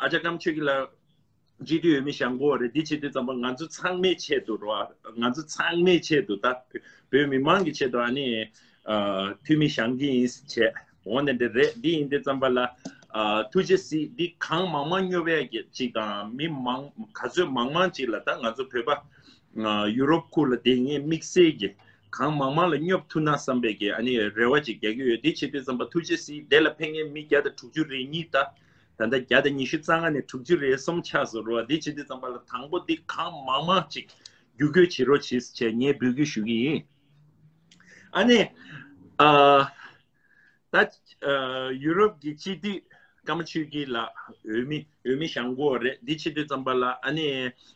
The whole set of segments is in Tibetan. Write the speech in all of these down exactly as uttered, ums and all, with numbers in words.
ཨ་ཅག་སྐམ་ཆུ་གི་ལ་སྤྱི་འཐུས་འོས་མི་བཞེངས་དགོས་རེད། འདི་བྱེད་དུས་ཙམ་པ་ང་ཚོ་ཚང་མའི་ཆེད་དུ་རོ། ང་ཚོ་ཚང་མའི་ཆེད་དུ་ད་བོད་མི་མང་གི་ཆེད་དུ་ཨ་ནི་འཐུས་མི་བཞེངས་ཀྱི་ཡིན་བྱས་འོ་ནི་འདི་རེད། འདི་ཡིན་དུས་ཙམ་པ་ལ་ཐུགས་རྗེ་གཟིགས། འདི་གང་མང་མང་སྙོབ་ཡས་ཀྱི་ཅིག་དང་མི་མང་ག་ཚོད་མང་མང་ཅིག་ལ་ད་ང་ཚོ་བོད་པ་ཡུ་རོབ་ཁུལ་ལ་བསྡད་མཁན་དམིགས་བསལ་གྱི་གང་མང་མང་ལ་སྙོབ་ཐུབ་ན་བསམ་པའི་གི་ཨ་ནི་རེ་བ་ཅིག་རྒྱག་གི་ཡོད། དེ་བྱེད་དུས་ཙམ་པ་ཐུགས་རྗེ་གཟིགས། དེ་ལ་ཕེབས་མཁན་མི་བརྒྱ་དང་དྲུག་ཅུ་རེ་གཉིས། ད་ད་ལྟ་བརྒྱ་དང་ཉི་ཤུ་རྩ་ལྔ་ནས་དྲུག་ཅུ་རེ་གསུམ་ཆགས་སོང་རོ། དེ་བྱེད་དུས་ཙམ་པ་ལ་དང་པོ་འདི་གང་མང་མང་ཅིག་བསྒྱུར་བཀོད་བྱེད་རོགས་བྱེད་ཟེར་བྱས་ངས་འབོད་སྐུལ་ཞུ་གི་ཡིན། ཨ་ནི་ཨ། ད་ཡུ་རོབ་ཀྱི་སྤྱི་འཐུས་ཀརྨ་ཆོས་སྐྱིད་ལགས་འོས་མི་འོས་མི་བཞེངས་དགོས་རེད། འདི་བྱེད་དུས་ཙམ་པ་ལ་ཨ་ནི་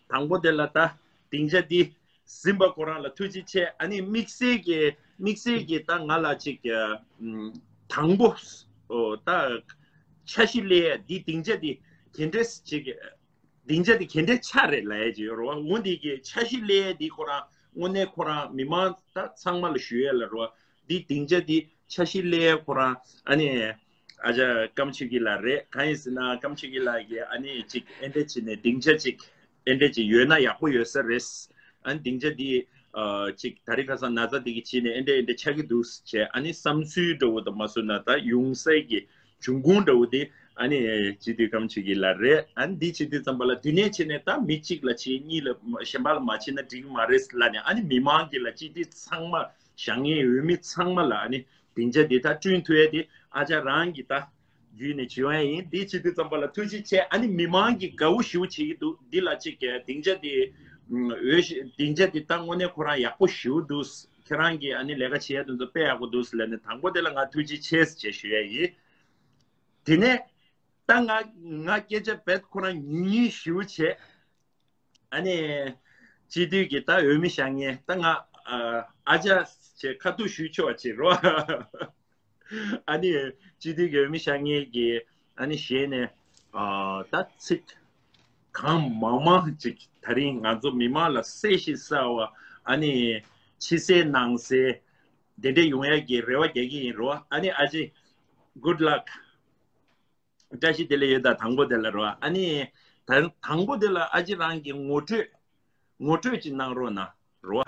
དང་པོ་དེ་ལ་ད་སྡིངས་ཆ་འདི་ཟིན་པ་ཁོ་རང་ལ་ཐུགས་རྗེ་ཆེ། ཨ་ནི་དམིགས་བསལ་གྱི་དམིགས་བསལ་གྱི་ད་ང་ལ་ཅིག་དང་པོ་ད་འཆར་གཞི་སླེབས་ཡ་འདི་སྡིངས་ཆ་འདི་ག་འདྲས་ཅིག་སྡིངས་ཆ་དེ་ག་འདྲའི་ཆ་རེད་ལབ་ཡ་ཅིག་ཡོད་རེད་བ། འོ་འདི་གི་འཆར་གཞི་སླེབས་ཡ་འདི་ཁོ་རང་དངོས་གནས་ཁོ་རང་མི་མང་ད་ཚང་མ་ལ་ཞུ་ཡ་ལ་རེད་བ། འདི་སྡིངས་ཆ་འདི་འཆར་གཞི་སླེབས་ཡ་ཁོ་རང་ཨ་ནི་ཨ་ཅག་ཀརྨ་ཆོས་སྐྱིད་ལགས་རེད། གང་ཡིན་ཟེར་ན་ཀརྨ་ཆོས་སྐྱིད་ལགས་ཀྱིས་ཨ་ནི་ཅིག་ཨེ་འདྲ་བྱས་ནས་སྡིངས་ཆ་ཅིག་ཨེ་འདྲ་ཅིག་ཡོད་ན་ཡག་པོ་ཡོད་ས་རེད། ཨ་ནི་སྡིངས་ཆ་འདི་ཨ་ཅིག་ད་རེས་ཁ་སང་ན་ཚ་འདི་གི་བྱས་ནས་ཨེ་འདྲ་ཨེ་འདྲ་ཆགས་ཀྱི་འདུག་ཟེར་བྱས་ཨ་ནི་བསམ་ཚུལ་འདྲ་བོ་དང་མ་བཟོ་ན་ད་ཡོང་སའི་གི་འབྱུང་ཁུངས་འདྲ་བོ་དེ་ཨ་ནི་སྤྱི་འཐུས་ཀརྨ་ཆོས་སྐྱིད་ལགས་རེད། ཨ་ནི་འདི་བྱེད་དུས་ཙམ་པ་ལ་དེ་ནས་བྱས་ནས་ད་མི་གཅིག་ལ་བྱེད་གཉིས་ལ་གཞན་པ་ལ་མ་བྱེད་ན་འགྲིག་གི་མ་རེད་ལབ་ནས་ཨ་ནི་མི་མང་གི་ལ་སྤྱི་འཐུས་ཚང་མ་བཞེངས་མཁན་འོས་མི་ཚང་མ་ལ་ཨ་ནི་སྡིངས་ཆ་འདི་ད་བསྐྲུན་ཐུབ་ཡ་དེ་ཨ་ཅག་རང་གི་ད་བརྒྱུད་ནས་བྱེད་ཡ་ཡིན། འདི་བྱེད་དུས་ཙམ་པ་ལ་ཐུགས་རྗེ་ཆེ། ཨ་ནི་མི་མང་གི་དགའ་བོ་ཞེ་པོ་བྱེད་ཀྱི་འདུག་འདི་ལ་གཅིག་གི་སྡིངས་ཆ་འདི་འོས་སྡིངས་ཆ་འདི་ད་དངོས་གནས་ཁོ་རང་ཡག་པོ་ཞེ་པོ་འདུག་ཁྱེད་རང་གིས་ཨ་ནི་ལས་ཀ་བྱེད་ཡ་དེ་ཚོ་དཔེ་ཡག་པོ་འདུག་ལབ་ནས་དང་པོ་དེ་ལ་ང་ཐུགས་རྗེ་ཆེ་ཞེས་ཞུ་ཡ་ཡིན། དེ་ནས་ད་ང་ང་སྐད་ཆ་རྦད་ཁོ་རང་ཉུང་ཉུང་ཞེ་པོ་བྱས། ཨ་ནི་སྤྱི་འཐུས་ཀྱི་ད་འོས་མི་བཞེངས་མཁན་ད་ང་ཨ་ཨ་ཅག་ཅེས་ཁ་ཐུག་ཞུ་ཆོག་ཅེས་རོ། ཨ་ནི་སྤྱི་འཐུས་ཀྱི་འོས་མི་བཞེངས་མཁན་གྱི་ཨ་ནི་ཞལ་ནས་ཨ་ད་ཚིག་གང་མང་མང་ཅིག་ད་རིང་ང་ཚོ་མི་མང་ལ་གསལ་ཞིང་གསལ་བ་ཨ་ནི་ཕྱི་གསལ་ནང་གསལ་དེ་འདྲ་ཡོང་ཡ་གི་རེ་བ་རྒྱག་གི་ཡིན་རོ། ཨ་ནི་ཨ་ཅེ་good luck། བཀྲ་ཤིས་བདེ་ལེགས་ཡོད། ད་དང་པོ་དེ་ལ་རོ། ཨ་ནི་ད་དང་པོ་དེ་ལ་ཨ་ཅེ་རང་གི་ངོ་སྤྲོད་ངོ་སྤྲོད་ཅིག་གནང་རོགས་གནང་རོ།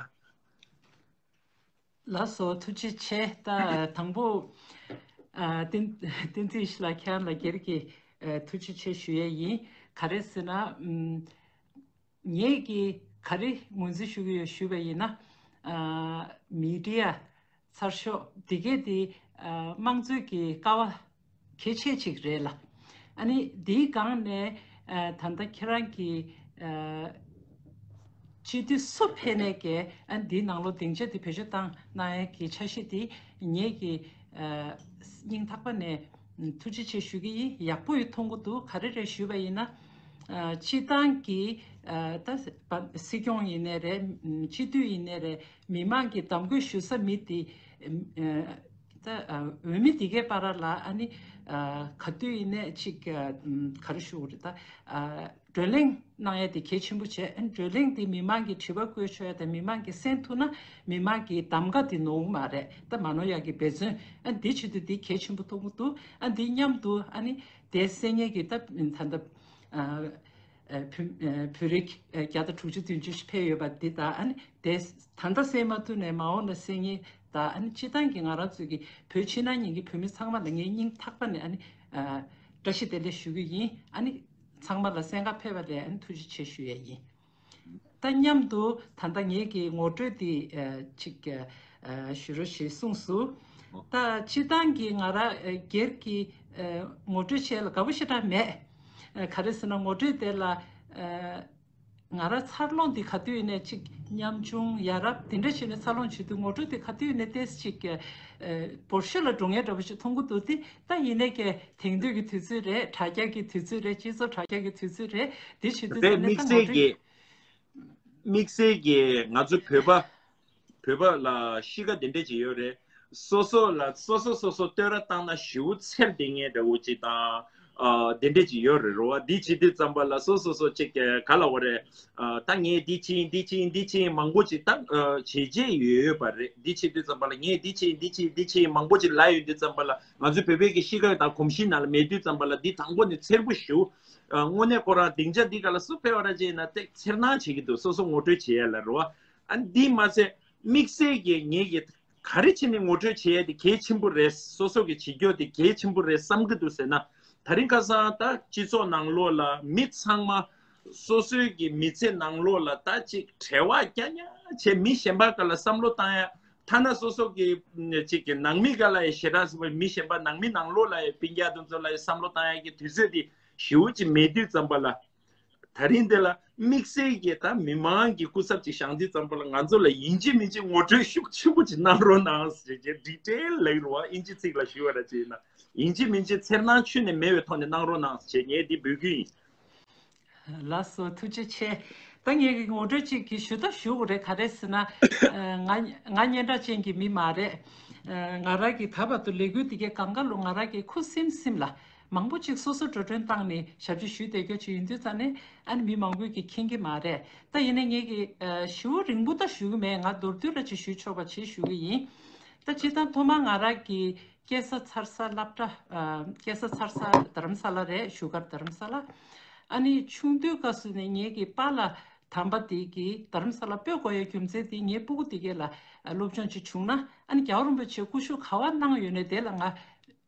ལགས་སོ། ཐུགས་རྗེ་ཆེ། ད་དང་པོ་ཨ་བསྟན་བསྟན་འཛིན་ཡེ་ཤེས་ལགས་ཁྱེད་རང་ལ་སྒེར་གྱི་ཨ་ཐུགས་རྗེ་ཆེ་ཞུ་ཡས་ཡིན། ག་རེ་ཟེར་ན་ཨམ། ངེད་ཀྱིས་ག་རེ་ངོས་འཛིན་ཞུ་གི་ཡོད་ཞུས་པ་ཡིན་ན། ཨ་མི་ཌི་ཡ་ཚར་ཤོག་འདི་གས་དེ་ཨ་དམངས་གཙོའི་གི་ཀ་བ་གལ་ཆེ་གཅིག་རེད་ལ། ཨ་ནི་འདིའི་སྒང་ནས་ཨ་ད་ལྟ་ཁྱེད་རང་གི་ཨ་སྤྱི་འཐུས་སུ་ཕེབས་ནས་ཀྱི་ཨ་འདིའི་ནང་ལོགས་སྡིངས་ཆ་དེ་བེད་སྤྱོད་བཏང་གནང་ཡས་ཀྱི་འཆར་གཞི་དེ་ངེད་ཀྱི་ཨ་སྙིང་ཐག་པ་ནས་ཐུགས་རྗེ་ཆེ་ཞུ་གི་ཡིན། ཡག་པོ་ཡོད་མཐོང་གི་འདུག་ག་རེ་རེད་ཞུས་པ་ཡིན་ན། ཨ་སྤྱི་བཏང་གི་ཨ་ད་སྲིད་སྐྱོང་ཡིན་ནའི་རེད། སྤྱི་འཐུས་ཡིན་ནའི་རེད། མི་མང་གི་གདམ་བསྐོ་ཞུ་ས་མི་དེ་ཨ་ད་ཨ་འོས་མི་དེ་གའི་བར་ལ་ཨ་ནི་ཨ་ག་དུས་ཡིན་ནའི་ཅིག་ཨ་ག་རེ་ཞུ་དགོས་རེད། ད་ཨ་བགྲོ་གླེང་གནང་ཡ་དེ་གལ་ཆེན་པོ་བྱས། ཨ་ནི་བགྲོ་གླེང་དེ་མི་མང་གི་དྲི་བ་བཀོད་ཆོག་ཡ་དང་མི་མང་གི་གསན་ཐུབ་ན་མི་མང་གི་གདམ་ག་དེ་ནོར་གི་མ་རེད། ད་མ་ནོར་ཡ་གི་འབད་བརྩོན་ཨ་འདི་ཆེད་དུ་འདི་གལ་ཆེན་པོ་མཐོང་གི་འདུག་ཨ་འདི་མཉམ་དུ་ཨ་ནི་དེ་གསན་མཁན་གྱི་ད་ད་ལྟ་ཨ་ཨ་བོད་ཨ་བོད་རིགས་ཨ་བརྒྱ་དང་དྲུག་ཅུ་བདུན་ཅུ་ཞིག་ཕེབས་ཡོད་པ་འདི་དང་། ཨ་ནི་དེ་ད་ལྟ་གསན་མ་ཐུབ་ནས་མ་འོངས་ལ་གསན་མཁན་དང་། ཨ་ནི་སྤྱི་བཏང་གི་ང་རང་ཚོའི་གི་བོད་ཕྱི་ནང་གཉིས་ཀྱི་བོད་མི་ཚང་མ་ལ་ངའི་སྙིང་ཐག་པ་ནས་ཨ་ནི་ཨ་བཀྲ་ཤིས་བདེ་ལེགས་ཞུ་གི་ཡིན། ཨ་ནི་ཚང་མ་ལ་གསན་གར་ཕེབས་པ་ལ་ཨ་ནི་ཐུགས་རྗེ་ཆེ་ཞུ་ཡས་ཡིན། ད་མཉམ་དུ་ད་ལྟ་ངེད་ཀྱི་ངོ་སྤྲོད་འདི་ཨ་ཅིག་ཨ་ཞུ་རོགས་ཞེས་གསུངས་སོང་། ད་སྤྱི་བཏང་གི་ང་རང་ཨ་སྒེར་གྱི་ཨ་ངོ་སྤྲོད་བྱས་ལ་དགའ་པོ་ཞེ་དྲག་མེད། ཨ་ག་རེ་ཟེར་ན་ངོ་སྤྲོད་དེ་ལ་ཨ་ང་རང་འཚར་ལོངས་འདི་ག་དུས་ཡིན་ནའི་ཅིག་ཉམ་ཆུང་ཡ་རབས་དེ་འདྲ་བྱས་ནས་འཚར་ལོངས་བྱེད་དུས་ངོ་སྤྲོད་དེ་ག་དུས་ཡིན་ནའི་ཏོག་ཙམ་ཅིག་ཨ་འབོར་ཤོས་ལ་འགྲོ་མཁན་འདྲ་པོ་ཞིག་མཐོང་གི་འདུག་སྟེ། ད་ཡིན་ནའི་ཀྱི་དེང་དུས་ཀྱི་དུས་ཚོད་རེད། དྲ་རྒྱ་གི་དུས་ཚོད་རེད། སྤྱི་ཚོགས་དྲ་རྒྱ་གི་དུས་ཚོད་རེད། དེ་བྱེད་དུས་རེད། ད་ནི་དམིགས་ད་ངོ་བསལ་སྤྲོད་གྱི་དམིགས་བསལ་གྱི་ང་ཚོ་བོད་པ་བོད་པ་ལ་གཤིས་ཀ་དེ་འདྲ་ཅིག་ཡོད་རེད། སོ་སོ་ལ་སོ་སོ་སོ་སོ་བསྟོད་ར་བཏང་ན་ཞེ་པོ་འཚེར་བསྡད་མཁན་འདྲ་བོ་ཅིག་དང་ ཨ་དེ་འདྲས་ཅིག་ཡོད་རེད་རོ། འདི་བྱེད་དུས་ཙམ་པ་ལ་སོ་སོ་སོ་ཅིག་ག་ལ་བ་རེད། ཨ་ད་ངས་འདི་བྱེད་འདི་བྱེད་འདི་བྱེད་མང་པོ་ཅིག་ད་བྱེད་བྱེད་ཡོད་ཡོད་པ་རེད། འདི་བྱེད་དུས་ཙམ་པ་ལ་ངས་འདི་བྱེད་འདི་བྱེད་འདི་བྱེད་མང་པོ་ཅིག་ལབ་ཡོད་དུས་ཙམ་པ་ལ། ང་ཚོའི་བོད་པའི་གི་གཤིས་ཀ་དང་གོམས་གཤིས་ནང་ལ་མེད་དུས་ཙམ་པ་ལ་འདི་དང་པོ་ནས་འཚེར་པོ་ཞུ། ཨ་དངོས་གནས་ཁོ་རང་སྡིངས་ཆ་འདི་ག་ལ་སུ་ཕེབས་པ་ར་བྱས་ན་ཏེ་འཚེར་སྣང་བྱེད་ཀྱི་འདུག་སོ་སོ་ངོ་སྤྲོད་བྱེད་ཡ་ལ་རོ། ཨ་འདི་མ་ཚད་དམིགས་བསལ་གྱི་ངེད་ཀྱི་ག་རེ་བྱས་ནས་ངོ་སྤྲོད་བྱེད་ཡ་དེ་གལ་ཆེན་པོ་རེད། སོ་སོ་གི་བྱེད་རྒྱུ་དེ་གལ་ཆེན་པོ་རེད་བསམ་གྱི་འདུག་ཟེར་ན། ད་རིང་ཁ་སང་ད་སྤྱི་ཚོགས་ནང་ལོགས་ལ་མི་ཚང་མ་སོ་སོའི་གི་མི་ཚེ་ནང་ལོགས་ལ་ད་ཅིག་བྲེལ་བ་རྒྱག་ཉག་བྱས། མི་གཞན་པ་ག་ལ་བསམ་བློ་བཏང་ཡ། ཐ་ན་སོ་སོ་གི་ཅིག་གི་ནང་མི་ག་ལ་ཡ་ཞེ་དྲག་ཟེར་བ་མི་གཞན་པ་ནང་མི་ནང་ལོགས་ལ་ཡ་སྤུན་ཀྱག་དེ་ཚོ་ལ་ཡ་བསམ་བློ་བཏང་ཡ་གི་དུས་ཚོད་དེ་ཞེ་པོ་ཅིག་མེད་དུས་ཙམ་པ་ལ། ད་རིང་འདི་ལ་དམིགས་བསལ་གྱི་ད་མི་མང་གི་སྐུ་ཚབ་ཅིག་བཞེངས་དུས་ཙམ་པ་ལ་ང་ཚོ་ལ་ཡིན་གཅིག་མིན་གཅིག་ངོ་སྤྲོད་ཤུགས་ཆེན་པོ་ཅིག་གནང་རོགས་གནང་ཟེར་གྱི་ཌི་ཊེལ་ལབ་རོགས། ཨིན་ཇི་ཚིག་ལ་ཞུ་བ་ར་བྱས་ན་ཡིན་གཅིག་མིན་གཅིག་འཚེར་སྣང་ཁྱོན་ནས་མེད་པའི་ཐོག་ནས་གནང་རོགས་གནང་ཟེར་ངས་འདི་འབོད་སྐུལ་ཡིན། ལགས་སོ། ཐུགས་རྗེ་ཆེ། ད་ངས་ཀྱི་ངོ་སྤྲོད་ཅིག་གི་ཞུ་ད་ཞུ་དགོས་རེད། ག་རེ་ཟེར་ན། ང་ང་སྙན་གྲགས་ཅན་གྱི་མི་མ་རེད། ང་རང་གི་ད་བར་དུ་ལས་འགུལ་འདི་གའི་སྒང་ག་ལོ་ང་རང་གི་ཁུ་སིམ་སིམ་ལ་མང་པོ་ཅིག་སོ་སོ་འགྲོ་གྲོན་བཏང་ནས་ཞབས་ཕྱི་ཞུས་བསྡད་རྒྱུ་ཅིག་ཡིན་དུས་ཙང་ནས་ཨ་ནི་མི་མང་པོས་ཀྱི་མཁྱེན་གྱི་མ་རེད། ད་ཡིན་ནའི་ངས་ཀྱི་ཞེ་པོ་རིང་པོ་ད་ཞུ་གི་མེད། ང་མདོར་བསྡུས་ར་ཅིག་ཞུས་ཆོག་པ་ཅིག་ཞུ་གི་ཡིན། ད་སྤྱིར་བཏང་ཐོག་མར་ང་རང་གི་སྐྱེས་ས་འཚར་ས་སློབ་གྲྭ། ཨ་སྐྱེས་ས་འཚར་ས་རྡ་རམ་ས་ལ་རེད། བཞུགས་སྒར་རྡ་རམ་ས་ལ། ཨ་ནི་ཆུང་དུས་སྐབས་སུ་ནས་ངེད་ཀྱི་པཱ་ལགས་དམ་པ་དེ་གིས་རྡ་རམ་ས་ལ་སྤོས་དགོས་ཡའི་རྒྱུ་མཚན་དེ་ངའི་སྤུ་གུ་དེ་གས་ལ་སློབ་སྦྱོང་ཅིག་བྱུང་ན་ཨ་ནི་རྒྱལ་བ་རིན་པོ་ཆེ་སྐུ་ཞབས་ག་པར་གནང་ཡོད་ནའི་དེ་ལ་ང་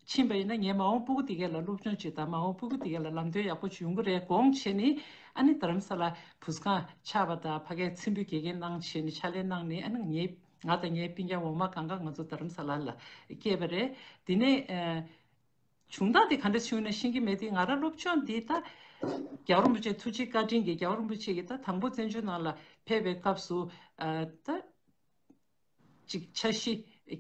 ཕྱིན་པ་ཡིན་ན་ངའི་མ་འོངས་སྤུ་གུ་དེ་གས་ལ་སློབ་སྦྱོང་ཅིག་དང་མ་འོངས་སྤུ་གུ་དེ་གས་ལ་ལམ་སྟོན་ཡག་པོ་ཅིག་ཡོང་གི་རེད་དགོངས་བྱས་ནས། ཨ་ནི་རྡ་རམ་ས་ལ་བུ་སྒང་ཆགས་པ་དང་ཕ་གིར་ཚེམ་བུ་དགེ་རྒན་གནང་བྱས་ནས་ཕྱག་ལས་གནང་ནས་ཨ་ནི་ངའི་ང་དང་ངའི་སྤུན་ཀྱག་འོག་མ་སྒང་ག་ང་ཚོ་རྡ་རམ་ས་ལ་ལ་སྐྱེས་པ་རེད། དེ་ནས་ཨ་བྱུང་སྟངས་དེ་ག་འདྲ་བྱུང་ན་ཤེས་ཀྱི་མེད་དེ། ང་རང་སློབ་སྦྱོང་འདི་ད་རྒྱལ་བ་རིན་པོ་ཆེ་ཐུགས་རྗེ་བཀའ་དྲིན་གྱིས་རྒྱལ་བ་རིན་པོ་ཆེ་གིས་ད་དང་པོ་བཙན་བྱོལ་ནང་ལ་ཕེབས་པའི་སྐབས་སུ་ཨ་ད་ཅིག་འཆར་གཞི་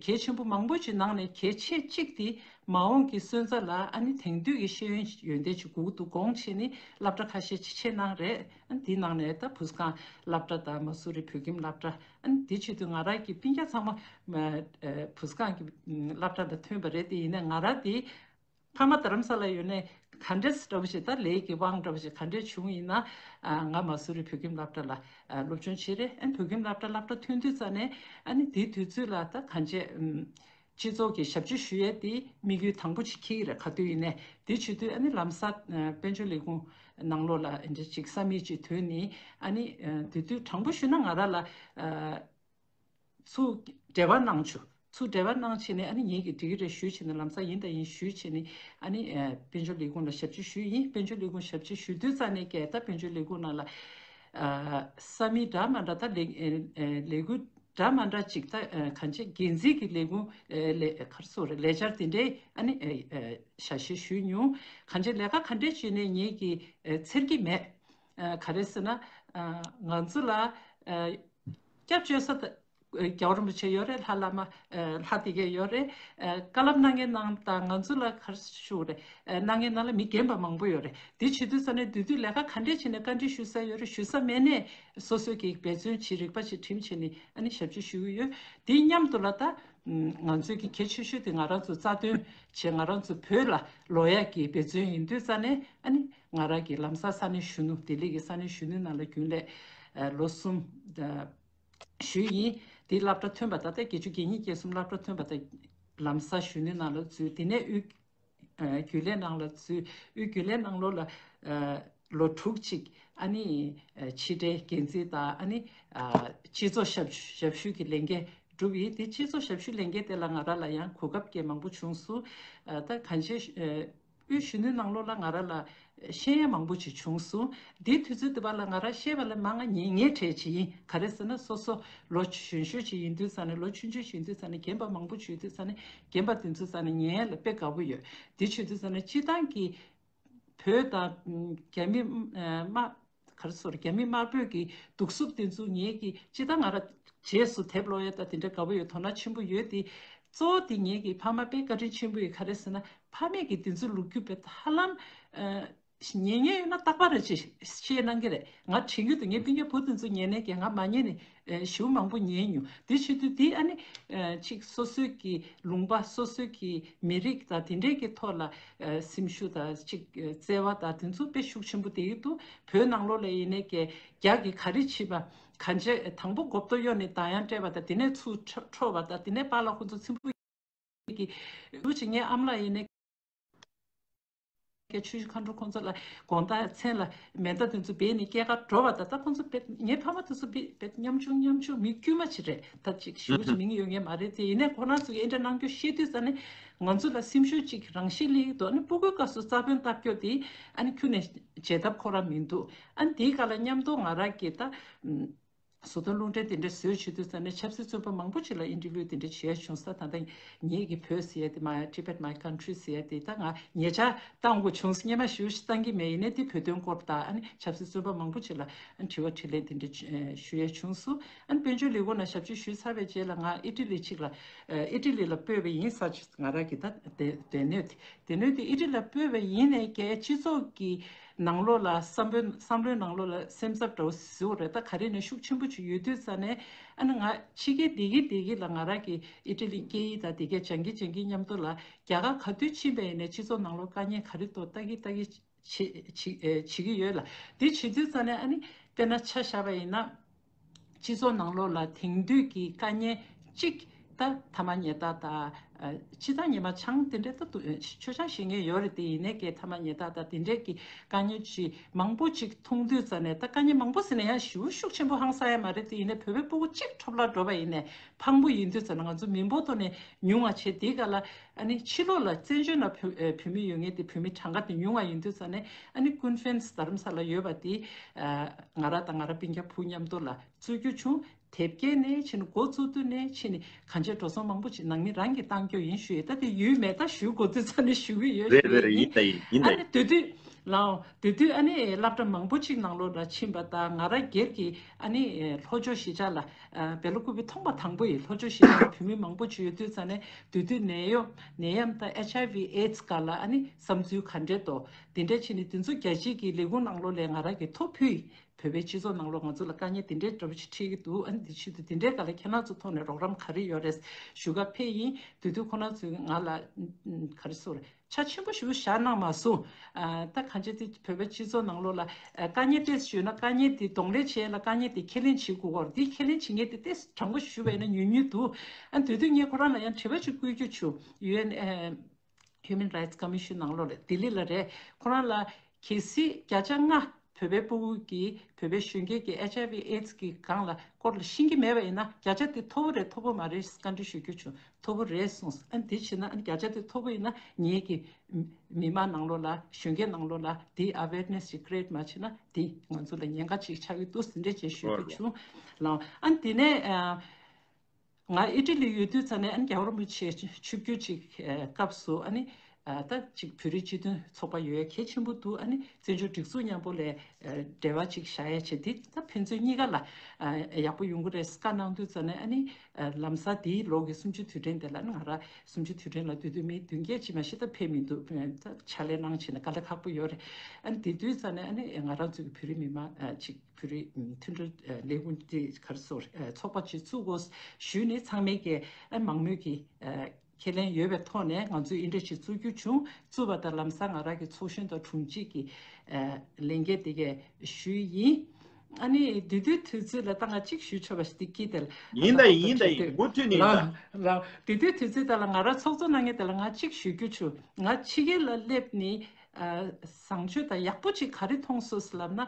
གལ་ཆེན་པོ་མང་པོ་ཅིག་ནང་ནས་གལ་ཆེ་གཅིག་དེ་མ་འོངས་ཀྱི་སོན་རྩ་ལ་ཨ་ནི་དེང་དུས་ཀྱི་ཤེས་ཡོན་ཡོན་ཏན་ཅིག་དགོས་ཀྱི་འདུག་དགོངས་བྱས་ནས་སློབ་གྲྭ་ཁ་ཤས་ཅིག་ཕྱེ་གནང་རེད། ཨ་ནི་དེའི་ནང་ནས་ད་བུ་སྒང་སློབ་གྲྭ་དང་མ་སུ་རི་བོད་ཁྱིམ་སློབ་གྲྭ། ཨ་ནི་དེ་བྱེད་དུས་ང་རང་གི་སྤུན་ཀྱག་ཚང་མ་མ་ཨ་བུ་སྒང་གི་སློབ་གྲྭ་ལ་ཐོན་པ་རེད། དེ་ཡིན་ནའི་ང་རང་དེ་ཕ་མ་རྡ་རམ་ས་ལ་ཡོད་ནའི་ག་འདྲས་འདྲ་པོ་ཞིག་ད་ལས་ཀྱི་དབང་འདྲ་པོ་ཞིག་ག་འདྲས་བྱུང་ཡིན་ན། ཨ་ང་མ་སུ་རི་བོད་ཁྱིམ་སློབ་གྲྭ་ལ་ཨ་སློབ་སྦྱོང་བྱས་རེད། ཨ་ནི་བོད་ཁྱིམ་སློབ་གྲྭ་སློབ་གྲྭ་ཐོན་དུས་ཙ་ནས་ཨ་ནི་དེའི་དུས་ཚོད་ལ་ད་གང་བྱས་ཨམ་སྤྱི་ཚོགས་ཀྱི་ཞབས་ཕྱི་ཞུ་ཡས་དེ་དམིགས་ཡུལ་དང་པོ་ཅིག་འཁྱེར་གྱི་རེད། ག་དུས་ཡིན་ནའི་དེ་བྱེད་དུས་ཨ་ནི་ལམ་སང་ཨ་དཔལ་འབྱོར་ལས་ཁུངས་ནང་ལོགས་ལ་འདི་འདྲ་ཅིག་ས་མིག་ཅིག་ཐོན་ནས་ཨ་ནི་ཨ་དེ་དུས་དྲང་པོ་ཞུས་ན་ང་རང་ལ་ཨ་ཚུར་འབྲེལ་བ་གནང་བྱུང་། ཚུར་འབྲེལ་བ་གནང་བྱས་ནས་ཨ་ནི་ངེད་ཀྱིས་འགྲིག་གི་རེད་ཞུས་བྱས་ནས་ལམ་སང་ཡིན་དང་ཡིན་ཞུས་བྱས་ནས་ཨ་ནི་ཨ་དཔལ་འབྱོར་ལས་ཁུངས་ལ་ཞབས་ཕྱི་ཞུས་ཡིན། དཔལ་འབྱོར་ལས་ཁུངས་ཞབས་ཕྱི་ཞུ་དུས་ཙ་ནས་ཀྱི་ད་དཔལ་འབྱོར་ལས་ཁུངས་ནང་ལ་ཨ་ས་མིག་འདྲ་མ་འདྲ་ད་ལས་ཨ་ལས་འགུལ་འདྲ་མ་འདྲ་ཅིག་ད་ཨ་གང་ཅི་འགན་འཛིན་གྱི་ལས་ཁུངས་ཨ་ལས་ག་རེ་ཟེར་དགོས་རེད། ལས་འཆར་དེ་འདྲའི་ཨ་ནི་ཨ་ཨ་ཞལ་བཞེས་ཞུས་མྱོང་། གང་ཅི་ལས་ཀ་ག་འདྲས་བྱས་ནས་ངེད་ཀྱིས་ཨ་འཚེར་གྱི་མེད། ཨ་ག་རེ་ཟེར་ན་ཨ་ང་ཚོ་ལ་ཨ་སྐྱབས་བཅོལ་ས་ད་རྒྱལ་བ་རིན་པོ་ཆེ་ཡོད་རེད། ལྷ་བླ་མ་ཨ་ལྷ་དེ་གས་ཡོད་རེད། ཨ་བཀའ་སློབ་གནང་མཁན་རྣམས་དང་ང་ཚོ་ལ་ག་རེ་ཞུ་དགོས་རེད། ཨ་གནང་མཁན་ནང་ལ་མི་རྒན་པ་མང་པོ་ཡོད་རེད། དེ་བྱེད་དུས་ཙ་ནས་དེ་དུས་ལས་ཀ་ག་འདྲས་བྱས་ནས་བཀའ་འདྲི་ཞུ་ས་ཡོད་རེད། ཞུ་ས་མེད་ནའི་སོ་སོའི་གི་འབད་བརྩོན་བྱེད་རིག་པ་ཞིག་བསྒྲིམས་བྱས་ནས་ཨ་ནི་ཞབས་ཕྱི་ཞུ་གི་ཡོད། དེ་མཉམ་དུ་ལ་ད་ང་ཚོའི་གི་གལ་ཆེ་ཤོས་དེ་ང་རང་ཚོ་རྩ་དོན་བྱས་ང་རང་ཚོ་བོད་ལ་ལོག་ཡག་གི་འབད་བརྩོན་ཡིན་དུས་ཙ་ནས་ཨ་ནི་ང་རང་གི་ལམ་སང་ས་གནས་གཞོན་ནུ་ལྡི་ལི་གི་ས་གནས་གཞོན་ནུ་ནང་ལ་རྒྱུན་ལས་ཨ་ལོ་གསུམ་ཨ་ཞུས་ཡིན། དེ་སློབ་གྲྭ་ཐོན་པ་ད་ལྟ་བརྒྱད་ཅུ་གྱ་གཉིས་གྱ་གསུམ་སློབ་གྲྭ་ཐོན་པ་དང་ལམ་སང་གཞོན་ནུའི་ནང་ལ་འཛུལ། དེ་ནས་དབུས་ཨ་རྒྱུན་ལས་ནང་ལ་འཛུལ། དབུས་རྒྱུན་ལས་ནང་ལོགས་ལ་ཨ་ལོ་དྲུག་ཅིག་ཨ་ནི་ཨ་ཕྱི་དྲིལ་འགན་འཛིན་དང་ཨ་ནི་ཨ་སྤྱི་ཚོགས་ཞབས་ཞབས་ཞུ་གི་ལས་འགན་བསྒྲུབས་ཡིན། དེ་སྤྱི་ཚོགས་ཞབས་ཞུ་ལས་འགན་དེ་ལ་ང་རང་ལ་ཡང་གོ་སྐབས་ཀྱི་མང་པོ་བྱུང་སོང་། ཨ་ད་གང་ཅི་ཨ་དབུས་གཞོན་ནུའི་ནང་ལོགས་ལ་ང་རང་ལ་ཤེས་ཡ་མང་པོ་ཅིག་བྱུང་སོང་། འདིའི་དུས་ཚོད་དུ་བ་ལ་ང་རང་ཤེས་པ་ལ་མ་ང་ཉན་ངའི་གྲས་ཅིག་ཡིན། ག་རེ་ཟེར་ན་སོ་སོ་ལོ་གཞོན་ཤོས་ཅིག་ཡིན་དུས་ཙ་ནས་ལོ་ཆུང་ཆུང་ཅིག་ཡིན་དུས་ཙ་ནས་རྒན་པ་མང་པོ་ཅིག་ཡོད་དུས་ཙ་ནས་རྒན་པ་དེ་ཚོ་ཙ་ནས་ཉན་ཡ་ལ་དཔེ་དགའ་པོ་ཡོད། དེ་བྱེད་དུས་ཙ་ནས་སྤྱི་བཏང་གི་བོད་དང་རྒྱ་མི་དམར་ག་རེ་ཟེར་རྒྱ་མི་དམར་པོས་ཀྱི་གདུག་རྩུབ་དེ་ཚོ་ངེད་ཀྱི་སྤྱི་བཏང་ང་རང་རྗེས་སུ་དེབ་ཀློག་ཡ་ད་དེ་འདྲ་དགའ་པོ་ཡོད། དོ་སྣང་ཆེན་པོ་ཡོད་དེ། གཙོ་བོ་དེ་ངེད་ཀྱི་ཕ་མ་དཔེ་བཀའ་དྲིན་ཆེན་པོ་ཡོད། ག་རེ་ཟེར་ན་ཕ་མས་ཀྱི་དེ་ཚོ་ལོ་རྒྱུས་དཔེ་ཧ་ལམ་ཨ་ ཉན་མཁན་ཡོད་ན་རྟག་པར་ཅིག་བཤད་གནང་གི་རེད། ང་དྲན་གྱི་འདུག་ངའི་སྤུན་ཀྱག་བུ་དེ་ཚོ་ཉན་ནས་ཀྱང་ང་མ་ཉན་ནས་ཨེ་ཞེ་པོ་མང་པོ་ཉན་མྱོང་། དེ་བྱེད་དུས་དེ་ཨ་ནི་ཨེ་ཅིག་སོ་སོའི་གི་ལུང་པ་སོ་སོའི་གི་མི་རིགས་དང་དེ་འདྲའི་གི་ཐོག་ལ་ཨེ་སེམས་ཤུགས་དང་ཅིག་ཨེ་བརྩེ་བ་དང་དེ་ཚོ་དཔེ་ཤུགས་ཆེན་པོ་དེ་ཡིན་འདུག་བོད་ནང་ལོགས་ལ་ཡིན་ནས་ཀྱང་རྒྱ་གི་ག་རེ་བྱེད་པ་གང་བྱེད་དང་པོ་མགོ་བཏོ་གཡོག་ནས་གདངས་དབྱངས་སྤྲད་པ་དང་དེ་ནས་ཚུར་འཕྲོ་འཕྲོ་བ་དང་དེ་ནས་པཱ་ལགས་ཁོང་ཚོ་ཚེམ་བུ་གི་རུ་ཅིག་ངའི་ཨ་མ་ལགས་ཡིན་ནས། ཀྱི་ཆུ་བཞི་མཁའ་འགྲོ་ཁོང་ཚོ་ལ་དགོང་དག་མཚན་ལ་མེ་མདའ་དེ་ཚོ་སྦས་ནས་སྐྱེལ་གར་འགྲོ་བ་དང་། ད་ཁོང་ཚོ་བེད་ངའི་ཕ་མ་དེ་ཚོ་བེད་བེད་ཉམ་ཆུང་ཉམ་ཆུང་མི་དཀྱུས་མ་ཅིག་རེད། ད་ཅིག་ཞེ་པོ་ཅིག་མིང་ཡོད་ངེས་མ་རེད་དེ། ཡིན་ནའི་ཁོ་རང་ཚོ་གིས་ཨེ་འདྲ་གནང་རྒྱུ་ཤེས་དུས་ཙ་ནས་ང་ཚོ་ལ་སེམས་ཤུགས་ཅིག་རང་ཤི་ལི་འདུག་ཨ་ནི་སྤུ་གུའི་སྐབས་སུ་རྩ་དཔོན་ལྟ་སྐྱོ་དེ་ཨ་ནི་ཁྱོན་ནས་བྱེད་ཐབས་ཁོ་རང་མི་འདུག་ཨ་ནི་དེའི་སྐབས་ལ་མཉམ་དུ་ང་རང་གིས་ད། བཟོ་དོན་རླུང་འཕྲིན་དེ་འདྲ་བཟོས་བྱེད་དུས་ཙ་ནས་ཆབ་སྲིད་བཙོན་པ་མང་པོ་ཅིག་ལ་ཨིན་ཊར་བིའུ་དེ་འདྲ་བྱས་བྱུང་ས། ད་ལྟ་ངེད་ཀྱི་བོད་ཟེར་ཡ་དེ་མ་Tibet My Country ཟེར་ཡ་དེ་ད་ང་ཉེ་ཆར་བཏང་དགོས་བྱུང་སོང་། སྔོན་མ་ཞེ་པོ་ཞིག་བཏང་གི་མེད། ཡིན་ནའི་དེ་བོད་དོན་སྐོར་དང་ཨ་ནི་ཆབ་སྲིད་བཙོན་པ་མང་པོ་ཅིག་ལ་ཨ་ནི་དྲི་བ་དྲིས་ལན་དེ་འདྲ་ཞུ་ཡ་བྱུང་སོང་། ཨ་ནི་དཔལ་འབྱོར་ལས་ཁུངས་ནང་ཞབས་ཕྱི་ཞུས་ཚར་བའི་རྗེས་ལ་ང་ཨི་ཊ་ལི་ཅིག་ལ་ཨི་ཊ་ལི་ལ་སྤོས་པ་ཡིན་ས་ང་རང་གི་ད་སྡེ་སྡེ་སྣོད་དེ། དེ་ནས་དེ་ཨི་ཊ་ལི་ལ་སྤོས་པ་ཡིན་ནའི་ཀྱང་སྤྱི་ཚོགས་ཀྱི་ནང་ལོགས་ལ་བསམ་བློའི་བསམ་བློའི་ནང་ལོགས་ལ་སེམས་འཚབ་འདྲ་བོ་ཟེར་བ་རེད། ད་ག་རེ་ནས་ཤུགས་ཆེན་པོ་ཅིག་ཡོད་དུས་ཙ་ནས་ཨ་ནི་ང་ཕྱི་རྒྱལ་བསྡད་ཀྱི་བསྡད་ཀྱི་ལ་ང་རང་གི་ཨི་ཊ་ལི་སྐད་ཡིག་དང་དེ་གས་སྦྱང་གི་སྦྱང་གི་མཉམ་དུ་ལ་རྒྱ་གར་ག་དུས་ཕྱིན་པ་ཡིན་ནའི་སྤྱི་ཚོགས་ནང་ལོགས་དཀའ་ངལ་ག་རེ་འདུག་ལྟ་གི་ལྟ་གི་བྱེད་བྱེད་ཨེ་བྱེད་ཀྱི་ཡོད་ལ། དེ་བྱེད་དུས་ཙ་ནས་ཨ་ནི་དཔེར་ན་ཆ་བཞག་པ་ཡིན་ན། སྤྱི་ཚོགས་ནང་ལོགས་ལ་དེང་དུས་ཀྱི་དཀའ་ངལ་གཅིག་ད་ཐ་མག་ཉལ་ཐ་དང་། ཨ་སྤྱིར་བཏང་ཉི་མ་ཆང་དེ་འདྲའི་ད་དུ་མཆོད་ཆང་བཞེས་མཁན་ཡོད་རེད་དེ། ཡིན་ནའི་ཀྱི་ཐ་མག་ཉལ་ཐ་དང་དེ་འདྲའི་ཀྱི་དཀའ་ངལ་ཅིག་མང་པོ་ཅིག་མཐོང་དུས་ཙ་ནས། ད་དཀའ་ངལ་མང་པོ་ཟེར་ན་ཡང་ཞེ་པོ་ཤུགས་ཆེན་པོ་ཧང་སང་ཡ་མ་རེད་དེ། ཡིན་ནའི་བོད་པའི་སྤུ་གུ་གཅིག་འཕྲོ་བརླག་འགྲོ་བ་ཡིན་ནའི་ཕངས་པོ་ཡིན་དུས་ཙ་ན་ང་ཚོ་མི་འབོར་ཐོག་ནས་ཉུང་བ་བྱས། དེའི་སྐབས་ལ་ཨ་ནི་ཕྱི་ལོགས་ལ་བཙན་བྱོལ་ནང་བོད་ཨེ་བོད་མི་ཡོད་མཁན་དེ་བོད་མི་གྲངས་ཀ་དེ་ཉུང་བ་ཡིན་དུས་ཙ་ནས་ཨ་ནི་ཀུན་ཕན་རྡ་རམ་ས་ལ་ཡོད་པ་དེ་ཨ་ང་རང་དང་ང་རང་སྤུན་ཀྱག་བུ་མཉམ་དུ་ལ་བཙུགས་རྒྱུ་བྱུང་། དེབ་སྐྱེལ་ནས་ཕྱིན་ནས་འགོ་བཙུགས་དུས་ནས་ཕྱིན་ནས་གང་ཅི་འགྲོ་སོང་མང་པོ་ཅིག་ནང་མི་རང་གིས་བཏང་རྒྱུ་ཡིན་ཞུ་ཡི། ད་དེ་ཡུལ་མེད་ད་ཞུ་དགོས་དུས་ཙ་ནས་ཞུ་གི་ཡོད། རེད་ཞུ་རེད་རེད། ཡིན་ཡིན། ད་ཡིན་ཡིན། ད་ཨ་ཡིན། ནི་དེ་དུས་ལའོ་དེ་དུས་ཨ་ནི་སློབ་གྲྭ་མང་པོ་ཅིག་ནང་ལོགས་ལ་ཕྱིན་པ་དང་ང་རང་སྒེར་གྱི་ཨ་ནི་ལྷོ་ཕྱོགས་གཞིས་ཆགས་ལ་བེ་ལ་ཀུ་པི་ཐོང་པ་དང་པོ་ཡི་ལྷོ་ཕྱོགས་གཞིས་ཆགས་ལ་བོད་མི་མང་པོ་ཅིག་ཡོད་དུས་ཙ་ནས་དེ་དུས་ནད་གཡོག་ནད་ཡམས་དང་ཨེཆ་ཨའི་ཝི་ཨེ་ཌི་སི་སྒང་ལ་ཨ་ནི་བསམ་ཚུལ་ག་འདྲས་འདུག་དེ་འདྲས་བྱས་ནས་དེ་ཚོ་རྒྱལ་སྤྱིའི་གི་ལས་ཁུངས་ནང་ལོགས་ལ་ང་རང་གིས་ཐོ་ཕུལ་ཡི། བོད་པའི་སྤྱི་ཚོགས་ནང་ལོགས་ང་ཚོ་ལ་དཀའ་ངལ་དེ་འདྲའི་འདྲ་པོ་ཞིག་འཕྲད་ཀྱི་འདུག་ཨ་ནི་འདི་ཆེད་དུ་དེ་འདྲའི་སྒང་ལ་ཁྱེད་རང་ཚོ་ཐོག་ནས་རོགས་རམ་ག་རེ་ཡོད་རེད་ཞུ་ག་ཕེབས་ཡིན། དེ་དུས་ཁོ་རང་ཚོས་ང་ལ་ཨ་ག་རེ་ཟེར་དགོས་རེད། ཆ་ཆེན་པོ་ཞིག་བཞག་གནང་མ་སོང་། ཨ་ད་གང་ཅི་དེ་བོད་པའི་སྤྱི་ཚོགས་ནང་ལོགས་ལ་ཨ་དཀའ་ངལ་ཏོག་ཙམ་ཡོད་ན་དཀའ་ངལ་དེ་གདོང་ལེན་བྱེད་ཡ་ལ་དཀའ་ངལ་དེ་ཁས་ལེན་བྱེད་དགོས་ཀྱི་རེད། དེ་ཁས་ལེན་བྱེད་མཁན་དེ་ཏོག་ཙམ་དྲང་པོ་ཞུ་བ་ཡིན་ན་ཉུང་ཉུང་འདུག་ཨ་དེ་དུས་ངས་ཁོ་རང་ལ་ཡང་དྲི་བ་ཅིག་བསྐུལ་རྒྱུ་བྱུང་། ཡུ་ཨེན་ཨ། Human Rights Commission ནང་ལོགས་ལ་ལྡི་ལི་ལ་རེད། ཁོ་རང་ལ་གལ་སྲིད་བརྒྱ་ཆ་ལྔ་བོད་པའི་སྤུ་གུ་གིས་བོད་པའི་གཞོན་སྐྱེས་ཀྱིས་ཨེཆ་ཨའི་ཝི་ཨེ་ཌི་སི་གི་སྒང་ལ་སྐོར་ལ་ཤེས་ཀྱི་མེད་པ་ཡིན་ན་བརྒྱ་ཆ་དེ་མཐོ་པོ་རེད་མཐོ་པོ་མ་རེད་བཀའ་འདྲི་ཞུ་རྒྱུ་བྱུང་། མཐོ་པོ་རེད་གསུངས། ཨ་འདི་བྱས་ན་ཨ་བརྒྱ་ཆ་དེ་མཐོ་པོ་ཡིན་ན་ངེད་ཀྱི་མི་མང་ནང་ལོགས་ལ་གཞོན་སྐྱེས་ནང་ལོགས་ལ་དེ་ཨ་ཝེར་ནེ་སི་ཅིག་ཀི་རི་ཨེ་ཊི་མ་བྱས་ན་དེ་ང་ཚོ་ལ་ཉེན་ཁ་ཅིག་ཆགས་ཀྱི་འདུག་ཟེར་འདྲ་ཅིག་ཞུ་རྒྱུ་བྱུང་ལགས། ཨ་འདི་ནས་ཨ། ང་ཨི་ཊ་ལི་ཡོད་དུས་ཙ་ནས་ཨ་ནི་རྒྱལ་བ་རིན་པོ་ཆེ་ཆིབས་བསྒྱུར་ཅིག་ཨ་སྐབས་སུ་ཨ་ནི་ཨ་ད་ཅིག་བོད་རིགས་སྤྱི་མཐུན་ཚོགས་པ་ཡོད་ཡ་གལ་ཆེན་པོ་འདུག་ཨ་ནི་བཙན་བྱོལ་སྒྲིག་འཛུགས་མཉམ་པོ་ལ་ཨ་འབྲེལ་བ་ཅིག་བཞག་ཡ་བྱས་དེ་ད་ཕན་ཚུན་གཉིས་ཀ་ལ་ཨ་ཡག་པོ་ཡོང་གི་རེད་བཀའ་གནང་དུས་ཙ་ནས་ཨ་ནི་ཨ་ལམ་སང་དེའི་ལོ་གི་གསུམ་བཅུའི་དུས་དྲན་དེ་ལ་ཨ་ནི་ང་རང་གསུམ་བཅུའི་དུས་དྲན་ལ་དུས་དུས་མི་བདུན་བརྒྱད་ཅིག་མ་གཏོགས་ཕེབས་མི་འདུག་ད་ཕྱག་ལས་གནང་བྱས་ན་དཀའ་ལས་ཁག་པོ་ཡོད་རེད། ཨ་ནི་དེ་དུས་ཙ་ནས་ཨ་ནི་ང་རང་ཚོའི་བོད་རིགས་མི་མང་ཨ་ཅིག་བོད་རིགས་མཐུན་སྒྲིལ་ལས་ཁུངས་དེ་ག་རེ་ཟེར་ཚོགས་པ་ཅིག་བཙུགས་དགོས་ཞུས་ནས་ཚང་མས་ཀྱི་མང་མོས་ཀྱི་ཁས་ལེན་ཡོད་པའི་ཐོག་ནས་ང་ཚོས་འདི་འདྲ་ཞིག་བཙུགས་རྒྱུ་བྱུང་། བཙུགས་པ་དང་ལམ་སང་ང་རང་གི་ཚོགས་གཞོན་དང་དྲུང་ཆེ་གི་ལས་འགན་དེ་གས་ཞུས་ཡིན། ཨ་ནི་དེ་དུས་དུས་ཚོད་ལ་ད་ང་གཅིག་ཞུས་ཆོག་པ་ཞིག་དེ་སྐྱིད་དེ་ལ་ཡིན་ད་ཡིན་ད་ཡིན་མུ་མཐུད་ནས་ཡིན་ད། ལ་དེ་དུས་དུས་ཚོད་དེ་ལ་ང་རང་ཚོགས་གཙོ་གནང་མཁན་དེ་ལ་ང་གཅིག་ཞུ་རྒྱུ་བྱུང་། ང་ཕྱི་རྒྱལ་ལ་སླེབས་ནས་བཟང་སྤྱོད་དང་ཡག་པོ་ཅིག་ག་རེ་མཐོང་སོང་ཟེར་ལབ་ན།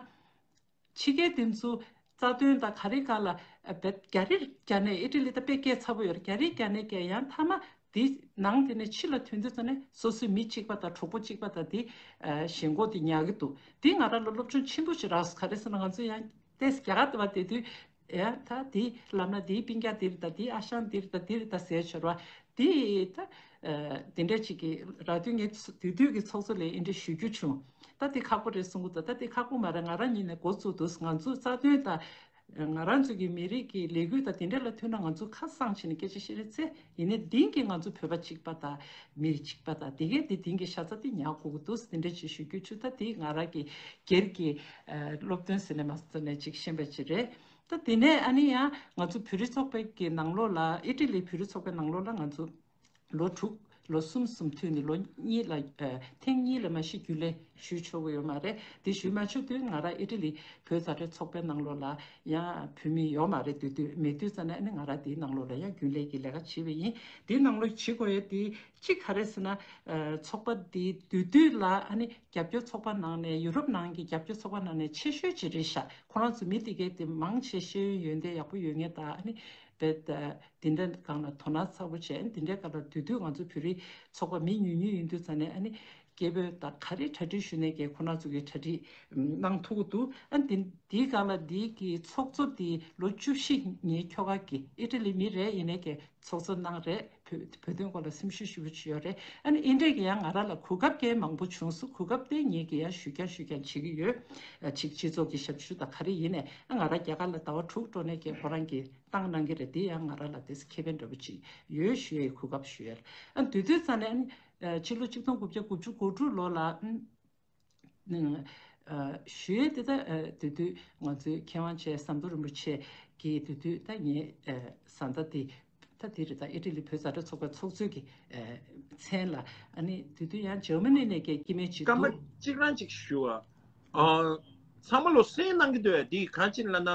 ཕྱི་རྒྱལ་དེ་ཚོ་རྩ་དོན་དང་ག་རེ་ག་ལ་རྦད་རྒྱ་རི་རྒྱ་ནས་ཨི་ཊ་ལི་ད་དཔེ་སྐད་ཚ་པོ་ཡོད་རེད། རྒྱ་རི་རྒྱ་ནས་ཀྱང་ཡང་མཐའ་མ་དེ་ནང་དེ་ནས་ཕྱི་ལ་ཐོན་དུས་ཙ་ནས་སོ་སོའི་མི་གཅིག་པ་དང་གྲོགས་པོ་གཅིག་པ་དང་དེ་ཞེན་ཁོག་དེ་ཉར་གི་འདུག་དེ་ང་རང་ལ་སློབ་སྦྱོང་ཆེན་པོ་ཞིག་རག་སོང་། ག་རེ་ཟེར་ན་ང་ཚོ་ཡང་ཏེས་རྒྱ་གར་དུ་བ་དེ་དུས་ཡ་ད་དེ་ལབ་ན་དེའི་སྤུན་ཀྱག་འདིར་ད་དེའི་ཨ་ཞང་འདིར་ད་འདིར་ད་ཟེར་ཆོར་བ་དེ་ད་དེ་འདྲ་ཅིག་གི་ར་དུས་ངས་དུས་དུས་ཀྱི་ཚོགས་གཙོ་ལ་འདི་འདྲ་ཞུ་རྒྱུ་བྱུང་། ད་དེ་ཁག་པོ་རེད་གསུང་གི་འདུག་ད་དེ་ཁག་པོ་མ་རེད། ང་རང་ཉིད་ནས་འགོ་བཙུགས་འདུག་ང་ཚོ་རྩ་དོན་དང་ ང་རང་ཚོ་གི་མི་རིགས་ཀྱི་ལས་འགུལ་དང་དེ་འདྲ་ལ་མཐུད་ན་ང་ཚོ་ཁ་གསང་བྱས་ནས་སྐད་ཆ་བཤད་རེད་ཚེ། ཡིན་ནའི་དེང་གི་ང་ཚོ་བོད་པ་གཅིག་པ་དང་མི་རིགས་གཅིག་པ་དང་དེ་གའི་དེ་དེང་གི་ཤ་ཚ་དེ་ཉར་དགོས་ཀྱི་འདུག་དེ་འདྲ་ཅིག་ཞུ་རྒྱུ་བྱུང་། ད་དེ་ང་རང་གི་སྒེར་གྱི་ཨ་སློབ་སྟོན་ཟེར་ནས་མ་ཟེར་ནས་ཅིག་ཤེས་པ་ཅིག་རེད། ད་དེ་ནས་ཨ་ནི་ཡང་ང་ཚོ་བོད་རིགས་ཚོགས་པའི་གི་ནང་ལོགས་ལ་ཨི་ཊ་ལི་བོད་རིགས་ཚོགས་པའི་ནང་ལོགས་ལ་ང་ཚོ་ལོ་དྲུག་ལོ་གསུམ་གསུམ་མཐུད་ནས་ལོ་གཉིས་ལ་ཨ་ཐེངས་གཉིས་ལ་མ་གཞི་རྒྱུན་ལས་ཞུས་ཆོག་གི་ཡོད་མ་རེད། དེ་ཞུས་མ་ཆོག་དུས་ང་རང་ཨི་ཊ་ལི་བོད་མཛའ་འབྲེལ་ཚོགས་པའི་ནང་ལོགས་ལ་ཡང་བོད་མི་ཡོད་མ་རེད། དེ་དུས་མེད་དུས་ཙམ་ནས་ཨ་ནི་ང་རང་དེའི་ནང་ལོགས་ལ་ཡང་རྒྱུན་ལས་ཀྱི་ལས་ཀ་བྱས་པ་ཡིན། དེའི་ནང་ལོགས་བྱེད་དགོས་ཡ་དེ་གཅིག་ག་རེ་ཟེར་ན། ཨ་ཚོགས་པ་དེ་དེ་དུས་ལ་ཨ་ནི་རྒྱབ་སྐྱོར་ཚོགས་པ་ནང་ནས་ཡུ་རོབ་ནང་གི་རྒྱབ་སྐྱོར་ཚོགས་པ་ནང་ནས་ཆེ་ཤོས་ཅིག་རེད་ཤག་ཁོ་རང་ཚོ་མི་དེ་གའི་དེ་མང་ཆེ་ཤེས་ཡོན་ཡོན་ཏན་ཡག་པོ་ཡོད་མཁན་དང་ཨ་ནི་བེད་དེ་འདྲ་སྒང་ལ་དོ་སྣང་ཚ་པོ་བྱས། དེ་འདྲའི་སྐབས་ལ་དེ་དུས་ང་ཚོ་བོད་རིགས་ཚོགས་པ་མི་ཉུང་ཉུང་ཡིན་དུས་ཙམ་ནས་ཨ་ནི་སྐད་འབོད་དང་ག་རེ་གྲ་སྒྲིག་ཞུ་ནས་ཀྱི་ཁོ་རང་ཚོ་གི་གྲ་སྒྲིག་གནང་ཐུབ་ཀྱི་འདུག་ཨ་དེ་དེའི་སྒང་ལ་འདི་གི་ཚོགས་གཙོ་དེ་ལོ་བཅུ་བཞི་ངའི་ཁྱོ་ག་གི་ཨི་ཊ་ལི་མི་རེད། ཡིན་ནའི་ཀྱི་ཚོགས་གཙོ་གནང་རེད། བོད་བོད་དོན་སྐོར་ལ་སེམས་ཤུགས་ཞེ་པོ་ཅིག་ཡོད་རེད། ཨ་ནི་ཨིན་འདྲས་ཀྱི་ཡང་ང་རང་ལ་གོ་སྐབས་ཀྱི་མང་པོ་བྱུང་སོང་། གོ་སྐབས་དེ་ངེད་ཀྱི་ཡང་ཞུ་རྐྱང་ཞུ་རྐྱང་བྱེད་ཀྱི་ཡོད། ཨ་ཅིག་སྤྱི་ཚོགས་ཀྱི་ཞབས་ཞུ་དང་ག་རེ་ཡིན་ནའི་ཨ་ང་རང་རྒྱ་གར་ལ་ཟླ་བ་དྲུག་འགྲོ་ནས་ཀྱི་ཁོ་རང་གི་བཏང་གནང་གི་རེད། དེ་ཡང་ང་རང་ལ་དེ་ཁེ་ཕན་འདྲ་པོ་ཅིག་ཡོད་ཞུ་ཡའི་གོ་སྐབས་ཞུ་ཡས། ཨ་དུས་དུས་ཙམ་ནས་ཨ་ནི་ཕྱི་ལོ་ཆིག་སྟོང་དགུ་བརྒྱ་དགུ་བཅུ་གོ་དྲུག་ལོ་ལ་ཨ་ནི་ཨ་ཞུ་ཡས་དེ་ད་ཨ་དུས་དུས་ང་ཚོའི་མཁས་དབང་ཆེ་ཟམ་གདོང་རིན་པོ་ཆེ་གིས་དུས་དུས་ད་ངའི་ཨ་བཟའ་ཟླ་དེ་ད་དེ་རེད། ད་ཨི་ཊ་ལི་བོད་མཛའ་འབྲེལ་ཚོགས་པའི་ཚོགས་གཙོ་གི་ཨ་མཚན་ལ་ཨ་ནི་དུས་དུས་ཡང་འཇར་མ་ནི་ནས་ཀྱི་སྐྱེ་དམན་ཅིག་སྐར་མ་འདུག་གཅིག་རང་ཅིག་ཞུ་བ། ཨ། ཚང་མ་ལོ་གསན་གནང་གི་འདུག་ཡ། འདི་གང་ཅི་ལབ་ན།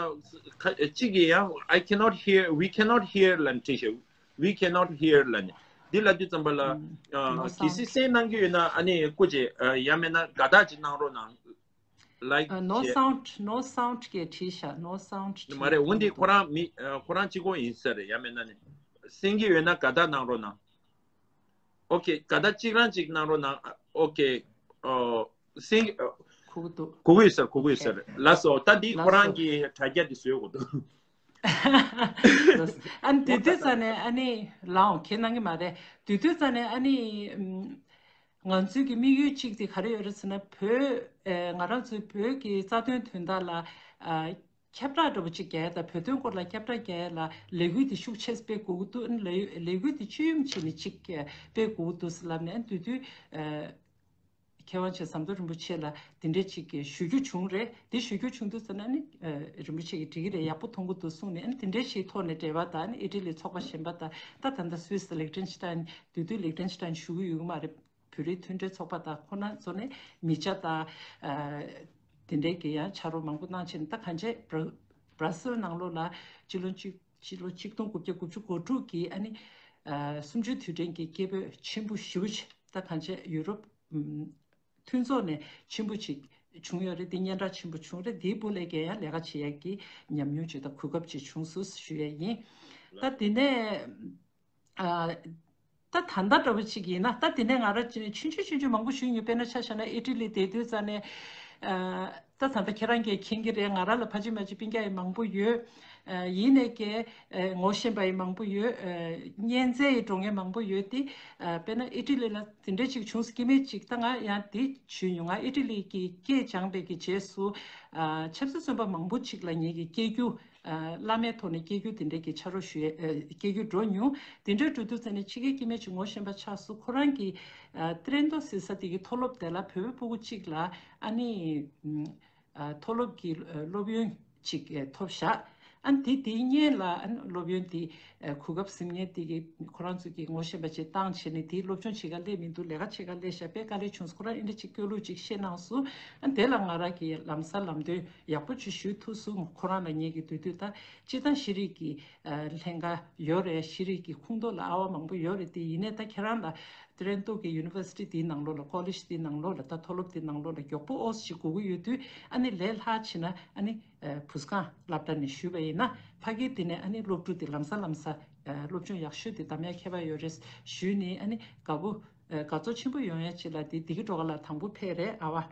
ཁ་གཅིག་གིས་ཡང་I cannot hear, we cannot hear ལབ་བྲིས་ཤག We cannot hear ལབ་ནས། འདི་ལབ་དུས་ཙམ་པ་ལ། ཨ་གལ་སྲིད་གསན་གནང་གི་ཡོད་ན་ཨ་ནི་སྐུ་མཁྱེན། ཡང་མིན་ན་དགའ་རྟགས་ཅིག་གནང་རོགས་གནང་། Like ཨ་no བྱས། Sound, no sound གྱིས་བྲིས་ཤག No sound མ་རེད། འོ་འདི་ཁོ་རང་མི་ཁོ་རང་གཅིག་པོ་ཡིན་ས་རེད། ཡང་མིན་ན་ནི་གསན་གྱི་ཡོད་ན་དགའ་རྟགས་གནང་རོགས་གནང་། ཨོ་ཁེ། དགའ་རྟགས་གཅིག་རང་གཅིག་གནང་རོགས་གནང་། ཨོ་ཁེ། ཨོ། སིང་། ཨོ། གོ་གི་འདུག་གོ་གི་ཡོད་ས་རེད། གོ་གི་ཡོད་ས་རེད། ལགས་སོ། ད་འདི་ཁོ་རང་གི་དྲ་རྒྱ་འདི་བཟོས་དགོས་འདུག་ཨ་ནི་དེ་དུས་ཙམ་ནས་ཨ་ནི་ལའོ་ཁྱེད་གནང་གི་མ་རེད། དེ་དུས་ཙམ་ནས་ཨ་ནི་ང་ཚོའི་གི་དམིགས་ཡུལ་གཅིག་དེ་ག་རེ་ཡོད་རེད་ཟེར་ན། བོད་ཨེ་ང་རང་ཚོའི་བོད་ཀྱི་རྩ་དོན་དོན་དག་ལ་ཨ་ཁྱབ་བསྒྲགས་འདྲ་པོ་ཅིག་རྒྱག་ཡ་དང་། བོད་དོན་སྐོར་ལ་ཁྱབ་བསྒྲགས་རྒྱག་ཡ་ལ་ལས་འགུལ་དེ་ཤུགས་ཆེ་སྤེལ་དགོས་ཀྱི་འདུག་ཨ་ནི་ལས་ལས་འགུལ་དེ་སྤྱི་ཡོངས་བྱས་ནས་ཅིག་སྤེལ་དགོས་ཀྱི་འདུག་ཟེར་ལབ་ནས། ཨ་ནི་དེ་དུས་ཨ་མཁས་དབང་ཆེ་ཟམ་གདོང་རིན་པོ་ཆེ་ལ་དེ་འདྲས་ཅིག་གི་ཞུ་རྒྱུ་བྱུང་རེད། དེ་ཞུ་རྒྱུ་བྱུང་དུས་ཙམ་ན་ནི་ཨ་རིན་པོ་ཆེ་གིས་འགྲིག་གི་རེད། ཡག་པོ་མཐོང་གི་འདུག་གསུངས་ནས། ཨ་ནི་དེ་འདྲས་ཞིག་ཐོག་ནས་འབྲེལ་བ་དང་། ཨ་ནི་ཨི་ཊ་ལི་ཚོགས་པ་གཞན་པ་དང་། ད་ད་ལྟ་སུད་སི་དང་ལིག་ཊེན་སི་ཊན། དེ་དུས་ལིག་ཊེན་སི་ཊན་ཞུ་གི་ཡོད་གི་མ་རེད། བོད་རིགས་མཐུན་སྒྲིལ་ཚོགས་པ་དང་ཁོ་ན་ཚོ་ནས་མི་སྐྱ་དང་། ཨ་དེ་འདྲའི་གི་ཡང་ཕྱག་རོགས་མང་པོ་གནང་བྱས་ནས། ད་གང་ཅི་སྦྲ་སྦྲ་སིལ་ནང་ལོགས་ལ་སྤྱི་ལོ་གཅིག་སྤྱི་ལོ་ཆིག་སྟོང་དགུ་བརྒྱ་དགུ་བཅུ་གོ་དྲུག་གི་ཨ་ནི་ཨ་གསུམ་བཅུའི་དུས་དྲན་གྱི་སྐད་འབོད་ཆེན་པོ་ཞེ་པོ་ཅིག་ད་གང་ཅི་ཡུ་རོབ་ཨམ་མཐུན་ཚོགས་ནས་ཆེན་པོ་ཅིག་བྱུང་ཡོད་རེད། འདི་སྙན་གྲགས་ཆེན་པོ་བྱུང་རེད། འདིའི་སྦུག་ལས་ཀྱི་ཡང་ལས་ཀ་བྱེད་ཡག་གི་ཉམས་མྱོང་ཅིག་དང་གོ་སྐབས་ཅིག་བྱུང་སོང་ཞུ་ཡས་ཡིན། ད་དེ་ནས། ཨ་ད་ད་ལྟ་འདྲ་པོ་ཅིག་ཡིན་ན། ད་དེ་ནས་ང་རང་ཆུང་ཆུང་ཆུང་ཆུང་མང་པོ་ཞུས་མྱོང་། དཔེར་ན་ཆ་བཞག་ན་ཨི་ཊ་ལི་བསྡད་དུས་ཙམ་ནས། ཨ་ད་ད་ལྟ་ཁྱེད་རང་གིས་མཁྱེན་གྱི་རེད། ང་རང་ལ་ཕ་ཅིག་མ་ཅིག་སྤུན་ཀྱག་ཡང་མང་པོ་ཡོད། ཨ་ཡིན་ནའི་ཀྱེ་ཨ་ངོ་ཤེས་པ་ཡང་མང་པོ་ཡོད། ཨ་གཉེན་ཚན་ཡང་འགྲོ་མཁན་མང་པོ་ཡོད་དེ། ཨ་དཔེར་ན་ཨི་ཊ་ལི་ལ་དེ་འདྲ་ཅིག་བྱུང་སོང་། སྐྱེ་དམན་ཅིག་ད་ང་ཡང་དེ་ཞུས་མྱོང་། ང་ཨི་ཊ་ལི་གི་སྐད་སྦྱངས་པའི་གི་རྗེས་སུ་ཨ་ཆབ་སྲིད་བཙོན་པ་མང་པོ་ཅིག་ལ་ངེད་ཀྱིས་སྐད་སྒྱུར། ཨ་བླ་མའི་ཐོག་ནས་སྐད་སྒྱུར་དེ་འདྲའི་གི་ཕྱག་རོགས་ཞུ་ཡས། ཨ་སྐད་སྒྱུར་འགྲོ་མྱོང་། དེ་འདྲའི་འགྲོ་དུས་ཙམ་ནས་ཕྱི་རྒྱལ་སྐྱེ་དམན་ཅིག་ངོ་ཤེས་པ་ཆགས་སོང་། ཁོ་རང་གིས་ཨ་ཏི་རན་ཏོ་ཟེར་ས་དེ་གི་མཐོ་སློབ་དེ་ལ་བོད་པའི་སྤུ་གུ་གཅིག་ལ་ཨ་ནི་ཨ་མཐོ་སློབ་ཀྱི་ཨ་སློབ་ཡོན་ཅིག་ཨ་ཐོབ་ཤག་ཨ་ནི་དེ་དེའི་སྔོན་ལ་ཨ་ནི་སློབ་ཡོན་དེ་ཨ་གོ་སྐབས་ཟིན་མཁན་དེ་གི་ཁོ་རང་ཚོ་གི་ངོ་ཤེས་པ་ཅིག་བཏང་བྱས་ནས། དེའི་སློབ་སྦྱོང་བྱེད་ག་སླེབས་མི་འདུག་ལས་ཀ་བྱེད་ག་སླེབས་ཤག་དཔེ་དཀའ་ལས་བྱུང་སོང་། ཁོ་རང་ཨེ་འདྲ་ཅིག་སྐྱོ་གླུ་ཅིག་བཤད་གནང་སོང་། ཨ་ནི་དེ་ལ་ང་རང་གིས་ལམ་སང་ལམ་སྟོན་ཡག་པོ་ཅིག་ཞུ་ཐུབ་སོང་། ཁོ་རང་ལ་ངེད་ཀྱི་དུས་དུས་ད་སྤྱིར་བཏང་ཤེས་རིག་གི་ཨ་ལྷན་ཁང་ཡོད་རེད། ཤེས་རིག་གི་ཁོངས་གཏོགས་ལ་ཨ་བ་མང་པོ་ཡོད་རེད་དེ། ཡིན་ནའི་ད་ཁྱེད་རང་ལ་ཏི་རན་ཏོ་གི་ཡུ་ནི་ཝར་སི་ཊི་དེའི་ནང་ལོགས་ལ། ཀོ་ལེཇ་དེའི་ནང་ལོགས་ལ། ད་མཐོ་སློབ་དེའི་ནང་ལོགས་ལ་མགྱོགས་པོ་ཨོ་ཙམ་ཅིག་དགོས་ཀྱི་ཡོད་དུས། ཨ་ནི་ལས་སླ་བྱས་ན་ཨ་ནི་ཨ་བུ་སྒང་སློབ་གྲྭ་ནས་ཞུས་པ་ཡིན་ན། ཕ་གིར་དེ་ནས་ཨ་ནི་སློབ་ཕྲུག་དེ་ལམ་སང་ལམ་སང་ཨ་སློབ་སྦྱོང་ཡག་ཤོས་དེ་གདམ་ཡ་ཁྱད་པར་ཡོད་རེད་ཞུས་ནས། ཨ་ནི་དགའ་པོ། ཨ་དགའ་ཚོར་ཆེན་པོ་ཡོང་ཡ་ཅིག་ལ་དེ་དེ་གི་འགྲོ་ག་ལ་དང་པོ་ཕེབས་རེད། ཨ་བ་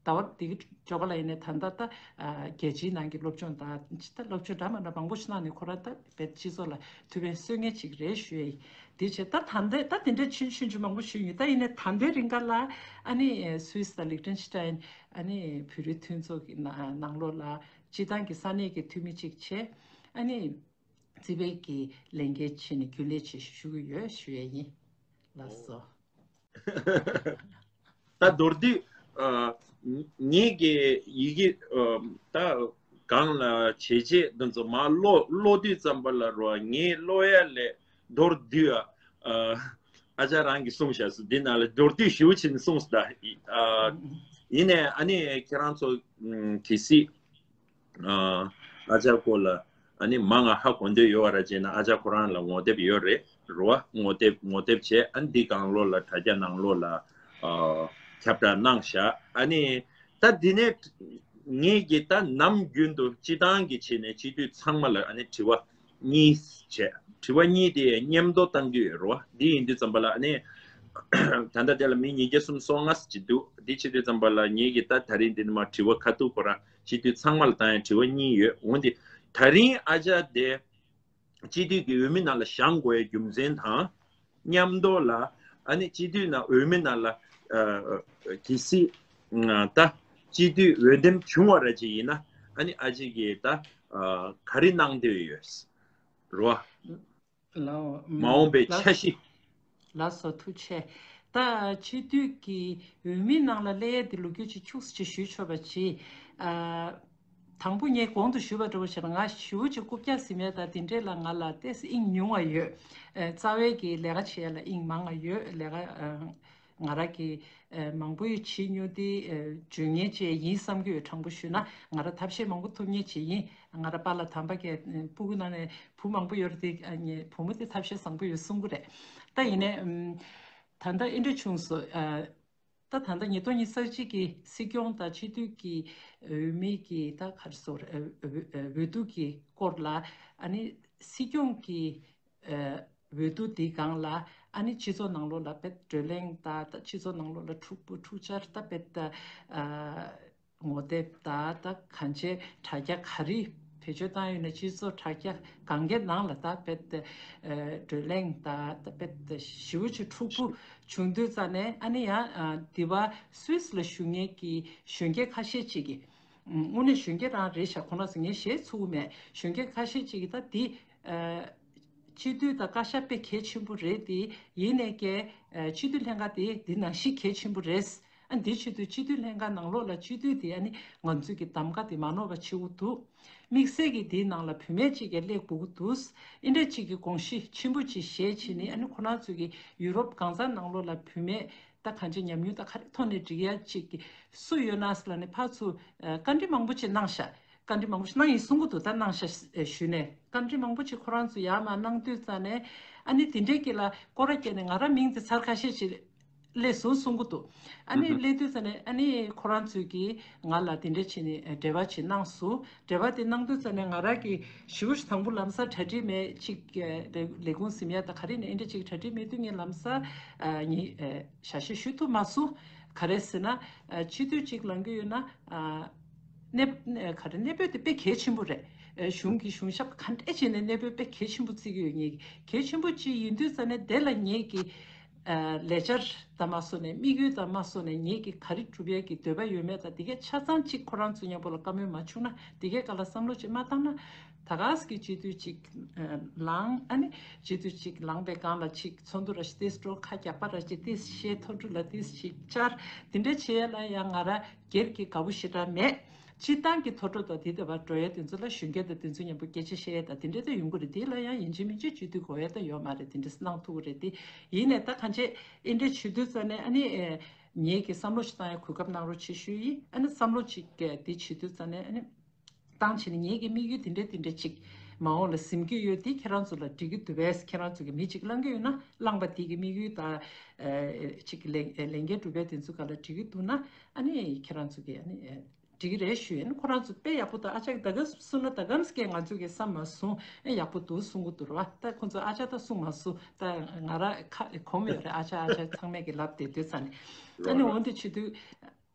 ད་བར་དེ་གི་འགྲོ་ག་ལ་ཡིན་ནའི་ད་ལྟ་ད་ཨ་རྒྱལ་སྤྱིའི་ནང་གི་སློབ་སྦྱོང་དང་ད་སློབ་སྦྱོང་འདྲ་མི་འདྲ་མང་པོ་ཞིག་གནང་ནས། ཁོ་རང་ད་བེད་སྤྱི་ཚོགས་ལ་ཐུགས་ཕན་གསོས་མཁན་ཅིག་རེད་ཞུ་ཡ་ཡིན། དེ་བྱས་ད་ད་ལྟ་ད་དེ་འདྲ་ཆུང་ཆུང་ཆུང་མང་པོ་ཞུས་ཡིན། ད་ཡིན་ནའི་ད་ལྟའི་རིང་ག་ལ་ཨ་ནི་སུད་སི་དང་ལིག་ཊེན་སི་ཊན། ཨ་ནི་བོད་རིགས་མཐུན་ཚོགས་ཀྱི་ནང་ནང་ལོགས་ལ་ སྤྱི་བཏང་གི་ས་གནས་ཀྱི་འཐུས་མི་གཅིག་བྱས། ཨ་ནི་རྩིས་སྤེལ་གྱི་ལས་འགན་བྱས་ནས་རྒྱུན་ལས་བྱས་ཞུ་གི་ཡོད་ཞུ་ཡས་ཡིན། ལགས་སོ། ད་མདོར་བསྡུས། ཨ། ངེད་ཀྱི་ཡི་གེ་ཨ། ད་གང་ལ་བྱས་རྗེས་འདི་ཚོ་མ་ཀློག་ཀློག་དུས་ཙམ་པ་ལ་རོ། ངས་ཀློག་ཡ་ལས་མདོར་བསྡུས། ཨ། ཨ་ཅག་རང་གིས་གསུངས་བཞག་སོང་། འདི་ནང་ལ་མདོར་བསྡུས་ཞེ་པོ་བྱས་ནས་གསུངས་སོང་ད། ཨ། ཡིན་ནའི་ཨ་ནི་ཁྱེད་རང་ཚོ་གལ་སྲིད། ཨ། ཨ་ཅག་སྐོར་ལ་ཨ་ནི་མང་ང་ཧ་གོ་འདོད་ཡོད་པ་ར་བྱས་ན། ཨ་ཅག་ཁོ་རང་ལ་ངོ་དེབ་ཡོད་རེད་རོ། ངོ་དེབ་ངོ་དེབ་བྱས། ཨ་ནི་འདི་གང་ལོགས་ལ་དྲ་རྒྱ་ནང་ལོགས་ལ། ཨ། ཁྱབ་བསྒྲགས་གནང་བཞག་ཨ་ནི་ད་འདི་ནས་ངེད་ཀྱིས་ད་ནམ་རྒྱུན་དུ་སྤྱི་བཏང་གི་བྱས་ནས་སྤྱི་འཐུས་ཚང་མ་ལ་ཨ་ནི་དྲི་བ་གཉིས་བྱས། དྲི་བ་གཉིས་དེ་མཉམ་དུ་བཏང་གི་ཡོད་རེད་བ། འདི་ཡིན་དུས་ཙམ་པ་ལ་ཨ་ནི་ད་ལྟ་དེ་ལ་མི་ཉིས་བརྒྱ་སུམ་ཅུ་སོ་ལྔ་ཅིག་འདུག་འདི་བྱེད་དུས་ཙམ་པ་ལ་ངེད་ཀྱིས་ད་ད་རིང་འདི་ནས་མར་དྲི་བ་ཁ་ཐུག་ཁོ་རང་སྤྱི་འཐུས་ཚང་མ་ལ་བཏང་ཡ་དྲི་བ་གཉིས་ཡོད། འོན་ཏེ་ད་རིང་ཨ་ཅག་དེ་སྤྱི་འཐུས་ཀྱི་འོས་མི་ནང་ལ་བཞེངས་དགོས་ཡ་རྒྱུ་མཚན་དང་། མཉམ་དུ་ལ་ཨ་ནི་སྤྱི་འཐུས་ནང་འོས་མི་ནང་ལ། ཨ། གལ་སྲིད་ད་སྤྱི་འཐུས་འོས་འདེམས་བྱུང་བ་ར་ཅིག་ཡིན་ན། ཨ་ནི་ཨ་ཅག་གིས་ད་ག་རེ་གནང་འདོད་ཡོད་རེད་བ། ལའོ། མ་འོངས་པའི་འཆར་གཞི། ལགས་སོ། ཐུགས་རྗེ་ཆེ། ད་སྤྱི་འཐུས་ཀྱི་འོས་མི་ནང་ལ་སླེབས་ཡས་དེ་ལོ་རྒྱུས་ཅིག་ཁྱུག་ཙམ་ཅིག་ཞུས་ཆོག་པ་ཅིག་ཨ། དང་པོ་ངས་གོང་དུ་ཞུས་པ་འདྲ་བོ་བྱས་ན། ང་ཞེ་པོ་ཅིག་རྐུབ་བཀྱག་ཟིན་ཡས་དང་དེ་འདྲས་ལ་ང་ལ་ཏོག་ཙམ་དབྱིངས་ཉུང་བ་ཡོད། ཨ། རྩ་བའི་གི་ལས་ཀ་བྱེད་ཡས་ལ་དབྱིངས་མང་བ་ཡོད། ལས་ཀ་ཨ། ང་རང་གི་ཨ། མང་པོ་ཡོད་བྱེད་མྱོང་དེ། ཨ། བརྗོད་མཁན་ཅིག་ཡིན་བསམ་གྱི་ཡོད། དྲང་པོ་ཞུས་ན་ང་རང་ཐབས་ཤེས་མང་པོ་ཐུབ་མཁན་ཅིག་ཡིན། ང་རང་པཱ་ལགས་དམ་པ་གི་ཨ། སྤུ་གུ་ནང་ནས་བུ་མང་པོ་ཡོད་རེད་དེ། ཨ། ངའི་བུ་མོ་དེ་ཐབས་ཤེས་བཟང་པོ་ཡོད་གསུང་གི་རེད། ད་ཡིན་ནའི་ཨམ། ད་ལྟ་འདི་འདྲ་བྱུང་སོང་། ཨ། ད་ད་ལྟ་ཉིས་སྟོང་ཉི་ཤུ་རྩ་གཅིག་གི་སྲིད་སྐྱོང་དང་སྤྱི་འཐུས་ཀྱི་འོས་མི་གི་ད་ག་རེ་ཟེར། ཨ། འོས་བསྡུ་གི་སྐོར་ལ། ཨ་ནི་སྲིད་སྐྱོང་གི་ཨ། འོས་བསྡུ་འདིའི་སྒང་ལ་ཨ་ནི་སྤྱི་ཚོགས་ནང་ལོགས་ལ་དཔེ་བགྲོ་གླེང་དང་། ད་སྤྱི་ཚོགས་ནང་ལོགས་ལ་འཁྲུག་པོ་འཁྲུག་ཆ་ད་དཔེ་ད། ཨ། ངོ་དེབ་དང་ད་གང་ཅིའི་དྲ་རྒྱ་ག་རེ་བེད་སྤྱོད་བཏང་ཡོད་ན། སྤྱི་ཚོགས་དྲ་རྒྱ་གང་གའི་ནང་ལ་ད་དཔེ་ད། ཨ། བགྲོ་གླེང་དང་ད་དཔེ་ད་ཞེ་པོ་ཅིག་འཁྲུག་པོ་བྱུང་དུས་ཙ་ནས། ཨ་ནི་ཡང་། ཨ། འདི་བ་སུད་སི་ལ་བཞུགས་མཁན་གྱི་གཞོན་སྐྱེས་ཁ་ཤས་ཅིག་གིས། ཨ། དངོས་གནས་གཞོན་སྐྱེས་རང་རེད་ཤག་ཁོ་རང་ཚོ་ངས་བཤད་ཚུགས་མེད། གཞོན་སྐྱེས་ཁ་ཤས་ཅིག་གིས་ད་འདི། ཨ། སྤྱི་འཐུས་དང་བཀའ་ཤག་དཔེ་གལ་ཆེན་པོ་རེད་དེ། ཡིན་ནའི་ཀྱེ། ཨ། སྤྱི་འཐུས་ལྷན་ཁང་དེ་འདི་ནང་བཞིན་གལ་ཆེན་པོ་རེད། ཨ། འདི་ཆེད་དུ་སྤྱི་འཐུས་ལྷན་ཁང་ནང་ལོགས་ལ་སྤྱི་འཐུས་དེ་ཨ་ནི་ང་ཚོའི་གི་གདམ་ག་དེ་མ་ནོར་བ་བྱེད་དགོས་འདུག་དམིགས་བསལ་གྱི་དེའི་ནང་ལ་བུད་མེད་ཅིག་གིས་སླེབས་དགོས་ཀྱི་འདུག་ཨིན་འདྲ་ཅིག་གི་དགོངས་གཞི་ཆེན་པོ་ཅིག་བཞེས་བྱས་ནས། ཨ་ནི་ཁོ་རང་ཚོའི་གི་ཡུ་རོབ་གང་ཟག་ནང་ལོགས་ལ་བུད་མེད་ད་གང་ཅི་ཉམས་མྱོང་ད་ག་རེ་ཐོག་ནས་འགྲིག་ཡ་ཅིག་གི་སུ་ཡོད་ན་ཟེར་ལབ་ནས་ཕར་ཚུར། ཨ། བཀའ་འདྲི་མང་པོ་ཅིག་གནང་ཤག་བཀའ་འདྲི་མང་པོ་ཞིག་གནང་ཡིན་གསུང་གི་འདུག་ད་གནང་ཤག་ཞུས་ནས། བཀའ་འདྲི་མང་པོ་ཅིག་ཁོ་རང་ཚོ་ཡར་མར་གནང་དུས་ཙ་ནས། ཨ་ནི་དེ་འདྲའི་སྐད་ལ་སྐོར་ར་བརྒྱབ་ནས་ང་རང་མིང་དེ་ཚར་ཁ་ཤས་ཅིག་སླེབས་སོང་གསུང་གི་འདུག་ཨ་ནི་སླེབས་དུས་ཙ་ནས་ཨ་ནི་ཁོ་རང་ཚོས་ཀྱིས་ང་ལ་དེ་འདྲ་བྱས་ནས་འབྲེལ་བ་ཅིག་གནང་སོང་། འབྲེལ་བ་དེ་གནང་དུས་ཙ་ནས་ང་རང་གིས་ཞེ་པོ་ཅིག་དང་པོ་ལམ་སང་གྲ་སྒྲིག་མེད་ཅིག་ལས་ལས་ཁུངས་ཟིན་ཡ་ད་ག་རེ་ནས་ཨེ་འདྲ་ཅིག་གྲ་སྒྲིག་མེད་དུས། ངས་ལམ་སང་ཨ་ནི་ཨ་ཞལ་བཞེས་ཞུ་ཐུབ་མ་སོང་། ག་རེ་ཟེར་ན། ཨ། སྤྱི་འཐུས་ཅིག་ལངས་ཀྱི་ཡོད་ན། ཨ། གནས་ག་རེ། གནས་སྤོས་དེ་དཔེ་གལ་ཆེན་པོ་རེད། ཨ། གཞུང་གི་གཞུང་ཞབས་ག་འདྲས་བྱས་ནས་གནས་སྤོས་དཔེ་གལ་ཆེན་པོ་བརྩི་གི་ཡོད། ངེད་ཀྱིས་གལ་ཆེན་པོ་ཅིག་ཡིན་དུས་ཙ་ནས་དེ་ལ་ངེད་ཀྱི། ཨ། ལས་འཆར་དང་མ་སོ་ནས། དམིགས་ཡུལ་དང་མ་སོ་ནས་ངེད་ཀྱིས་ག་རེ་སྒྲུབ་ཡས་ཀྱི་འདོད་པ་ཡོད་མེད་དང་། དེ་གས་ཆ་ཚང་ཅིག་ཁོ་རང་ཚོ་མཉམ་པོ་ལ་བཀའ་མོལ་མ་བྱུང་ན། དེ་གས་སྒང་ལ་བསམ་བློ་ཅིག་མ་བཏང་ན། ད་ག་སེ་གི་སྤྱི་འཐུས་ཅིག་ཨ་ལངས། ཨ་ནི་སྤྱི་འཐུས་ཅིག་ལངས་པའི་སྒང་ལ་ཅིག་ཚོགས་འདུ་ར་ཞིག་ཏོག་ཙམ་ཁ་རྒྱག་པ་ར་ཅིག་ཏོག་ཙམ་བཤད། ཐོག་དྲུག་ལ་ཏོག་ཙམ་ཅིག་བཅར། དེ་འདྲ་བྱེད་ཡ་ལ་ཡང་ང་རང་སྒེར་གྱི་དགའ་པོ་ཞེ་དྲག་མེད། སྤྱིར་བཏང་གི་ཐོག་འགྲོ་དང་དེ་ལྟ་བུ་འགྲོ་ཡ་དེ་ཚོ་ལ་གཞོན་སྐྱེས་དང་དེ་ཚོ་མཉམ་པོ་སྐད་ཆ་བཤད་ཡ་དང་དེ་འདྲ་ད་ཡོང་གི་རེད། དེ་ལ་ཡང་ཡིན་གཅིག་མིན་གཅིག་སྤྱི་འཐུས་དགོས་ཡ་ད་ཡོད་མ་རེད། དེ་འདྲ་གནང་ཐུབ་ཀྱི་རེད་དེ། ཡིན་ནའི་ད་གང་བྱས་ཨེ་འདྲ་བྱེད་དུས་ཙ་ནས། ཨ་ནི་ཨེ་ངེད་ཀྱིས་བསམ་བློ་ཞིག་བཏང་ཡ་གོ་སྐབས་གནང་རོགས་བྱེད་ཞུ་ཡིན། ཨ་ནི་བསམ་བློ་ཅིག་གི་དེ་བྱེད་དུས་ཙ་ནས། ཨ་ནི་བཏང་བྱས་ནས་ངེད་ཀྱི་དམིགས་ཡུལ་དེ་འདྲ་དེ་འདྲ་ཅིག་མ་འོངས་ལ་ཟིན་གྱི་ཡོད། དེ་ཁྱེད་རང་ཚོ་ལ་འགྲིག་གི་འདུག་པས། ཁྱེད་རང་ཚོ་གི་མི་ཅིག་བླང་གི་ཡོད་ན། བླངས་པ་དེ་གི་དམིགས་ཡུལ་དང་། ཨ། ཅིག་ལས་ལས་འགན་སྒྲུབ་པའི་དེ་ཚོ་སྒང་ལ་འགྲིག་གི་འདུག་ན། ཨ་ནི་ཁྱེད་རང་ཚོ་གི་ཨ་ནི་འགྲིག་གི་རེད་ཞུ་ཡིན། ཁོ་རང་ཚོ་དཔེ་ཡག་པོ་འདུག་ཨ་ཅག་ད་ག་གསུང་ན་ད་གམ་སྐད་ང་ཚོ་གི་བསམ་མ་སོང་། ཨེ་ཡག་པོ་འདུག་གསུང་གི་འདུག་ར་བ། ད་ཁོ་ཚོ་ཨ་ཅག་ད་གསུང་མ་སོང་། ད་ང་ར་ཁ་གོམས་ཡོད་རེད། ཨ་ཅག་ཨ་ཅག་ཚང་མས་གི་ལབ་བསྡད་དུས་ཙ་ནས། ཨ་ནི་འོན་ཏེ་བྱེད་དུས།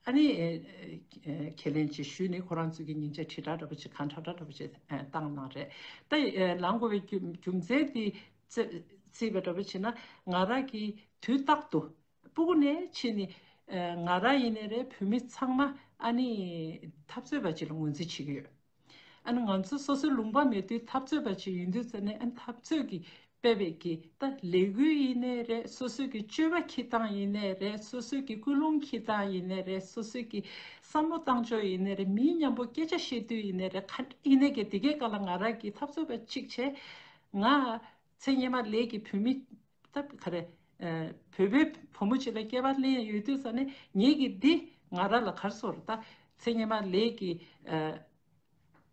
ཨ་ནི་ཨེ་ཁས་ལེན་ཅིག་ཞུས་ནས་ཁོ་རང་ཚོ་གི་སྙིང་རྗེ་དྲིལ་བསྒྲགས་འདྲ་པོ་ཅིག་གང་དྲག་དྲག་འདྲ་པོ་ཅིག་བཏང་གནང་རེད། ད་ལངས་དགོས་པའི་རྒྱུ་རྒྱུ་མཚན་དེ་བརྩི་བརྩིས་པ་འདྲ་པོ་བྱས་ན། ང་རང་གིས་དུས་རྟག་ཏུ་སྤུ་གུ་ནས་ཕྱིན་ནས། ཨ། ང་རང་ཡིན་ནའི་རེད། བོད་མི་ཚང་མ་ཨ་ནི་འཐབ་རྩོད་པ་ཅིག་ལ་ངོས་འཛིན་བྱེད་ཀྱི་ཡོད། ཨ་ནི་ང་ཚོ་སོ་སོའི་ལུང་པ་མེད་དུས་འཐབ་རྩོད་པ་ཅིག་ཡིན་དུས་ཙ་ནས། ཨ་ནི་འཐབ་རྩོད་ཀྱི་སྤེལ་བའི་གི་ད་ལས་འགུལ་ཡིན་ནའི་རེད། སོ་སོའི་གི་སྤྱོད་པ་འཁྱེར་སྟངས་ཡིན་ནའི་རེད། སོ་སོའི་གི་ཀུན་སློང་འཁྱེར་སྟངས་ཡིན་ནའི་རེད། སོ་སོའི་གི་བསམ་བློ་བཏང་ཕྱོགས་ཡིན་ནའི་རེད། མིའི་མཉམ་པོ་སྐད་ཆ་བཤད་དུས་ཡིན་ནའི་རེད། ག་འདྲ་ཡིན་ནའི་གི་དེ་གའི་སྐབས་ལ་ང་རང་གི་འཐབ་རྩོད་པ་གཅིག་བྱས། ང་ཚེ་སྔོན་མ་ལས་ཀྱི་བུད་མེད་ད་ག་རེ། ཨ། བོད་པའི་བུ་མོ་ཅིག་ལ་སྐྱེས་པ་ལེན་ཡོད་དུས་ཙ་ནས། ངེད་ཀྱི་འདི་ང་རང་ལ་གར་སོར་ད་ཚེ་སྔོན་མ་ལས་ཀྱི་ཨ་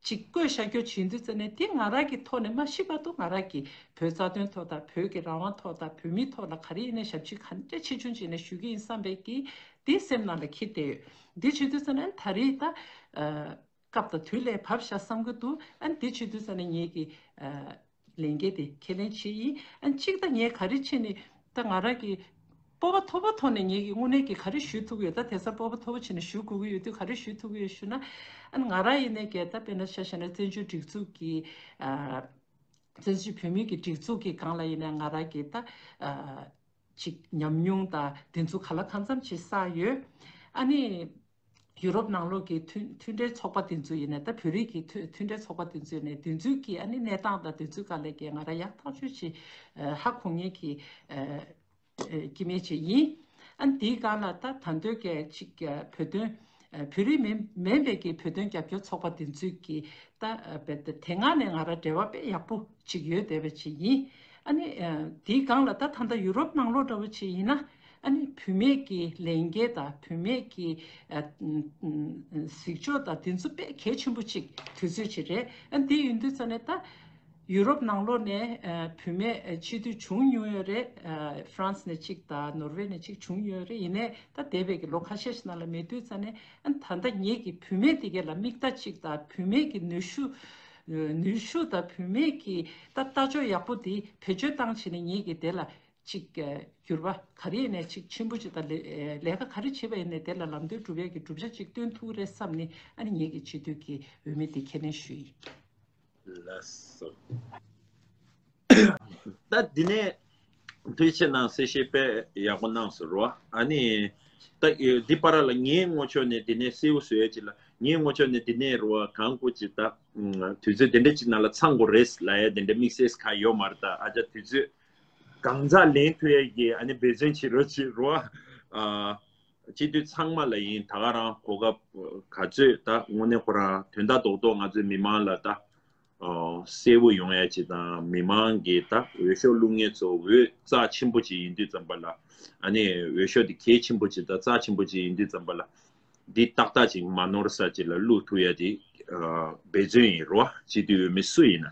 ཅིག་བསྐོས་བཞག་རྒྱུ་བྱེད་དུས་ཙ་ནས། དེ་ང་རང་གི་ཐོག་ནས་མ་ཤི་བར་དུ་ང་རང་གི་བོད་རྩ་དོན་ཐོག་དང་། བོད་ཀྱི་རང་དབང་ཐོག་དང་། བོད་མིའི་ཐོག་ལ་ག་རེ་ཡིན་ནའི་ཞབས་ཕྱི་ག་འདྲ་ཆེ་ཆུང་བྱས་ནས་ཞུ་གི་ཡིན་བསམ་པའི་གི་དེ་སེམས་ནང་ལ་འཁྱེར་བསྡད་ཡོད། འདི་བྱེད་དུས་ཙ་ནས་ད་རེས་ད་ཨ། སྐབས་དང་དུས་ལས་བབས་ཤག་བསམ་གྱི་འདུག་ཨ་ནི་དེ་བྱེད་དུས་ཙ་ནས་ངེད་ཀྱི་ཨ་ལས་འགན་དེ་ཁས་ལེན་བྱས་ཡིན། ཨ་ནི་གཅིག་ད་ངས་ག་རེ་བྱས་ནས་ད་ང་རང་གི་སྤོབས་པ་མཐོ་པོ་ཐོག་ནས་ངེད་ཀྱི་དངོས་གནས་ཀྱི་ག་རེ་ཞུ་ཐུབ་ཀྱི་ཡོད། ད་དེང་སང་སྤོབས་པ་མཐོ་པོ་བྱས་ནས་ཞུ་དགོས་ཀྱི་ཡོད་དུས་ག་རེ་ཞུ་ཐུབ་ཀྱི་ཡོད་ཞུ་ན། ཨ་ནི་ང་རང་ཡིན་ནའི་གལ་ཏེ་དཔེར་ན་ཆ་བཞག་ན་བཙན་བྱོལ་སྒྲིག་འཛུགས་ཀྱི་ཨ་བཙན་བྱོལ་བོད་མིའི་གི་སྒྲིག་འཛུགས་ཀྱི་སྒང་ལ་ཡིན་ནའི་ང་རང་གི་ད་ཨ་ཅིག་ཉམས་མྱོང་དང་དེ་ཚོ་གང་ལ་གང་འཚམ་ཅིག་བསགས་ཡོད། ཨ་ནི་ཡུ་རོབ་ནང་ལོགས་ཀྱི་མཐུན་མཐུན་སྒྲིལ་ཚོགས་པ་དེ་ཚོ་ཡིན་ནའི། ད་བོད་རིགས་ཀྱི་མཐུན་མཐུན་སྒྲིལ་ཚོགས་པ་དེ་ཚོ་ཡིན་ནའི། དེ་ཚོའི་གི་ཨ་ནི་གནས་སྟངས་དང་དེ་ཚོའི་སྒང་ལ་གི་ང་རང་ཡག་ཐག་ཆོད་ཅིག་ཧ་གོ་མཁན་གྱི་སྐྱེ་དམན་ཅིག་ཡིན། ཨ་ནི་དེའི་སྒང་ལ་ད་ད་འདོད་གལ་ཅིག་བོད་དོན་བོད་རིགས་མིན་མིན་པའི་གི་བོད་དོན་རྒྱབ་སྐྱོར་ཚོགས་པ་དེ་ཚོའི་གི་ད་དེ་སྔ་ནས་ང་རང་འབྲེལ་བ་དཔེ་ཡག་པོ་ཅིག་ཡོད་བསྡད་པ་ཅིག་ཡིན། ཨ་ནི་དེའི་སྒང་ལ་ད་ད་ལྟ་ཡུ་རོབ་ནང་ལོགས་འདྲ་བོ་ཅིག་ཡིན་ན། ཨ་ནི་བུད་མེད་ཀྱི་ལས་འགན་དང་། བུད་མེད་ཀྱི་ཨ་ཨ་ཨ་གཟིགས་ཕྱོགས་དང་། དེ་ཚོ་དཔེ་གལ་ཆེན་པོ་ཅིག་དུས་ཚོད་ཅིག་རེད། ཨ་ནི་དེ་ཡིན་དུས་ཙ་ནས་ད་ཡུ་རོབ་ནང་ལོགས་ནས་ཨ་བུད་མེད་ཨ་ཆེད་དུ་བྱུང་མྱོང་ཡོད་རེད། ཨ་ཧྥ་རན་སི་ནས་གཅིག་དང་། ནོར་ཝེ་ནས་གཅིག་བྱུང་ཡོད་རེད། ཡིན་ནའི་ད་འདས་པའི་གི་ལོ་ཁ་ཤས་ཤིག་ནང་ལ་མེད་དུས་ཙ་ནས། ཨ་ནི་ད་ལྟ་ངེད་ཀྱི་བུད་མེད་དེ་གས་ལ་མིག་ལྟ་ཅིག་དང་། བུད་མེད་ཀྱི་ནུས་ཤུགས་ནུས་ཤུགས་དང་། བུད་མེད་ཀྱི་ད་ལྟ་ཕྱོགས་ཡག་པོ་དེ་བེད་སྤྱོད་བཏང་བྱས་ནས། ངེད་ཀྱི་དེ་ལ་ཅིག་འགྱུར་བ་ག་རེ་ཡིན་ནའི་ཅིག་ཆེན་པོ་ཅིག་དང་། ལས་ལས་ཀ་ག་རེ་བྱེད་པ་ཡིན་ནའི་དེ་ལ་ལམ་སྟོན་སྒྲུབ་ཡས་ཀྱི་གྲུབ་ཆ་ཅིག་སྟོན་ཐུབ་རེད་བསམ་ནས། ཨ་ནི་ངེད་ཀྱི་སྤྱི་འཐུས་ཀྱི་འོས་མི་དེ་ཁས་ལེན་ཞུས་ཡིན། ལགས་སོ། ད་འདི་ནས་ཐུགས་རྗེ་ཆེ་གནང་། གསལ་བཤད་དཔེ་ཡག་པོ་གནང་སོང་རོ། ཨ་ནི་ད་འདི་བར་ལ་ངའི་ངོས་ཕྱོགས་ནས། འདི་ནས་གསལ་བོ་བཟོ་ཡས་ཅིག་ལ་ངའི་ངོས་ཕྱོགས་ནས་འདི་ནས་རོ། གང་དགོས་ཅིག་ད་དུས་ཚོད་དེ་འདྲ་ཅིག་ནང་ལ་ཚང་དགོས་རེད་ལབ་ཡས་དེ་འདྲ་དམིགས་བསལ་གང་ཡོད་མ་རེད། ད་ཨ་ཅག་དུས་ཚོད་གང་ཙམ་ལེན་ཐུབ་ཡས་ཀྱི་ཨ་ནི་འབད་བརྩོན་བྱེད་རོགས་བྱེད་རོ། ཨ། སྤྱི་འཐུས་ཚང་མ་ལ་ཡིན། ད་ག་རང་གོ་སྐབས་ག་ཚོད་ད་དངོས་གནས་ཁོ་རང་དོན་དག་རྡོག་རྡོག་ང་ཚོའི་མི་མང་ལ་ད་ཨ་གསལ་བོ་ཡོང་ཡ་ཅིག་དང་། མི་མང་གི་ད་འོས་ཤོག་བླུག་མཁན་ཚོ་འོས་རྩ་ཆེན་པོ་ཅིག་ཡིན་དུས་ཙམ་པ་ལ། ཨ་ནི་འོས་ཤོག་དེ་གལ་ཆེན་པོ་ཅིག་དང་རྩ་ཆེན་པོ་ཅིག་ཡིན་དུས་ཙམ་པ་ལ། འདི་ཏག་ཏག་ཅིག་མ་ནོར་ས་ཅིག་ལ་བླུག་ཐུབ་ཡ་དེ་ཨ་འབད་བརྩོན་ཡིན་རོ། སྤྱི་འཐུས་འོས་མི་སུ་ཡིན་ན།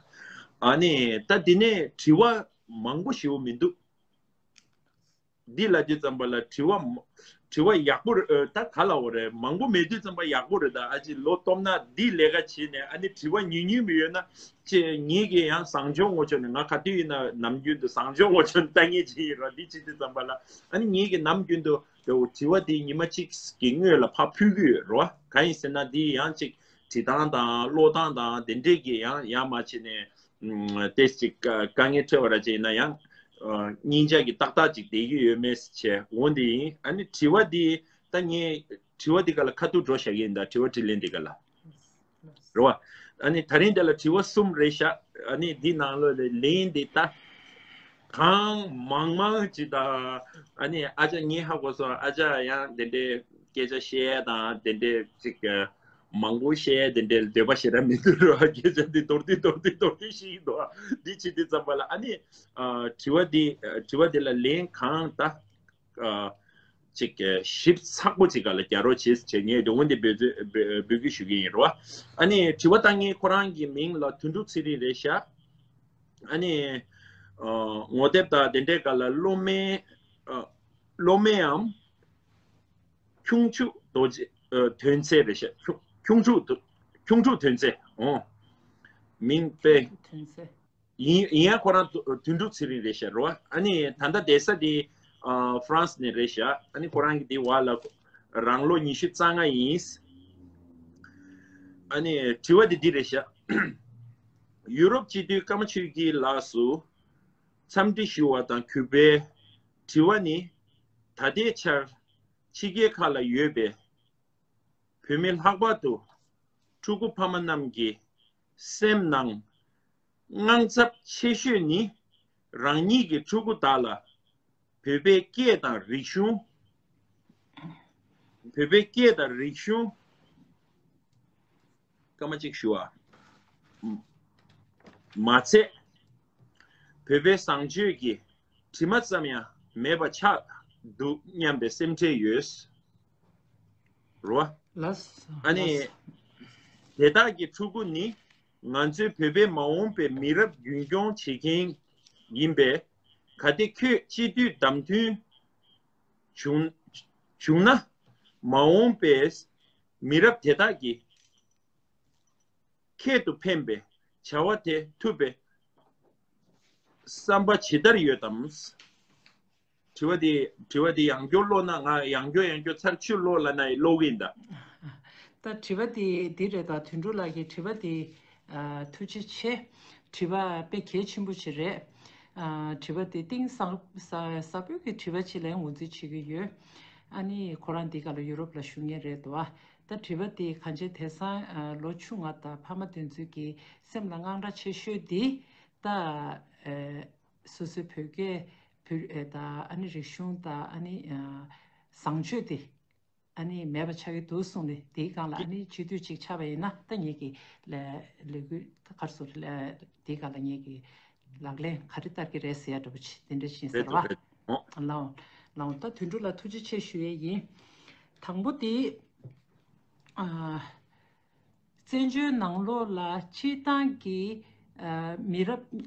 ཨ་ནི་ད་འདི་ནས་དྲི་བ་མང་པོ་ཞེ་པོ་མི་འདུག་འདི་ལབ་དུས་ཙམ་པ་ལ་དྲི་བ་མ་དྲི་བ་ཡག་པོ་རེད། ཨ་ད་ག་ལབ་དགོས་རེད། མང་པོ་མེད་དུས་ཙམ་པ་ཡག་པོ་རེད། ད་ཨ་ཅེ་ལོ་སྟོབས་ན་འདི་ལས་ཀ་བྱས་ནས། ཨ་ནི་དྲི་བ་ཉུང་ཉུང་མི་ཡོད་ན་ཅེ། ངེད་ཀྱིས་ཡང་བཟང་སྤྱོད་ངོ་ཕྱོགས་ནས། ང་ག་དུས་ཡིན་ན་ནམ་རྒྱུན་དུ་བཟང་སྤྱོད་ངོ་ཕྱོགས་ནས་ལྟ་ངེས་ཅིག་ཡིན་རོ། འདི་བྱེད་དུས་ཙམ་པ་ལ། ཨ་ནི་ངེད་ཀྱིས་ནམ་རྒྱུན་དུ་དྲི་བ་འདི་ཉི་མ་གཅིག་གི་སྔོན་ལ་ཕར་ཕུལ་གྱི་ཡོད་རོ། གང་ཡིན་ཟེར་ན་འདི་ཡང་ཅིག་བྲིས་སྟངས་དང་ཀློག་སྟངས་དང་དེ་འདྲས་ཀྱི་ཡང་ཡང་མ་བྱས་ནས། ཨ་ཏོག་ཙམ་དཀའ་ངལ་འཕྲད་པ་ར་ཅིག་ཡིན་ན་ཡང་། ཨ་སྙིང་རྗེ་གི་ཏག་ཏག་ཅིག་བསྡད་ཀྱི་ཡོད་མེད་བྱས་འོ་འདི་ཡིན། ཨ་ནི་དྲི་བ་འདི་ད་ངས་དྲི་བ་འདི་ག་ལ་ཁ་ཐུག་འགྲོ་བཞག་གི་ཡིན། ད་དྲི་བ་དྲིས་ལན་འདི་ག་ལ་རེད་བ། ཨ་ནི་ད་རིང་འདི་ལ་དྲི་བ་གསུམ་རེད་ཤག་ཨ་ནི་འདི་ནང་ལོགས་ལ་ལན་འདི་ད་གང་མང་མང་ཅིག་ད། ཨ་ནི་ཨ་ཅག་ངས་ཧ་གོ་སོང་། ཨ་ཅག་ཡང་དེ་འདྲའི་སྐད་ཆ་བཤད་ཡ་དང་དེ་འདྲའི་ཅིག་མང་པོ་བཤད་དེ་འདྲའི་འདོད་པ་ཞེ་དྲག་མི་འདུག་ར། སྐད་ཆ་འདི་མདོར་བསྡུས་མདོར་བསྡུས་མདོར་བསྡུས་ཤིག་ཡིན་འདུག་འདི་བྱེད་དུས་ཙམ་པ་ལ་ཨ་ནི་ཨ་དྲི་བ་འདི་དྲི་བ་འདི་ལ་ལན་གང་ད་ཨ་ཅིག་ཞིབ་ཚགས་པོ་ཅིག་ག་ལ་རྒྱག་རོགས་བྱེད་ཟེར་ངས་འདོད་པ་འདི་འབོད་ཚོད་འབོད་འབོད་སྐུལ་ཞུ་གི་ཡིན་ར། ཨ་ནི་དྲི་བ་བཏང་མཁན་ཁོ་རང་གི་མིང་ལ་དོན་གྲུབ་ཚེ་རིང་རེད་ཤག་ཨ་ནི་ཨ་ངོ་དེབ་དང་དེ་འདྲའི་སྒང་ལ་སློབ་མའི་ཨ་སློབ་མའམ་ཁྱུང་ཕྲུག་རྡོ་རྗེ་ཨ་དོན་ཚན་རེད་ཤག་ཁྱུང་ཁྱུང་ཕྲུག་ཁྱུང་ཕྲུག་དོན་ཚན། འོ་མིང་དཔེ་དོན་ཚན། ཡིན་ཡིན་ཡང་ཁོ་རང་དོ་དོན་གྲུབ་ཚེ་རིང་རེད་ཤག་རོ། ཨ་ནི་ད་ལྟ་བསྡད་ས་དེ་ཨ་ཧྥ་རན་སི་ནས་རེད་ཤག་ཨ་ནི་ཁོ་རང་གི་དེ་བར་ལ་རང་ལོ་ཉི་ཤུ་རྩ་ལྔ་ཡིན། ཨ་ནི་དྲི་བ་དེ་འདི་རེད་ཤག་ཡུ་རོབ་སྤྱི་འཐུས་ཀརྨ་ཆོས་སྐྱིད་ལགས་སུ་འཚམས་འདྲི་ཞུ་བ་དང་གུས་པའི་དྲི་བ་ནི། ད་ལྟའི་ཆར་ཕྱི་རྒྱལ་ཁག་ལ་ཡོད་པའི་བོད་མི། ལྷག་པར་དུ་ཕྲུ་གུ་ཕ་མ་རྣམས་ཀྱིས་ སེམས་ནང་དངངས་འཚབ་ཆེ་ཤོས་ནི་རང་ཉིད་ཀྱི་ཕྲུ་གུ་དག་ལ་བོད་པའི་སྐད་དང་རིག་གཞུང་། བོད་པའི་སྐད་དང་རིག་གཞུང་། སྐར་མ་གཅིག་ཞུ་བ། མ་ཚད། བོད་པའི་བཟང་སྤྱོད་ཀྱི་དྲི་མ་ཙམ་ཡང་མེད་པ་ཆགས་འདུག་སྙམ་པའི་སེམས་ཁྲལ་ཡོད། རོ། ལགས་སོ། ཨ་ནི། ལགས་སོ། དེ་དག་གི་ཕྲུ་གུ་ནི་ང་ཚོའི་བོད་པའི་མ་འོངས་པའི་མི་རབས་རྒྱུན་སྐྱོང་བྱེད་མཁན་ཡིན་པས། གལ་ཏེ་ཁྱོད་སྤྱི་འཐུས་བདམས་ཐོན་བྱུང་བྱུང་ན། མ་འོངས་པའི་མི་རབས་དེ་དག་གི་ཁྱད་དུ་འཕེན་པའི་བྱ་བ་དེ་ཐུབ་པའི་བསམ་པ་ཇི་ལྟར་ཡོད་དམ། དྲི་བ་དེ། དྲི་བ་དེ་ཡང་བསྐྱར་ཀློག་ན། ང་ཡང་བསྐྱར་ཡང་བསྐྱར་ཚར་གཅིག་ཀློག་ལབ་ན་ཀློག་གི་ཡིན་ད། ད་དྲི་བ་དེ་འདི་རེད། ད་དོན་གྲུབ་ལགས་ཀྱི་དྲི་བ་དེ་ཐུགས་རྗེ་ཆེ། དྲི་བ་དཔེ་གལ་ཆེན་པོ་ཞིག་རེད། དྲི་བ་དེ་གཏིང་ཟབ་ཟབ་ཟབ་པོའི་གི་དྲི་བ་ཅིག་ལ་ངོས་འཛིན་བྱེད་ཀྱི་ཡོད། ཨ་ནི་ཁོ་རང་འདི་ག་ལ་ཡུ་རོབ་ལ་བཞུགས་མཁན་རེད་འདུག་བ། ད་དྲི་བ་དེ་གང་ཅི་དེང་སང་ལོ་ཆུང་བ་དང་ཕ་མ་དེ་ཚོའི་གི་སེམས་ལ་དངངས་སྐྲག་ཆེ་ཤོས་དེ་ད། སོ་སོའི་བོད་སྐད། བོད་ཨེ་ད་ཨ་ནི་རིག་གཞུང་དང་ཨ་ནི་ཨ་བཟང་སྤྱོད་དེ་ཨ་ནི་མེད་པ་ཆགས་ཀྱི་འདུག་གསུངས་ནས། དེའི་སྒང་ལ་ཨ་ནི་སྤྱི་འཐུས་གཅིག་ཆགས་པ་ཡིན་ན་ད་ངེད་ཀྱི་ལས་ལས་འགུལ་ག་རེ་ཟེར་ལས་དེའི་སྒང་ལ་ངེད་ཀྱི་ལག་ལེན་ག་རེ་བསྟར་གྱི་རེད་ཟེར་ཡ་འདྲ་པོ་ཅིག་དེ་འདྲ་ཞིག་ཟེར་བ། རེད་འདུག་རེད་འདུག་ལའོ། ལའོ། ད་དོན་གྲུབ་ལ་ཐུགས་རྗེ་ཆེ་ཞུ་ཡས་ཡིན། དང་པོ་དེ་ཨ། བཙན་བྱོལ་ནང་ལོགས་ལ་སྤྱིར་བཏང་གི་ཨ་མི་རབས་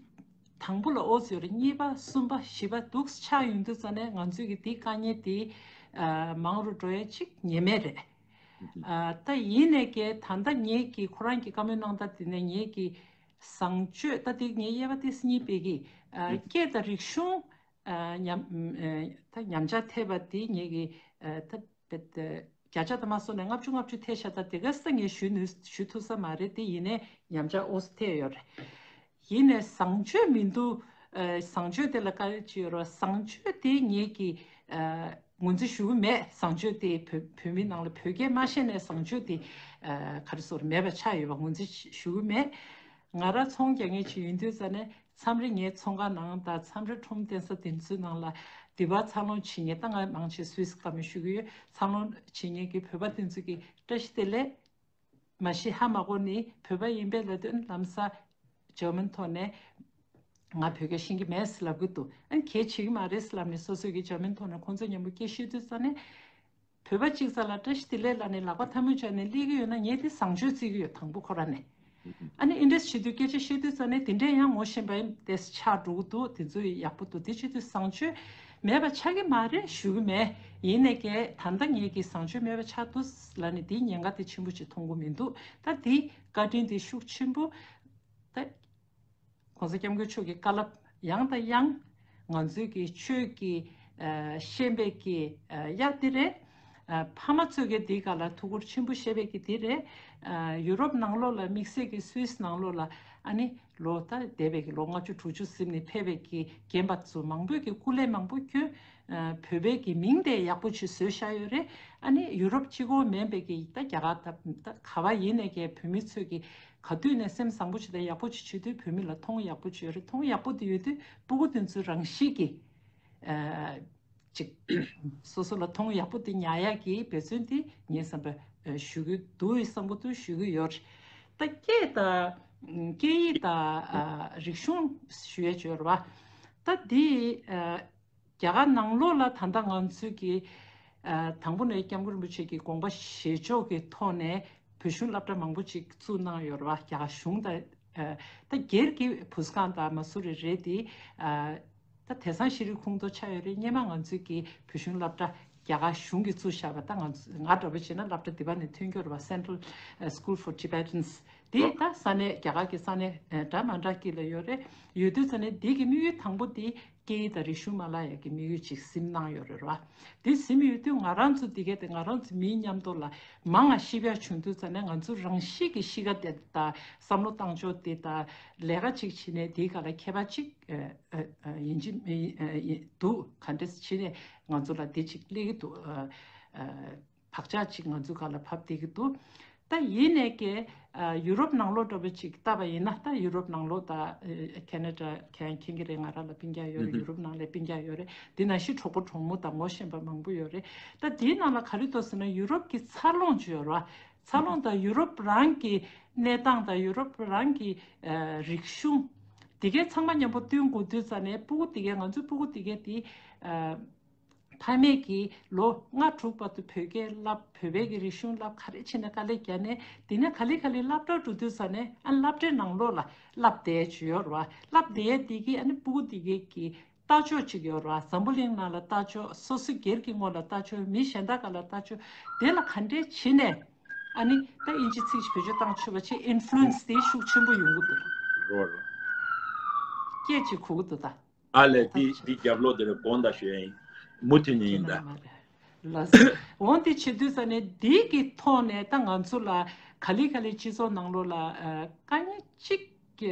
དང་པོ་ལ་ཨོ་ཙི་ཡོད་རེད། གཉིས་པ་གསུམ་པ་བཞི་པ་འདུག་ཆགས་ཡོང་དུས་ཙ་ནས་ང་ཚོས་ཀྱི་དེའི་དཀའ་ངལ་དེ་ཨ་མང་རུ་འགྲོ་ཡ་ཅིག་ངེས་མེད་རེད། ཨ་ད་ཡིན་ནས་ཀྱི་ད་ལྟ་ངེད་ཀྱི་ཁོ་རང་གི་བཀའ་མོལ་གནང་སྟངས་དེ་ནས་ངེད་ཀྱི་བཟང་སྤྱོད་ད་དེ་ངས་དབྱེ་བ་ཏོག་ཙམ་གཉིས་སྤེལ་གི། ཨ་སྐད་དང་རིག་གཞུང་ཨ་ཉམས་ཨ་ད་ཉམས་ཆག་ཐེབས་པ་དེ་ངེད་ཀྱི་ཨ་ད་བརྒྱ་ཆ་དུ་མ་སོང་ནས་ལྔ་བཅུ་ལྔ་བཅུ་ཐེབས་ཤག་ད་དེ་ག་ས་ངས་ཞུ་ནུས་ཞུ་ཐུབ་ས་མ་རེད། དེ་ཡིན་ནའི་ཉམས་ཆག་ཨོ་ཙི་ཐེབས་ཡོད་རེད། ཡིན་ནའི་བཟང་སྤྱོད་མི་འདུག་ཨ་བཟང་སྤྱོད་དེ་ལ་དཀའ་ལས་ཅི་ཡོད་རེད། བཟང་སྤྱོད་དེ་ངེད་ཀྱི་ཨ་ངོས་འཛིན་ཞུ་གི་མེད། བཟང་སྤྱོད་དེ་བོད་བོད་མི་ནང་ལ་བོད་སྐད་མ་ཤེས་ནའི་བཟང་སྤྱོད་དེ་ཨ་ག་རེ་ཟེར་མེད་པ་ཆགས་ཡོད་པ་ངོས་འཛིན་ཞུ་གི་མེད། ང་རང་ཚོང་རྒྱག་མཁན་ཅིག་ཡིན་དུས་ཙ་ནས་མཚམས་རེ་ངའི་ཚོང་ཁང་ནང་དང་མཚམས་རེ་ཁྲོམ་བསྟན་ས་དེ་ཚོའི་ནང་ལ་འདི་པར་འཚར་ལོངས་བྱེད་མཁན། ད་ང་མང་ཆེ་སུད་སི་བཀའ་མོལ་ཞུ་གི་ཡོད། འཚར་ལོངས་བྱེད་མཁན་གྱི་བོད་པ་དེ་ཚོ་གིས་བཀྲ་ཤིས་བདེ་ལེགས། མ་གཞི་ཧ་མ་གོ་ནི་བོད་པ་ཡིན་པས་ལབ་དུས་ལམ་སང་འཇར་མན་ཐོག་ནས་ང་བོད་སྐད་ཤེས་ཀྱི་མེད་ཟེར་ལབ་གི་འདུག་ཨ་ནི་གལ་ཆེ་གི་མ་རེད་ཟེར་ལབ་ནས་སོ་སོ་གི་འཇར་མན་ཐོག་ནས་ཁོང་ཚོ་མཉམ་པོ་སྐད་ཤོད་དུས་ཙ་ནས། བོད་པ་གཅིག་རྩ་ལ་བཀྲ་ཤིས་བདེ་ལེགས་ལབ་ནས་ལག་པ་ཐལ་མོ་སྦྱར་ནས་སླེབས་ཀྱི་ཡོད་ན་ངས་དེ་བཟང་སྤྱོད་བརྩི་གི་ཡོད། དང་པོ་ཁོ་རང་ནས། ཨ་ནི་ཨིན་ཌི་རེ་སི་བྱེད་དུས་སྐད་ཆ་བཤད་དུས་ཙ་ནས་དེ་འདྲས་ཡང་ངོ་ཤེས་པ་ཡིན་ཏེ་ཆགས་འགྲོ་གི་འདུག་དེ་ཚོ་ཡག་པོ་འདུག་དེ་བྱེད་དུས་བཟང་སྤྱོད་མེད་པ་ཆགས་ཀྱི་མ་རེད་ཞུ་གི་མེད། ཡིན་ནའི་ཀྱེ་ད་ལྟ་ངེད་ཀྱི་བཟང་སྤྱོད་མེད་པ་ཆགས་འདུག་ལབ་ནས་དེའི་ཉེན་ཁ་དེ་ཆེན་པོ་ཅིག་མཐོང་གི་མི་འདུག་ད་དེའི་བཀའ་དྲིན་དེ་ཤུགས་ཆེན་པོ་ད། ༸གོང་ས་༸སྐྱབས་མགོན་མཆོག་གི་བཀའ་སློབ་ཡང་དང་ཡང་ང་ཚོའི་གི་ཆོས་ཀྱི་ཨ་ཤེས་པའི་གི་ཨ་གཡག་འདི་རེད། ཨ་ཕ་མ་ཚོས་ཀྱི་འདི་ག་ལ་ཐུགས་ཁུར་ཆེན་པོ་བཞེས་པའི་གི་འདི་རེད། ཨ་ཡུ་རོབ་ནང་ལོགས་ལ་དམིགས་བསལ་གྱི་སུད་སི་ནང་ལོགས་ལ་ཨ་ནི་ལོ་ད་འདས་པའི་གི་ལོ་ལྔ་བཅུ་དྲུག་ཅུ་ཟིན་ནས་ཕེབས་པའི་གི་རྒན་པ་ཚོ་མང་པོས་གི་སྐུ་ལས་མང་པོ་བསྐྱོན། ཨ་བོད་པའི་གི་མིང་དེ་ཡག་པོ་ཅིག་བཟོས་བཞག་ཡོད་རེད། ཨ་ནི་ཡུ་རོབ་གཅིག་པོ་མིན་པའི་གི་ད་རྒྱ་གར་ད་ད་ག་བ་ཡིན་ནའི་གི་བོད་མི་ཚོས་གི་ག་དུས་ནས་སེམས་བཟང་པོ་བྱེད་དང་ཡག་པོ་ཅིག་བྱེད་དུས་བོད་མི་ལ་མཐོང་ཡག་པོ་ཅིག་ཡོད་རེད། མཐོང་ཡག་པོ་དེ་ཡོད་དུས་སྤུ་གུ་དེ་ཚོའི་རང་གཤིས་ཀྱི་ཨ་ཅིག་སོ་སོ་ལ་མཐོང་ཡག་པོ་དེ་ཉར་ཡག་གི་འབད་བརྩོན་དེ་ངས་བསམ་པ་ཨ་ཞུ་གི་འདུག་བསམ་གི་འདུག་ཞུ་གི་ཡོད་རེད། ད་སྐད་དང་སྐད་ཡིག་དང་ཨ་རིག་གཞུང་ཞུ་ཡས་ཅིག་ཡོད་རེད་བ། ད་དེ་ཨ་རྒྱ་གར་ནང་ལོགས་ལ་ད་ལྟ་ང་ཚོས་ཀྱི་ཨ་དང་པོ་ནས་སྐྱབས་མགོན་རིན་པོ་ཆེ་གི་དགོངས་པ་བཞེས་ཕྱོགས་ཀྱི་ཐོག་ནས་བོད་གཞུང་སློབ་གྲྭ་མང་པོ་ཅིག་བཙུགས་གནང་ཡོད་རེད་བ། རྒྱ་གར་གཞུང་དང་ཨ་ད་སྒེར་གྱི་བུ་སྒང་དང་མ་སུ་རི་རེད་དེ། ཨ་ད་དེང་སང་ཤེས་རིག་ཁོངས་གཏོགས་ཆགས་ཡོད་རེད། སྔོན་མ་ང་ཚོས་ཀྱི་བོད་གཞུང་སློབ་གྲྭ་རྒྱ་གར་གཞུང་གིས་བཙུགས་བཞག་པ། ད་ང་ཚོ་ང་འདྲ་པོ་བྱས་ན་སློབ་གྲྭ་འདི་པ་ནས་ཐོན་རྒྱུ་རེད་བ། Central School for Tibetans། དེ་ད་ས་གནས་རྒྱ་གར་གྱི་ས་གནས་འདྲ་མ་འདྲ་གི་ལ་ཡོད་རེད། ཡོད་དུས་ས་གནས་འདི་གི་དམིགས་ཡུལ་དང་པོ་དེ་སྐད་ཡིག་དང་རིག་གཞུང་མ་བརླག་ཡག་གི་དམིགས་ཡུལ་ཅིག་ཟིན་གནང་ཡོད་རེད་བ། དེ་ཟིན་ཡོད་དུས་ང་རང་ཚོ་འདི་གས་དེ་ང་རང་ཚོ་མིའི་མཉམ་དུ་ལ་མང་ང་ཤི་བ་བྱུང་དུས་ཙ་ནས་ང་ཚོ་རང་ཤི་གི་ཤི་ཁ་དེ་དང་བསམ་བློ་བཏང་ཕྱོགས་དེ་དང་ལས་ཀ་ཅིག་བྱེད་ནས་དེའི་སྒང་ལ་ཁྱད་པར་ཅིག་ཡིན་གཅིག་འདུག་ག་འདྲས་བྱེད་ནས་ང་ཚོ་ལ་དེ་ཅིག་སླེབས་ཀྱི་འདུག་བག་ཆགས་ཅིག་ང་ཚོ་སྒང་ལ་བབས་བསྡད་ཀྱི་འདུག་ད་ཡིན་ནས་ཀྱི་ཨ་ཡུ་རོབ་ནང་ལོགས་འདྲ་པོ་ཅིག་བལྟས་པ་ཡིན་ན། ད་ཡུ་རོབ་ནང་ལོགས་ད་ཨ་ཁེ་ན་ཌ་མཁྱེན་མཁྱེན་གྱི་རེད། ང་རང་ལ་སྤུན་ཀྱག་ཡོད་རེད། ཡུ་རོབ་ནང་ལ་སྤུན་ཀྱག་ཡོད་རེད། འདི་ནང་བཞིན་གྲོགས་པོ་གྲོགས་མོ་དང་ངོ་ཤེས་པ་མང་པོ་ཡོད་རེད། ད་དེའི་ནང་ལ་ག་རེ་འདུག་ཟེར་ན། ཡུ་རོབ་ཀྱི་འཚར་ལོངས་བྱུང་ཡོད་རེད་བ། འཚར་ལོངས་དང་ཡུ་རོབ་རང་གི་གནས་སྟངས་དང་ཡུ་རོབ་རང་གི་ཨ་རིག་གཞུང་དེ་གའི་ཚང་མ་མཉམ་པོ་བསྟུན་དགོས་དུས་ཙ་ནས། སྤུ་གུ་དེ་གའི་ང་ཚོའི་སྤུ་གུ་དེ་གའི་དེ་ཨ་ཕ་མས་ཀྱིས་ལོ་ལྔ་དྲུག་བར་དུ་བོད་སྐད་བསླབ། བོད་པའི་གི་རིག་གཞུང་བསླབ། ག་རེ་བྱས་ནས་དཀའ་ལས་བརྒྱབ་ནས། དེ་ནས་ག་ལེ་ག་ལེ་སློབ་གྲྭར་འགྲོ་དུས་ཙ་ནས། ཨ་སློབ་གྲྭའི་ནང་ལོགས་ལ་བསླབ་བསྡད་བྱས་ཡོད་རེད་བ། བསླབ་བསྡད་དེ་གི་ཨ་ནི་སྤུ་གུ་དེ་གའི་གི་ལྟ་ཕྱོགས་ཅིག་ཡོད་རེད་བ། འཛམ་བུ་གླིང་ནང་ལ་ལྟ་ཕྱོགས། སོ་སོ་སྒེར་གྱི་ངོས་ལ་ལྟ་ཕྱོགས། མི་གཞན་དག་ག་ལ་ལྟ་ཕྱོགས། དེ་ལ་ག་འདྲས་བྱས་ནས། ཨ་ནི་ད་དབྱིན་ཇི་ཚིག་བེད་སྤྱོད་བཏང་ཆོག་པ་བྱས། ཨིན་ཕུ་ལུ་ཨེན་སི་དེ་ཤུགས་ཆེན་པོ་ཡོང་གི་འདུག་རོ་རོ། སྐད་ཅིག་གོ་གི་འདུག་ད། ཨ་ལས། འདི་འདི་རྒྱབ་ལོགས་དེར་དགོངས་དག་ཞུ་ཡ་ཡིན། མུ་མཐུད་ནས་ཡིན་ད། ལགས་སོ། འོང་དེ་བྱེད་དུས་ཙ་ནས་འདི་གི་ཐོག་ནས་ད་ང་ཚོ་ལ་ག་ལེ་ག་ལེ་སྤྱི་ཚོགས་ནང་ལོགས་ལ་ཨ་དཀའ་ངལ་གཅིག་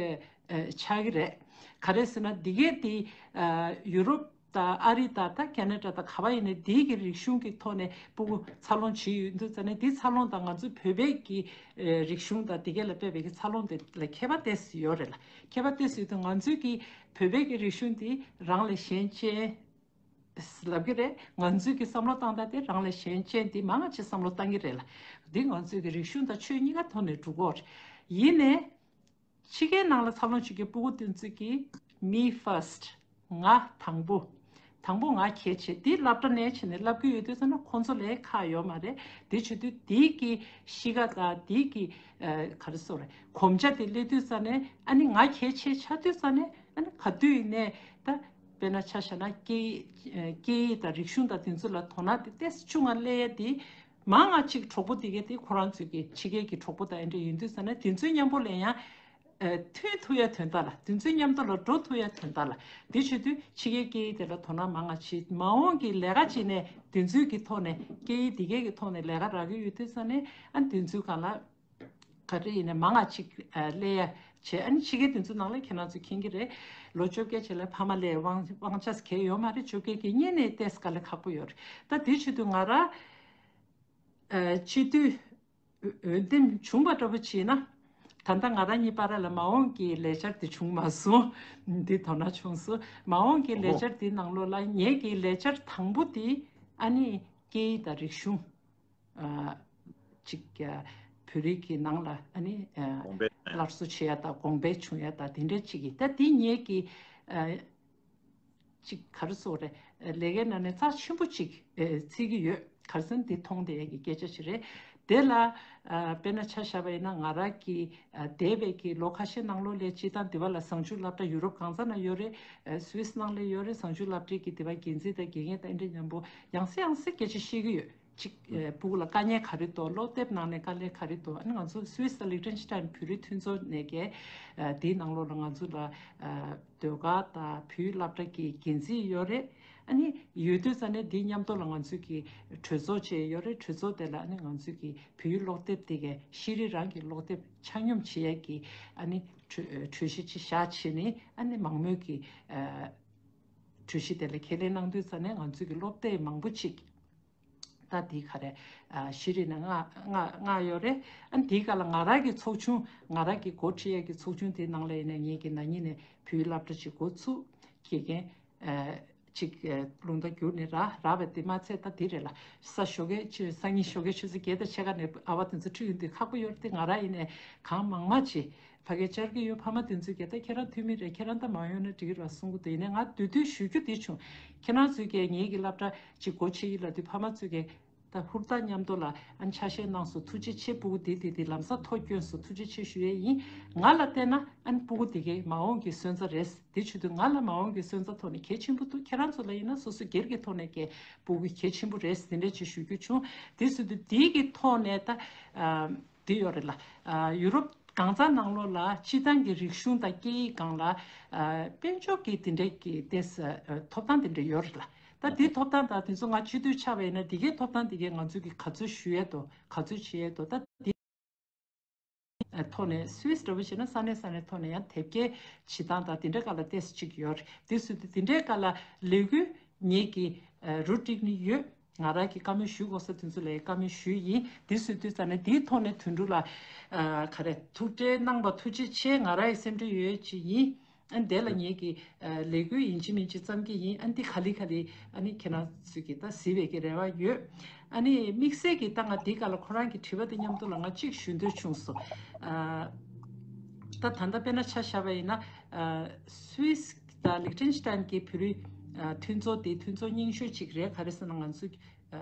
ཨ་ཆགས་ཀྱི་རེད། ག་རེ་ཟེར་ན། འདི་གའི་དེ་ཨ་ཡུ་རོབ་དང་ཨ་རི་དང་ད་ཁེ་ན་ཌ་དང་ག་པར་ཡིན་ནའི་འདི་གི་རིག་གཞུང་གི་ཐོག་ནས་སྤུ་གུ་འཚར་ལོངས་བྱེད་ཡོང་དུས་ཙ་ནས། འདི་འཚར་ལོངས་དང་ང་ཚོའི་བོད་པའི་གི་ཨ་རིག་གཞུང་དང་འདི་གའི་ལ་དཔག་པའི་གི་འཚར་ལོངས་དེ་ལ་ཁྱད་པར་ཏོག་ཙམ་ཡོད་རེད་ལ། ཁྱད་པར་ཏོག་ཙམ་ཡོད་དུས། ང་ཚོའི་གི་བོད་པའི་གི་རིག་གཞུང་འདི་རང་ལས་གཞན་ཅན་ལབ་ཀྱི་རེད། ང་ཚོའི་གི་བསམ་བློ་བཏང་སྟངས་དེ་རང་ལས་གཞན་ཅན། འདི་མང་ང་ཅིག་བསམ་བློ་བཏང་གི་རེད་ལ། འདི་ང་ཚོའི་གི་རིག་གཞུང་དང་ཆོས་གཉིས་ཀ་ཐོག་ནས་འགྲོ་གི་ཡོད་རེད། ཡིན་ནའི་ཕྱི་རྒྱལ་ནང་ལ་འཚར་ལོངས་བྱེད་མཁན་སྤུ་གུ་དེ་ཚོས་ཀྱིས་me first། ང་དང་པོ། དང་པོ་ང་གལ་ཆེ། དེ་སློབ་གྲྭ་ནས་བྱས་ནས་བསླབ་ཀྱི་ཡོད་དུས་ཙ་ན་ཁོང་ཚོ་ལ་ཁག་ཡོད་མ་རེད། དེ་བྱེད་དུས་དེའི་གི་གཤིས་ཀ་དང་དེའི་གི་ཨ་ག་རེ་ཟེར་དགོས་རེད། གོམས་ཆ་དེ་སླེབས་དུས་ཙ་ནས། ཨ་ནི་ང་གལ་ཆེ་ཆགས་དུས་ཙ་ནས། ཨ་ནི་ག་དུས་ཡིན་ནའི་ད་དཔེར་ན་ཆ་བཞག་ན་སྐད་ཡིག་ཨ་སྐད་ཡིག་དང་རིག་གཞུང་དང་དེ་ཚོ་ལ་དོ་སྣང་དེ་ཏོག་ཙམ་ཆུང་ང་སླེབས་ཡ་དེ། མང་ང་ཅིག་གྲོགས་པོ་དེ་གའི་དེ་ཁོ་རང་ཚོའི་གི་ཕྱི་རྒྱལ་གྱི་གྲོགས་པོ་དང་དེ་འདྲ་ཡིན་དུས་ཙ་ན། དེ་ཚོའི་མཉམ་པོ་ལ་ཡང་ཨ་མཐུན་ཐུབ་ཡ་དོན་དག་ལ། དེ་ཚོའི་མཉམ་དུ་ལ་འགྲོ་ཐུབ་ཡ་དོན་དག་ལ། དེ་བྱེད་དུས་ཕྱི་རྒྱལ་སྐད་ཡིག་དེ་ལ་དོ་སྣང་མང་ང་བྱེད། མ་འོངས་ཀྱི་ལས་ཀ་བྱེད་ནས་དེ་ཚོའི་གི་ཐོག་ནས། སྐད་ཡིག་དེ་གའི་གི་ཐོག་ནས་ལས་ཀ་རག་གི་ཡོད་དུས་ཙ་ནས། ཨ་དེ་ཚོའི་སྒང་ལ་ག་རེ་ཡིན་ནའི་མང་ང་ཅིག་ཨ་སླེབས་ཡ་བྱེད། ཨ་ནི་ཕྱི་རྒྱལ་དེ་ཚོའི་ནང་ལ་ཁྱེད་རང་ཚོས་མཁྱེན་གྱི་རེད། ལོ་བཅོ་བརྒྱད་ཅིག་ལ་ཕ་མ་ལ་དབང་དབང་ཆ་ཟེར་གྱི་ཡོད་མ་རེད། བཅོ་བརྒྱད་ཀྱི་སྔོན་ནས་ཏོག་ཙམ་དཀའ་ལས་ཁག་པོ་ཡོད་རེད། ད་དེ་བྱེད་དུས་ང་རང་ཨ་སྤྱི་འཐུས་འོས་འདེམས་བྱུང་བ་འདྲ་པོ་བྱས་ན། ད་ལྟ་ང་རང་གཉིས་བར་ལ་མ་འོངས་ཀྱི་ལས་འཆར་དེ་བྱུང་མ་སོང་། འདི་དོ་སྣང་བྱུང་སོང་། མ་འོངས་ཀྱི་ལས་འཆར་དེ་ནང་ལོགས་ལ་ངེད་ཀྱི་ལས་འཆར་དང་པོ་དེ་ཨ་ནི་སྐད་ཡིག་དང་རིག་གཞུང་ཨ་ཅིག་ཨ་བོད་རིགས་ཀྱི་ནང་ལ་ཨ་ནི་ཨ་གོང་འཕེལ། སླར་གསོ་བྱེད་ཡ་དང་གོང་འཕེལ་བྱུང་ཡ་དང་དེ་འདྲ་ཅིག་གི། ད་དེ་ངེད་ཀྱི་ཨ་ཅིག་ག་རེ་ཟེར་དགོས་རེད། ལས་ཀའི་ནང་ནས་རྩ་ཆེན་པོ་ཅིག་ཨེ་བརྩི་གི་ཡོད། ག་རེ་ཟེར་ན་འདི་མཐོང་བསྡད་ཡས་ཀྱི་སྐད་ཆ་ཞིག་རེད། དེ་ལ་ཨ་དཔེར་ན་ཆ་བཞག་པ་ཡིན་ན། ང་རང་གི་ཨ་འདས་པའི་གི་ལོ་ཁ་ཤས་ནང་ལོགས་ལ་སྤྱིར་བཏང་འདི་བ་ལ་བཟང་སྤྱོད་སློབ་གྲྭ་ཡུ་རོབ་གང་ས་ན་ཡོད་རེད། ཨ་སུད་སི་ནང་ལ་ཡོད་རེད། བཟང་སྤྱོད་སློབ་གྲྭའི་གི་འདི་བ་འགན་འཛིན་དང་དགེ་རྒན་དང་ཨེ་འདྲ་མཉམ་པོ་ཡང་སེ་ཡང་སེ་སྐད་ཆ་བཤད་གི་ཡོད། གཅིག་ཨ་སྤུ་གུ་ལ་དཀའ་ངལ་ག་རེ་འདུག་སློབ་དེབ་ནང་ནས་དཀའ་ལས་ག་རེ་འདུག་ཨ་ནི་ང་ཚོ་སུད་སི་དང་ལིག་ཏེན་སི་ཊན་བོད་རིགས་མཐུན་ཚོགས་ནས་ཀྱི་ཨ་དེའི་ནང་ལོགས་ལ་ང་ཚོ་ལ་ཨ་ཟློས་གར་དང་བོད་ཡིག་སློབ་གྲྭ་གི་འགན་འཛིན་ཡོད་རེད། ཨ་ནི་ཡོད་དུས་ཙ་ནས་དེའི་མཉམ་དུ་ལ་ང་ཚོའི་གི་གྲོས་ཚོགས་བཅས་ཡོད་རེད། གྲོས་ཚོགས་དེ་ལ་ཨ་ནི་ང་ཚོའི་གི་བོད་ཡིག་སློབ་དེབ་དེ་གའི་ཤེས་རིག་རང་གི་སློབ་དེབ་ཆ་སྙོམས་བྱེད་ཡས་ཀྱི་ཨ་ནི་གྲོས་གྲོས་གཞི་ཅིག་བཞག་བྱས་ནས། ཨ་ནི་མང་མོས་ཀྱི་ཨ་གྲོས་གཞི་དེ་ལ་ཁས་ལེན་གནང་དུས་ཙ་ནས་ང་ཚོའི་གི་སློབ་དེབ་མང་པོ་ཅིག་ད་དེ་ག་རེ་ཨ་ཤེས་རིག་ནང་མངགས་མངགས་མངགས་ཡོད་རེད། ཨ་ནི་དེའི་སྒང་ལ་ང་རང་གི་ཚོགས་ཆུང་། ང་རང་གི་འགོ་ཁྲིད་ཡས་ཀྱི་ཚོགས་ཆུང་དེའི་ནང་ལ་ཡིན་ནའི་ངེད་ཀྱི་ན་ནིང་ནས་བོད་ཡིག་སློབ་གྲྭ་ཅིག་འགོ་ཚུགས། དགེ་རྒན་ཨ་ཅིག་ཨ་རླུང་རྟ་བསྒྱུར་ནས་རག་རག་པ་དེ་མ་ཚད། ད་དེ་རེད་ལ། ས་ཞོགས་ཀས་ཆུ་སང་ཉིན་ཞོགས་ཀས་ཆུ་ཚོད་བརྒྱད་དང་ཕྱེད་ཀ་ནས་ཨ་བ་དེ་ཚོ་ཁྲིད་ཡོང་དུས་ཁག་པོ་ཡོད་རེད་དེ། ང་རང་ཡིན་ནའི་གང་མང་མང་བྱེད། ཕ་གིར་བཅར་གྱི་ཡོད། ཕ་མ་དེ་ཚོས་ཀྱིས་ད་ཁྱེད་རང་འཐུས་མི་རེད། ཁྱེད་རང་ད་མ་ཡོང་ན་འགྲིག་གི་རེད་གསུང་གི་འདུག་ཡིན་ནའི་ང་བསྡུས་བསྡུས་ཞུ་རྒྱུ་དེ་བྱུང་། ཁྱེད་རང་ཚོས་ཀྱིས་ངེད་ཀྱི་སློབ་གྲྭ་ཅིག་སྒོ་ཕྱེ་གི་ལབ་དུས་ཕ་མ་ཚོས་ཀྱིས་ད་ཧུར་ཐག་མཉམ་དུ་ལ་ཨ་ནི་ཆ་ཤས་གནང་སོང་། ཐུགས་རྗེ་ཆེ། སྤུ་གུ་འདི་འདི་འདི་ལམ་སང་ཐོ་བསྐྱོན་སོང་། ཐུགས་རྗེ་ཆེ་ཞུ་ཡས་ཡིན། ང་ལ་བལྟས་ན་ཨ་ནི་སྤུ་གུ་འདི་གའི་མ་འོངས་ཀྱི་སོན་རྩ་རེད། དེ་བྱེད་དུས་ང་ལ་མ་འོངས་ཀྱི་སོན་རྩ་ཐོག་ནས་གལ་ཆེན་པོ་འདུག་ཁྱེད་རང་ཚོ་ལ་ཡིན་ན་སོ་སོ་སྒེར་གྱི་ཐོག་ནས་ཀྱི་སྤུ་གུ་གལ་ཆེན་པོ་རེད། དེ་འདྲ་ཅིག་ཞུ་རྒྱུ་བྱུང་། དེ་བྱེད་དུས་འདི་གི་ཐོག་ནས་ད་ཨ་འདི་ཡོད་རེད་ལ། ཨ་ཡུ་རོབ་གང་ཟག་ནང་ལོགས་ལ་སྤྱིར་བཏང་གི་རིག་གཞུང་དང་སྐད་ཡིག་སྒང་ལ་ཨ་དཔལ་འབྱོར་གྱི་དེ་འདྲའི་གི་ཏེས་ཨ་ཐོབ་ཐང་དེ་འདྲ་ཡོད་རེད་ལ། ད་དེ་ཐོབ་ཐང་དང་དེ་ཚོ་ང་སྤྱི་འཐུས་ཆགས་པ་ཡིན་ན་དེ་གའི་ཐོབ་ཐང་དེ་གའི་ང་ཚོས་ཀྱི་ག་ཚོད་ཞུ་ཡས་འདུག་ག་ཚོད་བྱེད་ཡས་འདུག་ད་དེ་ཐོག་ནས་སུད་སི་འདྲ་པོ་བྱས་ན་ས་གནས་ས་གནས་ཐོག་ནས་ཡང་དེབ་སྐྱེལ་བྱེད་སྟངས་དང་དེ་འདྲའི་སྒང་ལ་ཏེས་གཅིག་ཡོད་རེད། དེ་སུ་དེ་འདྲའི་སྒང་ལ་ལས་འགུལ་ངེད་ཀྱི་ཨ་རུ་ཏིག་ནི་ཡོད། ང་རང་གི་བཀའ་མོལ་ཞུ་དགོས་ས་དེ་ཚོ་ལ་བཀའ་མོལ་ཞུས་ཡིན། དེ་སུས་དུས་ཙ་ནས་དེའི་ཐོག་ནས་དོན་གྲུབ་ལ་ཨ་ག་རེ་ཐུགས་ཁྲལ་གནང་བ་ཐུགས་རྗེ་ཆེ། ང་རང་ཡི་སེམས་ཁྲལ་ཡོད་ཅིག་ཡིན། ཨ་དེ་ལ་ངེད་ཀྱི་ཨ་ལས་འགུལ་ཡིན་གཅིག་མིན་གཅིག་བརྩམ་གྱི་ཡིན། ཨ་འདི་ག་ལེ་ག་ལེ་ཨ་ནི་ཁྱེད་རང་ཚོས་ཀྱི་ད་གཟིགས་པའི་གི་རེ་བ་ཡོད། ཨ་ནི་དམིགས་བསལ་གྱི་ད་ང་འདི་ག་ལ་ཁོ་རང་གི་དྲི་བ་དེ་མཉམ་དུ་ལ་ང་གཅིག་ཞུ་འདོད་བྱུང་སོང་། ཨ་ད་ད་ལྟ་དཔེར་ན་ཆ་བཞག་པ་ཡིན་ན་ཨ་སུད་སི་དང་ལིག་ཏེན་ཤི་ཏན་གྱི་བོད་རིགས་ཨ་མཐུན་ཚོགས་དེ་མཐུན་ཚོགས་རྙིང་ཤོས་གཅིག་རེད། ག་རེ་ཟེར་ན་ང་ཚོ་ཨ་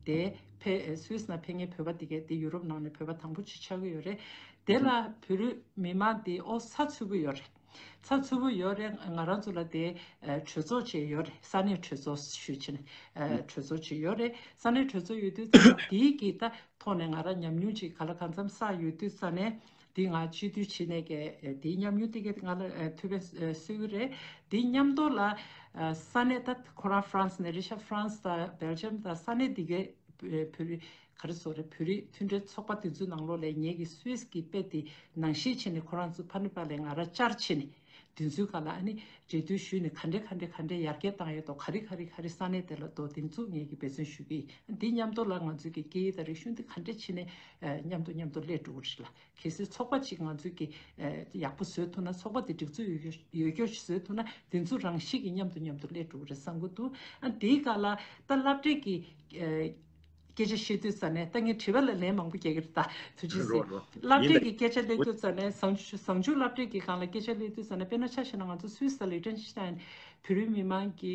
དེ་ཕེ་སུད་སི་ནང་ཕེབས་མཁན་བོད་པ་དེ་གས་དེ་ཡུ་རོབ་ནང་ནས་བོད་པ་དང་པོ་གཅིག་ཆགས་ཀྱི་ཡོད་རེད། དེ་ལ་བོད་རིགས་མི་མང་དེ་ཨོ་ཚ་ཚུད་པོ་ཡོད་རེད། ཚ་ཚུད་པོ་ཡོད་རེད། ང་རང་ཚོ་ལ་དེ་ཨ་གྲོས་ཚོགས་བཅས་ཡོད་རེད། ས་གནས་གྲོས་ཚོགས་ཞུས་ཕྱིན་ཨ་གྲོས་ཚོགས་བཅས་ཡོད་རེད། ས་གནས་གྲོས་ཚོགས་ཡོད་དུས་ཙམ་དེའི་གི་ད་ཐོག་ནས་ང་རང་ཉམས་མྱོང་ཅིག་ག་ལ་གང་འཚམ་བསགས་ཡོད་དུས་ཙམ་ནས་དེ་ང་སྤྱི་འཐུས་བྱེད་ནས་གི་དེའི་ཉམས་མྱོང་དེ་གི་ང་ལ་ཐུགས་ཕན་གསོས་ཀྱི་རེད། དེ་མཉམ་དུ་ལ་ས་གནས་ད་ཁོ་རང་ཧྥ་རན་སི་ནས་རེད་ཤག་ཧྥ་རན་སི་དང་སྦེལ་ཇམ་དང་ས་གནས་དེ་གའི་བོད་རིགས་ག་རེ་ཟེར་རེད། བོད་རིགས་མཐུན་སྒྲིལ་ཚོགས་པ་དེ་ཚོའི་ནང་ལོགས་ལ་ངེད་ཀྱི་སུད་སི་གི་དཔེ་དེ་ནང་བཞིན་བྱས་ནས་ཁོ་རང་ཚོ་ཕ་ནི་པ་ལས་ང་རང་བཅར་བྱས་ནས་དེ་ཚོའི་སྒང་ལ་ཨ་ནི་འབྲེལ་མཐུད་ཞུས་ནས་ག་འདྲས་ག་འདྲས་ག་འདྲས་ཡར་རྒྱས་བཏང་ཡོད་དོ། ག་རེ་ག་རེ་ག་རེ་ས་གནས་དེ་ལ་དོ་དེ་ཚོ་ངེད་ཀྱིས་འབད་བརྩོན་ཞུ་གི་ཡིན། འདི་མཉམ་དུ་ལ་ང་ཚོའི་གི་སྐད་ཡིག་དང་རིག་གཞུང་འདི་ག་འདྲས་བྱས་ནས་མཉམ་དུ་མཉམ་དུ་སླེབས་འགྲོ་གི་རེད་ལ། གལ་སྲིད་ཚོགས་པ་གཅིག་ང་ཚོས་ཀྱི་ཡག་པོ་བཟོས་ཐུབ་ན། ཚོགས་པ་དེ་སྒྲིག་འཛུགས་ཡོད་རྒྱུ་ཡོད་རྒྱུ་ཞིག་བཟོས་ཐུབ་ན། དེ་ཚོ་རང་བཞིན་གྱིས་མཉམ་དུ་མཉམ་དུ་སླེབས་འགྲོ་གི་རེད་བསམ་གྱི་འདུག་ཨ་དེའི་སྒང་ལ་ད་སློབ་གྲྭའི་གི་སྐད་ཆ་བཤད་དུས་ཙ་ནས། ད་ངས་དྲི་བ་ལ་ལན་མང་པོ་རྒྱག་གི་རེད། ད་ཐུགས་རྗེ་གཟིགས། རོ་རོ། སློབ་ཡིན་གྲྭའི་ད། གི་སྐད་ཆ་སླེབས་དུས་ཙ་ནས་བཟང་ཆུ་བཟང་ཆུ་སློབ་གྲྭའི་གི་སྒང་ལ་སྐད་ཆ་སླེབས་དུས་ཙ་ནས། དཔེར་ན་ཆ་བཞག་ན་ང་ཚོ་སུད་སི་དང་ལིག་ཏེན་ཤི་ཏན་བོད་རིགས་མི་མང་གི་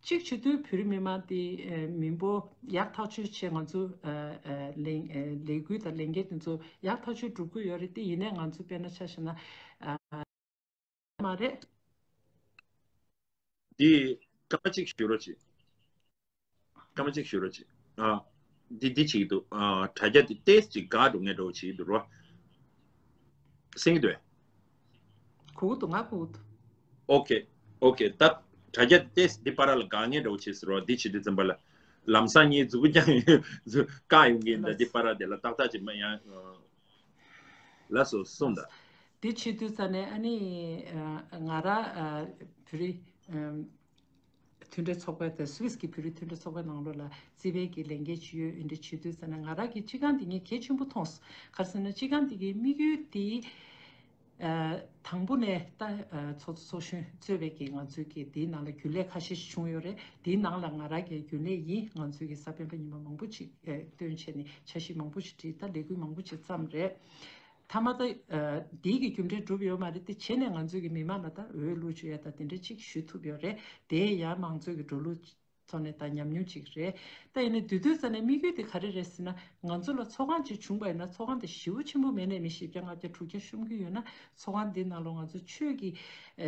གཅིག་བྱེད་དུས་བོད་རིགས་མི་མང་དེ་ཨ་མི་འབོར་ཡག་ཐག་ཆོད་བྱས། ང་ཚོ་ཨ་ཨ་ལས་ཨ་ལས་འགུལ་དང་ལས་འགན་དེ་ཚོ་ཡག་ཐག་ཆོད་སྒྲུབ་ཀྱི་ཡོད་རེད། དེ་ཡིན་ནའི་ང་ཚོ་དཔེར་ན་ཆ་བཞག་ན་ཨ་མ་རེད། འདི་སྐར་མ་གཅིག་ཞུ་རོགས་བྱེད། སྐར་མ་གཅིག་ཞུ་རོགས་བྱེད། ཨ་འདི་འདི་བྱེད་ཀྱི་འདུག་ཨ་དྲ་རྒྱ་འདི་ཏོག་ཙམ་འགག་འགྲོ་མཁན་འདྲ་བོ་བྱེད་ཀྱི་འདུག་རོ། གསན་གྱི་འདུག་གས། གོ་གི་འདུག་ང་གོ་གི་འདུག་ཨོ་ཁེ། ཨོ་ཁེ། ད་དྲ་རྒྱ་དེ་འདི་པར་ལ་དགའ་ངེས་འདྲ་བོ་བྱེད་ཟེར་བ་འདི་བྱེད་དུས་ཙམ་པ་ལ། ལམ་སང་ངའི་མཛུ་གུ་རྐྱང་བཀག་ཡོང་གི་ཡིན། ད་འདི་པར་དེ་ལ་ཏག་ཏག་ཅིག་མ་ཡང་། ལགས་སོ་གསུངས་དང་། འདི་བྱེད་དུས་ཙ་ནས་ཨ་ནི་ང་རང་བོད་རིགས་མཐུན་སྒྲིལ་ཚོགས་པ་དང་སུད་སི་གི་བོད་རིགས་མཐུན་སྒྲིལ་ཚོགས་པའི་ནང་ལོགས་ལ་རྩིས་པའི་གི་ལས་འགན་ཅིག་ཡོད། འདི་བྱེད་དུས་ཙ་ནས་ང་རང་གི་སྤྱི་ཁང་འདི་ངས་གལ་ཆེན་པོ་མཐོང་སོང་། ག་རེ་ཟེར་ན་སྤྱི་ཁང་འདི་གི་དམིགས་ཡུལ་དེ། ཨ་དང་པོ་ནས་ད་ཨ་ཚོགས་གཙོ་ཚོགས་གཞོན་གཙོས་པའི་གི་ང་ཚོའི་གི་དེའི་ནང་ལ་རྒྱུན་ལས་ཁ་ཤས་ཤིག་བྱུང་ཡོད་རེད། དེའི་ནང་ལ་ང་རང་གི་རྒྱུན་ལས་ཡིན། ང་ཚོའི་གི་གཟའ་སྤེན་པ་ཉི་མ་མང་པོ་ཅིག་ཨ་བཏོན་བྱས་ནས་འཆར་གཞི་མང་པོ་ཞིག་བྲིས། ད་ལས་འགུལ་མང་པོ་ཅིག་བརྩམས་རེད། མཐའ་མ་ད་ཨ་དེའི་གི་རྒྱུ་འབྲས་གྲུབ་ཡོད་མ་རེད། དེ་བྱས་ནས་ང་ཚོའི་གི་མི་མང་ལ་ད་འོས་བླུག་བཅུག་ཡ་ད་དེ་འདྲ་ཅིག་ཞུ་ཐུབ་ཡོད་རེད། དེ་ཡང་མང་གཙོའི་གི་འགྲོ་ལུགས་ཐོག་ནས་ད་ཉམས་མྱོང་ཅིག་རེད། ད་ཡིན་ནའི་བསྡུས་བསྡུས་ཙ་ནས་དམིགས་ཡུལ་དེ་ག་རེ་རེད་ཟེར་ན། ང་ཚོ་ལ་ཚོགས་ཁང་ཅིག་བྱུང་བ་ཡིན་ན། ཚོགས་ཁང་དེ་ཞེ་པོ་ཆེན་པོ་མེད་ནའི་མི་བཞི་བརྒྱ་ལྔ་བརྒྱ་དྲུག་བརྒྱ་ཤོང་གི་ཡོད་ན། ཚོགས་ཁང་དེ་ནང་ལོགས་ང་ཚོ་ཆོས་ཀྱི་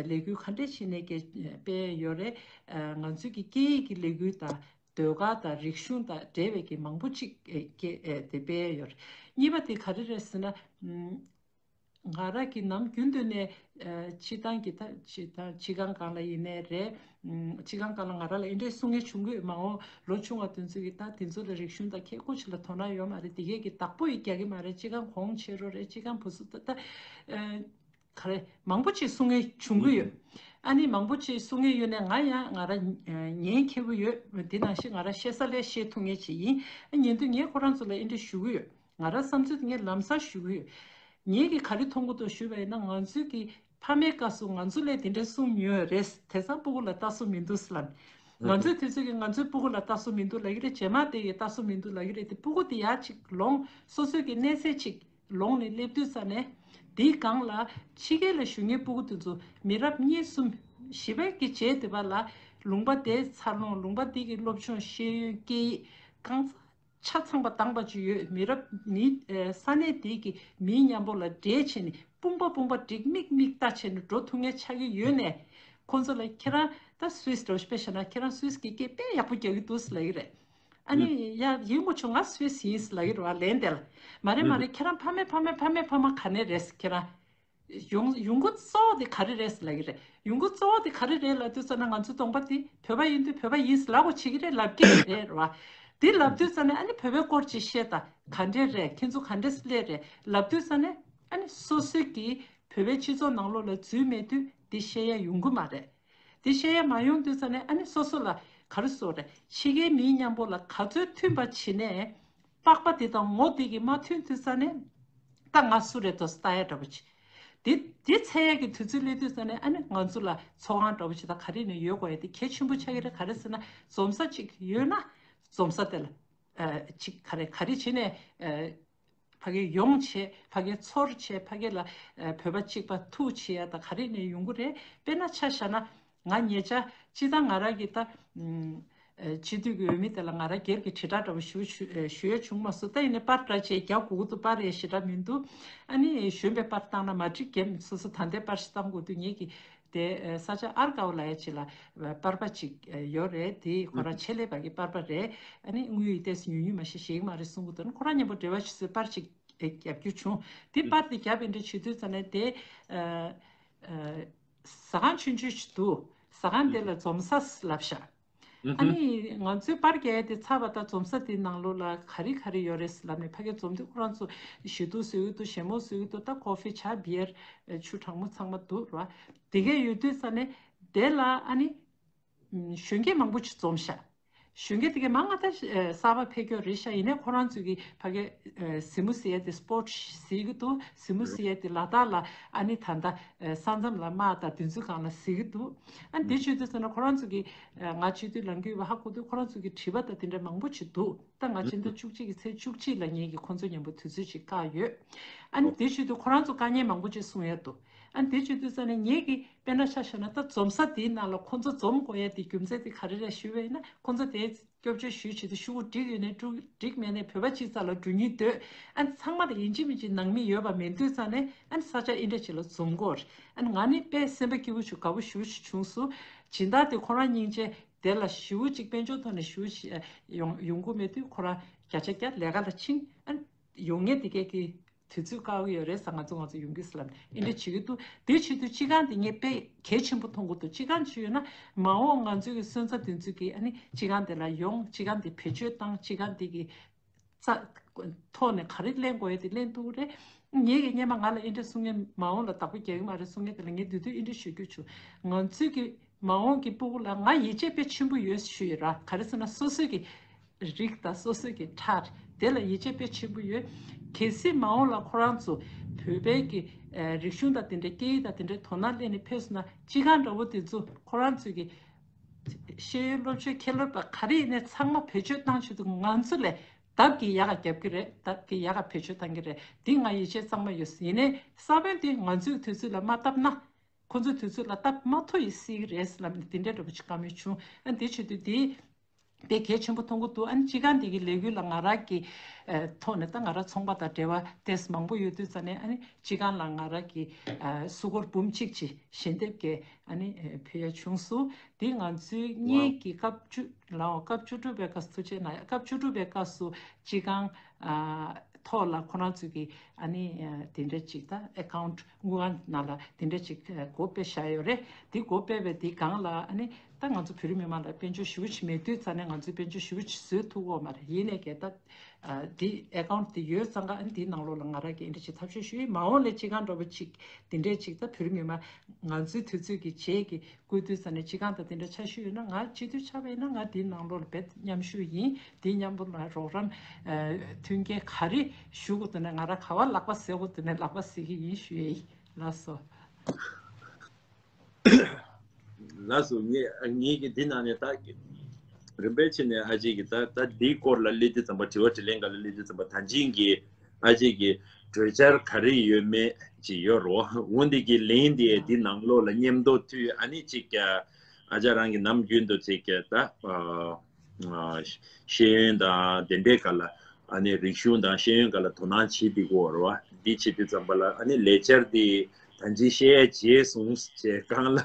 ལས་འགུལ་ག་འདྲས་བྱས་ནས་ཀྱི་སྤེལ་ཡོད་རེད། ང་ཚོའི་གི་སྐད་ཡིག་གི་ལས་འགུལ་དང་ཟློས་གར་དང་རིག་གཞུང་དང་འབྲེལ་བའི་གི་མང་པོ་ཅིག་སྐད་དེ་སྤེལ་ཡོད་རེད། གཉིས་པ་དེ་ག་རེ་རེད་ཟེར་ན། ང་རང་གིས་ནམ་རྒྱུན་དུ་ནས་ཨ་སྤྱི་བཏང་གི་ད་སྤྱི་བཏང་སྤྱི་ཁང་སྒང་ལ་ཡིན་ནའི་རེད། ཨམ་སྤྱི་ཁང་སྒང་ལ་ང་རང་ལ་འདི་འདྲའི་གསུང་མཁན་བྱུང་གི་ཡོད། མ་འོངས་ལོ་ཆུང་བ་དེ་ཚོས་གི་ད་དེ་ཚོ་ལ་རིག་གཞུང་དང་ཁྱད་ཀོ་ཅིག་ལ་དོ་སྣང་ཡོད་མ་རེད། དེ་གས་གི་བདག་པོ་ཡི་རྒྱག་གི་མ་རེད། སྤྱི་ཁང་གོང་ཆེ་རུ་རེད། སྤྱི་ཁང་བུ་སུ་ད་ད་ཨ་ག་རེ་མང་པོ་ཅིག་གསུང་མཁན་བྱུང་གི་ཡོད། ཨ་ནི་མང་པོ་ཅིག་གསུང་མཁན་ཡོད་ནའི་ང་ཡང་ང་རང་ཨ་ཉན་མཁས་པོ་ཡོད། དེ་ནང་བཞིན་ང་རང་བཤད་ས་ལས་བཤད་ཐུབ་མཁན་ཅིག་ཡིན། ཨ་ཉན་དུས་ངས་ཁོ་རང་ཚོ་ལ་འདི་འདྲ་ཞུ་གི་ཡོད། ང་རང་བསམ་ཚུལ་དེ་ངས་ལམ་སང་ཞུ་གི་ཡོད། ངེད་ཀྱིས་ག་རེ་མཐོང་གི་འདུག་ཞུས་པ་ཡིན་ན། ང་ཚོའི་གི་ཕ་མའི་སྐབས་སུ་ང་ཚོ་ལས་དེ་འདྲའི་གསུང་མྱོང་ཡོད་རེད། དེང་སང་སྤུ་གུ་ལ་ལྟ་སྲོལ་མི་འདུག་ཟེར་ལབ་ནས། ང་ཚོའི་དུས་ཚོད་ཀྱི་ང་ཚོའི་སྤུ་གུ་ལ་ལྟ་སྲོལ་མི་འདུག་ལབ་ཀྱི་རེད། རྗེས་མ་དེ་ཡི་ལྟ་སྲོལ་མི་འདུག་ལབ་ཀྱི་རེད། དེ་སྤུ་གུ་དེ་ཡར་ཅིག་ལོངས། སོ་སོའི་གི་གནས་ཚད་ཅིག་ལོངས་ནས་སླེབས་དུས་ཙ་ནས། དེའི་སྒང་ལ་ཕྱི་རྒྱལ་ལ་བཞུགས་མཁན་སྤུ་གུ་དེ་ཚོ་མི་རབས་གཉིས་གསུམ་བཞི་པའི་གི་རྗེས་དེ་པ་ལ་ལུང་པ་དེའི་འཚར་ལོངས། ལུང་པ་དེ་གི་སློབ་སྦྱོང་ཤེས་ཡོན་སྐད་ཡིག་གང་ཆ་ཚང་པ་དྭངས་པ་ཅིག་ཡོད། མི་རབས་མི་ཨེ་ས་གནས་དེ་གི་མི་མཉམ་པོ་ལ་འདྲེས་བྱས་ནས་དཔུང་པ་དཔུང་པ་འགྲིག་མིག་མིག་ལྟ་བྱས་ནས་འགྲོ་ཐུབ་མཁན་ཆགས་ཀྱི་ཡོད་ནས། ཁོང་ཚོ་ལ་ཁྱེད་རང་ད་སུད་སི་འདྲ་བོ་ཞིག་དཔེ་བཞག་ན། ཁྱེད་རང་སུད་སི་གི་སྐད་དཔེ་ཡག་པོ་རྒྱག་གི་འདུག་ཟེར་ལབ་ཀྱི་རེད། ཨ་ནི་ཡ་ཡིན་དགོས་བྱུང་། ང་སུད་སི་ཡིན་ཟེར་ལབ་ཀྱི་རེད་བ། ལན་དེ་ལ་མ་རེད་མ་རེད། ཁྱེད་རང་ཕ་མའི་ཕ་མའི་ཕ་མའི་ཕ་མ་ག་ནས་རེད་ཟེར། ཁྱེད་རང་ཡོང་ཡོང་སྒོ་གཙོ་བོ་དེ་ག་རེ་རེད་ཟེར་ལབ་ཀྱི་རེད། ཡོང་སྒོ་གཙོ་བོ་དེ་ག་རེ་རེད་ལབ་དུས་ཙ་ན། ང་ཚོའི་གདོང་པ་དེ་བོད་པ་ཡིན་དུས་བོད་པ་ཡིན་ཟེར་ལབ་དགོས་བྱེད་ཀྱི་རེད། ལབ་ཀྱི་རེད་བ། དེ་ལབ་དུས་ཙ་ན་ཨ་ནི་བོད་པའི་སྐོར་ཅིག་བཤད་དང་། ག་འདྲས་རེད། ཁྱེད་ཚོ་ག་འདྲས་སླེབས་རེད་ལབ་དུས་ཙ་ན། ཨ་ནི་སོ་སོའི་གི་བོད་པའི་སྤྱི་ཚོགས་ནང་ལོགས་ལ་འཛུལ་མེད་དུས་དེ་བཤད་ཡ་ཡོང་གི་མ་རེད། དེ་བཤད་ཡ་མ་ཡོང་དུས་ཙ་ནས་ཨ་ནི་སོ་སོ་ལ་ ག་རེ་ཟེར་རེད། ཕྱི་རྒྱལ་མི་མཉམ་པོ་ལ་ག་ཚོད་མཐུན་པ་བྱེད་ནས། པགས་པ་དེ་དང་ངོ་དེ་གི་མ་མཐུན་དུས་ཙ་ནས། ད་ང་སུ་རེད་དོ་ལྟ་ཡ་འདྲ་པོ་ཅིག་དེ་དེ་འཚོལ་ཡ་གི་དུས་ཚོད་སླེབས་དུས་ཙ་ནས། ཨ་ནི་ང་ཚོ་ལ་ཚོགས་ཁང་འདྲ་པོ་ཅིག་དང་ག་རེ་ནས་ཡོད་དགོས་ཡ་དེ་གལ་ཆེན་པོ་ཆགས་ཀྱི་རེད། ག་རེ་ཟེར་ན། འཛོམས་ས་ཅིག་ཡོད་ན། འཛོམས་ས་དེ་ལ་ཨ་ཅིག་ག་རེ་ག་རེ་བྱེད་ནས། ཨ་ཕ་གི་ཡོང་བྱས། ཕ་གི་ཚོར་བྱས། ཕ་གི་ལ་ཨ་བོད་པ་གཅིག་པ་ཐུག་བྱེད་ཡ་དང་ག་རེ་ནས་ཡོང་གི་རེད། དཔེར་ན་ཆ་བཞག་ན། ང་ཉེ་ཆར་སྤྱིར་བཏང་ང་རང་གིས་ད་ཨ་སྤྱི་འཐུས་ཀྱི་འོས་མི་དེ་ལ་ང་རང་སྒེར་གྱི་དྲིལ་བསྒྲགས་འདྲ་པོ་ཞུ་ཞུ་ཨ་ཞུ་ཡ་བྱུང་མ་སོང་། ད་ཡིན་ནའི་པར་འདྲ་བྱས་རྒྱག་དགོས་ཀྱི་འདུག་པར་རེ་ཞེ་དྲག་མི་འདུག་ཨ་ནི་གཞོན་པའི་པར་བཏང་ན་མ་འགྲིག་གམ། སོ་སོ་ད་ལྟའི་པར་ཞིག་བཏང་དགོས་དུས། ངེད་ཀྱི་དེ་ཨ་ས་ཆ་ཨར་ཀའོ་ལབ་ཡ་ཅིག་ལ་པར་པ་ཅིག་ཨ་ཡོད་རེད། དེ་ཁོ་རང་ཆེད་ལས་པ་གི་པར་པ་རེད། ཨ་ནི་དངུལ་ཡིས་ཏོག་ཙམ་ཉུང་ཉུང་མ་ཤེས་ཤེས་ཀྱི་མ་རེད་གསུང་གི་འདུག་ཨ་ནི་ཁོ་རང་མཉམ་པོ་འབྲེལ་བ་བྱེད་སའི་པར་ཅིག་ཨེ་རྒྱབ་རྒྱུ་བྱུང་། དེ་པར་དེ་རྒྱབ་ཨེ་འདྲ་བྱེད་དུས་ཙ་ནས་དེ་ཨ་ཨ་ཟ་ཁང་ཆུང་ཆུང་ཞིག་འདུག་ཟ་ཁང་དེ་ལ་འཛོམས་ས་ལབ་ཤག་ཨ་ནི་ང་ཚོའི་པར་རྒྱག་ཡ་དེ་ཚར་བ་དང་། འཛོམས་ས་དེའི་ནང་ལོགས་ལ་ག་རེ་ག་རེ་ཡོད་རེད་ལབ་ནས། ཕ་གིར་འཛོམས་དུས་ཁོ་རང་ཚོ་བཞེས་སྡོད་བཟོ་གི་འདུག་བཞེས་མོལ་བཟོ་གི་འདུག་ད་ཀོ་ཧྥི་ཇ་བི་ཡར་ཆུ་གྲང་མོ་ཚང་མ་འདུག་ར། དེ་གས་ཡོད་དུས་ཙ་ནས་དེ་ལ་ཨ་ནི་གཞོན་སྐྱེས་མང་པོ་ཅིག་འཛོམས་ཤག་གཞོན་སྐྱེས་དེ་གས་མང་ང་ད་གསར་པ་ཕེབས་ཀྱི་རེད་ཤག་ཡིན་ནའི་ཁོ་རང་ཚོས་ཀྱི་ཕ་གི་གཟིགས་མོ་གཟིགས་ཡ་དེ་སྤོར་ཊི་གཟིགས་ཀྱི་འདུག་གཟིགས་མོ་གཟིགས་ཡ་དེ་ལ་དྭགས་ལ་ཨ་ནི་ད་ལྟ་ས་མཚམས་ལ་དམག་དང་དེ་ཚོའི་སྒང་ལ་གཟིགས་ཀྱི་འདུག་ཨ་ནི་དེ་བྱེད་དུས་ཙ་ན་ཁོ་རང་ཚོས་ཀྱི་ང་སྤྱི་འཐུས་ལངས་ཀྱི་ཡོད་པ་ཧ་གོ་དུས། ཁོ་རང་ཚོས་ཀྱི་དྲི་བ་དང་དེ་འདྲ་མང་པོ་ཅིག་འདུག་ད་ང་ཕྱི་ཟླ་བཅུ་གཅིག་གི་ཚེས་བཅུ་གཅིག་ལ་ངེད་ཀྱིས་ཁོང་ཚོ་མཉམ་པོ་དུས་ཚོད་ཅིག་བཀག་ཡོད། ཨ་ནི་དེ་བྱེད་དུས་ཁོ་རང་ཚོ་དཀའ་ངལ་མང་པོ་ཅིག་གསུང་ཡ་འདུག་ཨ་ནི་དེ་བྱེད་དུས་ཙ་ནས་ངེད་ཀྱིས་དཔེར་ན་ཆ་བཞག་ན། ད་འཛོམས་ས་དེའི་ནང་ལ་ཁོང་ཚོ་འཛོམས་དགོས་ཡ་དེ་རྒྱུ་མཚན་དེ་ག་རེ་རེད་ཞུས་པ་ཡིན་ན། ཁོང་ཚོ་དེ་སྐྱོབ་བཅོལ་ཞུས་བྱེད་དུས་ཤོག་གུ་འགྲིག་ཡོད་ནའི་འགྲིག་འགྲིག་མེད་ནའི་བོད་པ་གཅིག་རྩ་ལ་འགྲོ་སྙིང་འདོད། ཨ་ནི་ཚང་མ་ལ་ཡིན་གཅིག་མིན་གཅིག་ནང་མི་ཡོད་པ་མེད་དུས་ཙ་ནས། ཨ་ནི་ས་ཆ་ཨེ་འདྲ་ཅིག་ལ་འཛོམས་དགོས་རེད། ཨ་ནི་ང་ནི་དཔེ་སེམས་པ་སྐྱིད་པོ་ཞིག་དགའ་པོ་ཞེ་པོ་ཅིག་བྱུང་སོང་། སྦྱིན་བདག་དེ་ཁོ་རང་སྙིང་རྗེ། དེ་ལ་ཞེ་པོ་ཅིག་དཔལ་འབྱོར་ཐོག་ནས་ཞེ་པོ་ཅིག་ཡོང་ཡོང་གི་མེད་དུས། ཁོ་རང་བརྒྱ་ཆ་བརྒྱ་ལས་ཀ་ལ་ཕྱིན། ཨ་ནི་ཡོང་མཁན་དེ་གས་ཀྱི་དུས་ཚོད་བཀག་གི་ཡོད་རེད་ཟེར། ང་ཚོ་ང་ཚོ་ཡོང་གི་ཟེར་ལབ་ནས་ཨེ་འདྲ་བྱེད་ཀྱི་འདུག་དེ་བྱེད་དུས་སྤྱི་ཁང་དེ་ངས་དཔེ་གལ་ཆེན་པོ་མཐོང་གི་འདུག་སྤྱི་ཁང་ཅིག་ཡོད་ན། མ་འོངས་ང་ཚོའི་གི་སོན་རྩ་དེ་ཚོས་ཀྱི་ཨ་ནི་སྤྱི་ཁང་དེ་ལ་ཡོང་། སྤྱི་ཁང་དེ་བེད་སྤྱོད་བཏང་། སྤྱི་ཁང་དེ་གི་རྩ་ཐོག་ནས་ག་རེ་ལེན་དགོས་ཡ་དེ་ལེན་ཐུབ་ཀྱི་རེད། ངེད་ཀྱི་སྔོན་མ་ང་ལ་ཨེ་འདྲ་གསུང་མཁན། མ་འོངས་ལ་བདག་པོ་རྒྱག་གི་མ་རེད་གསུང་མཁན་དེ་ལ་ངས་དེ་དུས་ཨེ་འདྲ་ཞུ་རྒྱུ་བྱུང་། ང་ཚོའི་གི་མ་འོངས་ཀྱི་སྤུ་གུ་ལ་ང་ཡིད་ཆེས་དཔེ་ཆེན་པོ་ཡོད་ཞུ་ཡི་ར། ག་རེ་ཟེར་ན། སོ་སོའི་གི་རིགས་དང་སོ་སོའི་གི་ཁྲག་དེ་ལ་ཡིད་ཆེས་དཔེ་ཆེན་པོ་ཡོད། གལ་སྲིད་མ་འོངས་ལ་ཁོ་རང་ཚོ་བོད་པའི་གི་ཨ་རིག་གཞུང་དང་དེ་འདྲའི་སྐད་ཡིག་དང་དེ་འདྲའི་དོ་སྣང་སླེབས་ནས་ཕེབས་སོང་ན། སྤྱི་ཁང་འདྲ་པོ་དེ་ཚོ་ཁོ་རང་ཚོའི་གི་ཤེས་ཡོན་སློབ་སྦྱོང་ཁྱད་ལོར་བ་ག་རེ་ཡིན་ནའི་ཚང་མ་བེད་སྤྱོད་བཏང་ཆེད་དུ་ང་ཚོ་ལས་ལྡབ་ཀྱིས་ཡག་ག་རྒྱབ་ཀྱི་རེད། ལྡབ་ཀྱིས་ཡག་ག་བེད་སྤྱོད་བཏང་གི་རེད། འདི་ང་ཡིད་ཆེས་གཙང་མ་ཡོད། ཡིན་ནའི་ས་བོན་དེ་ང་ཚོའི་དུས་ཚོད་ལ་མ་བཏབ་ན། ཁོ་ཚོའི་དུས་ཚོད་ལ་སྟབས་མ་ཐུབ་ཡིན་སྲིད་ཀྱི་རེད་ལབ་ནས་དེ་འདྲའི་འདྲ་པོ་ཅིག་བཀའ་མོལ་བྱུང་། ཨ་ནི་དེ་བྱེད་དུས་དེ་དཔེ་གལ་ཆེན་པོ་མཐོང་གི་འདུག་ཨ་ནི་སྤྱི་ཁང་འདི་གི་ལས་འགུལ་ལ་ང་རང་གི་ཨ་ཐོག་ནས། ད་ང་རང་ཚོང་པ་དང་འབྲེལ་བ་ཏོག་ཙམ་མང་པོ་ཡོད་དུས་ཙ་ནས། ཨ་ནི་སྤྱི་ཁང་ལ་ང་རང་གི་ཨ་སུ་སྒོར་འབུམ་གཅིག་ཅིག་ཞལ་འདེབས་ཀྱིས་ཨ་ནི་ཨ་ཕུལ་ཡ་བྱུང་སོང་། འདི་ང་ཚོའི་སྔོན་གྱི་སྐབས་བཅུ་ལའོ། སྐབས་བཅུ་དྲུག་པའི་སྐབས་སུ། ཐུགས་རྗེ་གནང་། སྐབས་བཅུ་དྲུག་པའི་སྐབས་སུ་སྤྱི་ཁང་ཨ་ཐོག་ལ་ཁོ་རང་ཚོས་ཀྱི་ཨ་ནི་ཨ་དེ་འདྲ་ཅིག་ད་ཨེ་ཀའུན་ཊི་དངུལ་ཁང་ནང་ལ་དེ་འདྲ་ཅིག་ཨ་སྒོ་ཕྱེ་བཞག་ཡོད་རེད། དེ་སྒོ་ཕྱེ་བའི་དེའི་སྒང་ལ་ཨ་ནི་ད་ང་ཚོ་བོད་རིགས་མི་མང་ལ་དཔལ་འབྱོར་ཞེ་པོ་ཅིག་མེད་དུས་ཙ་ནས་ང་ཚོས་དཔལ་འབྱོར་ཞེ་པོ་ཅིག་བཟོ་ཐུབ་ཀྱི་ཡོད་མ་རེད། ཡིན་ནའི་གལ་ཏེ་ཨ་དེ་ཨེ་ཀའུན་ཊི་དེ་ཡོད་ཙང་ཀ་ཨ་ནི་དེའི་ནང་ལོགས་ལ་ང་རང་གིས་ཨེ་འདྲ་ཅིག་ཐབས་ཤེས་ཞུས་ཡིན། མ་འོངས་ལ་སྤྱི་ཁང་འདྲ་པོ་ཅིག་དེ་འདྲས་ཅིག་ད་བོད་རིགས་མི་མང་ང་ཚོའི་དུས་ཚོད་ཀྱི་རྗེས་ཀྱི་སྐུལ་དུས་ཙ་ནས་སྤྱི་ཁང་དང་དེ་འདྲ་ཆ་ཞུས་ཡོད་ན། ང་སྤྱི་འཐུས་ཆགས་པ་ཡིན་ན་ང་དེའི་ནང་ལོགས་ལ་རྦད་མཉམ་ཞུགས་ཡིན། དེའི་མཉམ་པོ་ལ་རོགས་རམ་ཨ་མཐུན་རྐྱེན་ག་རེ་ཞུ་དགོས་འདུག་ན། ང་རང་ག་པར་ལག་པ་བཟེད་དགོས་འདུག་ན་ལག་པ་བཟེད་ཀྱི་ཡིན་ཞུ་ཡས་ཡིན། ལགས་སོ། ལགས་སོ། ངས་ངས་ཀྱི་འདི་ནང་ནས་ད་རིམ་པས་བྱས་ནས་ཨ་ཅེ་གི་ད་ད་འདིའི་སྐོར་ལ་སླེབས་དུས་ཙམ་པ། དྲི་བ་དྲིས་ལན་སྒང་ལ་སླེབས་དུས་ཙམ་པ། ད་ཅིང་གི་ཨ་ཅེ་གི་གྲོས་འཆར་ག་རེ་ཡོད་མེད་ཅིག་ཡོད་རོ། འོ་འདི་གི་ལན་དེ་འདི་ནང་ལོགས་ལ་མཉམ་དུ་མཐུད། ཨ་ནི་ཅིག་ཨ་ཅག་རང་གི་ནམ་རྒྱུན་དུ་ཅིག་ད་ཨ་ཤེས་ཡོན་དང་དེ་འདྲའི་སྒང་ལ། ཨ་ནི་རིག་གཞུང་དང་ཤེས་ཡོན་སྒང་ལ་དོ་སྣང་བྱེད་བསྡད་ཀྱི་ཡོད་རེད་བ། འདི་བྱེད་དུས་ཙམ་པ་ལ་ཨ་ནི་ལས་འཆར་འདི་ད་ཅིང་བཤད་ཡ་བརྗེད་སོང་ཟེར་སྒང་ལ།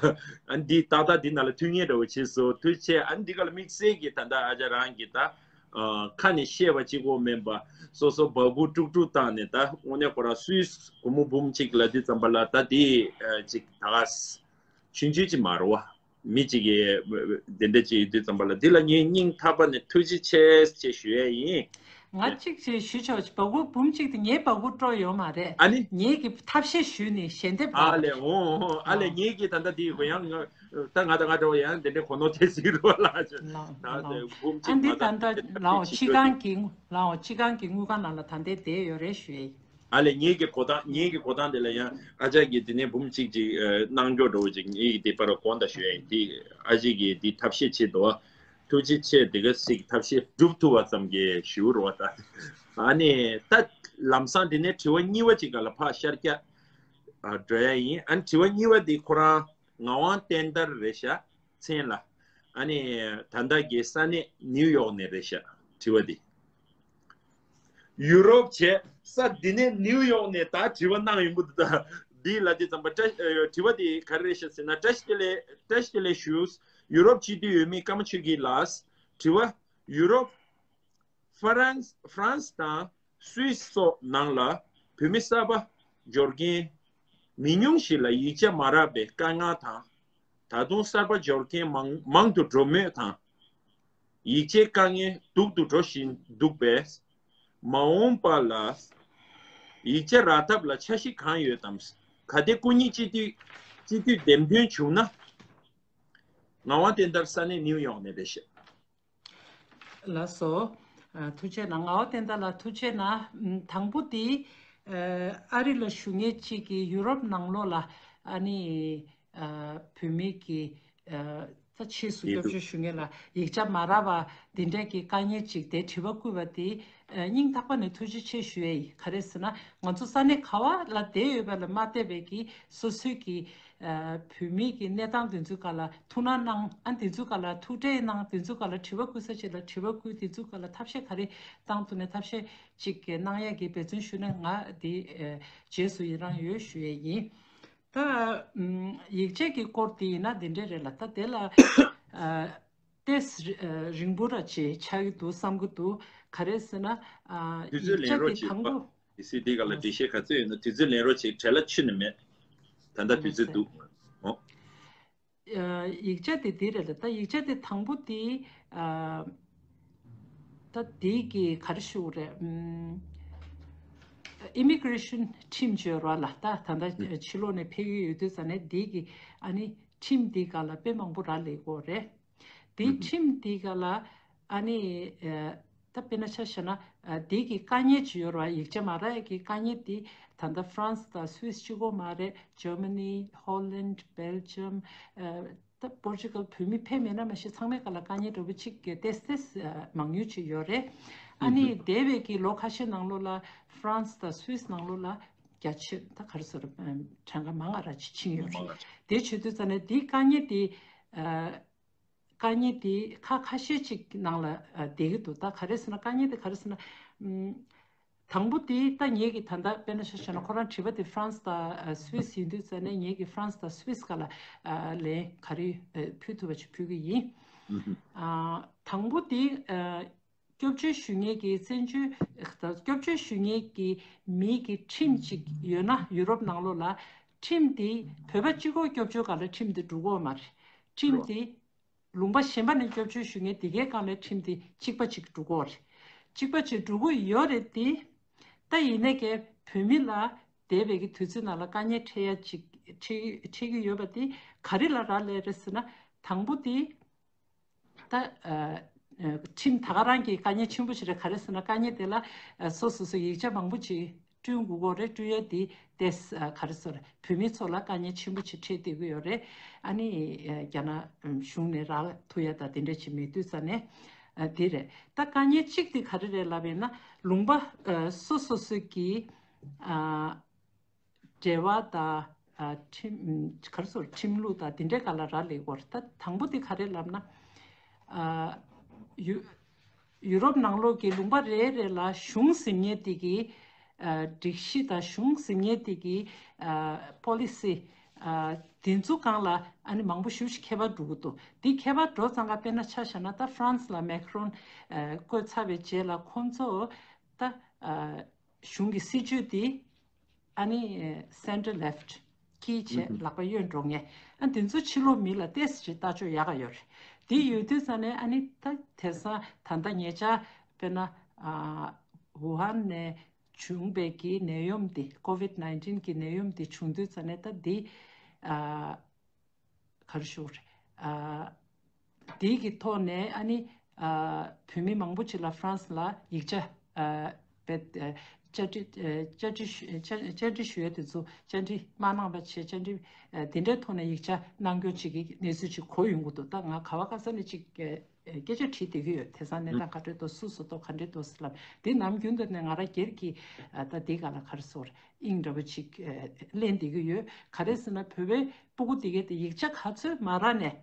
ཨ་ནི་འདི་ཏག་ཏག་འདི་ནང་ལ་མཐུད་མཁན་འདྲ་བོ་བྱས་སོང་། མཐུད་བྱས་ཨ་ནི་འདི་སྒང་ལ་དམིགས་བསལ་གྱི་ད་ལྟ་ཨ་ཅག་རང་གིས་ད་ཨ་ཁ་ནས་བཤད་པ་གཅིག་པོ་མིན་པ། སོ་སོ་སྦ་ཁུག་དཀྲུག་དཀྲུག་བཏང་ནས། ད་དངོས་གནས་ཁོ་རང་སུས་སྒོར་མོ་འབུམ་གཅིག་ལབ་དུས་ཙམ་པ་ལ་ད་འདི་ཨ་ཅིག་ད་ག་ཆུང་ཆུང་ཅིག་མ་རེད་བ། མི་གཅིག་གིས་དེ་འདྲ་ཅིག་ཡོད་དུས་ཙམ་པ་ལ་འདི་ལ་ངས་སྙིང་ཐག་པ་ནས་ཐུགས་རྗེ་ཆེ་ཞེས་ཞུ་ཡས་ཡིན། ང་གཅིག་ཅིག་ཞུ་ཆོག་བ་གུ་འབུམ་གཅིག་དེ་ངའི་བ་གུ་སྤྲོ་ཡོད་མ་རེད། ཨ་ནི། ངེད་ཀྱི་ཐབས་ཤེས་ཞུས་ནས་ཞལ་འདེབས་ཨ་རོགས། ལས་འོང་འོང་། ཨ་ལས། ཨོ། ངེད་ཀྱི་ད་ལྟ་དེ་ཡི་གོ་ཡང་ང་ད་ང་ད་ང་འདྲ་བ་ཡང་དེ་འདྲའི་གོ་ནོར་ཐེབས་སྲིད་རོགས་ལ་ལགས་ལགས། འབུམ་ཨ་གཅིག་འདི་མ་ད་ད་ལྟ་ལགས་འོ་ཕྱི་གང་གི་ལགས་འོ་ཕྱི་གང་གི་དངུལ་ཁང་ནང་ལ་ད་ལྟའི་བསྡད་ཡོད་རེད་ཞུ་ཡས། ཨ་ལས། ངེད་ཀྱི་གོ་སྟངས་ངེད་ཀྱི་གོ་སྟངས་དེ་ལ་ཡང་ཨ་ཅག་གིས་དེ་ནས་འབུམ་གཅིག་ཅིག་གནང་སྐྱོར་འགྲོ་བ་ཅིག་ངེད་ཀྱི་དེ་པར་དགོངས་དག་ཞུ་ཡས་དེ་ཨ་ཅག་གིས་དེ་ཐབས་ཤེས་བྱེད་དོ། ཐུགས་རྗེ་ཆེ། དེ་ག་སྲིད་ཐབས་ཤེས་སྒྲུབ་ཐུབ་པ་ཙམ་གྱིས་ཞུ་རོགས་ད། ཨ་ནི་ད་ལམ་སང་དེ་ནས་དྲི་བ་གཉིས་པ་ཅིག་ག་ལ་ཕར་ཤར་རྒྱག་འགྲོ་ཡ་ཡིན། ཨ་ནི་དྲི་བ་གཉིས་པ་དེ་ཁོ་རང་ངག་དབང་བསྟན་དར་རེད་ཤག་མཚན་ལ། ཨ་ནི་ད་ལྟ་གི་ས་གནས་ནིའུ་ཡོག་ནས་རེད་ཤག་དྲི་བ་འདི། ཡུ་རོབ་བྱས་ས་འདི་ནས་ནིའུ་ཡོག་ནས་ད་དྲི་བ་གནང་ཡོང་གི་འདུག་ད་འདི་ལ་དེ་ཙམ་པ་བཀྲ་ཨ་དྲི་བ་འདི་ག་རེ་རེད་ཤག་ཟེར་ན། བཀྲ་ཤིས་བདེ་ལེགས། བཀྲ་ཤིས་བདེ་ལེགས་ཞུ། ཡུ་རོབ་སྤྱི་འཐུས་འོས་མི་ཀརྨ་ཆོས་སྐྱིད་ལགས། དྲི་བ། ཡུ་རོབ། ཧྥ་རན་ཧྥ་རན་སི་དང་སུད་སི་སོགས་ནང་ལ་བོད་མི་གསར་པ་འབྱོར་མཁན་མི་ཉུང་ཞིག་ལ་ཡིག་ཆ་མ་རག་པའི་དཀའ་ངལ་དང་། ད་དུང་གསར་པ་འབྱོར་མཁན་མང་མང་དུ་འགྲོ་མུས་དང་། ཡིག་ཆའི་དཀའ་ངལ་སྡུག་ཏུ་འགྲོ་བཞིན་འདུག་པས། མ་འོངས་པ་ལ་ཡིག་ཆ་རག་ཐབས་ལ་འཆར་གཞི་གང་ཡོད་དམ། གལ་ཏེ་སྐུ་ཉིད་སྤྱི་འཐུས་སྤྱི་འཐུས་འདེམས་ཐོན་བྱུང་ན། ངག་དབང་བསྟན་དར་ས་གནས་ནིའུ་ཡོག་ནས་རེད་ཤག་ལགས་སོ། ཨ། ཐུགས་རྗེ་གནང་། ངག་དབང་བསྟན་དར་ལགས་ཐུགས་རྗེ་གནང་། ཨམ། དང་པོ་དེ། ཨ། ཨ་རི་ལ་བཞུགས་མཁན་གཅིག་གིས་ཡུ་རོབ་ནང་ལོགས་ལ་ཨ་ནི། ཨ། བོད་མི་གི། ཨ། ད་ཕྱིས་སུ་སྐྱོབ་བཅོལ་ཞུ་མཁན་ལ་ཡིག་ཆ་མ་རག་པ་འདི་འདྲ་གི་དཀའ་ངལ་ཅིག་དེ་དྲི་བ་བསྐུལ་བ་དེ། ཨ། སྙིང་ཐག་པ་ནས་ཐུགས་རྗེ་ཆེ་ཞུ་ཡས་ཡིན། ག་རེ་ཟེར་ན་ང་ཚོ་ས་གནས་ག་བ་ལ་བསྡད་ཡོད་པ་ལ་མ་བལྟས་པའི་གི་སོ་སོའི་གི། ཨ། བོད་མི་གི་གནས་སྟངས་དེ་ཚོའི་སྒང་ལ་ཐུགས་སྣང་གནང་། ཨ། དེ་ཚོའི་སྒང་ལ་ཐུགས་ཁྲལ་གནང་། དེ་ཚོའི་སྒང་ལ་དྲི་བ་བསྐུལ་ས་ཅིག་ལ་དྲི་བ་བསྐུལ། དེ་ཚོའི་སྒང་ལ་ཐབས་ཤེས་ག་རེ་བཏང་ཐུབ་ནས་ཐབས་ཤེས་ཅིག་གནང་ཡས་ཀྱི་འབད་བརྩོན་ཞུ་ན་ང་དེ། ཨ། རྗེས་སུ་ཡི་རང་ཡོད་ཞུ་ཡས་ཡིན། ད། ཨམ། ཡིག་ཆ་གི་སྐོར་དེ་ཡིན་ན་དེ་འདྲས་རེད་ལ། ད་དེ་ལ། ཨ། ཏེས་རིང་པོ་ར་ཅིག་ཆགས་ཀྱི་འདུག་བསམ་གྱི་འདུག་ག་རེ་ཟེར་ན། ཨ། དུས་ཚོད་ཡིག་ཆ་ལེན་རོགས་དེ་བྱེད་དང་པོ། དེ་སྲིད་དེ་ག་ལ་འགྲེལ་བཤད་ག་ཚོད་ཡོད་ན་དུས་ཚོད་ལེན་རོགས་བྱེད། བྲེལ་བ་ཁྱོན་ནས་མེད། ད་ལྟ་དུས་ཚོད་འདུག་ཨོ། ཨ། ཡིག་ཆ་དེ་དེ་རེད་ལ། ད་ཡིག་ཆ་དེ་དང་པོ་དེ། ཨ། ད་དེ་གི་ག་རེ་ཞུ་དགོས་རེད། ཨམ། ཨི་མི་གྷི་རེ་ཤན་ཁྲིམས་བརྗོད་ར་ལ། ད་ད་ལྟ་ཕྱི་ལོགས་ནས་ཕེབས་ཀྱི་ཡོད་དུས་ཙ་ནས་དེ་གི་ཨ་ནི་ཁྲིམས་དེ་ག་ལ་དཔེ་མང་པོ་རག་ལས་ཀྱི་ཡོད་རེད། དེ་ཁྲིམས་དེ་ག་ལ་ཨ་ནི། ཨ། ད་དཔེར་ན་ཆ་བཞག་ན། ཨ། དེ་གི་དཀའ་ངལ་ཅིག་ཡོད་ར། ཡིག་ཆ་མ་རག་ཡ་གི་དཀའ་ངལ་དེ་ད་ལྟ་ཧྥ་རན་སི་དང་སུད་སི་གཅིག་པོ་མ་རེད། ཇར་མ་ནི། ཧོ་ལན། སྦེལ་ཇམ། ཨ། ད་པོར་ཅུ་གལ། བོད་མི་ཕེབས་མེད་ན་མ་གཞི་ཚང་མའི་སྒང་ལ་དཀའ་ངལ་འདྲ་པོ་ཅིག་གི་ཏེས་ཏེས་མང་ཉུང་ཅིག་ཡོད་རེད། ཨ་ནི་འདས་པའི་གི་ལོ་ཁ་ཤས་ནང་ལོགས་ལ་ཧྥ་རན་སི་དང་སུད་སི་ནང་ལོགས་ལ་རྒྱ་ཆེ་ད་ག་རེ་ཟེར། གྲངས་ཀ་མང་ང་ར་ཅིག་ཕྱིན་ཡོད་རེད། དེ་བྱེད་དུས་ཙ་ནས་དེའི་དཀའ་ངལ་དེ། ཨ། དཀའ་ངལ་དེ་ཁ་ཁ་ཤས་ཅིག་ནང་ལ། ཨ། བསྡད་ཀྱི་འདུག་ད་ག་རེ་ཟེར་ན་དཀའ་ངལ་དེ་ག་རེ་ཟེར་ན། ཨམ། དང་པོ་དེ་ད་ངེད་ཀྱིས་ད་ལྟ་དཔེར་ན་ཆ་བཞག་ན་ཁོ་རང་དྲི་བ་དེ་ཧྥ་རན་སི་དང་སུད་སི་ཡིན་དུས་ཙ་ནས་ངེད་ཀྱིས་ཧྥ་རན་སི་དང་སུད་སི་སྒང་ལ་ལན་ག་རེ་ཕུལ་ཐུབ་པ་ཅིག་ཕུལ་གྱི་ཡིན། དང་པོ་དེ་སྐྱོབ་བཅོལ་ཞུ་མཁན་གྱི་བཙན་བྱོལ་སྐྱོབ་བཅོལ་ཞུ་མཁན་གྱི་མི་གི་ཁྲིམས་ཅིག་ཡོད་ན་ཡུ་རོབ་ནང་ལོགས་ལ་ཁྲིམས་དེ་བོད་པ་གཅིག་པོ་སྐྱོབ་བཅོལ་སྒང་ལ་ཁྲིམས་དེ་འགྲོ་གི་ཡོད་མ་རེད། ཁྲིམས་དེ། ལུང་པ་གཞན་པ་ནས་སྐྱོབ་བཅོལ་ཞུ་མཁན་དེ་གའི་སྒང་ལ་ཁྲིམས་དེ་གཅིག་པ་གཅིག་འགྲོ་གི་ཡོད་རེད། གཅིག་པ་གཅིག་འགྲོ་གི་ཡོད་རེད་དེ། ད་ཡིན་ནའི་གི་བོད་མི་ལ་འདས་པའི་གི་དུས་ཚོད་ནང་ལ་དཀའ་ངལ་འཕྲད་ཡ་གཅིག་འཕྲད་འཕྲད་ཀྱི་ཡོད་པ་དེ་ག་རེ་ལ་རག་ལས་རེད་ཟེར་ན། དང་པོ་དེ་ད། ཨ། ཨ། ཁྲིམས་ད་ག་རང་གི་དཀའ་ངལ་ཆེན་པོ་ཞིག་རེད། ག་རེ་ཟེར་ན་དཀའ་ངལ་དེ་ལ། ཨ། སོ་སོ་སོ་ཡིག་ཆ་མང་པོ་ཅིག་བསྐྲུན་དགོས་ཀྱི་རེད། བསྐྲུན་ཡ་དེ་ཏེས། ཨ། ག་རེ་ཟེར། བོད་མི་ཚོ་ལ་དཀའ་ངལ་ཆེན་པོ་ཅིག་འཕྲད་བསྡད་ཀྱི་ཡོད་རེད། ཨ་ནི། ཨ། རྒྱ་ནག་གཞུང་ནས་རག་ཐུབ་ཡ་ད་དེ་འདྲ་ཅིག་མེད་དུས་ཙ་ནས། ཨ། དེ་རེད། ད་དཀའ་ངལ་གཅིག་དེ་ག་རེ་རེད་ལབ་ཡིན་ན་ལུང་པ། ཨ། སོ་སོ་སོ་གི། ཨ། འབྲེལ་བ་དང་། ཨ། ཁྲིམས། ག་རེ་ཟེར། ཁྲིམས་ལུགས་དང་དེ་འདྲའི་སྒང་ལ་རག་ལས་ཀྱི་ཡོད་རེད། ད་དང་པོ་དེ་ག་རེ་ལབ་ན། ཨ། ཡུ། ཡུ་རོབ་ནང་ལོགས་ཀྱི་ལུང་པ་རེ་རེ་ལ་གཞུང་ཟིན་མཁན་དེ་གི། ཨ། སྒྲིག་གཞི་དང་གཞུང་ཟིན་མཁན་དེ་གི། ཨ། པོ་ལི་སི། ཨ། དེ་ཚོ་སྒང་ལ་ཨ་ནི་མང་པོ་ཞེ་པོ་ཅིག་ཁྱད་པར་འགྲོ་གི་འདུག་དེ་ཁྱད་པར་འགྲོ་ཙང་ཀ་དཔེར་ན་ཆ་བཞག་ན་ད་ཧྥ་རན་སི་ལ་མེག་རོན། ཨ། བསྐོས་ཚར་བའི་རྗེས་ལ་ཁོང་ཚོ་ད། ཨ། གཞུང་གི་སྲིད་བྱུས་དེ། ཨ་ནི་སེན་ཊར་ལེཕཊ་ཀྱི་བྱས། ལག་པ་གཡོན་འགྲོ་མཁན། ཨ། དེ་ཚོ་ཕྱི་ལོགས་མི་ལ་ཏོག་ཙམ་ཅིག་ལྟ་ཕྱོགས་ཡག་ག་ཡོད་རེད། དེ་ཡོད་དུས་ཙ་ནས་ཨ་ནི་ད་དེང་སང་ད་ལྟ་ཉེ་ཆར་དཔེར་ན། ཨ། ཝུ་ཧན་ནས་བྱུང་བའི་གི་ནད་ཡོམ་འདི་ཀོ་ཝིད་ནའིན་ཊིན་གི་ནད་ཡོམ་འདི་བྱུང་དུས་ཙ་ནས་ད་འདི་ཨ་ག་རེ་ཞུ་དགོས་རེད། ཨ་འདི་གི་ཐོག་ནས་ཨ་ནི་ཨ་བོད་མི་མང་པོ་ཅིག་ལ་ཧྥ་རན་སི་ལ་ཡིག་ཆ་ཨ་བེད་ཨ་བཅར་འདྲི་ཨ་བཅར་འདྲི་ཞུ་ཨ་བཅར་བཅར་འདྲི་ཞུ་ཡ་དེ་ཚོ་བཅར་འདྲི་མ་གནང་བ་བྱས་བཅར་འདྲི་ཨ་དེ་འདྲའི་ཐོག་ནས་ཡིག་ཆ་གནང་སྐྱོར་བྱེད་ཀྱི་གནས་ཚུལ་ཅིག་གོ་ཡོང་གི་འདུག་ད་ང་ག་བ་ག་ས་ནས་ཅིག་ཨ་སྐད་ཆ་དྲིས་བསྡད་ཀྱི་ཡོད། དེང་སང་གནས་སྟངས་ག་འདྲས་འདུག་སུ་སུ་འདུག་ག་འདྲས་འདུག་ཟེར་ལབ། དེ་ནམ་རྒྱུན་དུ་ནས་ང་རང་སྒེར་གྱི་ཨ་ད་འདི་ག་ལ་ག་རེ་ཟེར་དབྱིངས་འདྲ་པོ་ཅིག་ཨ་ལེན་བསྡད་ཀྱི་ཡོད། ག་རེ་ཟེར་ན་བོད་པའི་སྤུ་གུ་དེ་གས་དེ་ཡིག་ཆ་ག་ཚོད་མ་རག་ནས་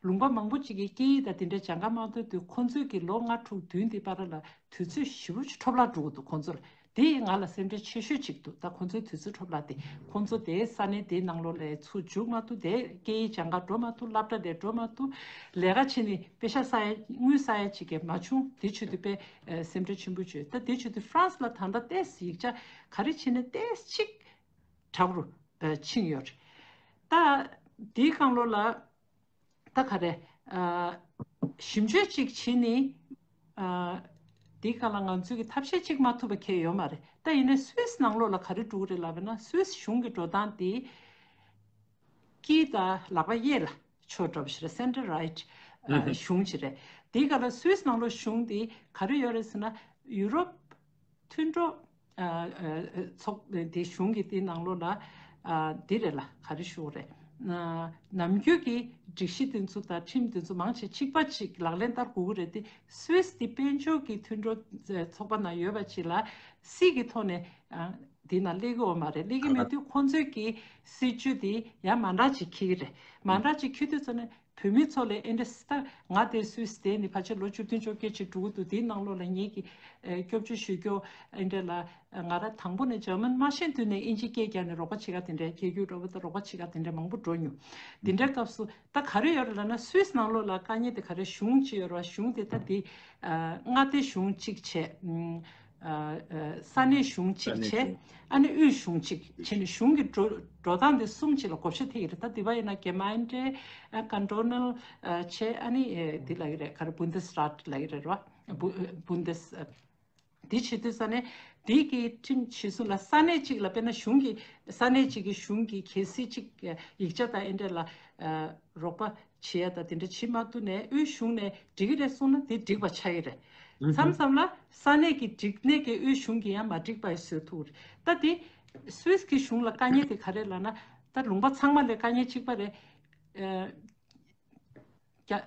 ལུང་པ་མང་པོ་ཅིག་གི་སྐད་ཡིག་དང་དེ་འདྲའི་སྦྱང་ག་མ་ཐུབ་དུས་ཁོང་ཚོས་ཀྱི་ལོ་ལྔ་དྲུག་བདུན་དེ་བར་ལ་དུས་ཚོད་ཞེ་པོ་ཅིག་འཕྲོ་བརླག་འགྲོ་གི་འདུག་ཁོང་ཚོ་ལ། དེ་ང་ལ་སེམས་ཁྲལ་ཆེ་ཤོས་གཅིག་འདུག་ད་ཁོང་ཚོའི་དུས་ཚོད་འཕྲོ་བརླག་དེ་ཁོང་ཚོ་དེའི་ས་གནས་དེའི་ནང་ལོགས་ལ་ཚུར་འཇུག་མ་ཐུབ། དེ་སྐད་ཡིག་སྦྱང་ག་འགྲོ་མ་ཐུབ། སློབ་གྲྭ་དེ་འགྲོ་མ་ཐུབ། ལས་ཀ་བྱས་ནས་པེ་ཤ་བསགས་ཡ་དངུལ་བསགས་ཡ་ཅིག་གི་མ་བྱུང་། དེ་བྱེད་དུས་དཔེ་ཨ་སེམས་ཁྲལ་ཆེན་པོ་བྱོས། ད་དེ་བྱེད་དུས་ཧྥ་རན་སི་ལ་ད་ལྟ་ཏོག་ཙམ་ཡིག་ཆ་ག་རེ་བྱས་ནས་ཏོག་ཙམ་ཅིག་དྲག་རུ་ཨ་ཕྱིན་ཡོད་རེད། ད་དེའི་སྒང་ལོགས་ལ། ད་ག་རེ། ཨ་ཞིབ་དཔྱོད་ཅིག་བྱེད་ནི། ཨ་འདི་ག་ལ་ང་ཚོས་ཀྱི་ཐབས་ཤེས་ཅིག་མ་ཐུབ་པ་ཁེལ་ཡོད་མ་རེད། ད་ཡིན་ནའི་སུད་སི་ནང་ལོགས་ལ་ག་རེ་འགྲོ་གི་རེད་ལབ་ན། སུད་སི་གཞུང་གི་འགྲོ་སྟངས་དེ་དཀྱིལ་དང་ལག་པ་གཡས་ལ་ཕྱོགས་འགྲོ་བ་ཞིག་རེད། Centre Right གཞུང་ཞིག་རེད། འདི་ག་ལ་སུད་སི་ནང་ལོགས་གཞུང་དེ་ག་རེ་ཡོད་རེད་ཟེར་ན། ཡུ་རོབ་མཐུན་གྲོགས་ཨ་ཨ་ཚོགས་དེ་གཞུང་གི་དེ་ནང་ལོགས་ལ་ཨ་འདི་རེད་ལ། ག་རེ་ཞུ་དགོས་རེད། ཨ་ནམ་རྒྱུན་གྱི་སྒྲིག་གཞི་དེ་ཚོ་དང་ཁྲིམས་དེ་ཚོ་མང་ཆེ་གཅིག་པ་གཅིག་ལག་ལེན་བསྟར་དགོས་ཀྱི་རེད་དེ། སུད་སི་དེ་དཔལ་འབྱོར་གྱི་མཐུན་གྲོགས་ཚོགས་པ་ནང་ཡོད་པ་ཅིག་ལ་སྲིད་ཀྱི་ཐོག་ནས་ཨ་འདི་ནང་སླེབས་ཀྱི་ཡོད་མ་རེད། སླེབས་ཀྱི་མེད་དུས་ཁོང་ཚོས་ཀྱི་སྲིད་ཇུས་དེ་ཡང་མ་འདྲ་ཅིག་འཁྱེར་གྱི་རེད། མ་འདྲ་ཅིག་འཁྱེར་དུས་ཙམ་ནས། བོད་མི་ཚོ་ལ་ཨེ་འདྲ་ད་ང་དེ་སུད་སི་དེ་ནི་ཕལ་ཆེར་ལོ་བཅུ་བདུན་བཅོ་བརྒྱད་ཅིག་འགྲོ་གི་འདུག་དེའི་ནང་ལོགས་ལ་ངེད་ཀྱི་ཨེ་སྐྱོབ་བཅོལ་ཞུ་རྒྱུ་ཨེ་འདྲ་ལ་ང་རང་དང་པོ་ནས་འཇར་མན་མ་ཤེས་དུས་ནས་ཨིན་ཇི་སྐད་རྒྱག་ནས་རོགས་པ་བྱེད་ག་དེ་འདྲའི་རྒྱལ་རྒྱུགས་རོགས་པ་དང་རོགས་པ་བྱེད་ག་དེ་འདྲའི་མང་པོ་འགྲོ་མྱོང་། དེ་འདྲའི་སྐབས་སུ་ད་ག་རེ་ཡོད་རེད་ལབ་ན། སུད་སི་ནང་ལོགས་ལ་དཀའ་ངལ་དེ་ག་རེ་གཞུང་ཅིག་ཡོད་རེད་བ། གཞུང་དེ་ད་དེ་ཨ་མངའ་སྡེ་གཞུང་གཅིག་བྱས། ཨ་ཨ་ས་གནས་གཞུང་གཅིག་བྱས། ས་གནས་གཞུང་ཨ་ནི་དབུས་གཞུང་གཅིག་བྱས་ནས་གཞུང་གི་འགྲོ་འགྲོ་སྟངས་དེ་གསུམ་གཅིག་ལ་བགོ་བཤའ་ཐེབས་ཀྱི་རེད། ད་དེ་བ་ཡིན་ན་Gemeinde ཨ་Kantonal ཨ་བྱས། ཨ་ནི་ཨེ་འདི་ལབ་ཀྱི་རེད། ག་རེ་Bundesrat ལབ་ཀྱི་རེད་རོ། Bundes ཨ་འདི་བྱེད་དུས་ས་གནས་འདི་གི་ཁྲིམས་གཞི་བཟུང་ལ་ས་གནས་གཅིག་ལ་དཔེར་ན་གཞུང་གི་ས་གནས་གཅིག་གི་གཞུང་གི་གལ་སྲིད་གཅིག་ཡིག་ཆ་དང་ཨེ་འདྲ་ལ་ཨ་རོགས་པ་བྱེད་ཡ་དང་དེ་འདྲ་བྱེད་མ་ཐུབ་ནས་དབུས་གཞུང་ནས་འགྲིག་གི་རེད་གསུངས་ན་དེ་འགྲིག་པ་ཆགས་ཀྱི་རེད། མཚམས་མཚམས་ལ་ས་གནས་ཀྱི་འགྲིག་གནས་ཀྱི་དབུས་གཞུང་གིས་ཡང་མ་འགྲིག་པ་ཡང་བཟོས་ཐུབ་རེད། ད་དེ་སུད་སི་གི་གཞུང་ལ་དཀའ་ངལ་དེ་ག་རེ་ལབ་ན། ད་ལུང་པ་ཚང་མ་ལ་དཀའ་ངལ་གཅིག་པ་རེད། ཨ་རྒྱ་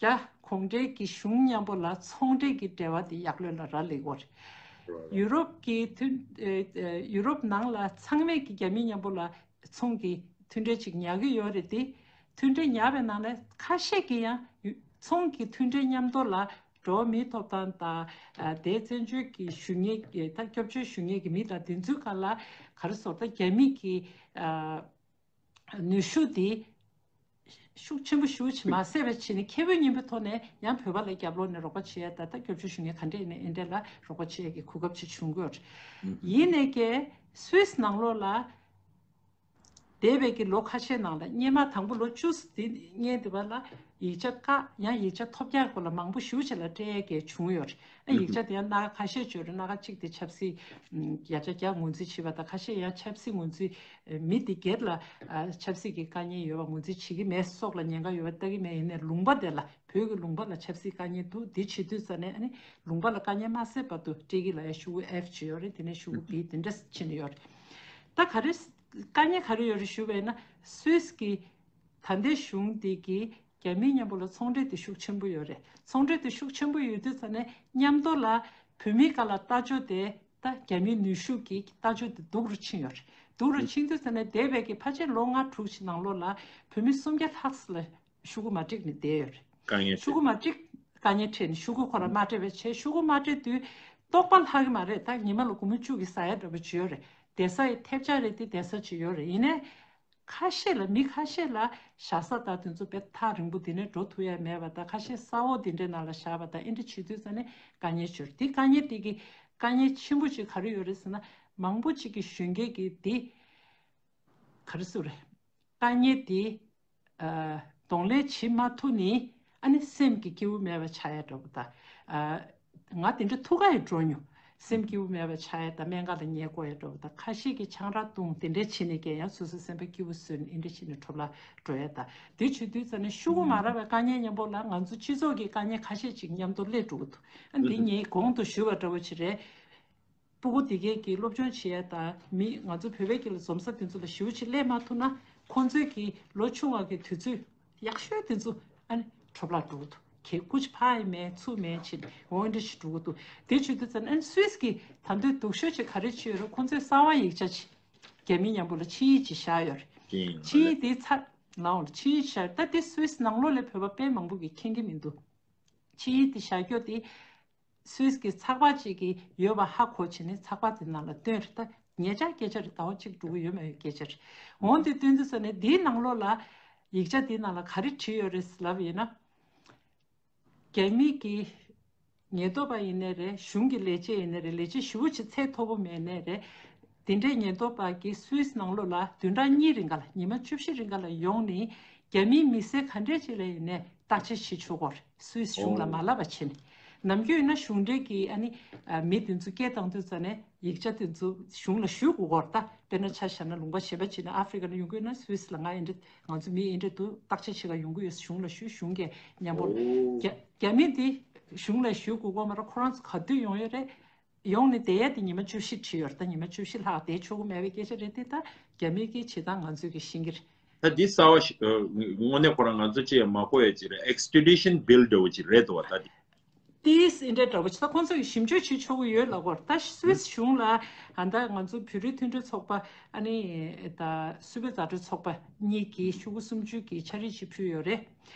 རྒྱ་གུང་ཁྲན་གྱི་གཞུང་མཉམ་པོ་ལ་ཚོང་འབྲེལ་གྱི་འབྲེལ་བ་དེ་ཡག་ལོས་ལ་རག་ལས་ཀྱི་ཡོད་རེད། ཡུ་རོབ་ཀྱི་མཐུན་ཨ་ཨ་ཡུ་རོབ་ནང་ལ་ཚང་མས་ཀྱི་རྒྱ་མི་མཉམ་པོ་ལ་ཚོང་གི་མཐུན་འབྲེལ་ཅིག་ཉར་གྱི་ཡོད་རེད་དེ། མཐུན་འབྲེལ་ཉར་བའི་ནང་ནས་ཁ་ཤས་ཀྱིས་ཡང་ཡུ་ཚོང་གི་མཐུན་འབྲེལ་མཉམ་དུ་ལ་འགྲོ་བ་མིའི་ཐོབ་ཐང་དང་ཨ་དེའི་བཙན་བྱོལ་གྱི་ཞུ་མཁན་གྱི་ད་སྐྱོབ་བཅོལ་ཞུ་མཁན་གྱི་མི་དང་དེ་ཚོའི་སྒང་ལ་ག་རེ་ཟེར་ད་རྒྱ་མི་གི་ཨ་ནུས་ཤུགས་དེ་ཤུགས་ཆེན་པོ་ཞེ་པོ་ཅིག་མ་ཟད་པ་བྱས་ནས་ཁེ་ཕན་སྙིང་པོའི་ཐོག་ནས་ཡང་བོད་པ་ལ་རྒྱབ་ལོགས་ནས་རོགས་པ་བྱེད་ཡ་ད་ལྟ་སྐྱོབ་བཅོལ་ཞུ་མཁན་ག་འདྲས་ཡིན་ནའི་ཨེ་འདྲས་ལ་རོགས་པ་བྱེད་ཡ་གི་གོ་སྐབས་ཅིག་བྱུང་གི་ཡོད་རེད། ཡིན་ནའི་ཀྱེ་སུད་སི་ནང་ལོགས་ལ་འདས་པའི་གི་ལོ་ཁ་ཤས་ནང་ལ་སྔོན་མ་དང་པོ་ལོ་བཅུ་དེ་སྔོན་དེ་བ་ལ་ཡིག་ཆ་བཀག་ཡང་ཡིག་ཆ་ཐོབ་རྒྱག་སྐོར་ལ་མང་པོ་ཞེ་པོ་ཅིག་ལ་སྤྲད་ཡ་གི་བྱུང་ཡོད་རེད། ཨ་ཡིག་ཆ་དེ་ཡང་སྣ་ཁ་ཁ་ཤས་བརྗོད་རེད། སྣ་ཁ་གཅིག་དེ་ཆབ་སྲིད་ཨམ་བརྒྱ་ཆ་བརྒྱ་ངོས་འཛིན་བྱེད་པ་དང་ཁ་ཤས་ཡང་ཆབ་སྲིད་ངོས་འཛིན་མི་དེ་སྒེར་ལ་ཨ་ཆབ་སྲིད་ཀྱི་དཀའ་ངལ་ཡོད་པ་ངོས་འཛིན་བྱེད་ཀྱི་མེད། སྲོག་ལ་ཉེན་ཁ་ཡོད་པ་ལྟ་གི་མེད། ཡིན་ནའི་ལུང་པ་དེ་ལ་བོད་ཀྱི་ལུང་པ་ལ་ཆབ་སྲིད་དཀའ་ངལ་འདུག་འདི་བྱེད་དུས་ཙ་ནས་ཨ་ནི་ལུང་པ་ལ་དཀའ་ངལ་མ་སེལ་བར་དུ་སྤྲད་ཀྱི་ལ་ཡ་ཤོག་གུ་F་བྱེད་ཡོད་རེད། དེ་ནས་ཤོག་གུ་B་དེ་འདྲ་བྱེད་ནས་ཡོད་རེད། ད་ག་རེ་དཀའ་ངལ་ག་རེ་ཡོད་རེད་ཞུ་བས་ན། སུད་སི་གི་ད་ལྟའི་གཞུང་འདི་གིས་རྒྱ་མི་མཉམ་པོ་ལ་ཚོང་འབྲེལ་དེ་ཤུགས་ཆེན་པོ་ཡོད་རེད། ཚོང་འབྲེལ་དེ་ཤུགས་ཆེན་པོ་ཡོད་དུས་ཙ་ནས་མཉམ་དུ་ལ་བོད་མིའི་སྒང་ལ་ལྟ་ཕྱོགས་དེ་ད་རྒྱ་མིའི་ནུས་ཤུགས་ཀྱི་ལྟ་ཕྱོགས་དེ་སྡུག་རུ་ཕྱིན་ཡོད་རེད། སྡུག་རུ་ཕྱིན་དུས་ཙ་ནས་འདས་པའི་གི་ཕལ་ཆེར་ལོ་ལྔ་དྲུག་ཅིག་ནང་ལོགས་ལ་བོད་མི་སུམ་བརྒྱ་ལྷག་ཙམ་ལ་ཤོག་གུ་མ་སྤྲད་ནས་བསྡད་ཡོད་རེད། དཀའ་ངལ་ཤོག་གུ་མ་སྤྲད། དཀའ་ངལ་འཕྲད་ནས་ཤོག་གུ་ཁོ་རང་མ་སྤྲད་པའི་ཆེད་ཤོག་གུ་མ་སྤྲད་དུས་རྟོགས་པ་ལྷག་གི་མ་རེད། ད་ཉི་མ་ལ་སྒོར་མོ་བཅུ་གི་ཟ་ཡ་འདྲ་པོ་ཅིག་ཡོད་རེད། བསྡད་ས་ཡི་ཐེབས་ཆག་རེད་དེ་བསྡད་ས་ཅིག་ཡོད་རེད། ཡིན་ནའི་ཁ་ཤས་ལ་མི་ཁ་ཤས་ལ་བཞག་ས་དང་དེ་ཚོ་དཔེ་ཐག་རིང་པོ་དེ་ནས་འགྲོ་ཐུབ་ཡ་མེད་པ་དང་། ཁ་ཤས་ས་འོག་དེ་འདྲའི་ནང་ལ་བཞག་པ་དང་། ཨེ་འདྲ་བྱེད་དུས་ཙ་ནས་དཀའ་ངལ་ཅིག་ཡོད་རེད། དེ་དཀའ་ངལ་དེ་གི་དཀའ་ངལ་ཆེན་པོ་ཅིག་ག་རེ་ཡོད་རེད་ཟེར་ན། མང་པོ་ཅིག་གི་གཞོན་སྐྱེས་ཀྱི་དེ་ག་རེ་ཟེར་དགོས་རེད། དཀའ་ངལ་དེ་ཨ་གདོང་ལེན་བྱེད་མ་ཐུབ་ནས་ཨ་ནི་སེམས་ཀྱི་སྐྱིད་པོ་མེད་པ་ཆགས་ཡ་འདྲ་པོ་དང་། ཨ་ང་དེ་འདྲ་ཐུག་ག་ཡི་འགྲོ་མྱོང་ སེམས་སྐྱིད་པོ་མེད་པ་ཆགས་ཡ་དང་སྨན་ཁང་ལ་ཉལ་དགོས་ཡ་འདྲ་བོ་དང་ཁ་ཤས་ཀྱིས་ཆང་རག་བཏུང་དེ་འདྲས་བྱས་ནས་ཀྱང་ཡང་སོ་སོའི་སེམས་པ་སྐྱིད་པོ་བཟོས་ནས་ཨེ་འདྲས་བྱས་ནས་འཕྲོ་བརླག་འགྲོ་ཡ་དང་དེ་བྱེད་དུས་ཙ་ནས་ཤོག་གུ་མ་རག་པའི་དཀའ་ངལ་མཉམ་པོ་ལ་ང་ཚོ་སྤྱི་ཚོགས་ཀྱི་དཀའ་ངལ་ཁ་ཤས་ཅིག་མཉམ་དུ་སླེབས་འགྲོ་གི་འདུག་ཨ་ནི་འདི་ངས་གོང་དུ་ཞུས་པ་འདྲ་བོ་ཅིག་རེད། སྤུ་གུ་དེ་གས་ཀྱི་སློབ་སྦྱོང་བྱེད་ཡ་དང་མི་ང་ཚོ་བོད་པའི་སྐད་ལ་འཛོམས་ས་དེ་ཚོ་ལ་ཞེ་པོ་ཅིག་སླེབས་མ་ཐུབ་ན་ཁོང་ཚོའི་གི་ལོ་ཆུང་བ་གི་དུས་ཚོད་ཡག་ཤོས་དེ་ཚོ་ཨ་ནི་འཕྲོ་བརླག་འགྲོ་གི་འདུག་གལ་ཀུ་ཅི་ཕ་ཡི་མེད་ཚུགས་མེད་ཕྱིན་འོ་འདྲ་ཞིག་འགྲོ་གི་འདུག་དེ་བྱེད་དུས་ཙམ་ཨ་ནི་སུད་སི་གི་ད་དུང་སྡུག་ཤོས་ཅིག་ག་རེ་བྱས་ཡོད་རེད། ཁོང་ཚོས་གསང་བ་ཡིག་ཆ་ཅིག་རྒྱ་མི་མཉམ་པོ་ལ་ཆིངས་ཡིག་ཅིག་བཞག་ཡོད་རེད། ཅིང་ཆིངས་ཡིག་དེ་ཚར་ནའོ་ལ་ཆིངས་ཡིག་བཞག་ད་དེ་སུད་སི་ནང་ལོགས་ལ་བོད་པ་དཔེ་མང་པོ་གིས་མཁྱེན་གྱི་མི་འདུག་ཆིངས་ཡིག་དེ་བཞག་རྒྱུ་དེ་སུད་སི་གི་ཚགས་པར་ཅིག་གིས་ཡོད་པ་ཧ་གོ་བྱས་ནས་ཚགས་པར་དེ་ནང་ལ་བཏོན་རེད། ད་ཉེ་ཆར་སྐད་ཆ་རེད། ཟླ་བ་གཅིག་འགྲོ་གི་ཡོད་མ་ཡོད་སྐད་ཆ་རེད། འོང་དེ་བཏོན་དུས་ཙ་ནས་དེའི་ནང་ལོགས་ལ་ཡིག་ཆ་དེའི་ནང་ལ་ག་རེ་བྲིས་ཡོད་རེད་ལབ་ཡིན་ན། རྒྱ་མི་གི་ཉེན་རྟོག་པ་ཡིན་ནའི་རེད། གཞུང་གི་ལས་བྱེད་ཡིན་ནའི་རེད། ལས་བྱེད་ཞེ་པོ་ཅིག་ཚད་མཐོ་པོ་མེད་ནའི་རེད། དེ་འདྲའི་ཉེན་རྟོག་པ་གིས་སུད་སི་ནང་ལོགས་ལ་བདུན་ཕྲག་གཉིས་རིང་ག་ལ་ཉི་མ་བཅུ་བཞི་རིང་ག་ལ་ཡོང་ནས་རྒྱ་མིའི་མི་སེར་ག་འདྲས་ཅིག་ལ་ཡིན་ནའི་བརྟག་དཔྱད་བྱེད་ཆོག་གོ། སུད་སི་གཞུང་ལ་མ་ལབ་པ་བྱས་ནས། ནམ་རྒྱུན་ཡིན་ན་གཞུང་འབྲེལ་གྱི་ཨ་ནི་མི་དེ་ཚོ་སྐད་བཏང་དུས་ཙ་ནས་ཡིག་ཆ་དེ་ཚོ་གཞུང་ལ་ཞུ་དགོས་གོ་རེད། ད་དཔེར་ན་ཆ་བཞག་ན་ལུང་པ་གཞན་པ་བྱས་ན་ཨ་ཧྥེ་རི་ཀ་ནས་ཡོང་གི་ཡོད་ན་སུད་སི་ལ་ང་ཡིན་འདྲ་ང་ཚོ་མི་ཡིན་འདྲ་འདུག་བརྟག་དཔྱད་བྱེད་ག་ཡོང་གི་ཡོད། གཞུང་ལ་ཞུ། གཞུང་གིས་མཉམ་པོ་རྒྱ་རྒྱ་མི་འདི་གཞུང་ལ་ཞུ་དགོས་གོ་མ་རེད། ཁོ་རང་ཚོ་ག་དུས་ཡོང་ཡོད་རེད། ཡོང་ནས་བསྡད་ཡ་དེ་ཉི་མ་བཅུ་བཞི་བྲིས་ཡོད་རེད། ད་ཉི་མ་བཅུ་བཞི་ལྷག་བསྡད་ཆོག་གི་མེད་པའི་སྐད་ཆ་རེད་དེ། ད་རྒྱ་མི་གི་བྱེད་སྟངས་ང་ཚོས་གི་ཤེས་ཀྱི་རེད། ད་འདི་གསར་བ་ཞིག་ཨ། དངོས་གནས་ཁོ་རང་ང་ཚོ་ཅིག་མ་གོ་ཡ་ཅིག་རེད། Extradition Bill འདྲ་བོ་ཅིག་རེད་འདུག་བ། ད་འདི། ཏིས་ཨིན་འདྲ་འདྲ་བོ་ཅིག་ད་ཁོང་ཚོ་གི་ཞིབ་འཇུག་བྱེད་ཆོག་གི་ཡོད་ལབ་ཀྱི་ཡོད་རེད། ད་སུད་སི་གཞུང་ལ་ཨ་ད་ང་ཚོ་བོད་རིགས་མཐུན་སྒྲིལ་ཚོགས་པ་ཨ་ནི་ད་སུད་བོད་མཛའ་འབྲེལ་ཚོགས་པ་གཉིས་ཀྱིས་ཤོག་གུ་སུམ་ཅུ་གི་ཕྱག་བྲིས་ཅིག་ཕུལ་ཡོད་རེད།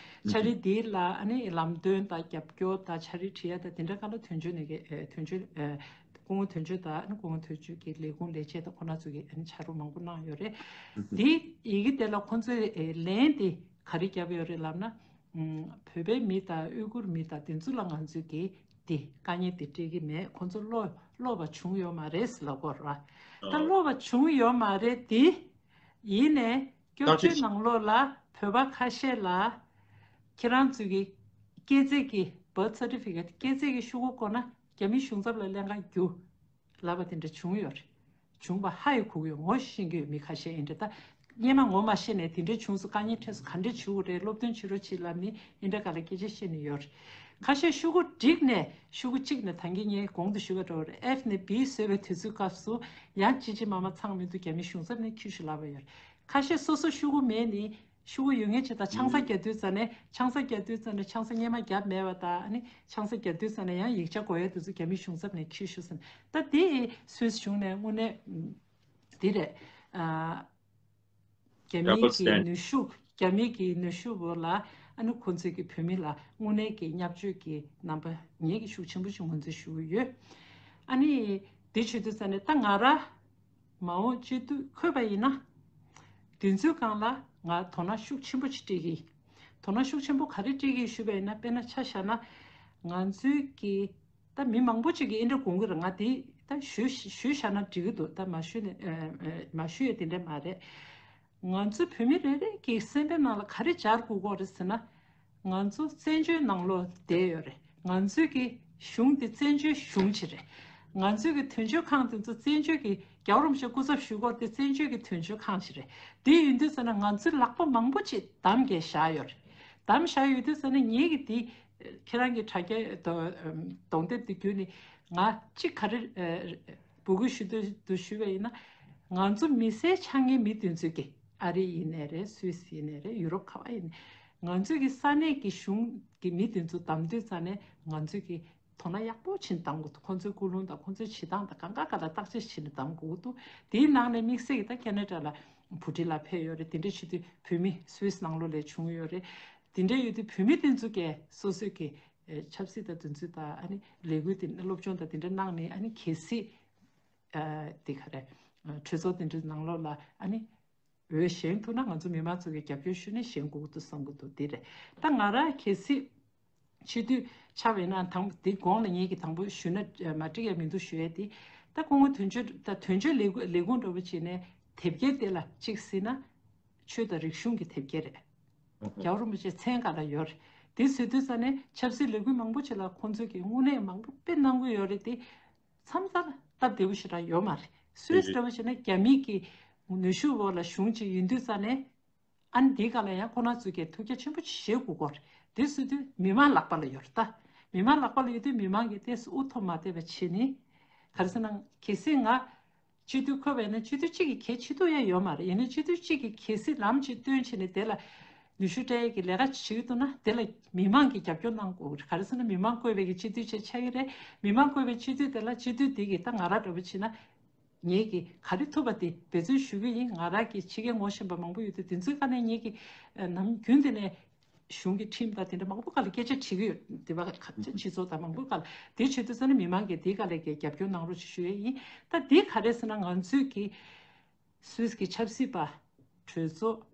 ཕྱག་བྲིས་འདི་ལ་ཨ་ནི་ལམ་སྟོན་དང་རྒྱབ་སྐྱོར་དང་ཕྱག་བྲིས་བྲིས་ཡ་དང་དེ་འདྲ་ག་ལ་དོན་གཅོད་ནས་གི་ཨེ་དོན་གཅོད་ཨེ་སྐུ་ངོ་དོན་གཅོད་དང་ཨ་ནི་སྐུ་ངོ་དོན་གཅོད་ཀྱི་ལས་ཁུངས་ལས་བྱེད་དང་ཁོ་ན་ཚོ་གིས་ཨ་ནི་ཕྱག་རོགས་མང་པོ་གནང་ཡོད་རེད། འདི་ཡི་གེ་དེ་ལ་ཁོ་ཚོས་ཨེ་ལན་དེ་ག་རེ་བརྒྱབ་ཡོད་རེད་ལབ་ན། ཨུམ། བོད་པའི་མི་དང་ཨུ་གུར་མི་དང་དེ་ཚོ་ལ་ང་ཚོས་ཀྱིས་དེ་དཀའ་ངལ་དེ་སྤྲད་ཀྱི་མེད། ཁོ་ཚོ་བློ་བློ་བ་བྱུང་ཡོད་མ་རེད་ཟེར་ལབ་ཀྱི་ཡོད་རེད་བ། ད་བློ་བ་བྱུང་ཡོད་མ་རེད་དེ། ཡིན་ནའི་སྐྱབས་བཅོལ་ནང་ལོགས་ལ་བོད་པ་ཁ་ཤས་ལ་ཁྱེད་རང་ཚོས་ཀྱི་སྐྱེས་ཚེས་ཀྱི་Birth Certificate སྐྱེས་ཚེས་ཀྱི་ཤོག་གུ་བསྐོ་ན་རྒྱ་མི་གཞུང་ཚབ་ལ་ལེན་ག་རྒྱུགས། ལབ་པ་དེ་འདྲ་བྱུང་ཡོད་རེད། བྱུང་བ་ཧ་ཡི་གོ་གི་ཡོད། ངོ་ཤེས་ཀྱི་ཡོད་མི་ཁ་ཤས་ཨེ་འདྲ། ད་སྔོན་མ་ངོ་མ་ཤེས་ནས་དེ་འདྲ་བྱུང་སོང་། དཀའ་ངལ་འཕྲད་སོང་། ག་འདྲ་བྱེད་དགོས་རེད། སློབ་སྟོན་བྱེད་རོགས་བྱེད་ལབ་ནི་ཨེ་འདྲ་ག་ལ་སྐད་ཆ་བཤད་ནི་ཡོད་རེད། ཁ་ཤས་ཤོག་གུ་བསྒྲིགས་ནས་ཤོག་གུ་གཅིག་ནས་ད་གིན་ངས་གོང་དུ་ཞུས་པ་འདྲ་བོ་རེད། F ནས་B བཟོས་པའི་དུས་ཚོད་སྐབས་སུ་ཡང་ཅི་ཅི་མ་མ་ཚང་མི་འདུག་རྒྱ་མི་གཞུང་ཚབ་ནས་ཁྱོད་ཤིག་ལབ་པ་ཡོད་རེད། ཁ་ཤས་སོ་སོ་ཤོག་གུ་མེད་ནི། ཤོག་གུ་ཡོད་མཁན་ཅིག་དང་ཆང་ས་རྒྱག་དུས་ཙ་ནས་ཆང་ས་རྒྱག་དུས་ཙ་ནས་ཆང་ས་སྔོན་མ་བརྒྱབ་མེད་པ་དང་ཨ་ནི་ཆང་ས་རྒྱག་དུས་ཙ་ནས་ཡང་ཡིག་ཆ་དགོས་ཡ་དེ་ཚོ་རྒྱ་མི་གཞུང་ཚབ་ནས་ཁྱེར་ཤོག་ཟེར། ད་དེ་སུད་སི་གཞུང་ནས་དངོས་གནས་དེ་རེད། ཨ། རྒྱ་མིའི་གི་ནུས་ཤུགས་རྒྱ་མིའི་གི་ནུས་ཤུགས་བོ་ལ་ཨ་ནི་ཁོ་ཚོས་ཀྱི་བོད་མི་ལ་དངོས་གནས་ཀྱི་བརྙས་བཅོས་ཀྱི་རྣམ་པ་ངེད་ཀྱི་ཤུགས་ཆེན་པོ་ཞིག་ངོས་འཛིན་ཞུ་གི་ཡོད། ཨ་ནི་དེ་བྱེད་དུས་ཙ་ནས་ད་ང་ར། མ་འོངས་སྤྱི་འཐུས་འཁོད་པ་ཡིན་ན། དུས་ཚོད་སྒང་ལ་ང་དོ་སྣང་ཤུགས་ཆེན་པོ་ཅིག་སྤྲད་ཀྱི་ཡིན། དོ་སྣང་ཤུགས་ཆེན་པོ་ག་རེ་སྤྲད་ཀྱི་ཡིན་ཞུས་པ་ཡིན་ན། དཔེར་ན་ཆ་བཞག་ན། ང་ཚོའི་གི་ད་མི་མང་པོ་ཅིག་གིས་ཨེ་འདྲ་དགོངས་ཀྱི་རེད། ང་དེ་ད་ཞུས་ཞུས་བཞག་ན་འགྲིག་གི་འདུག་ད་མ་ཞུས་ནས་མ་ཞུས་ཡ་དེ་འདྲ་མ་རེད། ང་ཚོ་བོད་མི་རེ་རེ་གི་སེམས་པའི་ནང་ལ་ག་རེ་འཆར་དགོས་ཀྱི་རེད་ཟེར་ན། ང་ཚོ་བཙན་བྱོལ་ནང་ལོགས་བསྡད་ཡོད་རེད། ང་ཚོའི་གི་གཞུང་དེ་བཙན་བྱོལ་གཞུང་ཅིག་རེད། ང་ཚོའི་གི་དོན་གཅོད་ཁང་དེ་ཚོ་བཙན་བྱོལ་གི་རྒྱལ་བ་རིན་པོ་ཆེ་སྐུ་ཚབ་ཞུ་སྐོར་དེ་བཙན་བྱོལ་གི་དོན་གཅོད་ཁང་ཞིག་རེད། དེ་ཡིན་དུས་ཙ་ན་ང་ཚོའི་ལག་པ་མང་པོ་ཅིག་བསྡམས་བསྡད་བཞག་ཡོད་རེད། བསྡམས་བཞག་ཡོད་དུས་ཙ་ན་ངེད་ཀྱི་དེ་ཁྱེད་རང་གི་དྲ་རྒྱ་གདོང་དེབ་དེ་བརྒྱུད་ནས་ང་གཅིག་ག་རེ་འབོད་སྐུལ་ཞུ་འདོད་འདུག་ཞུས་པ་ཡིན་ན། ང་ཚོ་མི་སེར་ཆགས་མཁན་མི་དེ་ཚོས་ཀྱི་ཨ་རི་ཡིན་ནའི་རེད། སུད་སི་ཡིན་ནའི་རེད། ཡུ་རོབ་ག་བ་ཡིན་ནའི། ང་ཚོས་ཀྱི་ས་གནས་ཀྱི་གཞུང་གི་མི་དེ་ཚོ་བདམས་དུས་ཙ་ནས་ང་ཚོས་ཀྱི་དོ་སྣང་ཡག་པོ་བྱེད་བདམས་དགོས་འདུག་ཁོང་ཚོའི་ཀུན་སློང་དང་ཁོང་ཚོའི་བྱེད་སྟངས་དང་གང་ག་ག་ལ་བརྟག་དཔྱད་བྱས་ནས་བདམས་དགོས་འདུག་དེའི་ནང་ནས་དམིགས་བསལ་གྱི་ད་ཁེ་ན་ཌ་ལ་བུ་ཁྲིད་ལ་ཕེབས་ཡོད་རེད། དེ་འདྲ་བྱེད་དུས་བོད་མི་སུད་སི་ནང་ལོགས་ལ་བྱུང་ཡོད་རེད། དེ་འདྲ་ཡོད་དུས་བོད་མི་དེ་ཚོ་གས་སོ་སོའི་གི་ཆབ་སྲིད་དང་དེ་ཚོ་དང་ཨ་ནི་ལས་འགུལ་དེ་སློབ་སྦྱོང་དང་དེ་འདྲ་གནང་ནས་ཨ་ནི་གལ་སྲིད་དེ་ག་རེ་གྲོས་ཚོགས་དེ་འདྲའི་ནང་ལོགས་ལ་ཨ་ནི་འོས་བཞེངས་ཐུབ་ན་ང་ཚོ་མི་མང་ཚོ་གི་རྒྱབ་སྐྱོར་ཞུས་ནས་བཞེངས་དགོས་ཀྱི་འདུག་བསམ་གྱི་འདུག་དེ་རེད། ད་ང་རང་གལ་སྲིད་སྤྱི་འཐུས་ཆགས་པ་ཡིན་ན། དང་དེ་གོང་ལ་ངེད་ཀྱིས་དང་པོ་ཞུས་ན་མ་འགྲིག་ཡ་མི་འདུག་ཞུ་ཡ་དེ། ད་སྐུ་ངོ་དོན་གཅོད་ད་དོན་གཅོད་ལས་ཁུངས་ལས་ཁུངས་འདྲ་བོ་བྱས་ནས་དེབ་སྐྱེལ་དེ་ལ་གཅིག་གཟིགས་ན་ཆོས་དང་རིག་གཞུང་གི་དེབ་སྐྱེལ་རེད། རྒྱལ་བ་རིན་པོ་ཆེ་མཚན་ག་ལ་ཡོད་རེད། དེ་བཟོས་དུས་ཙ་ནས་ཆབ་སྲིད་ལས་འགུལ་མང་པོ་ཅིག་ལ་ཁོང་ཚོས་ཀྱི་དངོས་གནས་མང་པོ་དཔེ་གནང་གི་ཡོད་རེད་དེ། མཚམས་མཚམས་སྟབས་བདེ་པོ་ཞེ་དྲག་ཡོད་མ་རེད། སུད་སི་འདྲ་པོ་བྱས་ན་རྒྱ་མི་གི་ནུས་ཤུགས་འོག་ལ་གཞུང་ཅིག་ཡིན་དུས་ཙ་ནས། ཨ་ནི་འདིའི་སྒང་ལ་ཡང་ཁོ་རང་ཚོས་ཀྱི་ཐུགས་རྒྱ་ཆེན་པོ་བཞེས་དགོས་ཀྱི་རེད། དེ་སྲིད་དུས་མི་མང་ལག་པ་ལ་ཡོད་རེད་ད། མི་མང་ལག་པ་ལ་ཡོད་དུས་མི་མང་གིས་ཏོག་ཙམ་དབུ་ཐོམ་མ་བསྡད་པ་བྱས་ནས། ག་རེ་ཟེར་ན་གལ་སྲིད་ང་སྤྱི་འཐུས་ཁོ་བས་ན་སྤྱི་འཐུས་གཅིག་གིས་གལ་ཆེ་ཐུབ་ཡ་ཡོད་མ་རེད། ཡིན་ནའི་སྤྱི་འཐུས་གཅིག་གིས་གལ་སྲིད་ལམ་ཅིག་སྟོན་བྱས་ནས་དེ་ལ་ནུས་ཤུགས་སྤྲད་ཡས་ཀྱི་ལས་ཀ་ཅིག་བྱེད་ཀྱི་འདུག་ན་དེ་ལ་མི་མང་གིས་རྒྱབ་སྐྱོར་གནང་དགོས་རེད། ག་རེ་ཟེར་ན་མི་མང་བསྐོས་པའི་གི་སྤྱི་འཐུས་ཅིག་ཆགས་ཀྱི་རེད། མི་མང་བསྐོས་པའི་སྤྱི་འཐུས་དེ་ལ་སྤྱི་འཐུས་དེ་གིས་ད་ང་རང་འདྲ་པོ་བྱས་ན། ངེད་ཀྱིས་ག་རེ་ཐུབ་པ་དེ་འབད་བརྩོན་ཞུ་གི་ཡིན། ང་རང་གིས་ཕྱི་རྒྱལ་ངོ་ཤེས་པ་མང་པོ་ཡོད་དུས་དེ་ཚོའི་ཁ་ནས་ངེད་ཀྱིས་ནམ་རྒྱུན་དེ་ནས་གཞུང་གི་ཁྲིམས་དང་དེ་འདྲ་མང་པོ་སྒང་ལ་སྐད་ཆ་དྲིས་ཀྱི་ཡོད། དེ་བ་ཁ་ཆ་སྤྱི་ཚོགས་དང་མང་པོ་སྒང་ལ་དེ་བྱེད་དུས་ཙ་ན་མི་མང་གིས་དེའི་སྒང་ལ་གི་རྒྱབ་སྐྱོར་གནང་རོགས་ཞུ་ཞུ་ཡས་ཡིན། ད་དེ་ག་རེ་ཟེར་ན་ང་ཚོས་ཀྱི་སུད་སི་གི་ཆབ་སྲིད་པ་གྲོས་ཚོགས་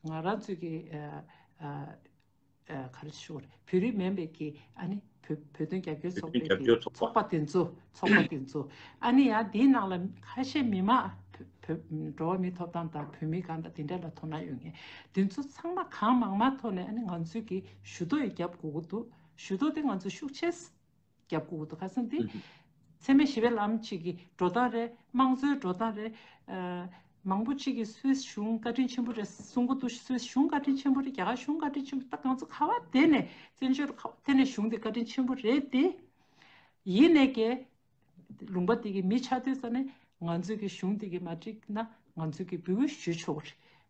ང་རང་ཚོས་ཀྱི་ཨ་ཨ། ཨ་ག་རེ་ཞུ་དགོས་རེད། བོད་རིགས་མིན་པའི་གི་ཨ་ནི་བོད་བོད་དོན་རྒྱབ་སྐྱོར་ཚོགས་པའི་གི་ཚོགས་པ་དེ་ཚོ་ཚོགས་པ་དེ་ཚོ་ཨ་ནི་ཡང་དེའི་ནང་ལ་ཁ་ཤས་མི་མང་བོད་བོད་འགྲོ་བ་མིའི་ཐོབ་ཐང་དང་བོད་མིའི་སྒང་དང་དེ་འདྲ་ལ་དོ་སྣང་ཡོད་མཁན་དེ་ཚོ་ཚང་མ་གང་མང་མང་ཐོག་ནས་ཨ་ནི་ང་ཚོས་གི་ཞུ་གཏུག་ཡི་རྒྱབ་དགོས་ཀྱི་འདུག་ཞུ་གཏུག་དེ་ང་ཚོ་ཤུགས་ཆེ་རྒྱབ་དགོས་ཀྱི་འདུག་ག་ཟེར་ན་དེ་འཚེ་མེད་ཞི་བའི་ལམ་གཅིག་གི་འགྲོ་སྟངས་རེད། དམངས་གཙོའི་འགྲོ་སྟངས་རེད། ཨ་མང་པོ་གཅིག་གིས་སུད་སི་གཞུང་བཀའ་དྲིན་ཆེན་པོ་རེད་གསུང་གི་འདུག་སུད་སི་གཞུང་བཀའ་དྲིན་ཆེན་པོ་རེད། རྒྱ་གར་གཞུང་བཀའ་དྲིན་ཆེན་པོ་རེད། ད་ང་ཚོ་ག་བ་དེ་ནས་བཙན་བྱོལ་ག་བ་དེ་ནས་གཞུང་དེ་བཀའ་དྲིན་ཆེན་པོ་རེད་དེ། ཡིན་ནས་ཀྱི་ལུང་པ་དེ་གི་མི་ཆགས་དུས་ཙ་ནས་ང་ཚོའི་གི་གཞུང་དེ་གི་མ་འགྲིག་ན་ང་ཚོའི་གི་འབོད་སྐུལ་ཞུ་ཆོག་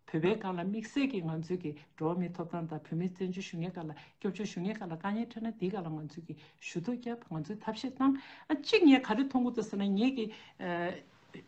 གི་རེད། བོད་པའི་སྒང་ལ་དམིགས་བསལ་གྱིས་ང་ཚོའི་གི་འགྲོ་བ་མིའི་ཐོབ་ཐང་དང་བོད་མིའི་བཙན་བྱོལ་བཞུགས་མཁན་སྒང་ལ་སྐྱོབ་བཅོལ་བཞུགས་མཁན་སྒང་ལ་དཀའ་ངལ་འཕྲད་ན་དེའི་སྒང་ལ་ང་ཚོའི་གི་ཞུ་གཏུག་བརྒྱབ། ང་ཚོས་ཐབས་ཤེས་བཏང་། ཨ་གཅིག་ངས་ག་རེ་མཐོང་གི་འདུག་ཟེར་ན་ངེད་ཀྱི་ཨ་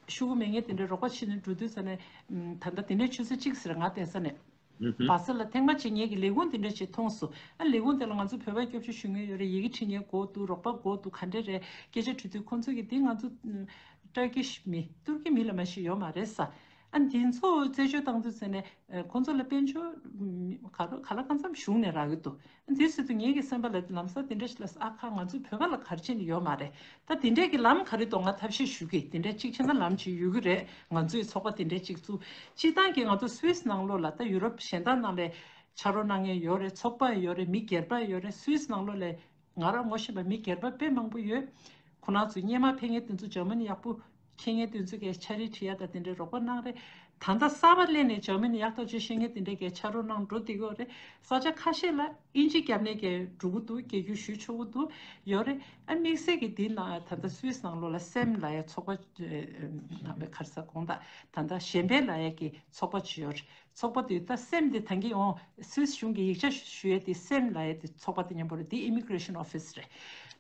ཤོག་གུ་མེད་མཁན་དེ་འདྲ་རོགས་པ་བྱེད་ནས་འགྲོ་དུས་ཙ་ནས་ཨམ་ད་ལྟ་དེ་འདྲའི་ཆུ་ཚོད་གཅིག་ཟེར་ང་བསྡད་ས་ནས། ཧུམ་ཧུམ། བ་ས་ལ་ཐེངས་མ་གཅིག་ངེད་ཀྱི་ལས་ཁུངས་དེ་འདྲ་ཞིག་མཐོང་སོང་། ཨ་ལས་ཁུངས་དེ་ལ་ང་ཚོ་བོད་པ་སྐྱོབ་བཅོལ་ཞུ་མཁན་ཡོད་རེད། ཡི་གེ་བྲིས་མཁན་དགོས་འདུག་རོགས་པ་དགོས་འདུག་ག་འདྲ་རེད་སྐད་ཆ་དྲིས་དུས་ཁོང་ཚོ་གིས་འདི་ང་ཚོ་ཨམ་ཏར་ཀིཤ་མི་ཏུར་ཀི་མི་ལ་མ་ཞིག་ཡོད་མ་རེད་ས། ཨ་འདི་ཚོ་རྩད་གཅོད་བཏང་དུས་ཟེར་ནས་ཨ་ཁོང་ཚོ་ལ་དཔལ་འབྱོར་ཨམ་ག་རོ་ག་ལ་གང་འཚམ་གཞུང་ནས་རག་གི་འདུག་ཨ་འདི་ཟེར་དུས་ངེད་ཀྱི་སེམས་པ་ལ་ལམ་སང་དེ་འདྲ་ཞིག་ལ་ཨ་ཁ་ང་ཚོ་བོད་པ་ལ་ག་རེ་བྱས་ནས་ཡོད་མ་རེད། ད་དེ་འདྲས་ཀྱི་ལམ་ག་རེ་འདུག་ང་ཐབས་ཤེས་ཞུ་གི་དེ་འདྲས་གཅིག་བྱས་ན་ལམ་ཅིག་ཡོད་ཀྱི་རེད། ང་ཚོའི་ཚོགས་པ་དེ་འདྲས་གཅིག་བཙུགས། སྤྱིར་བཏང་གི་ང་ཚོ་སུད་སི་ནང་ལོགས་ལ་ད་ཡུ་རོབ་གཞན་དག་ནང་ལས་ཕྱག་རོགས་གནང་མཁན་ཡོད་རེད། ཚོགས་པ་ཡོད་རེད། མི་སྒེར་པ་ཡོད་རེད། སུད་སི་ནང་ལོགས་ལས་ང་རང་ངོ་ཤེས་པ་མི་སྒེར་པ་དཔེ་མང་པོ་ཡོད། ཁོ་རང་ཚོ་སྔོན་མ་ཕེབས་མཁན་དེ་ཚོ་འཇར་མ་ནི་ཡག་པོ་མཁྱེན་མཁན་དེ་ཚོ་གས་ཕྱག་རིས་ཁྲིད་ཡ་ད་དེ་འདྲའི་རོགས་པ་གནང་རེད། ད་ལྟ་གསར་པ་སླེབས་ནས་འཇར་མ་ནི་ཡག་ཐག་ཆོད་ཤེས་མཁན་དེ་འདྲས་གས་ཕྱག་རོགས་གནང་འགྲོ་བསྡད་ཀྱི་ཡོད་རེད། ས་ཆ་ཁ་ཤས་ལ་ཨིན་ཇི་རྒྱབ་ནས་ཀྱི་འགྲོ་གི་འདུག་སྐད་སྒྱུར་ཞུ་ཆོག་གི་འདུག་ཡོད་རེད། ཨ་དམིགས་བསལ་གྱི་འདི་ན་ད་ལྟ་སུད་སི་ནང་ལོགས་ལ་སེམ་ལབ་ཡ་ཚོགས་པ་ནང་པའི་ག་རེ་ཟེར་དགོངས་དག་ད་ལྟ་གཞན་ཕན་ལབ་ཡ་གི་ཚོགས་པ་ཅིག་ཡོད་རེད། ཚོགས་པ་དེ་ད་སེམ་དེ་ད་གིན་འོང་སུད་སི་གཞུང་གི་ཡིག་ཆ་ཞུ་ཡས་དེ་སེམ་ལབ་ཡས་དེ་ཚོགས་པ་དེ་མཉམ་པོ་རེད། དེ་ཨི་མི་གྷི་རེ་ཤན་ཨོ་ཕི་སི་རེད།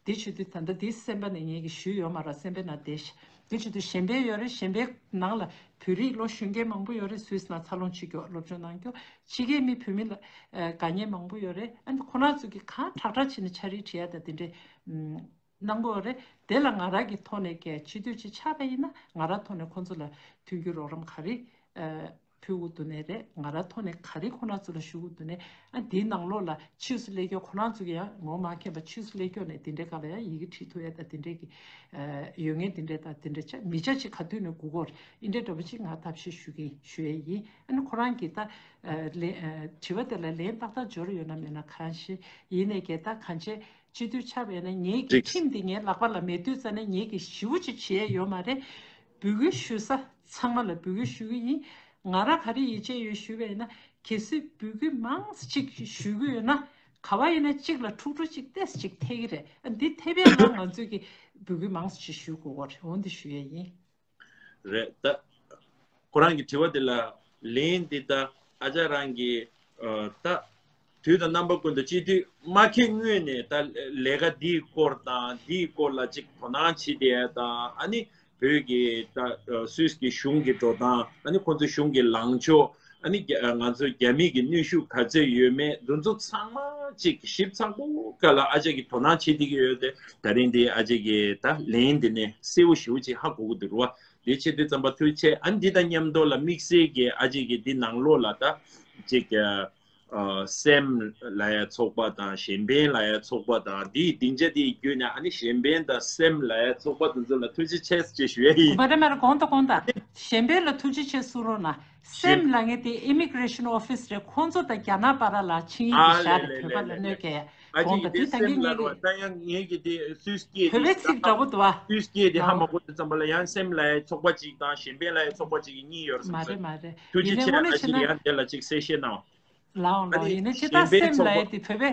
དེ་བྱེད་དུས་ད་ལྟ་དེ་སེམ་པ་ནས་ངེད་ཀྱིས་ཞུས་ཡོད་མ་རེད། སེམ་པའི་ནང་བསྡད་ཤག་དེ་བྱེད་དུས་གཞན་ཕན་ཡོད་རེད། གཞན་ཕན་ནང་ལ་བོད་རིགས་ལོ་གཞོན་སྐྱེས་མང་པོ་ཡོད་རེད། སུད་སི་ནང་འཚར་ལོངས་བྱེད་རྒྱུ་སློབ་སྦྱོང་གནང་རྒྱུ། ཕྱི་རྒྱལ་མི་བོད་མི་ལ་ཨ་དགའ་ཉེ་མང་པོ་ཡོད་རེད། ཨ་ནི་ཁོ་རང་ཚོ་གིས་གང་དྲག་དྲག་བྱས་ནས་ཕྱག་རིས་ཁྲིད་ཡ་དང་དེ་འདྲའི་ཨམ་གནང་གི་ཡོད་རེད། དེ་ལ་ང་རང་གི་ཐོག་ནས་ཀྱི་སྤྱི་འཐུས་ཅིག་ཆགས་པ་ཡིན་ན་ང་རང་ཐོག་ནས་ཁོང་ཚོ་ལ་མཐུན་འགྱུར་རོགས་རམ་ག་རེ་ཨ་ཕུལ་དགོས་འདུག་ནའི་རེད། ང་རང་ཐོག་ནས་ག་རེ་ཁོ་རང་ཚོ་ལ་ཞུ་དགོས་འདུག་ནའི་ཨ་དེའི་ནང་ལོགས་ལ་ཕྱིས་སུ་སླེབས་སྐྱོ་ཁོ་རང་ཚོ་གི་ཡང་ངོ་མ་མཁྱེན་པ་ཕྱིས་སུ་སླེབས་སྐྱོ་ནས་དེ་འདྲའི་སྒང་ལ་ཡང་ཡི་གེ་བྲིས་ཐུབ་ཡ་དང་དེ་འདྲའི་གི་ཨ་ཡོད་ངེས་དེ་འདྲའི་དང་དེ་འདྲའི་ཆ་མི་ཆ་ཅིག་ག་དུས་ནས་སྒུག་གོ་རེད། ཨིན་འདྲའི་འདྲ་པོ་ཅིག་ང་ཐབས་ཤེས་ཞུ་གི་ཞུ་ཡས་ཡིན། ཨ་ནི་ཁོ་རང་གིས་ད་ཨ་ལན་ཨ་དྲི་བ་དེ་ལ་ལན་ཏག་ཏག་འབྱོར་ཡོད་ན་མེད་ན་གང་ཤེས་ཡིན་ནའི་གི་ད་གང་བྱས་སྤྱི་འཐུས་ཆགས་པ་ཡིན་ན་ངེད་ཀྱི་འགྲིག་ཁྲིམས་དེ་ངའི་ལག་པ་ལ་མེད་དུས་ཙ་ན་ངེད་ཀྱི་ཞེ་པོ་ཅིག་བྱེད་ཡས་ཡོད་མ་རེད། འབོད་སྐུལ་ཞུ་ས་ཚང་མ་ལ་འབོད་སྐུལ་ཞུ་གི་ཡིན། ང་རང་ག་རེ་ཡིད་ཆེས་ཡོད་ཞུས་པ་ཡིན་ན་གལ་སྲིད་འབོད་སྐུལ་མང་ཙམ་ཅིག་ཞུ་གི་ཡོད་ན་ག་བ་ཡིན་ན་གཅིག་ལ་ཁྲུག་ཁྲུག་ཅིག་ཏོག་ཙམ་ཅིག་ཐེབས་ཀྱི་རེད། ཨ་འདི་ཐེབས་ཡས་ལ་ང་ཚོས་ཀྱི་འབོད་སྐུལ་མང་ཙམ་ཅིག་ཞུ་དགོས་པ་རེད། འོ་འདི་ཞུ་ཡས་ཡིན། རེད་ད། ཁོ་རང་གི་དྲི་བ་དེ་ལ་ལན་འདི་ད་ཨ་ཅག་རང་གི་ཨ་ད་དུས་དང་རྣམ་པ་ཀུན་ཏུ་སྤྱི་འཐུས་མ་འཁེལ་སྔོན་ནས་ད་ལས་ཀ་འདིའི་སྐོར་དང་འདིའི་སྐོར་ལ་ཅིག་དོ་སྣང་བྱེད་བསྡད་ཡ་དང་ཨ་ནི་བོད་ཀྱི་ད་ཨ་སུད་སི་གི་གཞུང་གི་འགྲོ་སྟངས་ཨ་ནི་ཁོང་ཚོའི་གཞུང་གི་ལངས་ཕྱོགས། ཨ་ནི་རྒྱ་ང་ཚོ་རྒྱ་མི་གི་གནོན་ཤུགས་ག་ཚད་ཡོད་མེད་འདི་ཚོ་ཚང་མ་ཅིག་ཞིབ་ཚགས་པོ་སྒང་ལ་ཨ་ཅག་གིས་དོ་སྣང་བྱེད་བསྡད་ཀྱི་ཡོད་དེ། ད་རིང་འདི་ཨ་ཅག་གིས་ད་ལན་འདི་ནས་གསལ་པོ་ཞེ་པོ་ཅིག་ཧ་གོ་གི་འདུག་རེད་བ། འདི་བྱེད་དུས་ཙམ་པ་ཐུགས་རྗེ་ཆེ། ཨ་ནི་འདི་དང་མཉམ་དུ་ལ་དམིགས་བསལ་གྱི་ཨ་ཅག་གིས་འདི་ནང་ལོགས་ལ་ད་ཅིག་ཨ་སེམ་ལབ་ཡ་ཚོགས་པ་དང་གཞན་ཕན་ལབ་ཡ་ཚོགས་པ་དང་འདིའི་སྡིངས་ཆ་འདི་བརྒྱུད་ནས་ཨ་ནི་གཞན་ཕན་དང་སེམ་ལབ་ཡ་ཚོགས་པ་དེ་ཚོ་ལ་ཐུགས་རྗེ་ཆེ་ཞེས་ཞུ་ཡ་ཡིན། མ་རེད་མ་རེད། དགོངས་དག་དགོངས་དག་གཞན་ཕན་ལ་ཐུགས་རྗེ་ཆེ་གསུང་རོགས་གནང་། སེམས་ལ་ངས་དེ་Immigration Office་རེད། ཁོང་ཚོ་དང་རྒྱ་ནག་བར་ལ་ཆིངས་ཡིག་ཨ་གི་ལེ་ལེ་བཞག་རེད། ལེ་བོད་པ་ལ་ལེ་གནོད་ལེ། སྐྱེལ་ཨ་དགོངས་ཅིག་དང་དེ་དེ་ད་སེམས་ངས་ལ་ངས་རོ་ཀྱི་ད་ཡང་ངས་ཀྱི་དེ་སུས་སྐྱེས་བོད་དེ་པའི་ཚིག་འདྲ་པོ་འདུག་བ། སུས་སྐྱེས་དེ་ཧ་ལའོ། མ་གོ་དུས་ཙམ་པ་ལ་ཡང་སེམས་ལ་ཡ་ཚོགས་པ་ཅིག་དང་གཞན་ཕན་ལ་ཡ་ཚོགས་པ་ཅིག་གི་གཉིས་ཡོད་རེད་མ་བསམ་རེད་སོང་། མ་རེད། ཐུགས་རྗེ་ཡིན་ཆེ། ནའི་ཨ་དངོས་གནས་ཅིག་བྱས་ན་ཡང་དེ་ལ་ཅིག་གསལ་བཤད་གནང་། ལའོ་ཨ་ལའོ། ནི་ཡིན་ནའི་ཅི་གཞན་ད་ཕན་སེམས་ཚོགས་ལ་ཡ་པ་དེ་བོད་པའི་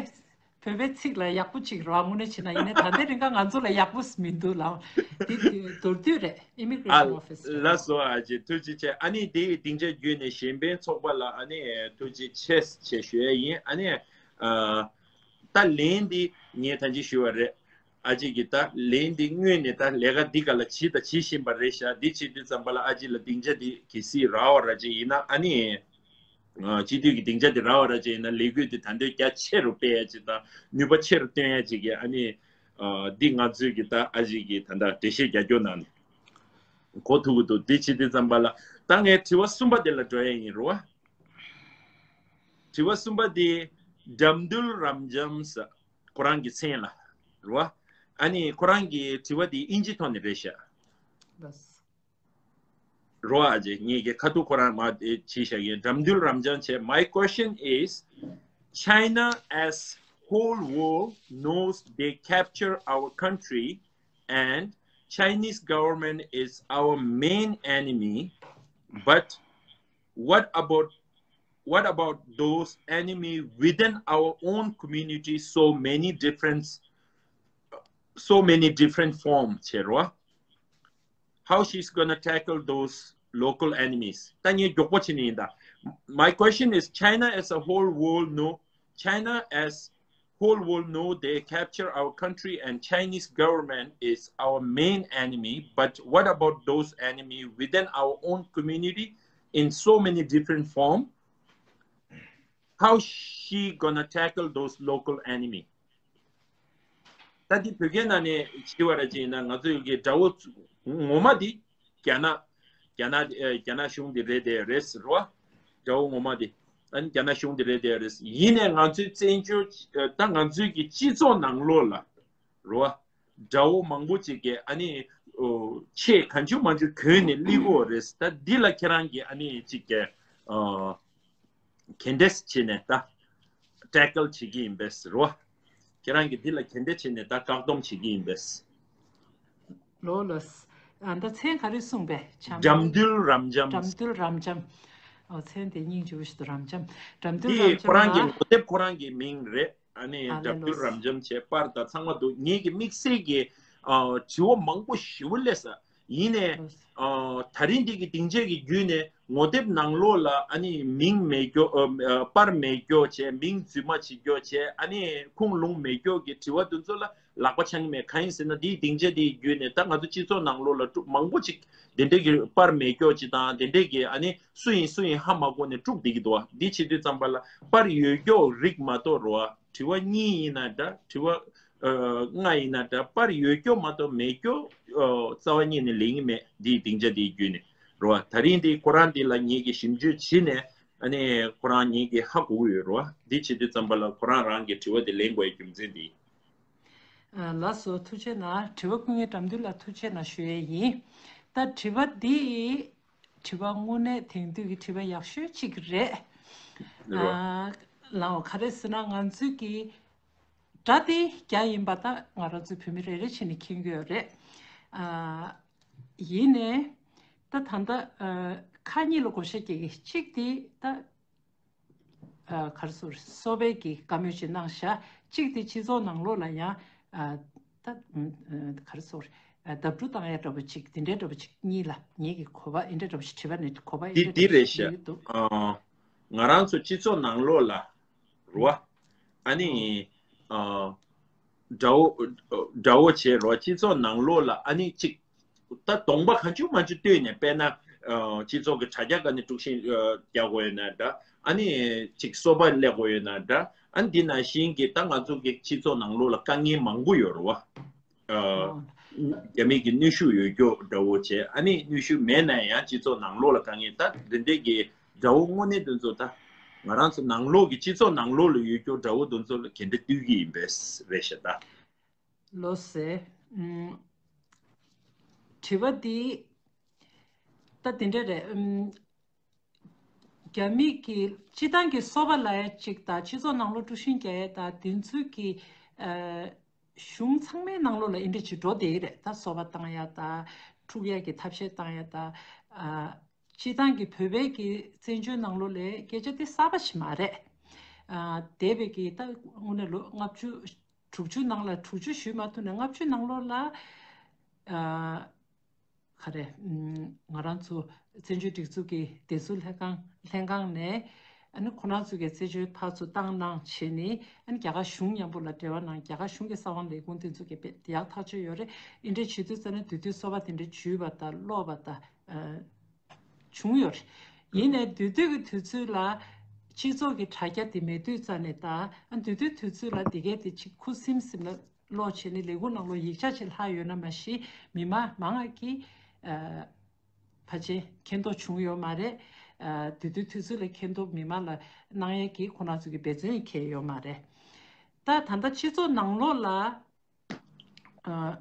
བོད་པའི་ཚིག་ལ་ཡག་པོ་ཅིག་རོ། དངོས་གནས་བྱས་ན་ཡིན་ནའི་ད་ལྟའི་རིང་ག་ང་ཚོ་ལ་ཡག་པོ་མི་འདུག་ལའོ། འདི་མདོར་བསྡུས་རེད། ཨ་Immigration Office་རེད། ལགས་སོ། ཨ་ཅེ་ཐུགས་རྗེ་ཆེ། ཨ་ནི་དེ་སྡིངས་ཆ་བརྒྱུད་ནས་གཞན་ཕན་ཚོགས་པ་ལ་ཨ་ནི་ཐུགས་རྗེ་ཆེ་ཆེ་ཞུ་ཡ་ཡིན། ཨ་ནི་ཨ་ད་ལན་འདི་ངས་ད་ཅི་ཞུ་བ་རེད། ཨ་ཅེ་གི་ད་ལན་འདི་སྔོན་ནས་ད་ལས་ཀ་འདི་ག་ལ་བྱེད་ད་བྱེད་བཞིན་པ་རེད་ཤག་འདི་བྱེད་དུས་ཙམ་པ་ལ་ཨ་ཅེ་ལ་སྡིངས་ཆ་འདི་གལ་སྲིད་རག་པ་ར་ཅེ་ཡིན་ན་ཨ་ནི་ཨ་སྤྱི་འཐུས་ཀྱི་སྡིངས་ཆ་འདི་རག་པ་ར་ཅེ་ཡིན་ན་ལས་འགུལ་འདི་ད་འདོད་རྒྱ་ཆེ་རུ་སྤེལ་ཡ་ཅིག་དང་ནུས་པ་ཆེ་རུ་བཏོན་ཡ་ཅིག་གི་ཨ་ནི་ཨ་འདི་ང་ཚོས་ཀྱི་ད་ཨ་ཅེ་གི་ད་ད་འགྲེལ་བཤད་རྒྱ་སྐྱོར་གནང་ནས་གོ་ཐུབ་ཀྱི་འདུག་འདི་བྱེད་དུས་ཙམ་པ་ལ་ད་ངས་དྲི་བ་གསུམ་པ་འདི་ལ་འགྲོ་ཡ་ཡིན་རོ། དྲི་བ་གསུམ་པ་འདི་དགྲ་འདུལ་རབ་འབྱམས་ཁོ་རང་གི་མཚན་ལ་རོ། ཨ་ནི་ཁོ་རང་གི་དྲི་བ་འདི་ཨིན་ཇི་ཐོག་ནས་རེད་ཤག་ལགས། རོ་ཨ་ཅེ་ངེད་ཀྱི་ཁ་ཐུག་ཁོ་རང་མ་དེ་བྱས་བཞག་གི་དགྲ་འདུལ་རབ་འབྱམས་བྱས། My question is, China as whole world knows they capture our country and Chinese government is our main enemy, but what about what about those enemy within our own community? So many different so many different form བྱེད་རོགས། How she's gonna tackle those local enemies? ད་ངས་མགྱོགས་པོ་བྱས་ནས་ཡིན་ད། My question is, China as a whole world know China as whole world know they capture our country and Chinese government is our main enemy, but what about those enemy within our own community in so many different form? How she gonna tackle those local enemy? ད་འདི་བོད་སྐད་ནང་ནས་བྱས་པ་ར་ཅིག་ཡིན་ན་ང་ཚོ་ཡོད་ཀྱི་དགྲ་བོ་ངོ་མ་འདི་རྒྱ་ནག་རྒྱ་ནག་ཨེ་རྒྱ་ནག་གཞུང་འདི་རེད་དེ་རེད་ཟེར་བ། དགྲ་བོ་ངོ་མ་འདི་ཨ་ནི་རྒྱ་ནག་གཞུང་འདི་རེད་དེ་རེད། ཡིན་ནའི་ང་ཚོའི་བཙན་བྱོལ་ཨེ་ད་ང་ཚོའི་གི་སྤྱི་ཚོགས་ནང་ལོགས་ལ་རོ། དགྲ་བོ་མང་པོ་ཅིག་གིས་ཨ་ནི་ཨོ་ཆེས་གང་བྱུང་མང་བྱུང་གྱོན་ནས་སླེབས་ཀྱི་ཡོད་རེད། ད་འདི་ལ་ཁྱེད་རང་གིས་ཨ་ནི་ཅིག་གི་ཨ་ག་འདྲས་བྱས་ནས་ད་ཊེ་ཀལ་བྱེད་ཀྱི་ཡིན་པས་རོ། ཁྱེད་རང་གིས་འདི་ལ་ག་འདྲས་བྱས་ནས་ད་བཀག་སྡོམ་བྱེད་ཀྱི་ཡིན་པས། ལོ་ལོས། ཨ་ད་མཚན་ག་རེ་གསུངས་པས་བྱམས། དགྲ་འདུལ་རབ་འབྱམས། དགྲ་འདུལ་རབ་འབྱམས། ཨོ་མཚན་དེ་སྙིང་རྗེ་པོ་ཞིག་འདུག་རབ་འབྱམས། དགྲ་འདུལ་འདི་རབ་ཁོ་རང་གི་འབྱམས་ལ། ངོ་དེབ་ཁོ་རང་གི་མིང་རེད། ཨ་ནི་ཨ་ལེ་དགྲ་འདུལ་ལོས། རབ་འབྱམས་བྱས་པར་དང་ཚང་མ་འདུག་ངེད་ཀྱི་དམིགས་བསལ་གྱི་ཨ་དྲི་བ་མང་པོ་ཞེ་པོ་སླེབས་ས། ཡིན་ནའི་ལོས། ཨ་ད་རིང་འདི་གི་སྡིངས་ཆ་གི་བརྒྱུད་ནས་ངོ་དེབ་ནང་ལོགས་ལ་ཨ་ནི་མིང་མེད་སྐྱོ་ཨ་ཨ་པར་མེད་སྐྱོ་བྱས། མིང་རྫུན་མ་བྱེད་སྐྱོ་བྱས། ཨ་ནི་ཁུངས་ལུང་མེད་སྐྱོ་གི་དྲི་བ་དེ་ཚོ་ལ་ལག་པ་འཆང་གི་མེད། གང་ཡིན་ཟེར་ན་འདིའི་སྡིངས་ཆ་འདི་གི་བརྒྱུད་ནས་ད་ང་ཚོ་སྤྱི་ཚོགས་ནང་ལོགས་ལ་དཀྲུག་མང་པོ་ཅིག་དེ་འདྲས་ཀྱི་པར་མེད་སྐྱོ་ཅིག་དང་དེ་འདྲས་ཀྱི་ཨ་ནི་སུ་ཡིན་སུ་ཡིན་ཧ་མ་གོ་ནས་དཀྲུག་བསྡད་ཀྱི་འདུག་བ། འདི་བྱེད་དུས་ཙམ་པ་ལ་པར་ཡོད་སྐྱོ་རིགས་མ་གཏོགས་རོ་ཨ། དྲི་བ་གཉིས་ཡིན་ན་འདྲ། དྲི་བ་ཨ་ལྔ་ཡིན་ན་འདྲ། པར་ཡོད་སྐྱོ་མ་གཏོགས་མེད་སྐྱོ་ཨ་རྩ་བ་ཉིད་ནས་ལེན་གྱི་མེད། འདིའི་སྡིངས་ཆ་འདིའི་བརྒྱུད་ནས་རོ། ད་རིང་འདི་ཁོ་རང་འདི་ལ་ངེད་ཀྱིས་ཞིབ་འཇུག་བྱས་ནས་ཨ་ནི་ཁོ་རང་ངེད་ཀྱིས་ཧ་གོ་གི་ཡོད་རོ། འདི་བྱེད་དུས་ཙམ་པ་ལ་ཁོ་རང་རང་གི་དྲི་བ་དེ་ལེན་དགོས་ཡའི་རྒྱུ་མཚན་འདི་ཡིན། ཨ་ལགས་སོ། ཐུགས་རྗེ་གནང་། དྲི་བ་སྐུ་ངལ་དགྲ་འདུལ་ལ་ཐུགས་རྗེ་གནང་ཞུ་ཡས་ཡིན། ད་དྲི་བ་འདི་དྲི་བ་དངོས་གནས་དེང་དུས་ཀྱི་དྲི་བ་ཡག་ཤོས་གཅིག་རེད། རེད་བ། ཨ་ལའོ་ག་རེ་ཟེར་ན་ང་ཚོའི་གི་དགྲ་དེ་རྒྱ་ཡིན་པ་ད་ང་རང་ཚོའི་བོད་མི་རེ་རེ་བྱས་ནས་མཁྱེན་གྱི་ཡོད་རེད། ཨ་ཡིན་ནའི་ད་ད་ལྟ་ཨ་ཁག་གཉིས་ལ་བགོ་བཤའ་རྒྱག་གི། གཅིག་དེ་ད་ཨ་ག་རེ་ཟེར། གསོ་བའི་གི་བཀའ་མོལ་ཅིག་གནང་ཤག་གཅིག་དེ་སྤྱི་ཚོགས་ནང་ལོགས་ལ་ཡང་ཨ་ད་ཨ་ག་རེ་ཟེར། ཨ་བརྡབ་འཕྲུག་བཏང་ཡ་འདྲ་པོ་ཅིག་དེ་འདྲའི་འདྲ་པོ་ཅིག་གཉིས་ལ་ངེད་ཀྱི་གོ་བ་འདི་འདྲ་འདྲ་པོ་ཞིག་དྲི་བ་ནི་གོ་བ་འདི་འདི་འདྲ་འདྲ་རེད་པོ་ཞིག་ཤག་ཡོད་འདུག་ཨ་ང་རང་ཚོ་སྤྱི་ཚོགས་ནང་ལོགས་ལ་རོ། ཨ་ནི་ཨ་དགྲ་བོ་དགྲ་བོ་བྱས་རོ། སྤྱི་ཚོགས་ནང་ལོགས་ལ་ཨ་ནི་ཅིག་ད་གདོང་པ་གང་བྱུང་མང་བྱུང་བསྟོད་ནས། དཔེར་ན་ཨ་སྤྱི་ཚོགས་ཀྱི་དྲ་རྒྱ་སྒང་ནས་དཀྲུག་ཤིང་ཨ་རྒྱག་དགོས་ཡོད་ན་འདྲ། ཨ་ནི་ཅིག་སོ་པ་སླེབས་དགོས་ཡོད་ན་འདྲ། ཨ་ནི་འདི་ནང་བཞིན་གྱི་ད་ང་ཚོ་གི་སྤྱི་ཚོགས་ནང་ལོགས་ལ་དཀའ་ངལ་མང་པོ་ཡོད་རེད་བ། ཨ་ཨ་རྒྱ་མི་གི་གནོན་ཤུགས་ཡོད་སྐྱོ་འདྲ་བོ་བྱས། ཨ་ནི་གནོན་ཤུགས་མེད་ན་ཡང་སྤྱི་ཚོགས་ནང་ལོགས་ལ་དཀའ་ངལ། ད་འདི་འདྲས་ཀྱི་དགྲ་བོ་དངོས་གནས་དེ་ཚོ་ད་ང་རང་ཚོ་ནང་ལོགས་ཀྱི་སྤྱི་ཚོགས་ནང་ལོགས་ལ་ཡོད་སྐྱོ་འདྲ་བོ་དེ་ཚོ་ལ་ག་འདྲ་བསྟུན་གྱི་ཡིན་པས་རེད་ཤག་ད། ལགས་སོ། ཨུམ། དྲི་བ་འདི་ ད་དེ་འདྲ་རེད། ཨུམ། རྒྱ་མི་གི་སྤྱི་བཏང་གི་སོ་པ་ལབ་ཡ་གཅིག་དང་སྤྱི་ཚོགས་ནང་ལོགས་དཀྲུག་ཤིང་རྒྱག་ཡ་དང་དེ་ཚོའི་གི་ཨ། གཞུང་ཚང་མའི་ནང་ལོགས་ལ་ཨེ་འདྲ་ཅིག་འགྲོ་བསྡད་ཀྱི་རེད། ད་སོ་པ་བཏང་ཡ་དང་འཁྲུག་ཡ་གི་ཐབས་ཤེས་བཏང་ཡ་དང་། ཨ། སྤྱི་བཏང་གི་བོད་པའི་གི་བཙན་བྱོལ་ནང་ལོགས་ལ་སྐད་ཆ་དེ་གསར་པ་ཞིག་མ་རེད། ཨ། འདས་པའི་གི་ད་དངོས་གནས་ལོ་ལྔ་བཅུ་དྲུག་ཅུ་ནང་ལ་དྲུག་ཅུ་ཞུས་མ་ཐུབ་ནས་ལྔ་བཅུ་ནང་ལོགས་ལ། ཨ། ག་རེ། ཨམ། ང་རང་ཚོ་བཙན་བྱོལ་སྒྲིག་འཛུགས་ཀྱི་བདེ་སྲུང་ལྷན་ཁང་ལྷན་ཁང་ནས་ཨ་ནི་ཁོ་རང་ཚོ་གི་བཙན་བྱོལ་ཕར་ཚུར་བཏང་གནང་བྱས་ནས། ཨ་ནི་རྒྱ་གར་གཞུང་མཉམ་པོ་ལ་འབྲེལ་བ་གནང་། རྒྱ་གར་གཞུང་གི་གསང་བ་ལས་ཁུངས་དེ་ཚོ་གི་དཔེ་ཡག་ཐག་ཆོད་ཡོད་རེད། ཨེ་འདྲ་བྱེད་དུས་ཙ་ན་དེ་དུས་སོ་པ་དེ་འདྲ་འཇུས་པ་དང་སློག་པ་དང་། ཨ། བྱུང་ཡོད་རེད། ཡིན་ནའི་དེ་དུས་ཀྱི་དུས་ཚོད་ལ་སྤྱི་ཚོགས་ཀྱི་དྲ་རྒྱ་དེ་མེད་དུས་ཙ་ནས་ད། ཨ། དེ་དུས་དུས་ཚོད་ལ་དེ་གས་དེ་ཅིག་ཁུ་སིམ་སིམ་ལ་ཀློག་བྱས་ནས་ལས་ཁུངས་ནང་ལོགས་ཡིག་ཆ་ཅིག་ལྷག་ཡོད་ན་མ་གཞི་མི་མང་མང་ང་གིས། ཨ། ཕལ་ཆེར་མཁྱེན་རྟོགས་བྱུང་ཡོད་མ་རེད། ཨ། དེ་དུས་དུས་ཚོད་ལ་མཁྱེན་རྟོགས་མི་མང་ལ་གནང་ཡས་ཀྱི་ཁོ་རང་ཚོ་གི་འབད་བརྩོན་ཡང་བྱས་ཡོད་མ་རེད། ད་ད་ལྟ་སྤྱི་ཚོགས་ནང་ལོགས་ལ། ཨ།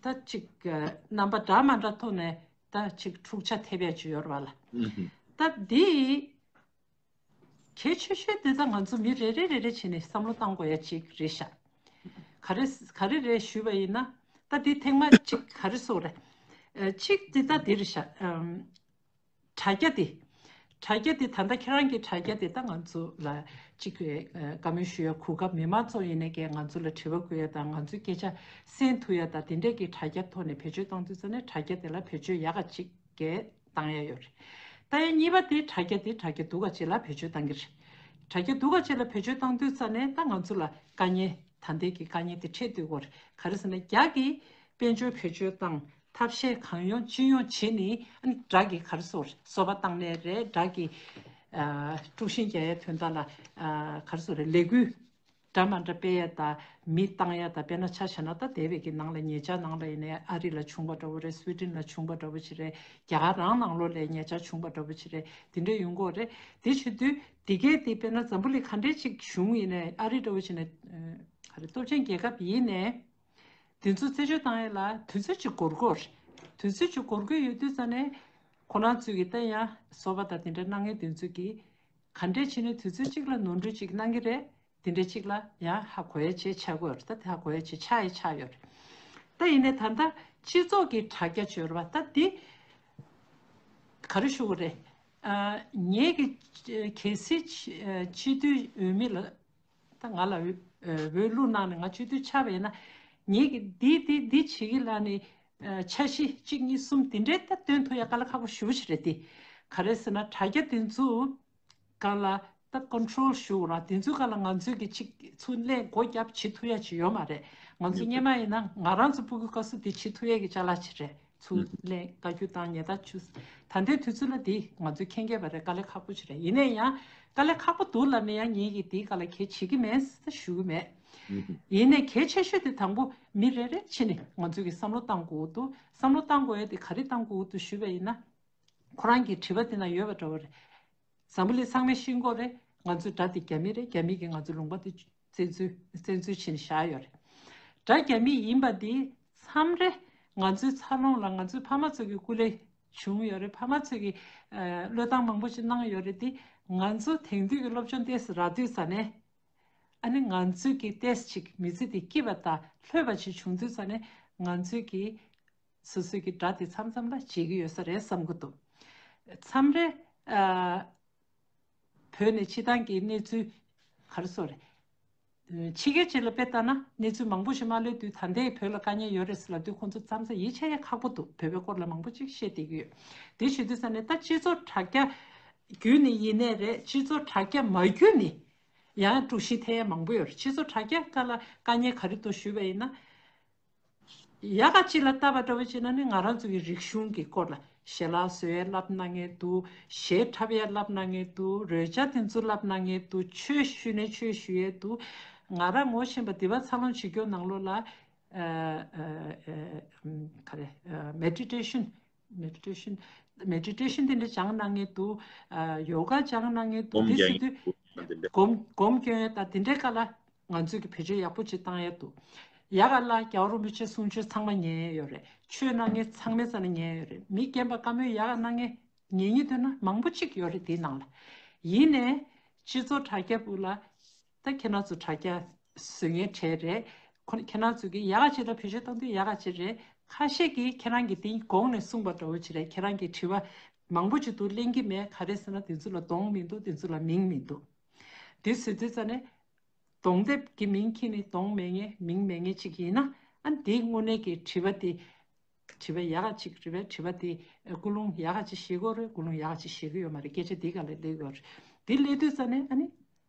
ད་ཅིག་ཨ། རྣམ་པ་འདྲ་མ་འདྲ་ཐོག་ནས་ད་ཅིག་འཁྲུག་ཆ་ཐེབས་ཡ་ཅིག་ཡོད་རེད་བ་ལ། ཨུ་ཧུ། ད་འདི་གལ་ཆེ་ཤོས་འདི་ད་ང་ཚོ་མི་རེ་རེ་རེ་རེ་བྱས་ནས་བསམ་བློ་བཏང་དགོས་ཡ་ཅིག་རེད་ཤག་ག་རེ་ག་རེ་རེད་ཞུས་པ་ཡིན་ན། ད་འདི་ཐེངས་མ་ཅིག་ག་རེ་ཟེར་དགོས་རེད། ཨ། གཅིག་འདི་ད་འདི་རེད་ཤག་ཨམ། དྲ་རྒྱ་དེ། དྲ་རྒྱ་དེ་ད་ལྟ་ཁྱེད་རང་གི་དྲ་རྒྱ་དེ་ད་ང་ཚོ་ལ་གཅིག་ཨ། བཀའ་མོལ་ཞུ་ཡ་གོ་སྐབས། མི་མང་ཚོ་ཡིན་ནའི་གས་ང་ཚོ་ལ་དྲི་བ་བཀོད་ཡ་དང་ང་ཚོའི་སྐད་ཆ་གསན་ཐུབ་ཡ་དང་དེ་འདྲས་ཀྱི་དྲ་རྒྱ་ཐོག་ནས་བེད་སྤྱོད་བཏང་དུས་ཙ་ནས་དྲ་རྒྱ་དེ་ལ་བེད་སྤྱོད་ཡག་ག་ཅིག་གས་བཏང་ཡ་ཡོད་རེད། ད་ཡང་གཉིས་པ་དེ་དྲ་རྒྱ་དེ་དྲ་རྒྱ་སྡུག་ག་ཅིག་ལ་བེད་སྤྱོད་བཏང་གི་རེད། དྲ་རྒྱ་སྡུག་ག་ཅིག་ལ་བེད་སྤྱོད་བཏང་དུས་ཙ་ནས་ད་ང་ཚོ་ལ་དཀའ་ངལ་ད་ལྟའི་གི་དཀའ་ངལ་དེ་འཕྲད་སྡོད་ཀྱི་ཡོད་རེད། ག་རེ་ཟེར་ན་རྒྱ་གི་དཔལ་འབྱོར་བེད་སྤྱོད་བཏང་། ཐབས་ཤེས་གང་ཡོང་ཅི་ཡོང་བྱས་ནས། ཨ་ནི་དགྲ་གི་ག་རེ་ཟེར་དགོས་རེད། སོ་པ་བཏང་ནའི་རེད། དགྲ་གི་ཨ། དཀྲུག་ཤིང་རྒྱག་ཡའི་དོན་དག་ལ་ཨ། ག་རེ་ཟེར་དགོས་རེད། ལས་འགུལ་འདྲ་མ་འདྲ་སྤེལ་ཡ་དང་མི་བཏང་ཡ་དང་། དཔེར་ན་ཆ་བཞག་ན་ད་འདས་པའི་གི་ནང་ལ་ཉེ་ཆར་ནང་ལ་ཡིན་ནའི་ཨ་རི་ལ་བྱུང་བ་འདྲ་བོ་རེད། སུའི་ཌེན་ལ་བྱུང་བ་འདྲ་བོ་ཅིག་རེད། རྒྱ་གར་རང་ནང་ལོགས་ལ་ཉེ་ཆར་བྱུང་བ་འདྲ་བོ་ཅིག་རེད། དེ་འདྲ་ཡོང་གི་ཡོད་རེད། དེ་བྱེད་དུས་དེ་གས་དེ་དཔེར་ན་འཛམ་བུ་གླིང་ག་འདྲས་ཅིག་གཞུང་ཡིན་ནའི་ཨ་རི་འདྲ་བོ་ཅིག་ནས་ཨ། ག་རེ་སྟོབས་ཆེན་རྒྱལ་ཁབ་ཡིན་ནའི། དེ་ཚོ་རྩད་གཅོད་བཏང་ཡས་ལ་དུས་ཚོད་ཅིག་འགོར་གྱི་ཡོད་རེད། དུས་ཚོད་ཅིག་འགོར་གྱི་ཡོད་དུས་ཙ་ནས་ཁོ་རང་ཚོས་ཀྱི་ད་ཡང་སོ་པ་དང་དེ་འདྲ་གནང་མཁན་དེ་ཚོས་ཀྱི་ག་འདྲས་བྱས་ནས་དུས་ཚོད་ཅིག་ལ་ནོར་འཁྲུལ་ཅིག་གནང་གི་རེད། དེ་འདྲས་ཅིག་ལ་ཡང་ཧ་གོ་ཡ་བྱས་ཆགས་ཀྱི་ཡོད་རེད། ད་དེ་ཧ་གོ་ཡ་བྱས་ཆགས་ཡ་ཆགས་ཡོད་རེད། ད་ཡིན་ནའི་ད་ལྟ་སྤྱི་ཚོགས་ཀྱི་དྲ་རྒྱ་བརྗོད་པ་ད་འདི་ག་རེ་ཞུ་དགོས་རེད། ཨ། ངེད་ཀྱི་གལ་སྲིད་སྤྱི་འཐུས་འོས་མི་ལ། ད་ང་ལ་འོས་འོས་བླུགས་གནང་ནས་ང་སྤྱི་འཐུས་ཆགས་པ་ཡིན་ན། ངེད་ཀྱིས་འདི་འདི་འདི་བྱེད་ཀྱི་ལབ་ནས་ཨ། འཆར་གཞི་གཅིག་གཉིས་གསུམ་དེ་འདྲའི་ད་སྟོན་ཐུབ་ཡ་དཀའ་ལས་ཁག་པོ་ཞེ་པོ་ཅིག་རེད་དེ། ག་རེ་ཟེར་ན་དྲ་རྒྱ་དེ་ཚོ་སྒང་ལ་ད་ཀོན་ཊོལ་ཞུ་ར། དེ་ཚོའི་སྒང་ལ་ང་ཚོས་ཀྱི་ཅིག་ཚུར་ལན་སྒོ་བརྒྱབ་བྱེད་ཐུབ་ཡ་ཅིག་ཡོད་མ་རེད། ང་ཚོ་སྔོན་མ་ཡིན་ན་ང་རང་ཚོ་སྤུ་གུའི་སྐབས་སུ་དེ་བྱེད་ཐུབ་ཡ་གི་ཅ་ལག་ཅིག་རེད། ཚུར་ལན་བཀའ་བཀྱོན་བཏང་ཉེས་རྡུང་བྱས། ད་ལྟའི་དུས་ཚོད་ལ་དེ་ང་ཚོས་མཁྱེན་གྱི་ཡོད་པ་རེད། དཀའ་ལས་ཁག་པོ་ཅིག་རེད། ཡིན་ན་ཡང་དཀའ་ལས་ཁག་པོ་འདུག་ལབ་ནས་ཡང་ངེད་ཀྱིས་དེའི་སྒང་ལ་གལ་བྱེད་ཀྱི་མེད་ཟེར་ཞུ་གི་མེད། ཡིན་ནའི་གལ་ཆེ་ཤོས་དེ་དང་པོ་མི་རེ་རེ་བྱས་ནས་ང་ཚོས་ཀྱི་བསམ་བློ་བཏང་དགོས་འདུག་བསམ་བློ་བཏང་དགོས་ཡ་དེ་ག་རེ་བཏང་དགོས་འདུག་ཞུས་པ་ཡིན་ན། ཁོ་རང་གི་དྲི་བ་དེ་ན་ཡོད་པ་འདྲ་བོ་རེད། འཛམ་བུ་གླིང་ཚང་མས་ཤེས་ཀྱི་ཡོད་རེད། ང་ཚོའི་དགྲ་དེ་རྒྱ་མི་རེད། རྒྱ་མི་གིས་ང་ཚོའི་ལུང་པ་དེ་བཙན་འཛུལ་བཙན་འཛུལ་བྱས་ནས་བཞག་ཡོད་རེད། དགྲ་རྒྱ་མི་ཡིན་པ་དེ་མཚམས་རེ་ང་ཚོའི་འཚར་ལོངས་ལ་ང་ཚོའི་ཕ་མ་ཚོ་གི་སྐུ་ལས་བྱུང་ཡོད་རེད། ཕ་མ་ཚོ་གིས་ཨ། བློས་བཏང་མང་པོ་ཞིག་གནང་ཡོད་རེད་དེ། ང་ཚོ་དེང་དུས་ཀྱི་སློབ་སྦྱོང་ཏོག་ཙམ་རག་དུས་ཙ་ནས། ཨ་ནི་ང་ཚོས་ཀྱི་ཏོག་ཙམ་ཅིག་མི་ཚེ་དེ་སྐྱིད་པ་དང་ལྷོད་པ་ཅིག་བྱུང་དུས་ཙ་ནས་ང་ཚོས་ཀྱི་སོ་སོའི་གི་དགྲ་དེ་མཚམས་མཚམས་ལ་བརྗེད་ཀྱི་ཡོད་ས་རེད་བསམ་གྱི་འདུག་མཚམས་རེ་ཨ། བོད་ནས་སྤྱི་བཏང་གི་གནས་ཚུལ་ག་རེ་ཟེར་དགོས་རེད། ཕྱི་རྒྱལ་ཅིག་ལ་དཔེ་ལྟ་ན་གནས་ཚུལ་མང་པོ་ཞིག་མ་ལྷོད་དུས། ད་ལྟའི་བོད་ལ་དཀའ་ངལ་ཡོད་རེད་ཟེར་ལབ་དུས་ཁོང་ཚོ་མཚམས་མཚམས་ཡིད་ཆེས་ཡ་ཁག་པོ་འདུག་བོད་པའི་སྐོར་ལ་མང་པོ་ཅིག་བཤད་བསྡད་ཀྱི་ཡོད། དེ་བྱེད་དུས་ཙ་ནས་ད་སྤྱི་ཚོགས་དྲ་རྒྱ་བརྒྱུད་ནས་ཡིན་ནའི་རེད། སྤྱི་ཚོགས་དྲ་རྒྱ་མ་བརྒྱུད་ནས་ཡང་དཀྲུག་ཤིང་ཐེབས་ཡ་མང་པོ་ཡོད་རེད། སྤྱི་ཚོགས་དྲ་རྒྱ་སྒང་ལ་དཀའ་ངལ་ག་རེ་འདུག་ཞུས་པ་ཡིན་ན། ཡག་ག་ཅིག་ལ་ལྟ་བ་འདྲ་བོ་བྱས་ན་ནི་ང་རང་ཚོ་གི་རིག་གཞུང་གི་སྐོར་ལ་ཞལ་ལག་བཟོ་ཡས་བསླབ་གནང་མཁན་འདུག་གཞས་འཁྲབ་ཡས་བསླབ་གནང་མཁན་འདུག་རོལ་ཆ་དེ་ཚོ་བསླབ་གནང་མཁན་འདུག་ཆོས་ཞུས་ནས་ཆོས་ཞུ་ཡས་འདུག་ང་རང་ངོ་ཤེས་པ་འདི་པ་འཚར་ལོངས་བྱེད་མཁན་ནང་ལོགས་ལ། ཨ། ཨ། ཨ། ག་རེ། ཨ། མེ་ཌི་ཊེ་ཤན། མེ་ཌི་ཊེ་ཤན། མེ་ཌི་ཊེ་ཤན་དེ་འདྲ་སྦྱང་གནང་མཁན་འདུག་ཨ། ཡོ་ག་སྦྱང་གནང་མཁན་འདུག་སྒོམ་དེ་རྒྱག་ཟེར་དུས་མཁན་འདུག་སྒོམ་སྒོམ་སྐྱོན་ཡས་དང་དེ་འདྲའི་སྒང་ལ་ང་ཚོས་ཀྱི་བེད་སྤྱོད་ཡག་པོ་ཅིག་བཏང་ཡས་འདུག་ཡག་ག་ལ་རྒྱལ་བ་རིན་པོ་ཆེ་གསུང་ཆོས་ཚང་མ་ཉན་ཡོད་རེད། ཆོས་གནང་མཁན་ཚང་མའི་རྩ་ནས་ཉན་ཡོད་རེད། མི་རྒན་པ་བཀའ་མོལ་ཡག་ག་གནང་མཁན་ཉན་སྙིང་འདོད་ན་མང་པོ་གཅིག་ཡོད་རེད། དེའི་ནང་ལ་ཡིན་ནས་སྤྱི་ཚོགས་དྲ་རྒྱ་བུ་ལ་ད་ཁྱེད་རང་ཚོ་དྲ་རྒྱ་བཟོ་མཁན་གྲས་རེད། ཁོ་ཁྱེད་རང་ཚོ་གིས་ཡག་ག་ཅིག་ལ་བེད་སྤྱོད་གཏོང་དུས་ཡག་ག་ཅིག་རེད། ཁ་ཤས་ཀྱིས་ཁྱེད་རང་གིས་དེ་གོང་ནས་གསུངས་པ་འདྲ་བོ་ཅིག་རེད། ཁྱེད་རང་གིས་དྲི་བ་མང་པོ་ཅིག་འདུག་གླེང་གི་མེད། ག་རེ་ཟེར་ན་དེ་ཚོ་ལ་གདོང་མི་འདུག་དེ་ཚོ་ལ་མིང་མི་འདུག་དེ་ཟེར་དུས་ཙ་ནས་གདོང་དེབ་ཀྱི་མིང་ཁྱེར་ནས་གདོང་མེད་མཁན་མིང་མེད་མཁན་ཅིག་ཡིན་ན་ཨ་ནི་དེའི་དངོས་གནས་ཀྱི་དྲི་བ་དེ་དྲི་བ་ཡག་ག་ཅིག་རེད་པས། དྲི་བ་དེ་ཀུན་སློང་ཡག་ག་ཅིག་བཞེས་ཀྱི་ཡོད་རེད། ཀུན་སློང་ཡག་ག་ཅིག་བཞེས་ཀྱི་ཡོད་མ་རེད། སྐད་ཆ་དེའི་སྒང་ལ་སླེབས་ཀྱི་ཡོད་རེད། དེ་སླེབས་དུས་ཙ་ནས་ཨ་ནི་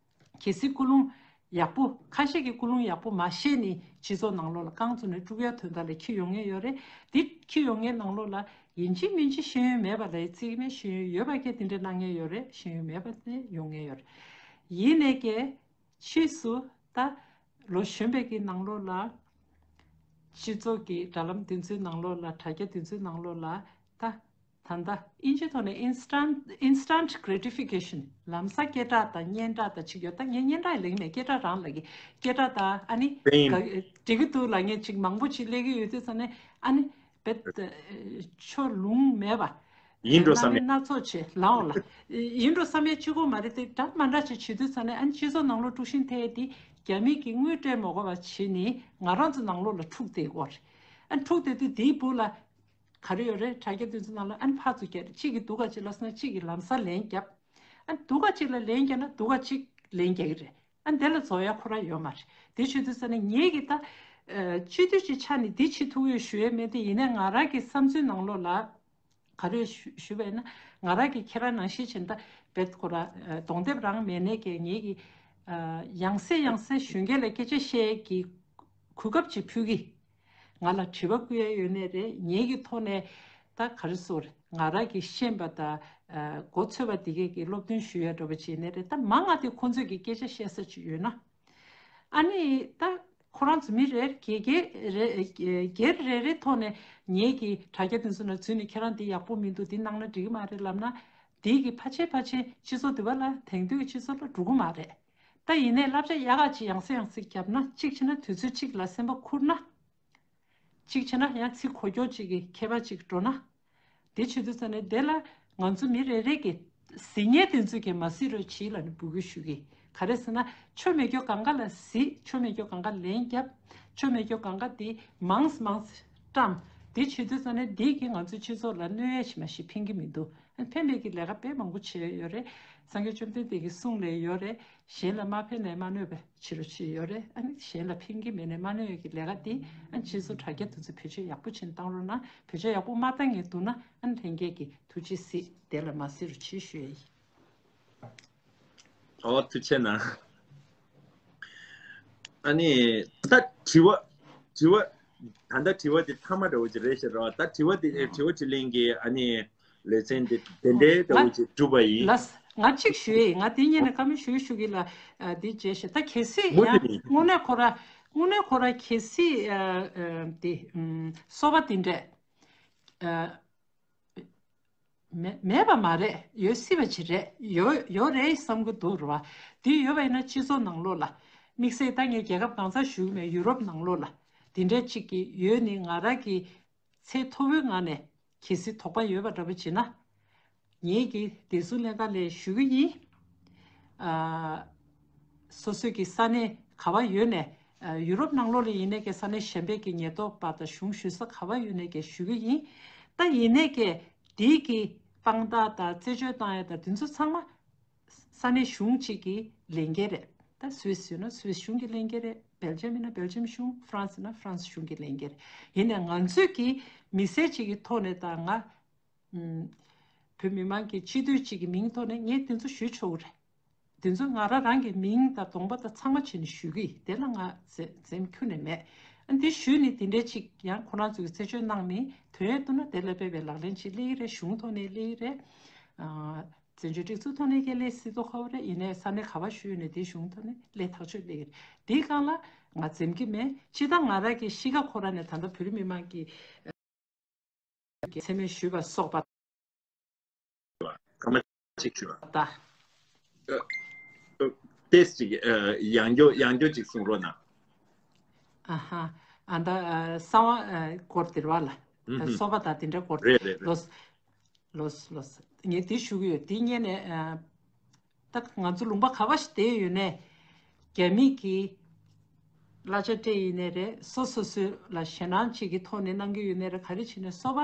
གལ་སྲིད་ཀུན་སློང་ཡག་པོ་ཁ་ཤས་ཀྱིས་ཀུན་སློང་ཡག་པོ་མ་བཞེས་ནས་སྤྱི་ཚོགས་ནང་ལོགས་ལ་རྐང་བཙུགས་ནས་དཀྲུག་ཡ་དོན་དག་ལ་འཁྱེར་ཡོང་མཁན་ཡོད་རེད། དེ་འཁྱེར་ཡོང་མཁན་ནང་ལོགས་ལ་ཡིན་གཅིག་མིན་གཅིག་ཤེས་ཡོན་མེད་པ་ལ་ཚིག་མེད། ཤེས་ཡོན་ཡོད་པ་སྐད་དེ་འདྲ་གནང་མཁན་ཡོད་རེད། ཤེས་ཡོན་མེད་པ་དེ་ཡོང་མཁན་ཡོད་རེད། ཡིན་ནའི་ཀྱེ་ཕྱིས་སུ་ད་ལོ་གཞོན་པའི་གི་ནང་ལོགས་ལ་སྤྱི་ཚོགས་ཀྱི་དྲ་ལམ་དེ་ཚོའི་ནང་ལོགས་ལ་དྲ་རྒྱ་དེ་ཚོའི་ནང་ལོགས་ལ་ད་ད་ལྟ་དབྱིན་ཇིའི་ཐོག་ནས་instant instant gratification ལམ་སང་སྐད་གྲགས་དང་སྙན་གྲགས་དང་ཅིག་ཡོད། ད་ངས་སྙན་གྲགས་ལེགས་མེད་སྐད་གྲགས་རང་ལ་གི་སྐད་གྲགས་དང་ཨ་ནི་Fame. ག་འགྲིག་གི་འདུག་ལབ་མཁན་ཅིག་མང་པོ་ཅིག་སླེབས་ཀྱི་ཡོད་དུས་ཙ་ནས་ཨ་ནི་བེད་ཆོ་ལུང་མེད་པ། ཡིན་འགྲོ་བསམ་ཡས། སྣ་ཚོགས་བྱེད་ལའོ་ལ། ཡིན་འགྲོ་བསམ་ཡས་གཅིག་པོ་མ་རེད་དེ། འདྲ་མ་འདྲ་ཅིག་བྱེད་དུས་ཙ་ནས་ཨ་ནི་སྤྱི་ཚོགས་ནང་ལོགས་དཀྲུག་ཤིང་ཐེབས་ཏེ་རྒྱ་མི་གིས་དངུལ་སྤྲད་མ་དགོས་པ་བྱས་ནས་ང་རང་ཚོ་ནང་ལོགས་ལ་འཁྲུག་བསྡད་ཡོད་རེད། ཨ་ནི་འཁྲུག་བསྡད་དུས་དེའི་བུ་ལ་ག་རེ་ཡོད་རེད། དྲ་རྒྱ་དེ་ཚོ་ནང་ལ་ཨ་ནི་ཕར་ཚུར་རྒྱག་རེད། གཅིག་གིས་སྡུག་ག་ཅིག་ལབ་སོང་ན་གཅིག་གིས་ལམ་སང་ལན་བརྒྱབ། ཨ་ནི་སྡུག་ག་ཅིག་ལ་ལན་བརྒྱབ་ན་སྡུག་ག་ཅིག་ལན་རྒྱག་གི་རེད། ཨ་ནི་དེ་ལ་རྫོགས་ཡ་ཁོ་རང་ཡོད་མ་རེད། དེ་བྱེད་དུས་ཙ་ནས་ངེད་ཀྱིས་ད་སྤྱི་འཐུས་ཀྱི་ཆ་ནས་འདི་བྱེད་ཐུབ་ཀྱི་ཡོད་ཞུ་ཡས་མེད་དེ། ཡིན་ནའི་ང་རང་གི་བསམ་ཚུལ་ནང་ལོགས་ལ། ག་རེ་ཞུ་ཞུ་བས་ན་ང་རང་གིས་ཁྱེད་རང་ནང་བཞིན་བྱས་ན་ད་བེད་ཁོ་ར་གདོང་དེབ་རང་མེད་ནའི་ཀྱེ་ངེད་ཀྱིས་ཡང་སེ་ཡང་སེ་གཞོན་སྐྱེས་ལ་སྐད་ཆ་བཤད་ཀྱི་གོ་སྐབས་ཅིག་ཕུལ་གི། ང་ལ་དྲི་བ་བསྐུར་ཡ་ཡོད་ནའི་རེད། ངེད་ཀྱི་ཐོག་ནས་ད་ག་རེ་ཟེར་ང་རང་གིས་ཤེས་པ་དང་མགོ་ཚོས་པ་དེ་གས་ཀྱི་སློབ་སྟོན་ཞུ་ཡ་འདྲ་པོ་བྱས་ནའི་རེད། ད་མང་ང་དེ་ཁོང་ཚོས་ཀྱི་སྐད་ཆ་བཤད་ས་ཅིག་ཡོད་ན། ཨ་ནི་ད་ཁོ་རང་ཚོ་མི་རེ་སྒེར་སྒེར་རེ་སྒེར་རེ་རེ་ཐོག་ནས་ངེད་ཀྱི་དྲ་རྒྱ་དེ་ཚོ་ནང་འཛུལ་ནས་ཁྱེད་རང་འདི་ཡག་པོ་མི་འདུག་འདི་གནང་ན་འགྲིག་གི་མ་རེད་ལབ་ན། འདི་གི་ཕལ་ཆེར་ཕལ་ཆེར་སྤྱི་ཚོགས་འདི་བ་ལ་དེང་དུས་ཀྱི་སྤྱི་ཚོགས་ལ་འགྲོ་གི་མ་རེད། ད་ཡིན་ནའི་བསླབ་བྱ་ཡག་ག་ཅིག་ཡང་སེ་ཡང་སེ་བརྒྱབ་ན་གཅིག་བྱས་ན་དུས་ཚོད་གཅིག་ལ་སེམས་པ་འཁུར་ན། གཅིག་བྱས་ན་ཡང་ཚིག་གོ་རྒྱུ་གཅིག་གི་ཁྱད་པར་གཅིག་འགྲོ་ན། དེ་བྱེད་དུས་ཙ་ནས་དེ་ལ་ང་ཚོ་མི་རེ་རེ་གིས་གཟིགས་མཁན་དེ་ཚོས་ཀྱིས་མ་གཟིགས་རོགས་གྱིས་ལབ་ནས་འབོད་སྐུལ་ཞུ་གི། ག་རེ་ཟེར་ན་ཆོ་མེད་རྒྱུ་གང་ག་ལ་གཟིགས། ཆོ་མེད་རྒྱུ་གང་ག་ལན་རྒྱབ། ཆོ་མེད་རྒྱུ་གང་ག་དེ་མང་ཙམ་མང་ཙམ་བཀྲམ། དེ་བྱེད་དུས་ཙ་ནས་དེ་གིས་ང་ཚོའི་སྤྱི་ཚོགས་ལ་གནོད་ཡས་ཤིག་མ་གཞི་ཕན་གྱི་མི་འདུག་ཕན་མེད་ཀྱི་ལས་ཀ་དཔེ་མང་པོ་བྱས་ཡོད་རེད། སངས་རྒྱས་བཅོམ་ལྡན་འདས་ཀྱི་གསུང་ལས་ཡོད་རེད། གཞན་ལ་མ་ཕན་ནས་མ་གནོད་པ་བྱེད་རོགས་བྱས་ཡོད་རེད། ཨ་ནི་གཞན་ལ་ཕན་གྱི་མེད་ནས་མ་གནོད་ཡས་ཀྱི་ལས་ཀ་དེ་ཨ་ནི་སྤྱི་ཚོགས་དྲ་རྒྱ་དེ་ཚོ་བེད་སྤྱོད་ཡག་པོ་བྱེད་བཏང་རོགས་གནང་། བེད་སྤྱོད་ཡག་པོ་མ་བཏང་མཁན་འདུག་ན་ཨ་ནི་ལྷན་རྒྱས་ཀྱིས་ཐུགས་རྗེ་གཟིགས། དེ་ལ་མ་གཟིགས་རོགས་བྱེད་ཞུ་ཡས་ཡིན། ཨོ་ཐུགས་རྗེ་གནང་། ཨ་ནི་ད་དྲི་བ་དྲི་བ་ད་ལྟ་དྲི་བ་དེ་མཐའ་མ་འདྲ་བོ་ཅིག་རེད་ཤག་ར། ད་དྲི་བ་དེ་དྲི་བ་དྲིས་ལན་གྱི་ཨ་ནི་ལེ་ཚན་དེ་དེ་འདྲའི་འདྲ་བོ་ཅིག་གྲུབ་པ་ཡིན། ལགས། ང་གཅིག་ཞུ་ཡིན། ང་དེ་ཉིན་ནས་བཀའ་མོལ་ཞུ་ཞུ་གི་ལ་འདི་བྱས་ཤག་ད་གལ་སྲིད་ཡང་དངོས་གནས་ཁོ་ར་དངོས་གནས་ཁོ་ར་གལ་སྲིད་དེ་སོ་པ་དེ་འདྲས། མེད་མེད་པ་མ་རེད། ཡོད་སྲིད་པ་ཅིག་རེད། ཡོད་ཡོད་རེད་བསམ་གྱི་འདུག་རེད་བ། དེ་ཡོད་པ་ཡིན་ན་སྤྱི་ཚོགས་ནང་ལོགས་ལ་དམིགས་བསལ་ད་ངས་རྒྱལ་ཁབ་གང་སར་ཞུ་གི་མེད། ཡུ་རོབ་ནང་ལོགས་ལ་དེ་འདྲས་ཅིག་གི་ཡོད་ནི་ང་རང་གི་ཚད་མཐོ་པོའི་ངང་ནས་གལ་སྲིད་དོགས་པ་ཡོད་པ་འདྲ་པོ་བྱེད་ན་ངེད་ཀྱིས་བདེ་སྲུང་ལྷན་ཁང་ལ་ཞུ་གི་ཡིན། སོ་སོའི་གི་ས་གནས་ག་བ་ཡོད་ནས་ཡུ་རོབ་ནང་ལོགས་ལ་ཡིན་ནས་ཀྱི་ས་གནས་གཞན་པའི་གི་ཉེན་རྟོག་པ་དང་གཞུང་ཞུ་ས་ག་བ་ཡོད་ནས་ཀྱི་ཞུ་གི་ཡིན། ད་ཡིན་ནས་ཀྱི་དེའི་གི་དཔང་རྟགས་དང་རྩད་གཅོད་བཏང་ཡ་དང་དེ་ཚོ་ཚང་མ་ས་གནས་གཞུང་གཅིག་གི་ལས་འགན་རེད། ད་སུད་སི་ཡིན་ན་སུད་སི་གཞུང་གི་ལས་འགན་རེད། སྦེལ་ཇམ་ཡིན་ན་སྦེལ་ཇམ་གཞུང་། ཧྥ་རན་སི་ཡིན་ན་ཧྥ་རན་སི་གཞུང་གི་ལས་འགན་རེད། ཡིན་ནས་ང་ཚོས་ཀྱི་མི་སེར་གཅིག་གི་ཐོག་ནས་ད་ང་ཨུམ། བོད་མི་མང་གི་སྤྱི་འཐུས་གཅིག་གི་མིང་ཐོག་ནས་ངས་དེ་ཚོ་ཞུས་ཆོག་གི་རེད། དེ་ཚོ་ང་རང་རང་གི་མིང་དང་གདོང་པ་དང་ཚང་མ་བྱས་ནས་ཞུ་གི་ཡིན། དེ་ལ་ང་འཛེམ་འཛེམ་ཁྱོན་ནས་མེད། ཨ་འདི་ཞུས་ནས་དེ་འདྲའི་ཅིག་ཡང་ཁོ་རང་ཚོ་གི་རྩད་གཅོད་གནང་ནས་དོན་ཡོད་འདུག་ན་དེ་ལ་དཔེ་བའི་ལག་ལེན་ཅིག་སླེབས་ཀྱི་རེད། གཞུང་ཐོག་ནས་སླེབས་ཀྱི་རེད། ཨ་བཙན་བྱོལ་སྒྲིག་འཛུགས་ཐོག་ནས་ཀྱང་སླེབས་སྲིད་དོ་ཁ་བོ་རེད། ཡིན་ནའི་ས་གནས་ག་བ་ཞུས་ནས་དེ་གཞུང་ཐོག་ནས་སླེབས་ཐག་ཆོད་སླེབས་ཀྱི་རེད། དེའི་སྒང་ལ་ང་འཛེམ་གྱི་མེད། སྤྱིར་བཏང་ང་རང་གི་གཤིས་ཀ་ཁོ་རང་ནས་ད་ལྟ་བོད་རིགས་མི་མང་གི་གི་མཚན་སྨད་ཞུས་པ་སོགས་པ། སྐར་མ་གཅིག་ཞུ་བ། ད། ཨ་ཨ་ཏེས་ཅིག་ཨ་ཡང་སྐྱོ་ཡང་སྐྱོ་ཅིག་གསུང་རོགས་གནང་། ཨ་ཧ། ཨ་ད་ཨ་གསང་བ་ཨ་སྐོར་དེ་རེད་བ་ལ། ཨ་ཧུམ་ཧུམ། སོ་པ་དང་དེ་འདྲ་སྐོར་རེད་རེད་རེད། ལོས་ལོས་ལོས། ངས་དེ་ཞུ་གི་ཡོད། དེ་སྔོན་ནས་ཨ་ད་ང་ཚོ་ལུང་པ་ག་པ་ཞིག་བསྡད་ཡོད་ནས་རྒྱ་མི་གིས་གླ་ཆ་སྤྲད་ཡིན་ནའི་རེད། སོ་སོ་སོ་ལ་ཞེད་སྣང་ཅིག་གི་ཐོག་ནས་གནང་གི་ཡོད་ནའི་རེད། ག་རེ་བྱས་ནས་སོ་པ་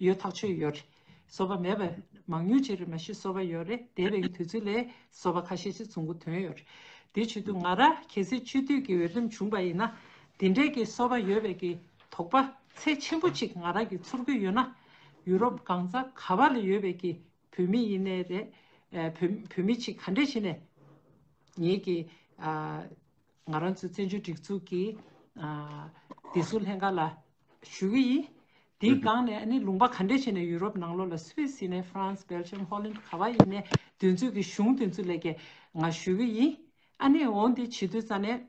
ཡོད་ཐག་ཆོད་ཡོད་རེད། སོ་པ་མེད་པ་མང་ཉུང་ཅིག་རེད་མ་གཞི་སོ་པ་ཡོད་རེད། འདས་པའི་དུས་ཚོད་ལས་སོ་པ་ཁ་ཤས་ཤིག་བཙོང་གི་དོན་ཡོད་རེད། དེ་བྱེད་དུས་ང་རང་གལ་སྲིད་སྤྱི་འཐུས་ཀྱི་འོས་འདེམས་བྱུང་པ་ཡིན་ན། དེ་འདྲའི་གི་སོ་པ་ཡོད་པའི་གི་དོགས་པ་ཚད་ཆེན་པོ་ཅིག་ང་རང་གི་ཚོར་གི་ཡོད་ན། ཡུ་རོབ་གང་ས་ག་པ་ལ་ཡོད་པའི་གི་བོད་མི་ཡིན་ནའི་རེད། ཨ་བོད་བོད་མི་ཅིག་ག་འདྲས་བྱས་ནས་ངེད་ཀྱི་ཨ་ང་རང་ཚོའི་བཙན་བྱོལ་སྒྲིག་འཛུགས་ཀྱི་ཨ་བདེ་སྲུང་ལྷན་ཁང་ལ་ཞུ་གི་ཡིན། དེའི་སྒང་ནས་ཨ་ནི་ལུང་པ་ག་འདྲས་བྱས་ནས་ཡུ་རོབ་ནང་ལོགས་ལ་སུད་སི་ནས་ཧྥ་རན་སི་སྦེལ་ཇམ་ཧོ་ལན་ག་པ་ཡིན་ནའི་དེ་ཚོའི་གི་གཞུང་དེ་ཚོ་ལས་ཀྱི་ང་ཞུ་གི་ཡིན། ཨ་ནི་འོ་འདི་བྱེད་དུས་ཙ་ནས།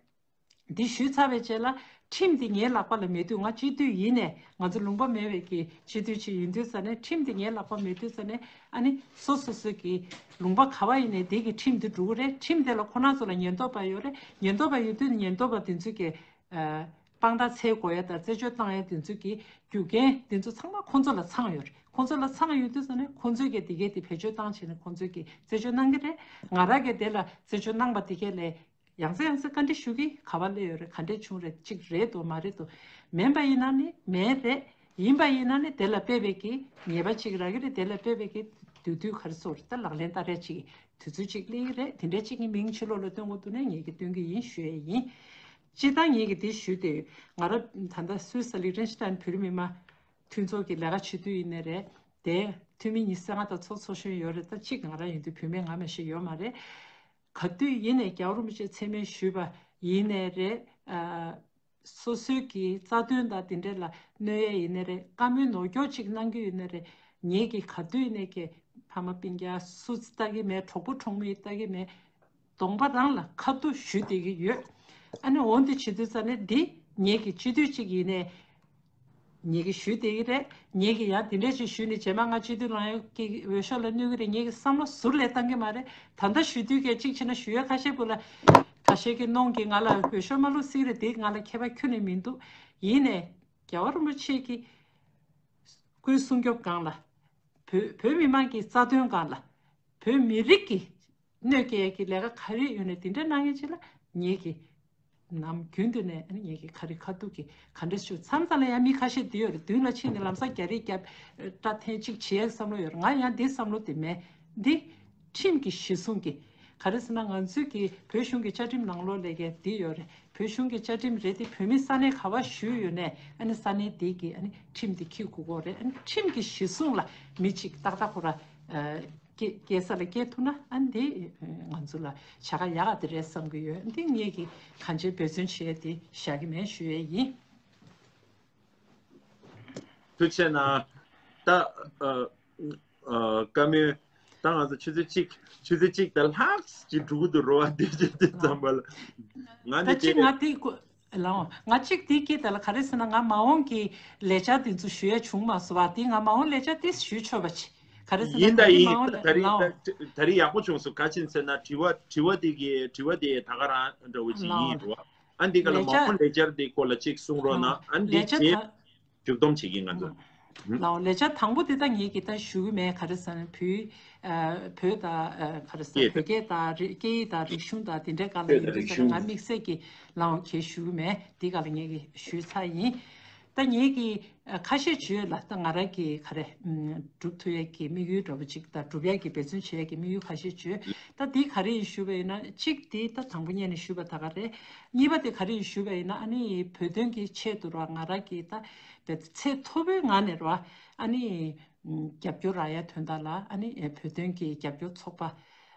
འདི་ཞུས་ཚར་བའི་རྗེས་ལ་ཁྲིམས་འདི་ངའི་ལག་པ་ལ་མེད་དུས། ང་སྤྱི་འཐུས་ཡིན་ནས་ང་ཚོ་ལུང་པ་མེད་པའི་གི་སྤྱི་འཐུས་ཅིག་ཡིན་དུས་ཙ་ནས། ཁྲིམས་འདི་ངའི་ལག་པ་མེད་དུས་ཙ་ནས། ཨ་ནི་སོ་སོ་སོ་གི་ལུང་པ་ག་པ་ཡིན་ནའི་འདི་གི་ཁྲིམས་འདི་འགྲོ་གི་རེད། ཁྲིམས་དེ་ལ་ཁོ་རང་ཚོ་ལ་ཉེན་རྟོག་པ་ཡོད་རེད། ཉེན་རྟོག་པ་ཡོད་དུས་ཉེན་རྟོག་པ་དེ་ཚོ་གི་ཨ་དཔང་རྟགས་འཚོལ་དགོས་ཡ་དང་རྩད་གཅོད་བཏང་ཡ་དེ་ཚོ་གི་རྒྱུ་རྐྱེན་དེ་ཚོ་ཚང་མ་ཁོ་ཚོ་ལ་ཚང་ཡོད་རེད། ཁོ་ཚོ་ལ་ཚང་ཡོད་དུས་ཙ་ནས་ཁོ་ཚོས་གི་དེ་གས་དེ་བེད་སྤྱོད་བཏང་བྱས་ནས་ཁོ་ཚོས་གི་རྩད་གཅོད་གནང་གི་རེད། ང་རང་གི་དེ་ལ་རྩད་གཅོད་གནང་པ་དེ་གས་ལས། ཡང་སེ་ཡང་སེ་བཀའ་འདྲི་ཞུ་གི། ག་པ་སླེབས་ཡོད་རེད། ག་འདྲས་བྱུང་རེད། གཅིག་རེད་འདུག་མ་རེད་འདུག་མིན་པ་ཡིན་ན་ནི་མིན་རེད། ཡིན་པ་ཡིན་ན་ནི་དེ་ལ་དཔེ་བའི་གི་ཉེས་པ་གཅིག་རག་གི་རེད། དེ་ལ་དཔེ་བའི་གི་དུས་དུས་ག་རེ་ཟེར་ད་ལག་ལེན་བསྟར་ཡ་གཅིག་དུས་ཚོད་གཅིག་སླེབས་ཀྱི་རེད། དེ་འདྲས་གཅིག་གི་མིང་ཕྱི་ལོགས་ལ་སྟོན་དགོས་འདུག་ནས་ངེད་ཀྱིས་སྟོན་གི་ཡིན་ཞུ་ཡས་ཡིན། སྤྱིར་བཏང་ངེད་ཀྱིས་དེ་ཞུས་ཏེ་ཡོད། ང་རང་ད་ལྟ་སུད་སི་ལི་ཁྲེན་ཤི་ཏན་བོད་རིགས་མི་མང་མཐུན་ཚོགས་ཀྱི་ལས་ཀ་བྱེད་དུས་ཡིན་ནའི་རེད། དེ་འཐུས་མི་ཉི་ཤུ་རྩ་ལྔ་དང་ཚོགས་གཙོ་གཞོན་ཡོད་རེད། ད་གཅིག་ང་རང་ཡིན་དུས་བུད་མེད་ང་མ་ཤེས་ཡོད་མ་རེད། ག་དུས་ཡིན་ནའི་རྒྱལ་བ་རིན་པོ་ཆེ་མཚན་སྨད་ཞུས་པ་ཡིན་ནའི་རེད། ཨ་སོ་སོའི་གི་རྩ་དོན་དང་དེ་འདྲས་ལ་གནོད་ཡས་ཡིན་ནའི་རེད། བཀའ་མོལ་ནོར་འཁྱོག་ཅིག་གནང་གི་ཡོད་ནའི་རེད། ངེད་ཀྱིས་ག་དུས་ཡིན་ནའི་གི་ཕ་མ་སྤུན་ཀྱག་སུ་ལྟ་གི་མེད། གྲོགས་པོ་གྲོགས་མོ་ལྟ་གི་མེད། གདོང་པ་རང་ལ་ཁ་ཐུག་ཞུ་བསྡད་ཀྱི་ཡོད། ཨ་ནི་འོ་འདི་བྱེད་དུས་ཙ་ནས་འདི་ངེད་ཀྱི་སྤྱི་འཐུས་གཅིག་ཡིན་ནའི། ངེད་ཀྱིས་ཞུས་བསྡད་ཀྱི་རེད། ངེད་ཀྱིས་ཡང་དེ་འདྲས་ཅིག་ཞུས་ནས་རྗེས་མ་ང་སྤྱི་འཐུས་ལངས་ཡག་གི་འོས་ཤོག་ལ་གནོད་ཀྱི་རེད། ངེད་ཀྱི་བསམ་བློ་ཟུར་ལ་བཏང་གི་མ་རེད། ད་ལྟ་ཞུ་དུས་ཀྱི་གཅིག་བྱས་ན་ཞུ་ཡག་ཁ་ཤས་པོ་ལ་ཁ་ཤས་ཀྱིས་གནོང་གིས་ང་ལ་འོས་ཤོག་མ་བླུགས་ཟེར་གྱི་རེད། དེ་ང་ལ་ཁྱད་པར་ཁྱོན་ནས་མི་འདུག་ཡིན་ནའི་རྒྱལ་བ་རིན་པོ་ཆེ་གི་སྐུའི་སྲུང་སྐྱོབ་སྒང་ལ། བོད་བོད་མི་མང་གི་རྩ་དོན་སྒང་ལ། བོད་མི་རིགས་ཀྱི་གནོད་སྐྱེལ་གྱི་ལས་ཀ་ག་རེ་ཡོད་ནའི་དེ་འདྲ་གནང་མཁན་ཅིག་ལ་ངེད་ཀྱིས་ནམ་རྒྱུན་དུ་ནས་ངེད་ཀྱིས་ག་རེ་ཁ་ཐུག་གིས་ག་འདྲ་ཞུ། མཚམས་མཚམས་ལ་ཡང་མི་ཁ་ཤས་བསྡད་ཡོད་རེད། མདུན་ལ་ཕྱིན་ནས་ལམ་སང་རྒྱ་རིགས་རྒྱབ་སྐྲ་འཐེན་གཅིག་བྱེད་ཡག་བསམ་བློ་ཡོད་རེད། ང་ཡང་འདི་བསམ་བློ་དེ་མེད། འདི་ཁྲིམས་ཀྱི་གཞི་བཟུང་གི་ག་རེ་ཟེར་ན་ང་ཚོའི་གི་བོད་གཞུང་གི་བཅའ་ཁྲིམས་ནང་ལོགས་ལས་ཀྱི་འདི་ཡོད་རེད། བོད་གཞུང་གི་བཅའ་ཁྲིམས་རེད་དེ། བོད་མི་ས་གནས་ག་པར་བཞུགས་ཡོད་ནའི་ཨ་ནི་ས་གནས་དེ་གི་ཨ་ནི་ཁྲིམས་དེ་འཁྱེར་དགོས་ཀྱི་རེད། ཨ་ནི་ཁྲིམས་ཀྱི་གཞི་བཟུང་ལ་མི་གཅིག་ཏག་ཏག་ཁོ་ར་སྐྱེ་སྐྱེ་ས་ལ་སྐྱེ་ཐུབ་ན་ཨ་ནི་དེ་ང་ཚོ་ལ་བྱ་དགའ་ཡག་ག་དེ་རེད་བསམ་གྱི་ཡོད། འདི་ངེད་ཀྱིས་གང་ཅིའི་འབད་བརྩོན་བྱེད་ཡས་དེ་བཞག་གི་མེད་ཞུ་ཡས་ཡིན། ཐུགས་རྗེ་གནང་། ད་ཨ་ཨ་བཀའ་མོལ། ད་ང་ཚོ་ཆུ་ཚོད་གཅིག་ཆུ་ཚོད་གཅིག་དང་ལྷག་ཅིག་འགྲོ་གི་འདུག་རོ་བ། དེ་ཅི་དེ་ཙམ་པ་ལ་ང་ད་འདི་ཅི་དེ་ང་དེ་ཀོ་ལའོ། ང་གཅིག་དེ་སྐད་དེ་ལ་ག་རེ་ཟེར་ན་ང་མ་འོངས་ཀྱི་ལས་འཆར་དེ་ཚོ་ཞུ་ཡ་བྱུང་མ་སོང་བ། དེ་ང་མ་འོངས་ལས་འཆར་དེ་ཞུ་ཆོག་པ་ཅི་ག་རེ་ཟེར་ན་ཡིན་ད་ད་རེས་ཡིན། མ་འོངས་ད་རེས་ལའོ། ད་ད་རེས་ཡག་པོ་བྱུང་སོང་། ག་ཅི་ཟེར་ན་དྲི་བ་དྲི་བ་དེ་གི་དྲི་བ་དེ་ད་ག་རང་འདྲ་བོ་ཅིག་ཡིན་ལའོ། རོ། ཨ་འདི་ག་ལ་ལས་མ་འཆར་འོངས་ལས་འཆར་དེ་སྐོར་ལ་ཅིག་གསུང་རོགས་གནང་། ཨ་འདི་ལས་འཆར་རྗེས་ད་མཇུག་སྡོམ་བྱེད་ཀྱི་ང་ཚོ། ལའོ། ལས་འཆར་དང་པོ་དེ་ད་ངེད་ཀྱིས་ད་ཞུ་གི་མེད། ག་རེ་ཟེར་ན་བོད་ཨ་བོད་དང་ཨ་ག་རེ་ཟེར་སྐད་བོད་སྐད་དང་རི་སྐད་ཡིག་དང་རིག་གཞུང་དང་དེ་འདྲའི་སྒང་ལ་ཡིན་དུས་ཟེར་ན་ང་དམིགས་བསལ་གྱི་ལའོ་གལ་ཞུ་གི་མེད། དེ་སྒང་ལ་ངེད་ཀྱིས་ཞུས་ཚར་ཡིན། ད་ངེད་ཀྱིས་ཨ་ཁ་ཤས་བརྗོད་ལ་ད་ང་རང་གིས་ག་རེ་ཨམ་སྒྲུབ་ཐུབ་ཡས་ཀྱི་དམིགས་ཡུལ་འདྲ་པོ་ཅིག་དང་སྒྲུབ་ཡས་ཀྱི་འབད་བརྩོན་བྱེད་ཡས་ཀྱི་དམིགས་ཡུལ་ཁ་ཤས་བརྗོད། ད་འདི་ག་རེ་ཡིན་ཞུ་བ་ཡིན་ན་གཅིག་དེ་ད་དང་པོ་ཉིད་ནས་ཞུས་པ་ད་ག་རེ། གཉིས་པ་དེ་ག་རེ་ཡིན་ཞུ་བ་ཡིན་ན་ཨ་ནི་བོད་དོན་གྱི་ཆེད་དུ་ར་ང་རང་གིས་ད་བེད་ཚད་མཐོ་པོའི་ངང་ནས་ར་ཨ་ནི་རྒྱབ་སྐྱོར་རག་ཡ་དོན་དག་ལ་ཨ་ནི་བོད་དོན་གྱི་རྒྱབ་སྐྱོར་ཚོགས་པ་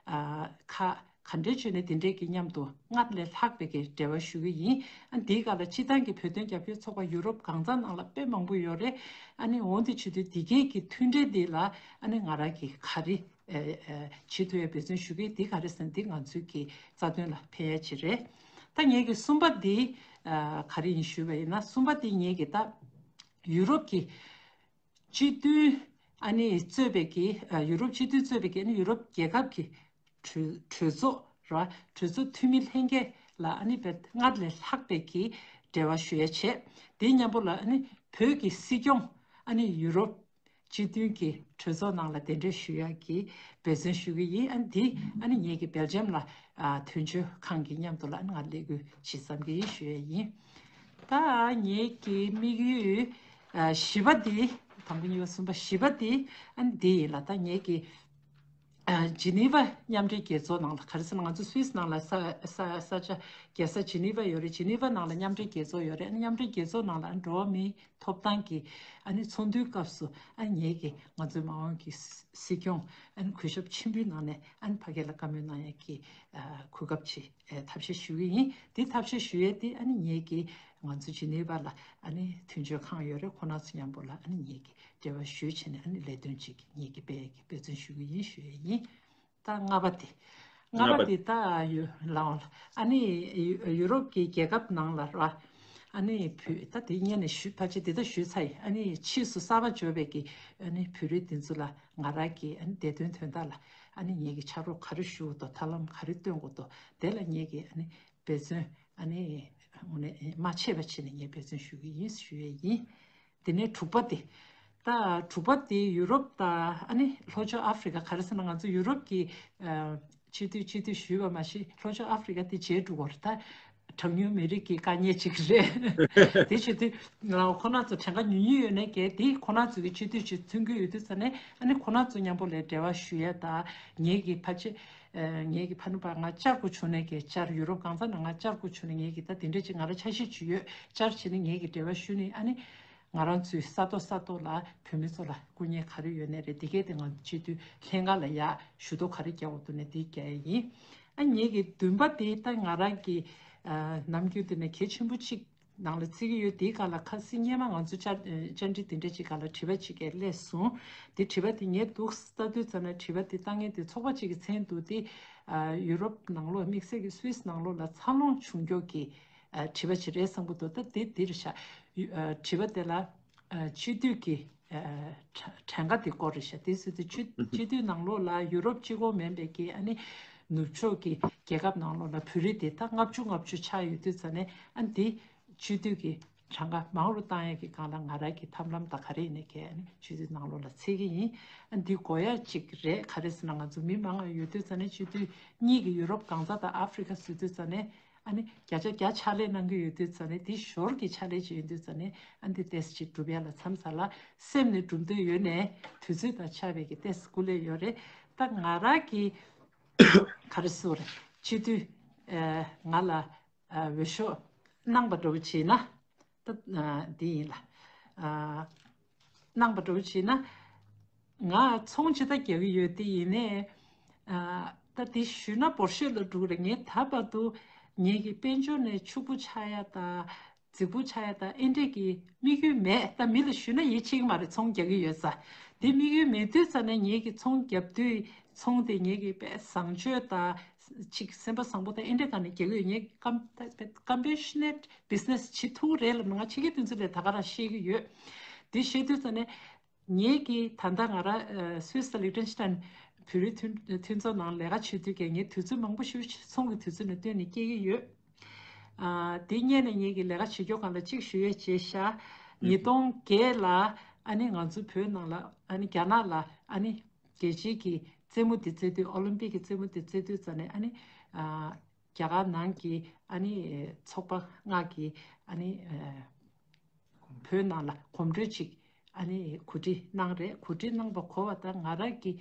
ཨ་ཁག་ག་འདྲས་བྱས་ནས་དེ་འདྲས་ཀྱི་མཉམ་དུ་སྔར་ལས་ལྷག་པའི་གི་འབྲེལ་བ་ཞུ་གི་ཡིན། ཨ་འདིའི་སྒང་ལ་སྤྱིར་བཏང་གི་བོད་དོན་རྒྱབ་སྐྱོར་ཚོགས་པ་ཡུ་རོབ་གང་ས་ནང་ལ་དཔེ་མང་པོ་ཡོད་རེད། ཨ་ནི་འོ་འདི་བྱེད་དུས་འདི་གའི་གི་མཐུན་འབྲེལ་འདི་ལ་ཨ་ནི་ང་རང་གིས་ག་རེ་ཨ་ཨ་བྱེད་ཐུབ་ཡ་འབད་བརྩོན་ཞུ་གི་ཡིན། འདི་ག་རེ་ཟེར་ན་འདི་ང་ཚོའི་གི་རྩ་དོན་ལ་ཕན་ཡ་ཅིག་རེད། ད་ངེད་ཀྱི་གསུམ་པ་འདི་ཨ་ག་རེ་ཡིན་ཞུས་པ་ཡིན་ན་གསུམ་པ་འདི་ངེད་ཀྱི་ད་ཡུ་རོབ་ཀྱི་སྤྱི་མཐུན་ཨ་ནི་གཙོས་པའི་གི་ཨ་ཡུ་རོབ་སྤྱི་མཐུན་གཙོས་པའི་གི་ཨ་ནི་ཡུ་རོབ་རྒྱལ་ཁབ་ཀྱི་གྲོས་གྲོས་ཚོགས་ར་གྲོས་ཚོགས་འཐུས་མི་ལྷན་རྒྱས་ལ་ཨ་ནི་བེད་སྔར་ལས་ལྷག་པའི་གི་ འབྲེལ་བ་ཞུ་ཡ་བྱས། དེ་མཉམ་པོ་ལ་ཨ་ནི་བོད་ཀྱི་སྲིད་སྐྱོང་ཨ་ནི་ཡུ་རོབ་སྤྱི་མཐུན་གྱི་གྲོས་ཚོགས་ནང་ལ་གདན་འདྲེན་ཞུ་ཡག་གི་འབད་བརྩོན་ཞུ་གི་ཡིན། ཨ་ནི་འདི་ཨ་ནི་ངེད་ཀྱི་སྦེལ་ཇམ་ལ་ཨ་དོན་གཅོད་ཁང་གི་མཉམ་དུ་ལ་ཨ་ནི་ང་ལས་འགུལ་ཅིག་བརྩམ་གི་ཡིན་ཞུ་ཡ་ཡིན། ད་ངེད་ཀྱི་དམིགས་ཡུལ་ཨ་བཞི་པ་འདི། དང་པོ་གཉིས་པ་གསུམ་པ་བཞི་པ་འདི་ཨ་ནི་འདི་ཡིན་ལ། ད་ངེད་ཀྱི་ཨ་ཇི་ནི་ཝ་མཉམ་འབྲེལ་རྒྱལ་ཚོགས་ནང་ལ། ག་རེ་ཟེར་ན་ང་ཚོ་སུད་སི་ནང་ལ་ས་ས་ས་ཆ་རྒྱལ་ས་ཇི་ནི་ཝ་ཡོད་རེད། ཇི་ནི་ཝ་ནང་ལ་མཉམ་འབྲེལ་རྒྱལ་ཚོགས་ཡོད་རེད། ཨ་ནི་མཉམ་འབྲེལ་རྒྱལ་ཚོགས་ནང་ལ་ཨ་ནི་འགྲོ་བ་མིའི་ཐོབ་ཐང་གི་ཨ་ནི་ཚོགས་འདུའི་སྐབས་སུ་ཨ་ནི་ངེད་ཀྱིས་ང་ཚོའི་མ་འོངས་ཀྱི་སྲིད་སྐྱོང་ཨ་ནི་གུས་ཞབས་ཆེན་པོའི་ནང་ནས་ཨ་ནི་ཕ་གི་ལ་བཀའ་མོལ་གནང་ཡག་གི་ཨ་གོ་སྐབས་ཅིག་ཨ་ཐབས་ཤེས་ཞུ་གི་ཡིན། དེ་ཐབས་ཤེས་ཞུ་ཡས་དེ་ཨ་ནི་ངེད་ཀྱིས་ང་ཚོ་ཇི་ནི་ཝ་ལ་ཨ་ནི་མཐུན་སྦྱོར་ཁང་ཡོད་རེད། ཁོ་ན་ཚོ་མཉམ་པོ་ལ་ཨ་ནི་ངེད་ཀྱིས་འབྲེལ་བ་ཞུས་བྱས་ནས་ཨ་ནི་ལས་དོན་ཅིག་ངེད་ཀྱིས་སྤེལ་གྱི་འབད་བརྩོན་ཞུ་གི་ཡིན་ཞུ་ཡས་ཡིན། ད་ལྔ་པ་དེ། ལྔ་ལྔ་པ་པ་དེ་ད་ཡུ་ལའོ་ཨ་ནི་ཡུ་ཡུ་རོབ་ཀྱི་རྒྱལ་ཁབ་ནང་ལ་ར། ཨ་ནི་བོད་ད་དེ་སྔོན་ནས་ཞུས་ཕལ་ཆེར་དེ་ད་ཞུས་ཚར་ཡིན། ཨ་ནི་ཕྱིས་སུ་གསར་པ་འབྱོར་བའི་གི་ཨ་ནི་བོད་རིགས་དེ་ཚོ་ལ་ང་རང་གི་ཨ་ནི་བདེ་དོན་དོན་དག་ལ་ཨ་ནི་ངེད་ཀྱི་ཕྱག་རོགས་ག་རེ་ཞུ་དགོས་འདུག་ཐབས་ལམ་ག་རེ་སྟོན་དགོས་འདུག་དེ་ལ་ངེད་ཀྱི་ཨ་ནི་འབད་བརྩོན་ཨ་ནི་དངོས་གནས་མ་ཆད་པ་བྱས་ནས་ངས་འབད་བརྩོན་ཞུ་གི་ཡིན་ཞུ་ཡས་ཡིན། དེ་ནས་དྲུག་པ་དེ། ད་དྲུག་པ་དེ་ཡུ་རོབ་དང་ཨ་ནི་ལྷོ་ཕྱོགས་ཨ་ཧྥེ་རི་ཁ། ག་རེ་ཟེར་ན་ང་ཚོ་ཡུ་རོབ་ཀྱི་ཨ་སྤྱི་འཐུས་སྤྱི་འཐུས་ཞུས་པ་མ་ཤེས། ལྷོ་ཕྱོགས་ཨ་ཧྥེ་རི་ཁ་དེ་བརྗེད་འགྲོ་གི་རེད། ད་གྲངས་ཉུང་མི་རིགས་ཀྱི་དཀའ་ངལ་ཅིག་རེད། དེ་བྱེད་དུས་ང་ཁོ་ན་ཚོ་གྲངས་ཀ་ཉུང་ཉུང་ཡོད་ནའི་གལ་ཏེ་ཁོ་ན་ཚོ་གི་སྤྱི་འཐུས་ཅིག་ཐོན་གྱི་ཡོད་དུས་ཙ་ནས་ཨ་ནི་ཁོ་ན་ཚོ་མཉམ་པོ་ལ་འབྲེལ་བ་ཞུ་ཡ་དང་། ངེད་ཀྱི་ཕལ་ཆེར་ཨ་ངེད་ཀྱི་ཕ་ནུ་པ་ང་བཅར་དགོས་བྱུང་ནའི་གལ། བཅར་ཡུ་རོབ་གང་ས་ན་ང་བཅར་དགོས་བྱུང་ནའི་ངེད་ཀྱི་ད་དེ་འདྲ་ཅིག་ང་རང་འཆར་གཞི་ཅིག་ཡོད། བཅར་བྱས་ནས་ངེད་ཀྱི་འབྲེལ་བ་ཞུས་ནས་ཨ་ནི། ང་རང་ཚོའི་ས་ཐོག་ས་ཐོག་ལ་བོད་མི་ཚོ་ལ་སྐུ་ངལ་ག་རེ་ཡོད་ནའི་རེད། དེ་གས་དེ་ང་སྤྱི་འཐུས་ལྷན་ཁང་ལ་ཡ་ཞུ་གཏུག་ག་རེ་རྒྱག་དགོས་འདུག་ནའི་དེ་རྒྱག་ཡ་ཡིན། ཨ་ངེད་ཀྱི་བདུན་པ་དེ་ད་ང་རང་གི་ཨ་ནམ་རྒྱུན་དེ་ནས་གལ་ཆེན་པོ་གཅིག་ནང་ལ་བརྩི་གི་ཡོད། དེའི་སྒང་ལ་ཁ་སང་སྔོན་མ་ང་ཚོ་བཅར་བཅར་འདྲི་དེ་འདྲ་ཅིག་སྒང་ལ་དྲི་བ་ཅིག་གས་སླེབས་སོང་། དེ་དྲི་བ་དེ་ངས་འདུག་ལྟ་དུས་ཙམ་ན་དྲི་བ་དེ་ལྟ་མཁན་དེ་ཚོགས་པ་ཅིག་གི་མཚན་འདུག་སྟེ། ཨ་ཡུ་རོབ་ནང་ལོགས་དམིགས་བསལ་གྱི་སུད་སི་ནང་ལོགས་ལ་འཚར་ལོངས་བྱུང་མགྱོགས་ཀྱི་ཨ་དྲི་བ་ཅིག་རེད་བསམ་གྱི་འདུག་ད་དེ་འདིར་བཞག་ཡུ་ཨ་དྲི་བ་དེ་ལ་ཨ་སྤྱི་འཐུས་ཀྱི་ཨ་གྲངས་གྲངས་ཀ་དེ་སྐོར་རེད་ཤག་དེ་སྲིད་དུ་སྤྱི་སྤྱི་འཐུས་ནང་ལོགས་ལ་ཡུ་རོབ་གཅིག་པོ་མིན་པའི་གི་ཨ་ནི་ནུབ་ཕྱོགས་ཀྱི་རྒྱལ་ཁབ་ནང་ལོགས་ལ་བོད་རིགས་དེ་ད་ལྔ་བཅུ་ལྔ་བཅུ་ཆགས་ཡོད་དུས་ཙ་ནས་ཨ་ནི་དེ་སྤྱི་འཐུས་ཀྱི་གྲངས་ཀ་མང་རུ་བཏང་ཡག་གི་སྒང་ལ་ང་རང་གི་ཐབས་ལམ་དང་ག་རེ་ཡིན་ནའི་གལ་ཨ་ནི་སྤྱི་འཐུས་ནང་ལོགས་ལ་འཚོལ་གི་ཡིན། ཨ་ནི་འདི་དགོས་ཡག་ཅིག་རེད། ག་རེ་ཟེར་ན་ང་ཚོ་མི་མང་ང་ཡོད་དུས་ཙ་ནས་སྤྱི་འཐུས་གཉིས་ཀྱི་ཡུ་རོབ་གང་ས་དང་ཨ་ཧྥེ་རི་ཁ་ཟེར་དུས་ཙ་ནས། ཨ་ནི་བརྒྱ་ཆ་བརྒྱ་ཕྱག་ལས་གནང་གི་ཡོད་དུས་ཙ་ནས་དེ་ཞོར་གྱི་ཕྱག་ལས་ཅིག་ཡིན་དུས་ཙ་ནས་ཨ་ནི་དེ་ཏོག་ཙམ་ཅིག་སྒྲུབ་ཡ་ལ་མཚམས་ས་ལ་སེམས་ནས་སྒྲུབ་འདོད་ཡོད་ནའི་དུས་ཚོད་དང་ཆ་བའི་གི་ཏོག་ཙམ་སྐུ་ལས་ཡོད་རེད། ད་ང་རང་གི་ག་རེ་ཟེར་དགོས་རེད། སྤྱི་འཐུས་ཨ་ང་ལ་ཨ་འོས་ཤོག་གནང་པ་འདྲ་བོ་བྱས་ན། ད་ཨ་འདི་ཡིན་ལ། ཨ་གནང་པ་འདྲ་བོ་བྱས་ན། ང་ཚོང་ཇི་ལྟར་རྒྱག་གི་ཡོད་དེ་ཡིན་ནའི། ཨ་ད་འདི་ཞུས་ན་འབོར་ཤོས་ལ་འགྲོ་གི་རེད། ངས་ད་བར་དུ་ངེད་ཀྱི་དཔལ་འབྱོར་ནས་ཕྱུག་པོ་ཆགས་ཡ་དང་རྫིག་པོ་ཆགས་ཡ་དང་ཨེ་འདྲས་ཀྱི་དམིགས་ཡུལ་མེད། ད་མི་ལ་ཞུས་ན་ཡིད་ཆེས་ཀྱི་མ་རེད། ཚོང་རྒྱག་གི་ཡོད་ཙང་། དེ་དམིགས་ཡུལ་མེད་དུས་ཙ་ནས་ངེད་ཀྱི་ཚོང་རྒྱབ་དུས་ཚོང་དེ་ངེད་ཀྱི་དཔེ་བཟང་སྤྱོད་དང་ཅིག་སེམས་པ་བཟང་པོ་དང་ཨེ་འདྲས་སྒང་ནས་རྒྱག་གི་ཡོད། ངས་ཀམ་ཀམ་པེ་ཤི་ནེཊ་བི་ཛི་ནེ་སི་བྱེད་ཐུབ་རེད་ལབ་ནས་ང་ཕྱི་རྒྱལ་དུས་ཚོད་ལས་ད་ག་རང་ཤེས་ཀྱི་ཡོད། དེ་ཤེས་དུས་ཙ་ནས་ངེད་ཀྱིས་ད་ལྟ་ང་རང་ཨ་སུད་སི་དང་ལིག་ཏེན་ཤི་ཏན་བོད་རིགས་མཐུན་མཐུན་ཚོགས་ནང་ལས་ཀ་བྱེད་དུས་ཀྱང་ངས་དུས་ཚོད་མང་པོ་ཞིག་ཚོང་གི་དུས་ཚོད་ནས་བཏོན་ནས་སྐྱེལ་གྱི་ཡོད། ཨ་དེ་སྔོན་ནས་ངེད་ཀྱི་ལས་ཀ་བྱེད་རྒྱུ་སྒང་ལ་གཅིག་ཞུ་ཡས་བྱས་ཤག་ཉིས་སྟོང་བརྒྱད་ལ་ཨ་ནི་ང་ཚོ་བོད་ནང་ལ་ཨ་ནི་རྒྱ་ནག་ལ་ཨ་ནི་རྒྱལ་སྤྱིའི་གི་རྩེད་མོ་དེ་རྩེ་དུས་ཨོ་ལིམ་པིག་གི་རྩེད་མོ་དེ་རྩེ་དུས་ཙ་ནས་ཨ་ནི་ཨ་རྒྱ་གར་ནང་གི་ཨ་ནི་ཚོགས་པ་ལྔ་གི་ཨ་ནི་ཨ་བོད་ནང་ལ་གོམ་བགྲོད་ཅིག་ཨ་ནི་གོ་སྒྲིག་གནང་རེད། གོ་སྒྲིག་གནང་པ་གོ་བ་དང་ང་རང་གི་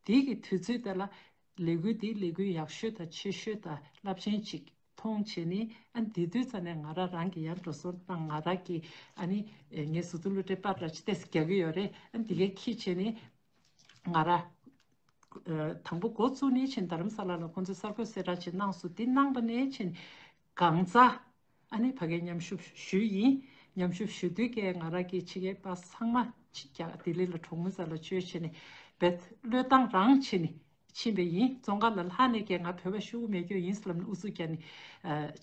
དེ་གི་དུས་ཚོད་དེ་ལ་ལས་འགུལ་འདི་ལས་འགུལ་ཡག་ཤོས་དང་ཆེ་ཤོས་དང་རླབས་ཆེན་ཅིག་མཐོང་བྱས་ནས་ཨ་ནི་དེ་དུས་ཙ་ནས་ང་རང་རང་གི་ཡང་འགྲོ་སོང་དང་ང་རང་གི་ཨ་ནི་ངའི་ཟུར་དུ་སློབ་གྲྭའི་པར་འདྲ་ཅིག་ཏོག་ཙམ་རྒྱག་གི་ཡོད་རེད། ཨ་ནི་དེ་གའི་ཁྱི་བྱས་ནས་ང་རང་དང་པོ་འགོ་བཙུགས་ནས་ཕྱིན་རྡ་རམ་ས་ལ་ལ་ཁོང་ཚོས་གསར་འགོད་གསལ་བསྒྲགས་ཅིག་གནང་སོང་། དེ་གནང་པ་ནས་ཕྱིན་གང་ཚ་ཨ་ནི་ཕ་གིར་མཉམ་ཞུགས་ཞུས་ཡིན། མཉམ་ཞུགས་ཞུ་དུས་ཀྱི་ང་རང་གི་ཕྱི་རྒྱལ་པ་ཚང་མ་ཆིག་རྒྱག་ལྡི་ལི་ལ་གྲོང་མི་ས་ལ་བཅོལ་བྱས་ནས་བེད་བློས་བཏང་རང་བྱས་ནས་ཕྱིན་པ་ཡིན། བཙོན་ཁང་ལ་ལྷག་ནས་ཀྱི་ང་བོད་པ་ཤོར་གི་མེད་རྒྱུ་ཡིན་ཟེར་ལབ་ནས་ཨུ་ཚུགས་བརྒྱབ་ནས་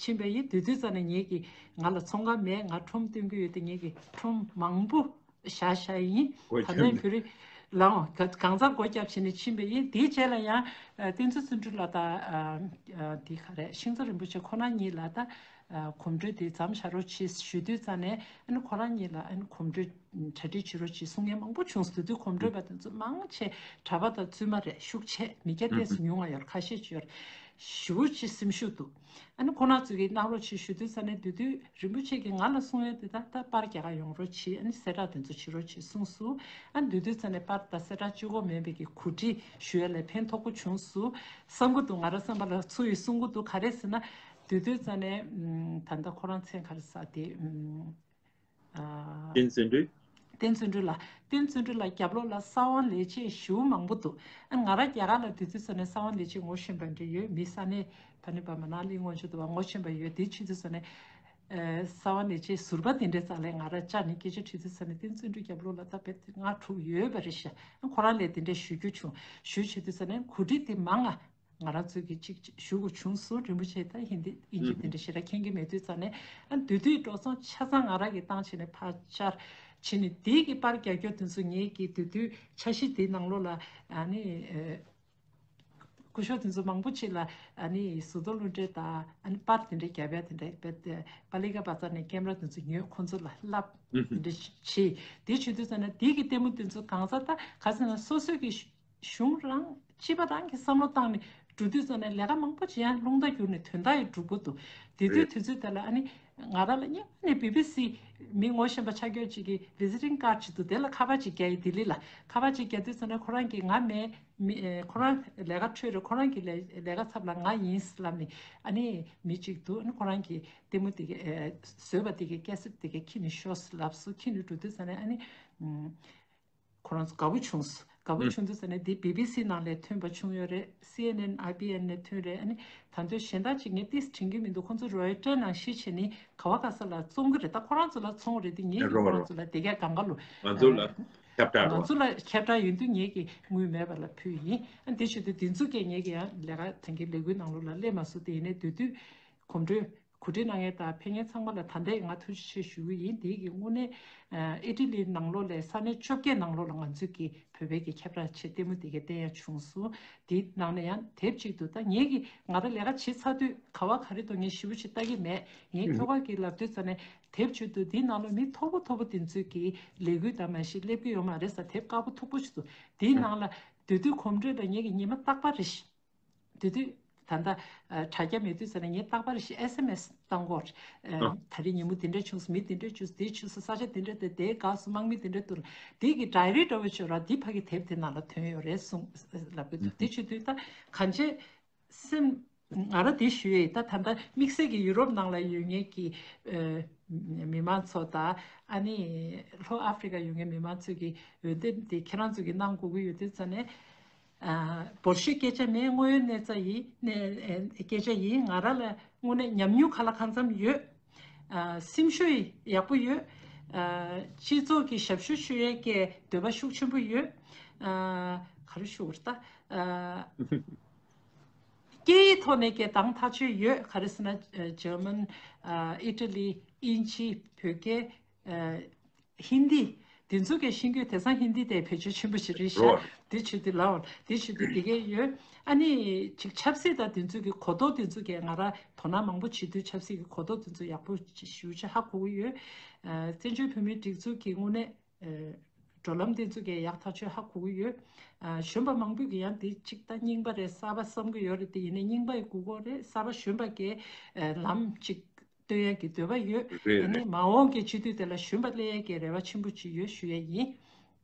ཕྱིན་པ་ཡིན། དེ་དུས་ཙ་ནས་ངེད་ཀྱི་ང་ལ་ཚོང་ཁང་མེད། ང་ཁྲོམ་སྟོན་གྱི་ཡོད་དེ་ངེད་ཀྱི་ཁྲོམ་མང་པོ་བཞག་བཞག་ཡིན། ད་ལན་བོད་རིགས་ལའང་གང་ཚང་སྒོ་བརྒྱབ་བྱས་ནས་ཕྱིན་པ་ཡིན། དེའི་རྗེས་ལ་ཡང་བསྟན་འཛིན་བརྩོན་འགྲུས་ལགས་དང་དེ་ག་རེད་ཤིང་བཟའ་རིན་པོ་ཆེ་ཁོ་རང་གཉིས་ལ་ད་ གོམ་བགྲོད་དེ་མཚམས་བཞག་རོགས་གྱིས་ཞུ་དུས་ཙང་ནས་ཨ་ནི་ཁོ་རང་གཉིས་ལ་ཨ་ནི་གོམ་བགྲོད་གྲ་སྒྲིག་བྱེད་རོགས་གྱིས་གསུང་མཁན་མང་པོ་བྱུང་སོང་། དེ་དུས་གོམ་བགྲོད་པ་དེ་ཚོ་མང་ཆེ་གྲྭ་པ་དང་བཙུན་མ་རེད། ཤུགས་ཆེ་མི་སྐྱ་ཏོག་ཙམ་ཉུང་བ་ཡོད་རེད། ཁ་ཤས་ཅིག་ཡོད་རེད། ཞེ་པོ་ཅིག་སེམས་ཤུགས་འདུག་ཨ་ནི་ཁོ་རང་ཚོ་གིས་གནང་རོགས་གྱིས་ཞུ་དུས་ཙང་ནས་དེ་དུས་རིན་པོ་ཆེ་གིས་ང་ལ་གསུང་ཡ་དེ་ད་ལྟ་པར་རྒྱག་ག་ཡོང་རོགས་གྱིས། ཨ་ནི་གསལ་བསྒྲགས་དེ་ཚོ་བྱེད་རོགས་གྱིས་གསུངས་སོང་། ཨ་ནི་དེ་དུས་ཙང་ནས་པར་དང་གསལ་བསྒྲགས་གཅིག་པོ་མིན་པའི་གི་གོ་སྒྲིག་ཞུ་ཡ་ལ་ཕན་ཐོགས་པོ་བྱུང་སོང་བསམ་གྱི་འདུག་ང་རང་བསམ་པ་ལ་ཚུར་ཡིས་གསུང་གི་འདུག་ག་རེ་ཟེར་ན། དེ་དུས་ཙང་ནས་ད་ལྟ་ཁོ་རང་མཚན་ག་རེ་ཟེར་དེ། ཨ། བསྟན་བརྩོན་འགྲུས། བསྟན་བརྩོན་འགྲུས་ལགས། བསྟན་བརྩོན་འགྲུས་ལགས་རྒྱབ་ལོགས་ལ་ས་དབང་ལས་བྱེད་ཞེ་པོ་མང་པོ་འདུག་ཨ། ང་རང་རྒྱ་གར་ལ་དུས་ཚོད་ཙམ་ནས་ས་དབང་ལས་བྱེད་ངོ་ཤེས་པ་འདྲ་ཡོད། མི་ས་གནས་ཕ་ནི་པ་མ་ན་ལི་ངོ་ཆོད་དུ་བ་ངོ་ཤེས་པ་ཡོད། དེ་ཆུ་ཚོད་ཙམ་ནས་ཨ། ས་དབང་ལས་བྱེད་ཟུར་པ་དེ་འདྲའི་རྩ་ལས་ང་རང་བཅར་ནས་སྐད་ཆ་དྲིས་དུས་ཙམ་ནས་བསྟན་བརྩོན་འགྲུས་རྒྱབ་ལོགས་ལ་ད་བེད་ལྔ་དྲུག་ཡོད་པ་རེད་ཤག་ཨ། ཁོ་རང་ལས་དེ་འདྲ་ཞུ་རྒྱུ་བྱུང་། ཞུ་བྱེད་དུས་ཙམ་ནས་གོ་སྒྲིག་དེ་མང་ང་། ང་རང་ཚོས་ཀྱི་གཅིག་ཞུ་དགོས་བྱུང་སོང་། རིན་པོ་ཆེ་ད་ཧིན་དི་དབྱིན་ཇི་དེ་འདྲ་ཞེ་དྲག་མཁྱེན་གྱི་མེད་དུས་ཙང་ནས་ཨ། དེ་དུས་འགྲོ་སོང་ཆ་ཚང་ང་རང་གིས་བཏང་བྱས་ནས་ཕར་བཅར་བྱས་ནས་དེའི་གི་པར་རྒྱག་རྒྱུ་དེ་ཚོ་ངེད་ཀྱི་དེ་དུས་འཆར་གཞི་དེའི་ནང་ལོགས་ལ་ཨ་ནི་ཨེ། སྐུ་ཞབས་དེ་ཚོ་མང་པོ་ཅིག་ལ་ཨ་ནི་ཟུར་གཏོགས་གླུ་འདྲེན་དང་ཨ་ནི་པར་དེ་འདྲ་རྒྱབ་ཡ་དེ་འདྲ་པ་ལི་ཀ་པ་ཙར་ནས་ཀེམ་ར་དེ་ཚོ་ཉོས། ཁོང་ཚོ་ལ་བསླབ་དེ་འདྲ་བྱས། དེ་བྱེད་དུས་ཙང་ནས་དེའི་གི་ལྟད་མོ་དེ་ཚོ་གང་ཟག་ད་ག་ཟེར་ན་སོ་སོའི་གི་གཞུང་རང་སྤྱི་པ་རང་གི་བསམ་བློ་བཏང་ནས་འགྲོ་དུས་ཙམ་ནས་ལས་ཀ་མང་པོ་བྱེད་ཡང་རླུང་རྟ་བསྒྱུར་ནས་དོན་དག་ཡང་སྒྲུབ་དགོས་འདུག་དེ་དུས་དུས་ཚོད་དེ་ལ་ཨ་ནི་ང་རང་ལ་སྔོན་མ་ནས་བི་བི་སི་མི་ངོ་ཤེས་པ་ཆགས་ཀྱོག་ཅིག་གིས་བི་ཟི་ཊིང་ཀར་ཌི་ཅིག་འདུག་དེ་ལ་ཁ་པར་ཅིག་རྒྱག་ཡིན། ལྡི་ལི་ལ་ཁ་པར་ཅིག་རྒྱག་དུས་ཙམ་ནས་ཁོ་རང་གིས་ང་མེད་མི་ཨེ། ཁོ་རང་ལས་ཀ་འཕྲོད་རེད། ཁོ་རང་གི་ལས་ལས་ཀ་ཚབ་ལ་ང་ཡིན་ལབ་ནས་ཨ་ནི་མི་གཅིག་འདུག་ཨ་ནི་ཁོ་རང་གིས་ལྟད་མོ་དེ་གའི་ཨེ། བཟོས་པ་དེ་གའི་ཀེ་སེཊ་དེ་གའི་འཁྱེར་ནས་ཤོག་ལབ་སོང་། འཁྱེར་ནས་འགྲོ་དུས་ཙམ་ནས་ཨ་ནི། ཁོ་རང་ཚོ་དགའ་པོ་བྱུང་སོང་། དགའ་པོ་ཨུ། བྱུང་དུས་ཙམ་ནས་འདི་བི་བི་སི་ནང་ལ་ཐོན་པ་བྱུང་ཡོད་རེད། སི་ཨེན་ཨེན། ཨའི་བི་ཨེན་ནས་ཐོན་རེད། ཨ་ནི་ད་དུང་གཞན་དག་ཅིག་ངས་ཏིས་དྲན་གྱི་མི་འདུག་ཁོང་ཚོ་རོའི་ཊར་ནང་བཞིན་བྱས་ནས་ག་བ་ག་ས་ལ་བཙོང་གི་རེད། ད་ཁོ་རང་ཚོ་ལ་ཚོང་རེད་དེ་ངས་ཀྱིས་རོ་ཁོ་རང་རོ། ཚོ་ལ་དེ་གས་གང་ག་ལོ། ང་ཚོ་ལ་ཨ། ཁྱབ་བསྒྲགས་ང་རོ། ཚོ་ལ་ཁྱབ་བསྒྲགས་ཡོད་དུས་ངས་ཀྱིས་དངུལ་མེད་པ་ལ་ཕུལ་ཡིན། ཨ་འདི་བྱེད་དུས་འདི་ཚོ་གས་ངས་ཀྱིས་ཡང་ལས་ཀ་དེང་གི་ལས་འགུལ་ནང་ལོགས་ལ་སླེབས་མ་སོང་། དེ་ཡིན་ནའི་དེ་དུས་གོམ་བགྲོད། གོ་སྒྲིག་གནང་མཁན་དང་ཕེབས་མཁན་ཚང་མ་ལ་ད་ལྟའི་ང་ཐུགས་རྗེ་ཆེ་ཞུ་གི་ཡིན། དེའི་གི་དངོས་གནས་ཨ་ཨི་ཊ་ལི་ནང་ལོགས་ལ་ས་གནས་བཅོ་བརྒྱད་ནང་ལོགས་ལ་ང་ཚོས་ཀྱི་བོད་པའི་གི་ཁྱབ་བསྒྲགས་ཆེད་ལྟད་མོ་དེ་གའི་བསྟན་ཡ་བྱུང་སོང་། དེའི་ནང་ནས་ཡང་དེབ་གཅིག་ཏུ་ད་ངེད་ཀྱི་ང་རང་ལས་ཀ་བྱེད་ཚར་དུས་ག་བ་ག་རེ་འདུག་ངས་ཞེ་པོ་ཅིག་ལྟ་གི་མེད། ངས་ཁྱོ་ག་གིས་ལབ་དུས་ཙམ་ནས་དེབ་གཅིག་ཏུ་དེའི་ནང་ལོགས་མི་མཐོ་པོ་མཐོ་པོ་དེ་ཚོས་ཀྱི་ལས་འགུལ་དང་མ་གཞི་སླེབས་ཀྱི་ཡོད་མ་རེད་ཟེར། དེབ་དཀར་པོ་མཐུག་པོ་ཞིག་འདུག་དེའི་ནང་ལ་དེ་དུས་གོམ་བགྲོད་ལ་ངེད་ཀྱི་ཉི་མ་རྟག་པར་རེ་བཞིན། དེ་དུས་ད་ལྟ་ཨ། དྲ་རྒྱ་མེད་དུས་ཙམ་ནས་ངས་རྟག་པར་ཞིག་ཨེས་ཨེམ་ཨེས་བཏང་གོ། ཨ། ཨ། ད་རེས་ཉིན་མོ་དེ་འདྲ་བྱུང་སོང་། མི་དེ་འདྲ་བྱུང་སོང་། དེ་བྱུང་སོང་། ས་ཆ་དེ་འདྲ་དེ་དེའི་སྒང་སུ་དམག་མི་དེ་འདྲ་འདུག་དེ་གི་ཌའི་རི་འདྲ་བོ་ཅིག་ར་འདི་ཕ་གི་དེབ་དེ་ནང་ལ་ཐོན་ཡོད་རེད་གསུངས་ལབ་གི་འདུག་དེ་བྱེད་དུས་ད་གང་ཅི་སེམས་ང་རང་དེ་ཞུ་ཡས་ད་ད་ལྟ་དམིགས་བསལ་གྱི་ཡུ་རོབ་ནང་ལ་ཡོད་མཁན་གྱི་ཨ། མི་མང་ཚོ་དང་ཨ་ནི་ལྷོ་ཨ་ཧྥི་རི་ཀ་ཡོད་མཁན་མི་མང་ཚོ་གི་འོས་འདེམས་དེ་ཁྱེད་རང་ཚོ་གི་གནང་དགོས་ཀྱི་ཡོད་དུས་ཙམ་ནས། ཨ། འབོར་ཤོས་སྐད་ཆ་མེད། དངོས་ཡོད་གནས་ཚུལ་ཡིན་ནས་སྐད་ཆ་ཡིན། ང་རང་ལ་དངོས་གནས་ཉམས་མྱོང་ག་ལ་གང་འཚམ་ཡོད། ཨ། སེམས་ཤུགས་ཡག་པོ་ཡོད། ཨ། སྤྱི་ཚོགས་ཀྱི་ཞབས་ཞུ་ཞུ་ཡས་ཀྱི་འདོད་པ་ཤུགས་ཆེན་པོ་ཡོད། ཨ། ག་རེ་ཞུ་དགོས་རེད་ད། ཨ། སྐད་ཡིག་ཐོག་ནས་ཀྱི་དང་ཐག་ཆོད་ཡོད། ག་རེ་ཟེར་ན་ཇར་མན། ཨ། ཨི་ཊ་ལི། དབྱིན་ཇི། བོད་སྐད། ཨ། ཧིན་དི། དེ་ཚོ་གས་ཤེས་རྒྱུ་དེང་སང་ཧིན་དི་དེ་བེད་སྤྱོད་ཆེན་པོ་ཞིག་རེད་ཤག་རོ། དེ་བྱེད་དུས་ལའོ། དེ་བྱེད་དུས་དེ་གས་ཡོད། ཨ་ནི་ཅིག་ཆབ་སྲིད་དང་དེ་ཚོ་གི་གོ་རྟོགས་དེ་ཚོ་གས་ང་རང་དོ་སྣང་མང་པོ་བྱེད་དུས་ཆབ་སྲིད་ཀྱི་གོ་རྟོགས་དེ་ཚོ་ཡག་པོ་ཞེ་པོ་ཅིག་ཧ་གོ་གི་ཡོད། ཨ། བཙན་བྱོལ་བོད་མིའི་སྒྲིག་འཛུགས་ཀྱི་དངོས་གནས་ཨ། བགྲོད་ལམ་དེ་ཚོ་གས་ཡག་ཐག་ཆོད་ཧ་གོ་གི་ཡོད། ཨ། གཞོན་པ་མང་པོས་ཀྱི་ཡང་དེ་གཅིག་ད་རྙིང་པ་རེད། གསར་པ་བསམ་གི་ཡོད་རེད། དེ་ཡིན་ནའི་རྙིང་པ་ཡི་དགོས་མཁོ་རེད། གསར་པ་གཞོན་པ་གས་ཨ། ལམ་གཅིག་སྟོན་ཡས་ཀྱི་འདོད་པ་ཡོད། རེད་ཨ་ནི་རེད། མ་འོངས་ཀྱི་སྤྱི་འཐུས་དེ་ལ་གཞོན་པ་སླེབས་ཡས་ཀྱི་རེ་བ་ཆེན་པོ་ཅིག་ཡོད་ཞུ་ཡས་ཡིན།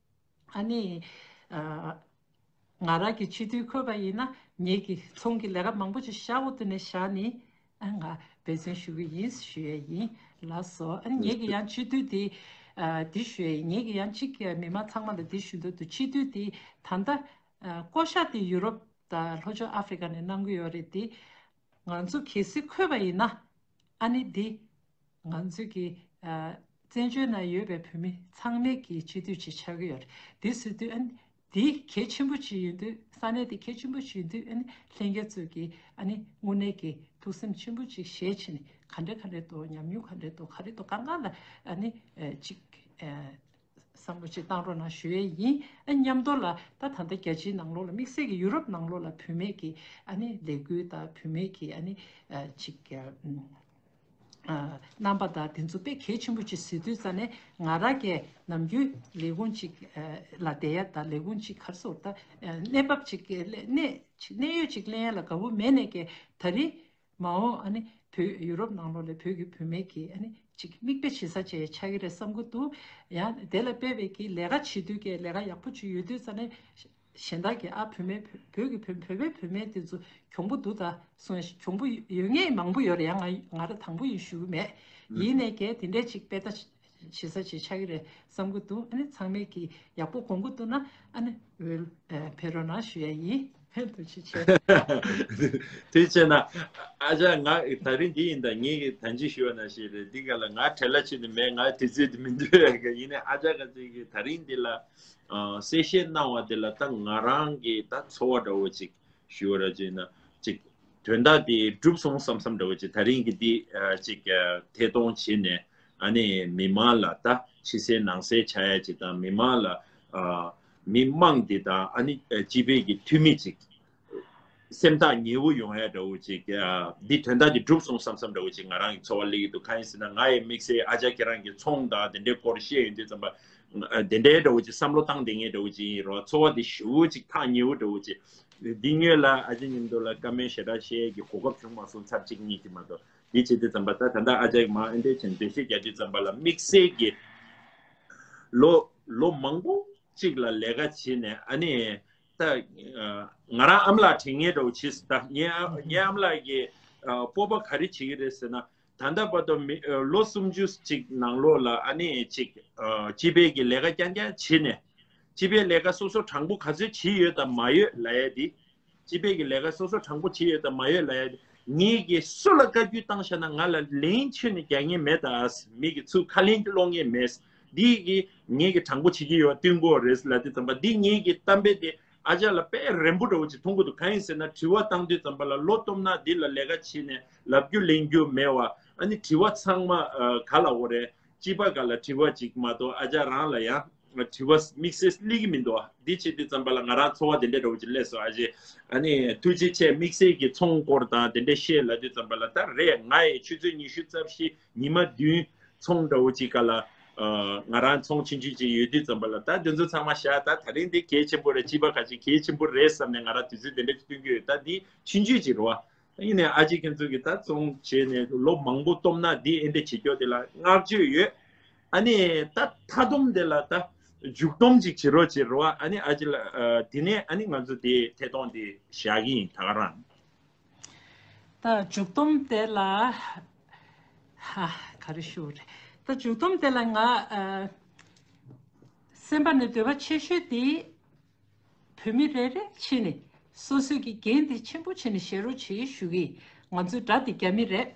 ཨ་ནི་ཨ། ང་རང་གི་སྤྱི་འཐུས་འཁོད་པ་ཡིན་ན་ངེད་ཀྱི་ཚོང་གི་ལས་ཀ་མང་པོ་ཅིག་བཞག་འོ་དེ་ནས་བཞག་ནི། ཨ། ང་འབད་བརྩོན་ཞུ་གི་ཡིན་ཞུ་ཡས་ཡིན། ལགས་སོ། ཨ་ནི་ངེད་ཀྱི་ཡང་སྤྱི་འཐུས་དེ་ཨ། དེ་ཞུ་ཡས་ཡིན། ངེད་ཀྱི་ཡང་གཅིག་མི་མང་ཚང་མ་ལ་དེ་ཞུ་འདོད་འདུག་སྤྱི་འཐུས་དེ་ད་ལྟ་ཨ། བསྐོ་བཞག་དེ་ཡུ་རོབ་དང་ལྷོ་ཕྱོགས་ཨ་ཧྥི་རི་ཀ་ནས་གནང་གི་ཡོད་རེད་དེ། ང་ཚོ་གལ་སྲིད་འཁོད་པ་ཡིན་ན། ཨ་ནི་འདི་ང་ཚོའི་གི་ཨ། བཙན་བྱོལ་ནང་ཡོད་པའི་བོད་མི་ཚང་མའི་གི་སྤྱི་འཐུས་ཅིག་ཆགས་ཀྱི་ཡོད་རེད། འདི་ཟེར་དུས་ཨ་ནི་འདི་གལ་ཆེན་པོ་ཅིག་ཡིན་དུས། ས་གནས་འདི་གལ་ཆེན་པོ་ཅིག་ཡིན་དུས་ཨ་ནི་ལྷན་རྒྱས་ཚོས་གི་ཨ་ནི་དངོས་གནས་ཀྱི་ཐུགས་སེམས་ཆེན་པོ་ཅིག་བཞེས་བྱས་ནས་ག་འདྲ་ག་འདྲ་འདུག་ཉམས་མྱོང་ག་འདྲ་འདུག་ག་རེ་འདུག་གང་ག་ལ་ཨ་ནི་ཨ། ཅིག་ཨ། བསམ་བློ་ཅིག་བཏང་རོགས་གནང་ཞུ་ཡས་ཡིན། ཨ། མཉམ་དུ་ལ་ད་ད་ལྟ་རྒྱལ་སྤྱིའི་ནང་ལོགས་ལ་དམིགས་བསལ་གྱི་ཡུ་རོབ་ནང་ལོགས་ལ་བུད་མེད་ཀྱི་ཨ་ནི་ལས་འགུལ་དང་བུད་མེད་ཀྱི་ཨ་ནི་ཨ། ཅིག་ཨ། རྣམ་པ་དང་དེ་ཚོ་དཔེ་གལ་ཆེན་པོ་ཅིག་ཟེར་དུས་ཙ་ནས། ང་རང་གིས་ནམ་རྒྱུན་ལས་ཁུངས་ཅིག་ལ་བསྡད་ཡ་དང་། ལས་ཁུངས་ཅིག་ག་རེ་ཟེར་ད། གནས་བབ་ཅིག་གནས་གནས་ཡུལ་ཅིག་ལེན་ཡ་ལ་དགའ་པོ་མེད་ནས་ཀྱི། ད་རེས་མ་འོངས་ཨ་ནི་བོད་ཡུ་རོབ་ནང་ལོགས་ལ་བོད་ཀྱི་བུད་མེད་ཀྱི་ཨ་ནི་ཅིག་མིག་དཔེ་བྱེད་ས་ཅིག་ཆགས་ཀྱི་རེད་བསམ་གྱི་འདུག། ཡང་དེ་ལ་དཔག་པའི་གི་ལས་ཀ་བྱེད་དུས་ཀྱི་ལས་ཀ་ཡག་པོ་ཅིག་ཡོད་དུས་ཙ་ནས། གཞན་དག་གིས་ཨ་བུད་མེད་བོད་ཀྱི་བོད་བོད་པའི་བུད་མེད་དེ་ཚོ་གྱོང་པོ་འདུག་ད་གསུངས། གྱོང་པོ་ཡོད་མཁན་མང་པོ་ཡོད་རེད། ཡང་ང་ང་རང་དང་པོ་ཡིན་ཞུ་གི་མེད། ཡིན་ནས་ཀྱི་དེ་འདྲས་ཅིག་དཔེ་ལྟ་བྱེད་ས་ཅིག་ཆགས་ཀྱི་རེད་བསམ་གྱི་འདུག། ཨ་ནི་ཚང་མས་ཀྱིས་ཡག་པོ་དགོངས་ཀྱི་འདུག་ན། ཨ་ནི་འོས་ཕེབས་རོགས་གནང་ཞུ་ཡ་ཡིན། ཐུགས་རྗེ་ཆེ། ཐུགས་རྗེ་ཆེ་གནང་། ཨ་ཅག་ང་ད་རིང་འདི་ཡིན་ད། ངས་ད་གིན་ཞུ་བ་ནང་བཞིན་རེད། འདི་ག་ལ་ང་བྲེལ་བ་ཆེ་ནི་མེད། ང་དུས་ཚོད་འདི་མི་འདུག་ཡ་གི། ཡིན་ནའི་ཨ་ཅག་ག་ཚོད་ཀྱིས་ད་རིང་འདི་ལ་གསལ་བཤད་གནང་བ་དེ་ལ། ད་ང་རང་གི་ད་ཚོར་བ་འདྲ་བོ་ཅིག་ཞུ་བ་ར་ཅིག་ན་ཅིག་དོན་དག་དེ་འགྲུབ་སོང་བསམ་བསམ་འདྲ་བོ་ཅིག། ད་རིང་གི་འདི་ཅིག་ཐད་གཏོང་བྱས་ནས། ཨ་ནི་མི་མང་ལ་ད་ཕྱི་གསལ་ནང་གསལ་ཆགས་ཡ་ཅིག་དང་། མི་མང་ལ་མི་མང་འདི་དང་ཨ་ནི་སྤྱི་པའི་གི་འཐུས་མི་ཅིག་སེམས་ཐག་ཉེ་བོ་ཡོང་ཡ་འདྲ་བོ་ཅིག། འདི་དོན་དག་འདི་འགྲུབ་སོང་བསམ་བསམ་འདྲ་བོ་ཅིག་ང་རང་གི་ཚོར་བ་སླེབས་ཀྱི་འདུག། གང་ཡིན་ཟེར་ན། ང་ཡི་དམིགས་བསལ་ཨ་ཅག་ཁྱེད་རང་གི་ཚོང་དང་དེ་འདྲའི་སྐོར་བཤད་ཡོང་དུས་ཙམ་པ། དེ་འདྲའི་འདྲ་བོ་ཅིག་བསམ་བློ་བཏང་བསྡད་མཁན་འདྲ་བོ་ཅིག་ཡིན་རོགས། ཚོར་བ་འདི་ཞེ་པོ་ཅིག་ཐག་ཉེ་བོ་འདྲ་བོ་ཅིག། འདི་སྔོན་ལ་ཨ་ཅག་མཉམ་དུ་ལ་བཀའ་མོལ་ཞེ་དྲག་བཤད་ཡ་གི་གོ་སྐབས་བྱུང་མ་སོང་། ཚར་གཅིག་གཉིས་ཀྱི་མ་གཏོགས། འདི་བྱེད་དུས་ཙམ་པ། ད་ད་ལྟ་ཨ་ཅག་གིས་མར་ཨེ་འདྲས་བྱས་འགྲེལ་བཤད་རྒྱག་དུས་ཙམ་པ་ལ། དམིགས་བསལ་གྱི་ལོ་ལོ་མང་པོ་ཅིག་ལ་ལས་ཀ་བྱས་ནས། ཨ་ནི་ད་ང་རང་ཨ་མ་ལགས་དྲན་མཁན་འདྲ་བོ་བྱས་སོང་། ད་ངའི་ཨ་ངའི་ཨ་མ་ལགས་ཀྱིས་སྤོབས་པ་ག་རེ་བྱེད་ཀྱི་རེད་ཟེར་ན། ད་ལྟ་བར་དུ་མི་ལོ་སུམ་ཅུ་ཅིག་ནང་ལོགས་ལ་ཨ་ནི་ཅིག་སྤྱི་པའི་གི་ལས་ཀ་རྐྱང་རྐྱང་བྱས་ནས། སྤྱི་པའི་ལས་ཀ་སོ་སོ་དྲང་པོ་ག་ཚོད་བྱས་ཡོད་དང་མ་ཡོད་ལབ་ཡ་དེ། སྤྱི་པའི་གི་ལས་ཀ་སོ་སོ་དྲང་པོ་བྱས་ཡོད་དང་མ་ཡོད་ལབ་ཡ་དེ། ངེད་ཀྱིས་སུ་ལ་བཀའ་བཀྱོན་བཏང་བཞག་ན་ང་ལ་ལན་ཁྱོན་ནས་རྒྱག་མཁན་མེད་ད། མི་གི་ཚུར་ཁ་ལན་སློག་མཁན་མེད། འདི་གི་ངེད་ཀྱིས་དྲང་པོ་བྱེད་ཀྱི་ཡོད། བསྟུན་དགོས་རེད་ལབ་དུས་ཙམ་པ། འདི་ངེད་ཀྱི་གཏམ་དཔེ་དེ་ཨ་ཅག་ལ་དཔེ་རན་པོ་འདྲ་བོ་ཅིག་མཐོང་གི་འདུག། གང་ཡིན་ཟེར་ན། དྲི་བ་བཏང་དུས་ཙམ་པ་ལ་ལོ་སྟོང་ན་འདི་ལ་ལས་ཀ་བྱས་ནས་ལབ་རྒྱུ་ལེན་རྒྱུ་མེད་པ། ཨ་ནི་དྲི་བ་ཚང་མ་ག་ལ་འོ་རེད། སྤྱི་པ་ག་ལ་དྲི་བ་ཅིག་མ་གཏོགས། ཨ་ཅག་རང་ལ་ཡང་དྲི་བ་དམིགས་བསལ་སླེབས་ཀྱི་མི་འདུག། འདི་བྱེད་དུས་ཙམ་པ་ལ་ང་རང་ཚོར་བ་དེ་འདྲ་འདྲ་བོ་ཅིག་སླེབས་སོང་། ཨ་ཅེ། ཨ་ནི་ཐུགས་རྗེ་ཆེ། དམིགས་བསལ་གྱི་ཚོང་སྐོར་དང་དེ་འདྲ་བཤད་ལབ་དུས་ཙམ་པ་ལ། ད་རེད། ང་ཡི་ཆུ་ཚོད་ཉི་ཤུ་རྩ་བཞི་ཉི་མ་བདུན་ཚོང་འདྲ་བོ་ཅིག་ག་ལ། ང་རང་ཚོང་ཆུང་ཆུང་ཅིག་ཡོད་དུས་ཙམ་པ་ལ། ད་དེ་ཚོ་ཚང་མ་བཞག། ད་ད་རིང་འདི་གལ་ཆེན་པོ་རེད། སྤྱི་པ་ག་ཅིག་གལ་ཆེན་པོ་རེད་བསམ་ནས་ང་རང་དུས་ཚོད་དེ་འདྲ་ཅིག་སྟོན་གྱི་ཡོད། ད་འདི་ཆུང་ཆུང་ཅིག་རེད་བ། ཡིན་ནའི་ཨ་ཅེ་ཁྱེད་ཚོ་གིས་ད་ཚོང་བྱས་ནས་ལོ་མང་པོ་སྟོང་ན་འདི་ཨེ་འདྲ་བྱེད་རྒྱུ་དེ་ལ་བསྔགས་བརྗོད་ཡོད། ཨ་ནི་ད་མཐའ་སྡོམ་དེ་ལ་ད་མཇུག་སྡོམ་ཅིག་བྱེད་རོགས་བྱེད་རོགས། ཨ་ནི་ཨ་ཅེ་ལ་དེ་ནས་ཨ་ནི་ང་ཚོ་དེ་ཐད་གཏོང་དེ་བཞག་གི་ཡིན། ད་ག་རང་། ད་མཇུག་སྡོམ་དེ་ལ། ཧ། ག་རེ་ཞུ་རེད། ད་མཇུག་སྡོམ་དེ་ལ་ང་སེམས་པ་ནས་འདོད་པ་ཆེ་ཤོས་དེ། བོད་མི་རེ་རེ་ཕྱི་ནས་སོ་སོའི་གི་འགན་དེ་ཆེན་པོ་བྱས་ནས་བཞེས་རོགས་བྱེད་ཞུ་གི། ང་ཚོའི་དགྲ་དེ་རྒྱ་མི་རེད།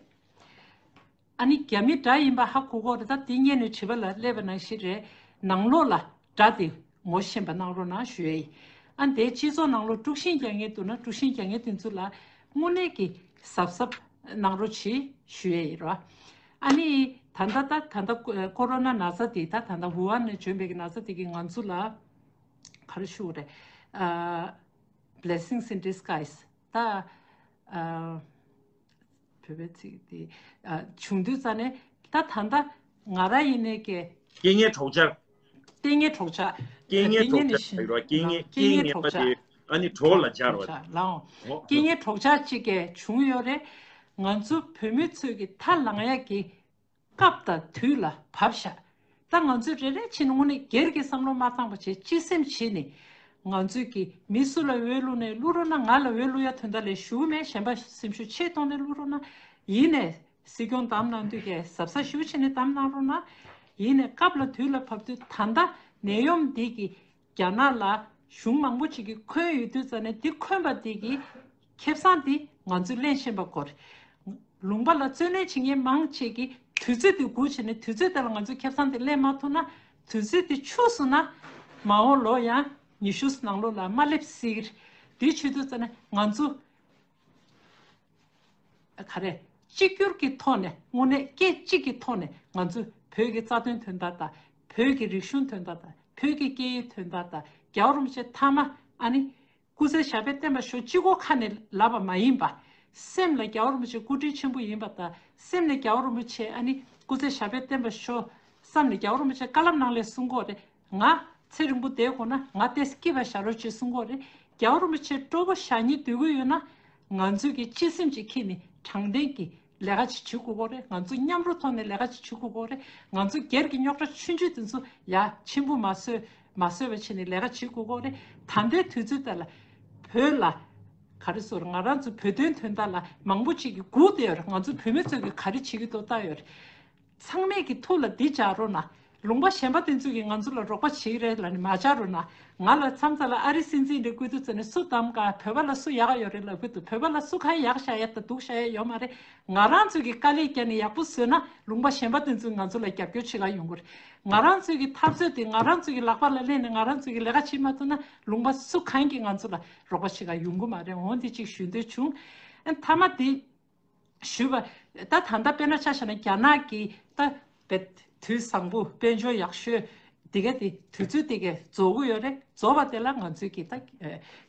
ཨ་ནི་རྒྱ་མི་དགྲ་ཡིན་པ་ཧ་གོ་གོ་རེད། ད་དེ་སྔོན་ནས་དྲི་བ་ལ་སླེབས་པ་ནང་བཞིན་རེད། ནང་ལོགས་ལ་དགྲ་དེ་ངོ་ཤེས་པ་གནང་རོགས་གནང་ཞུ་ཡ་ཡིན། ཨ་ནི་དེའི་སྤྱི་ཚོགས་ནང་ལོགས་དཀྲུག་ཤིང་རྒྱག་མཁན་འདུག་ན། དཀྲུག་ཤིང་རྒྱག་མཁན་དེ་ཚོ་ལ་དངོས་གནས་ཀྱི་གཟབ་གཟབ་གནང་རོགས་བྱེད་ཞུ་ཡ་ཡིན་རོ། ཨ་ནི་ད་ལྟ་ད་ད་ལྟ་ཀོ་རོ་ན་ན་ཚ་དེ། ད་ད་ལྟ་ཝུ་ཧན་ནས་བྱོན་པའི་གི་ན་ཚ་དེ་གིས་ང་ཚོ་ལ་ག་རེ་ཞུ་དགོས་རེད། ཨ། Blessings in disguise། ད་ཨ། བོད་པའི་ཚིག་དེ་ཨ་བྱུང་དུས་ཙ་ནས། ད་ད་ལྟ་ང་རང་ཡིན་ནའི་ཀྱེ། རྐྱེན་ངན་གྲོགས་ཆར། རྐྱེན་ངན་གྲོགས་ཆར། རྐྱེན་ངན་གྲོགས་ཆར་ཟེར་བ། རྐྱེན་ངན། རྐྱེན་ངན་གྲོགས་ཆར། ཨ་ནི་གྲོགས་ལ་སྦྱར་བ། ལའོ། རྐྱེན་ངན་གྲོགས་ཆར་ཅིག་གས་བྱུང་ཡོད་རེད། ང་ཚོ་བོད་མི་ཚོས་ཀྱི་ཐར་ལངས་ཡག་གི་སྐབས་དང་དུས་ལ་བབས་ཤག། ད་ང་ཚོས་རེ་རེ་བྱས་ནས་དངོས་གནས་སྒེར་གྱི་བསམ་བློ་མ་བཏང་བ་བྱས། སྤྱི་སེམས་བྱས་ནས་ང་ཚོས་ཀྱི་མི་སུ་ལ་འོས་བླུགས་ནའི་བླུགས་རོགས་གནང་། ང་ལ་འོས་བླུགས་ཡ་དོན་དག་ལས་ཞུ་གི་མེད། གཞན་པ་སེམས་ཤུགས་ཆེ་གཏོང་ནས་བླུགས་རོགས་གནང་། ཡིན་ནའི་སྲིད་སྐྱོང་བདམས་གནང་དུས་ཀྱི་གཟབ་གཟབ་ཞེ་པོ་བྱས་ནས་བདམས་གནང་རོགས་གནང་། ཡིན་ནའི་སྐབས་ལ་དུས་ལ་བབས་དུས། ད་ལྟ་ནད་ཡམས་འདི་གི་རྒྱ་ནག་ལ་གཞུང་མང་པོ་ཅིག་གིས་འཁོན་ཡོད་དུས་ཙ་ནས། འདི་འཁོན་པ་འདི་གི་ཁེ་བཟང་འདི་ང་ཚོས་ལེན་ཤེས་པ་དགོས་རེད། ལུང་པ་ལ་བཙོན་ལེན་བྱེད་མཁན་མང་ཆེ་གིས་དུས་ཚོད་འདི་སྒུག་བྱས་ནས། དུས་ཚོད་དེ་ལ་ང་ཚོས་ཁེ་བཟང་དེ་ལེན་མ་ཐུབ་ན། དུས་ཚོད་དེ་འཕྱུགས་སོང་ན། མ་འོངས་ལོ་ཡང་ཉི་ཤུ་ནང་ལོགས་ལ་མ་སླེབས་སྲིད་ཀྱི་རེད། དེ་བྱེད་དུས་ཙ་ནས་ང་ཚོ་ག་རེ། གཅིག་གྱུར་གྱི་ཐོག་ནས། དངོས་གནས་སྐད་གཅིག་གི་ཐོག་ནས་ང་ཚོ་བོད་ཀྱི་རྩ་དོན་དོན་དག་དང་། བོད་ཀྱི་རིག་གཞུང་དོན་དག་དང་། བོད་ཀྱི་སྐད་ཡིག་དོན་དག་དང་། རྒྱལ་བ་རིན་པོ་ཆེ་མཐའ་མ་ཨ་ནི་སྐུ་ཚེ་ཞབས་པད་བརྟན་པར་ཤོག། གཅིག་པོ་ཁ་ནས་ལབ་པ་མ་ཡིན་པ། སེམས་ལ་རྒྱལ་བ་རིན་པོ་ཆེ་སྐུ་དྲིན་ཆེན་པོ་ཡིན་པ་དང་། སེམས་ལ་རྒྱལ་བ་རིན་པོ་ཆེ་ཨ་ནི་སྐུ་ཚེ་ཞབས་པད་བརྟན་པར་ཤོག་བསམ་ནས་རྒྱལ་བ་རིན་པོ་ཆེ་བཀའ་སློབ་གནང་ལས་གསུང་གི་ཡོད་རེད། ང་ཚེ་རིང་པོ་བསྡད་དགོས་ན་ང་ཏོག་ཙམ་སྐྱིད་པ་བཞག་རོགས་བྱེད་གསུང་གི་ཡོད་རེད། རྒྱལ་བ་རིན་པོ་ཆེ་སྤྲོ་པོ་བཞག་སྙིང་འདོད་ཀྱི་ཡོད་ན། ང་ཚོས་ཀྱི་སྤྱི་སེམས་ཅིག་འཁྱེར་ནས་དྲང་བདེན་གྱི་ལས་ཀ་ཅིག་བྱེད་དགོས་ཀྱི་རེད། ང་ཚོ་མཉམ་རུབ་ཐོག་ནས་ལས་ཀ་ཅིག་བྱེད་དགོས་ཀྱི་རེད། ང་ཚོ་སྒེར་གྱི་རྙོག་དྲ་ཆུང་ཆུང་དེ་ཚོ་ཡ་ཆེན་པོ་མ་བཟོས་མ་བཟོས་པ་བྱས་ནས་ལས་ཀ་བྱེད་དགོས་ཀྱི་རེད། ད་ལྟའི་དུས་ཚོད་དེ་ལ་བོད་ལ་ག་རེ་ཟེར། ང་རང་ཚོ་བོད་དོན་དོན་དག་ལ་མང་པོ་ཅིག་གིས་སྒུག་བསྡད་ཡོད་རེད། ང་ཚོ་བོད་མི་ཚོས་ཀྱིས་ག་རེ་བྱེད་ཀྱི་འདུག་ལྟ་ཡོད་རེད། ཚང་མས་ཀྱི་ཐུགས་ལ་འདི་འཇགས་རོགས་གནང་། ལུང་པ་གཞན་པ་དེ་ཚོས་ཀྱིས་ང་ཚོ་ལ་རོགས་པ་བྱེད་ཀྱི་རེད་ལབ་ནས་མ་འཇགས་རོགས་གནང་། ང་ལ་མཚམས་མཚམས་ལ་ཨ་རི་སྲིད་འཛིན་རེ་བསྐོས་དུས་ཙམ་ནས་སུ་གདམ་ག་བོད་པ་ལ་སུ་ཡག་ཡོད་རེད་ལབ་ཀྱི་འདུག་བོད་པ་ལ་སུ་གང་ཡག་བཞག་ཡ་དང་སྡུག་བཞག་ཡ་ཡོད་མ་རེད། ང་རང་ཚོས་ཀྱིས་དཀའ་ལས་བརྒྱབ་ནས་ཡག་པོ་བཟོས་ན་ལུང་པ་གཞན་པ་དེ་ཚོས་ང་ཚོ་ལ་རྒྱབ་སྐྱོར་བྱེད་ག་ཡོང་གི་རེད། ང་རང་ཚོས་ཀྱི་འཐབ་རྩོད་དེ་ང་རང་ཚོས་ཀྱི་ལག་པ་ལ་ལེན་ནས་ང་རང་ཚོས་ཀྱི་ལས་ཀ་བྱེད་མ་ཐུབ་ན་ལུང་པ་སུ་གང་གིས་ང་ཚོ་ལ་རོགས་པ་བྱེད་ག་ཡོང་གི་མ་རེད། འོ་འདི་གཅིག་ཞུ་འདོད་བྱུང་། ཨ་མཐའ་མ་དེ། ཞུས་པ། ད་ད་ལྟ་དཔེར་ན་ཆ་བཞག་ན་རྒྱ་ནག་གི་ད་བེད་དུས་བཟང་པོ་དཔལ་འབྱོར་ཡག་ཤོས་དེ་ག་དེ་དུས་ཚོད་དེ་ག་རྫོགས་ཀྱི་ཡོད་རེད། རྫོགས་པ་དེ་ལ་ང་ཚོས་ཀྱི་ད་ཨ་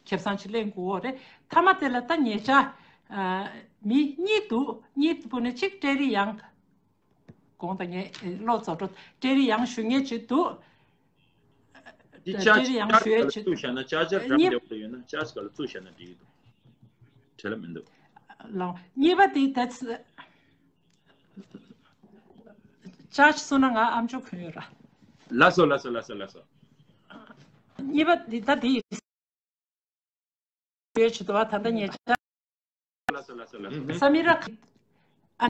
ཁེ་བཟང་ཅིག་ལེན་དགོས་ཀྱི་ཡོད་རེད། མཐའ་མ་དེ་ལ་ད་ཉེ་ཆར་ཨ་མི་གཉིས་འདུག་གཉིས་པོ་ནི་གཅིག་ཀྲེ་རི་ཡང་། དགོངས་དག་ངས་ཨེ་བློ་རྩ་སྤྲོ་ཀྲེ་རི་ཡང་ཞུ་མཁན་ཅིག་འདུག་འདི་ཀྲེ་ཅ་རི་ཡང་ཅ་ཞུ་ཡས་ཅིག་བཙུགས་བཞག་ན་ཅ་ཅ་འགྲམ་གཉིས་བདེ་བ་ཡོད་ན་ཅ་ཅ་ག་ལ་བཙུགས་བཞག་ན་འགྲིག་གི་འདུག་བྲེལ་ལ་མི་འདུག་ལགས། གཉིས་པ་དེ་ད་ཅ་ཅ་སོང་ན་ང་ཨམ་ཅོག་གོན་ཡོད་ར། ལགས་སོ་ལགས་སོ་ལགས་སོ་ལགས་སོ། གཉིས་པ་དེ་ད་དེ་ཡོད་ཆེད་དུ་བ་ད་ལྟ་ཉེ་ཆར། ལགས་སོ་ལགས་སོ་ལགས་སོ། ཨ་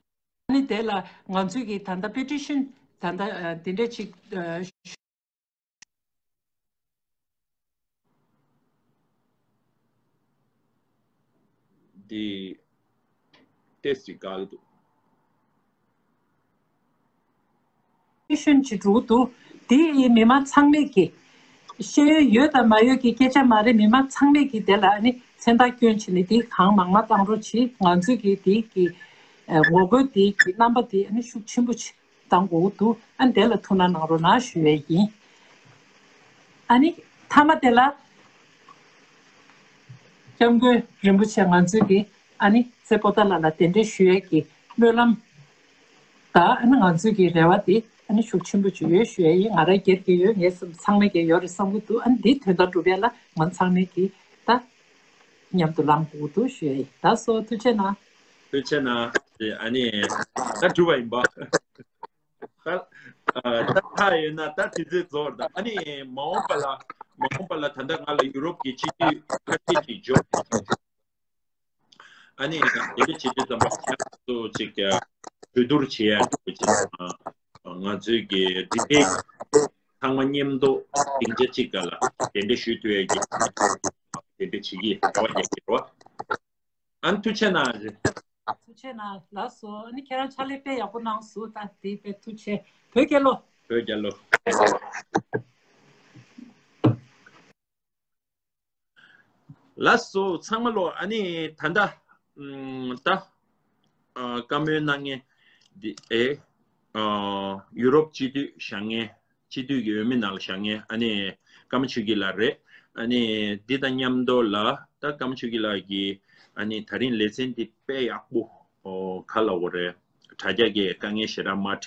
ནི་དེ་ལ་ང་ཚོས་ཀྱི་ད་ལྟ་པེ་ཊི་ཤན་ད་ལྟ་ཨ་དེ་འདྲ་ཅིག་ཨ་འདི་ཏེས་ཅིག་དགའ་གི་འདུག་ཤོན་གྱི་འགྲོ་འདུག་དེ་ཡི་མི་མང་ཚང་མས་ཀྱི་ཤེས་ཡོན་ཡོད་དང་མ་ཡོད་ཀྱི་སྐད་ཆ་མ་རེད། མི་མང་ཚང་མས་ཀྱི་དེ་ལ་ནི་མཚན་རྟགས་སྐྱོན་བྱས་ནས་དེ་གང་མང་མང་བཏང་རོགས་གྱིས། ང་ཚོས་ཀྱི་དེ་གི་ངོ་རྒོལ་དེ་གི་རྣམ་པ་དེ་ནི་ཤུགས་ཆེན་པོ་ཅིག་བཏང་དགོས་འདུག་ཨ་ནི་དེ་ལ་ཐུགས་སྣང་གནང་རོགས་གནང་ཞུ་ཡས་ཡིན། ཨ་ནི་མཐའ་མ་དེ་ལ་སྐྱབས་མགོན་རིན་པོ་ཆེ་ང་ཚོས་ཀྱི་ཨ་ནི་སེ་པོ་ཏཱ་ལགས་ལ་གདན་འདྲེན་ཞུ་ཡས་ཀྱི་སྨོན་ལམ། ད་ཨ་ནི་ང་ཚོའི་གི་རེ་བ་དེ་ཨ་ནི་ཤུགས་ཆེན་པོ་ཅིག་ཡོད་ཞུ་ཡ་ཡིན། ང་རང་སྒེར་གྱི་ཡོད། ངའི་སེམས་ཚང་མས་ཀྱི་ཡོད་རེད་བསམ་གྱི་འདུག་ཨ་ནི་འདི་དོན་དག་སྒྲུབ་ཡ་ལ་ང་ཚང་མས་ཀྱི་ད་མཉམ་དུ་ལངས་དགོས་འདུག་ཞུ་ཡ་ཡིན། ད་སོ་ཐུགས་རྗེ་གནང་། ཐུགས་རྗེ་གནང་། ཨ་ནི་ད་གྲུབ་པ་ཡིན་པ། ད་ད་ཡོད་ན་ད་དུས་ཚོད་རྫོགས་རེད། ད་ཨ་ནི་མ་འོངས་པ་ལ་མ་འོངས་པ་ལ་ད་ལྟ་ང་ལ་ཡུ་རོབ་ཀྱི་སྤྱི་འཐུས་ཁ་ཤས་ཅིག་འབྱོར། ཨ་ནི་དེ་འདྲ་བྱེད་དུས་ཙམ་པ་ཁྱེད་རང་ཚོ་ཅིག་གྲོས་བསྡུར་བྱེད་ཡ་འགྲོ་ཅིག་ང་ཚོའི་གི་འབྲེལ་ཡོད་ཚང་མ་མཉམ་དུ་སྡིངས་ཆ་གཅིག་སྒང་ལ་གདན་འདྲེན་ཞུ་ཐུབ་ཡ་གི་དེ་འདྲ་བྱེད་ཀྱི་རེ་བ་རྒྱག་གི་རེད་བ། ཨ་ནི་ཐུགས་རྗེ་གནང་། ཐུགས་རྗེ་གནང་། ལགས་སོ། ཨ་ནི་ཁྱེད་རང་ཕྱག་ལས་དཔེ་ཡག་པོ་གནང་སོང་། ད་དེ་དཔེ་ཐུགས་རྗེ། བོད་རྒྱལ་ལོ། བོད་རྒྱལ་ལོ། ལགས་སོ་ཚང་མ་ལོ། ཨ་ནི་ད་ལྟ་ཨམ་ད་ཨ་བཀའ་མོལ་གནང་མཁན་འདི་ཨེ་ཨ་ཡུ་རོབ་སྤྱི་འཐུས་བཞེངས་མཁན་སྤྱི་འཐུས་ཀྱི་འོས་མི་ནང་ལ་བཞེངས་མཁན་ཨ་ནི་ཀརྨ་ཆོས་སྐྱིད་ལགས་རེད། ཨ་ནི་འདི་དང་མཉམ་དུ་ལ་ད་ཀརྨ་ཆོས་སྐྱིད་ལགས་ཀྱིས་ཨ་ནི་ད་རིང་ལེ་ཚན་འདི་དཔེ་ཡག་པོ་ཨོ་ག་ལབ་དགོས་རེད། དྲ་རྒྱ་གི་དཀའ་ངལ་ཞེ་དྲག་མ་འཕྲད།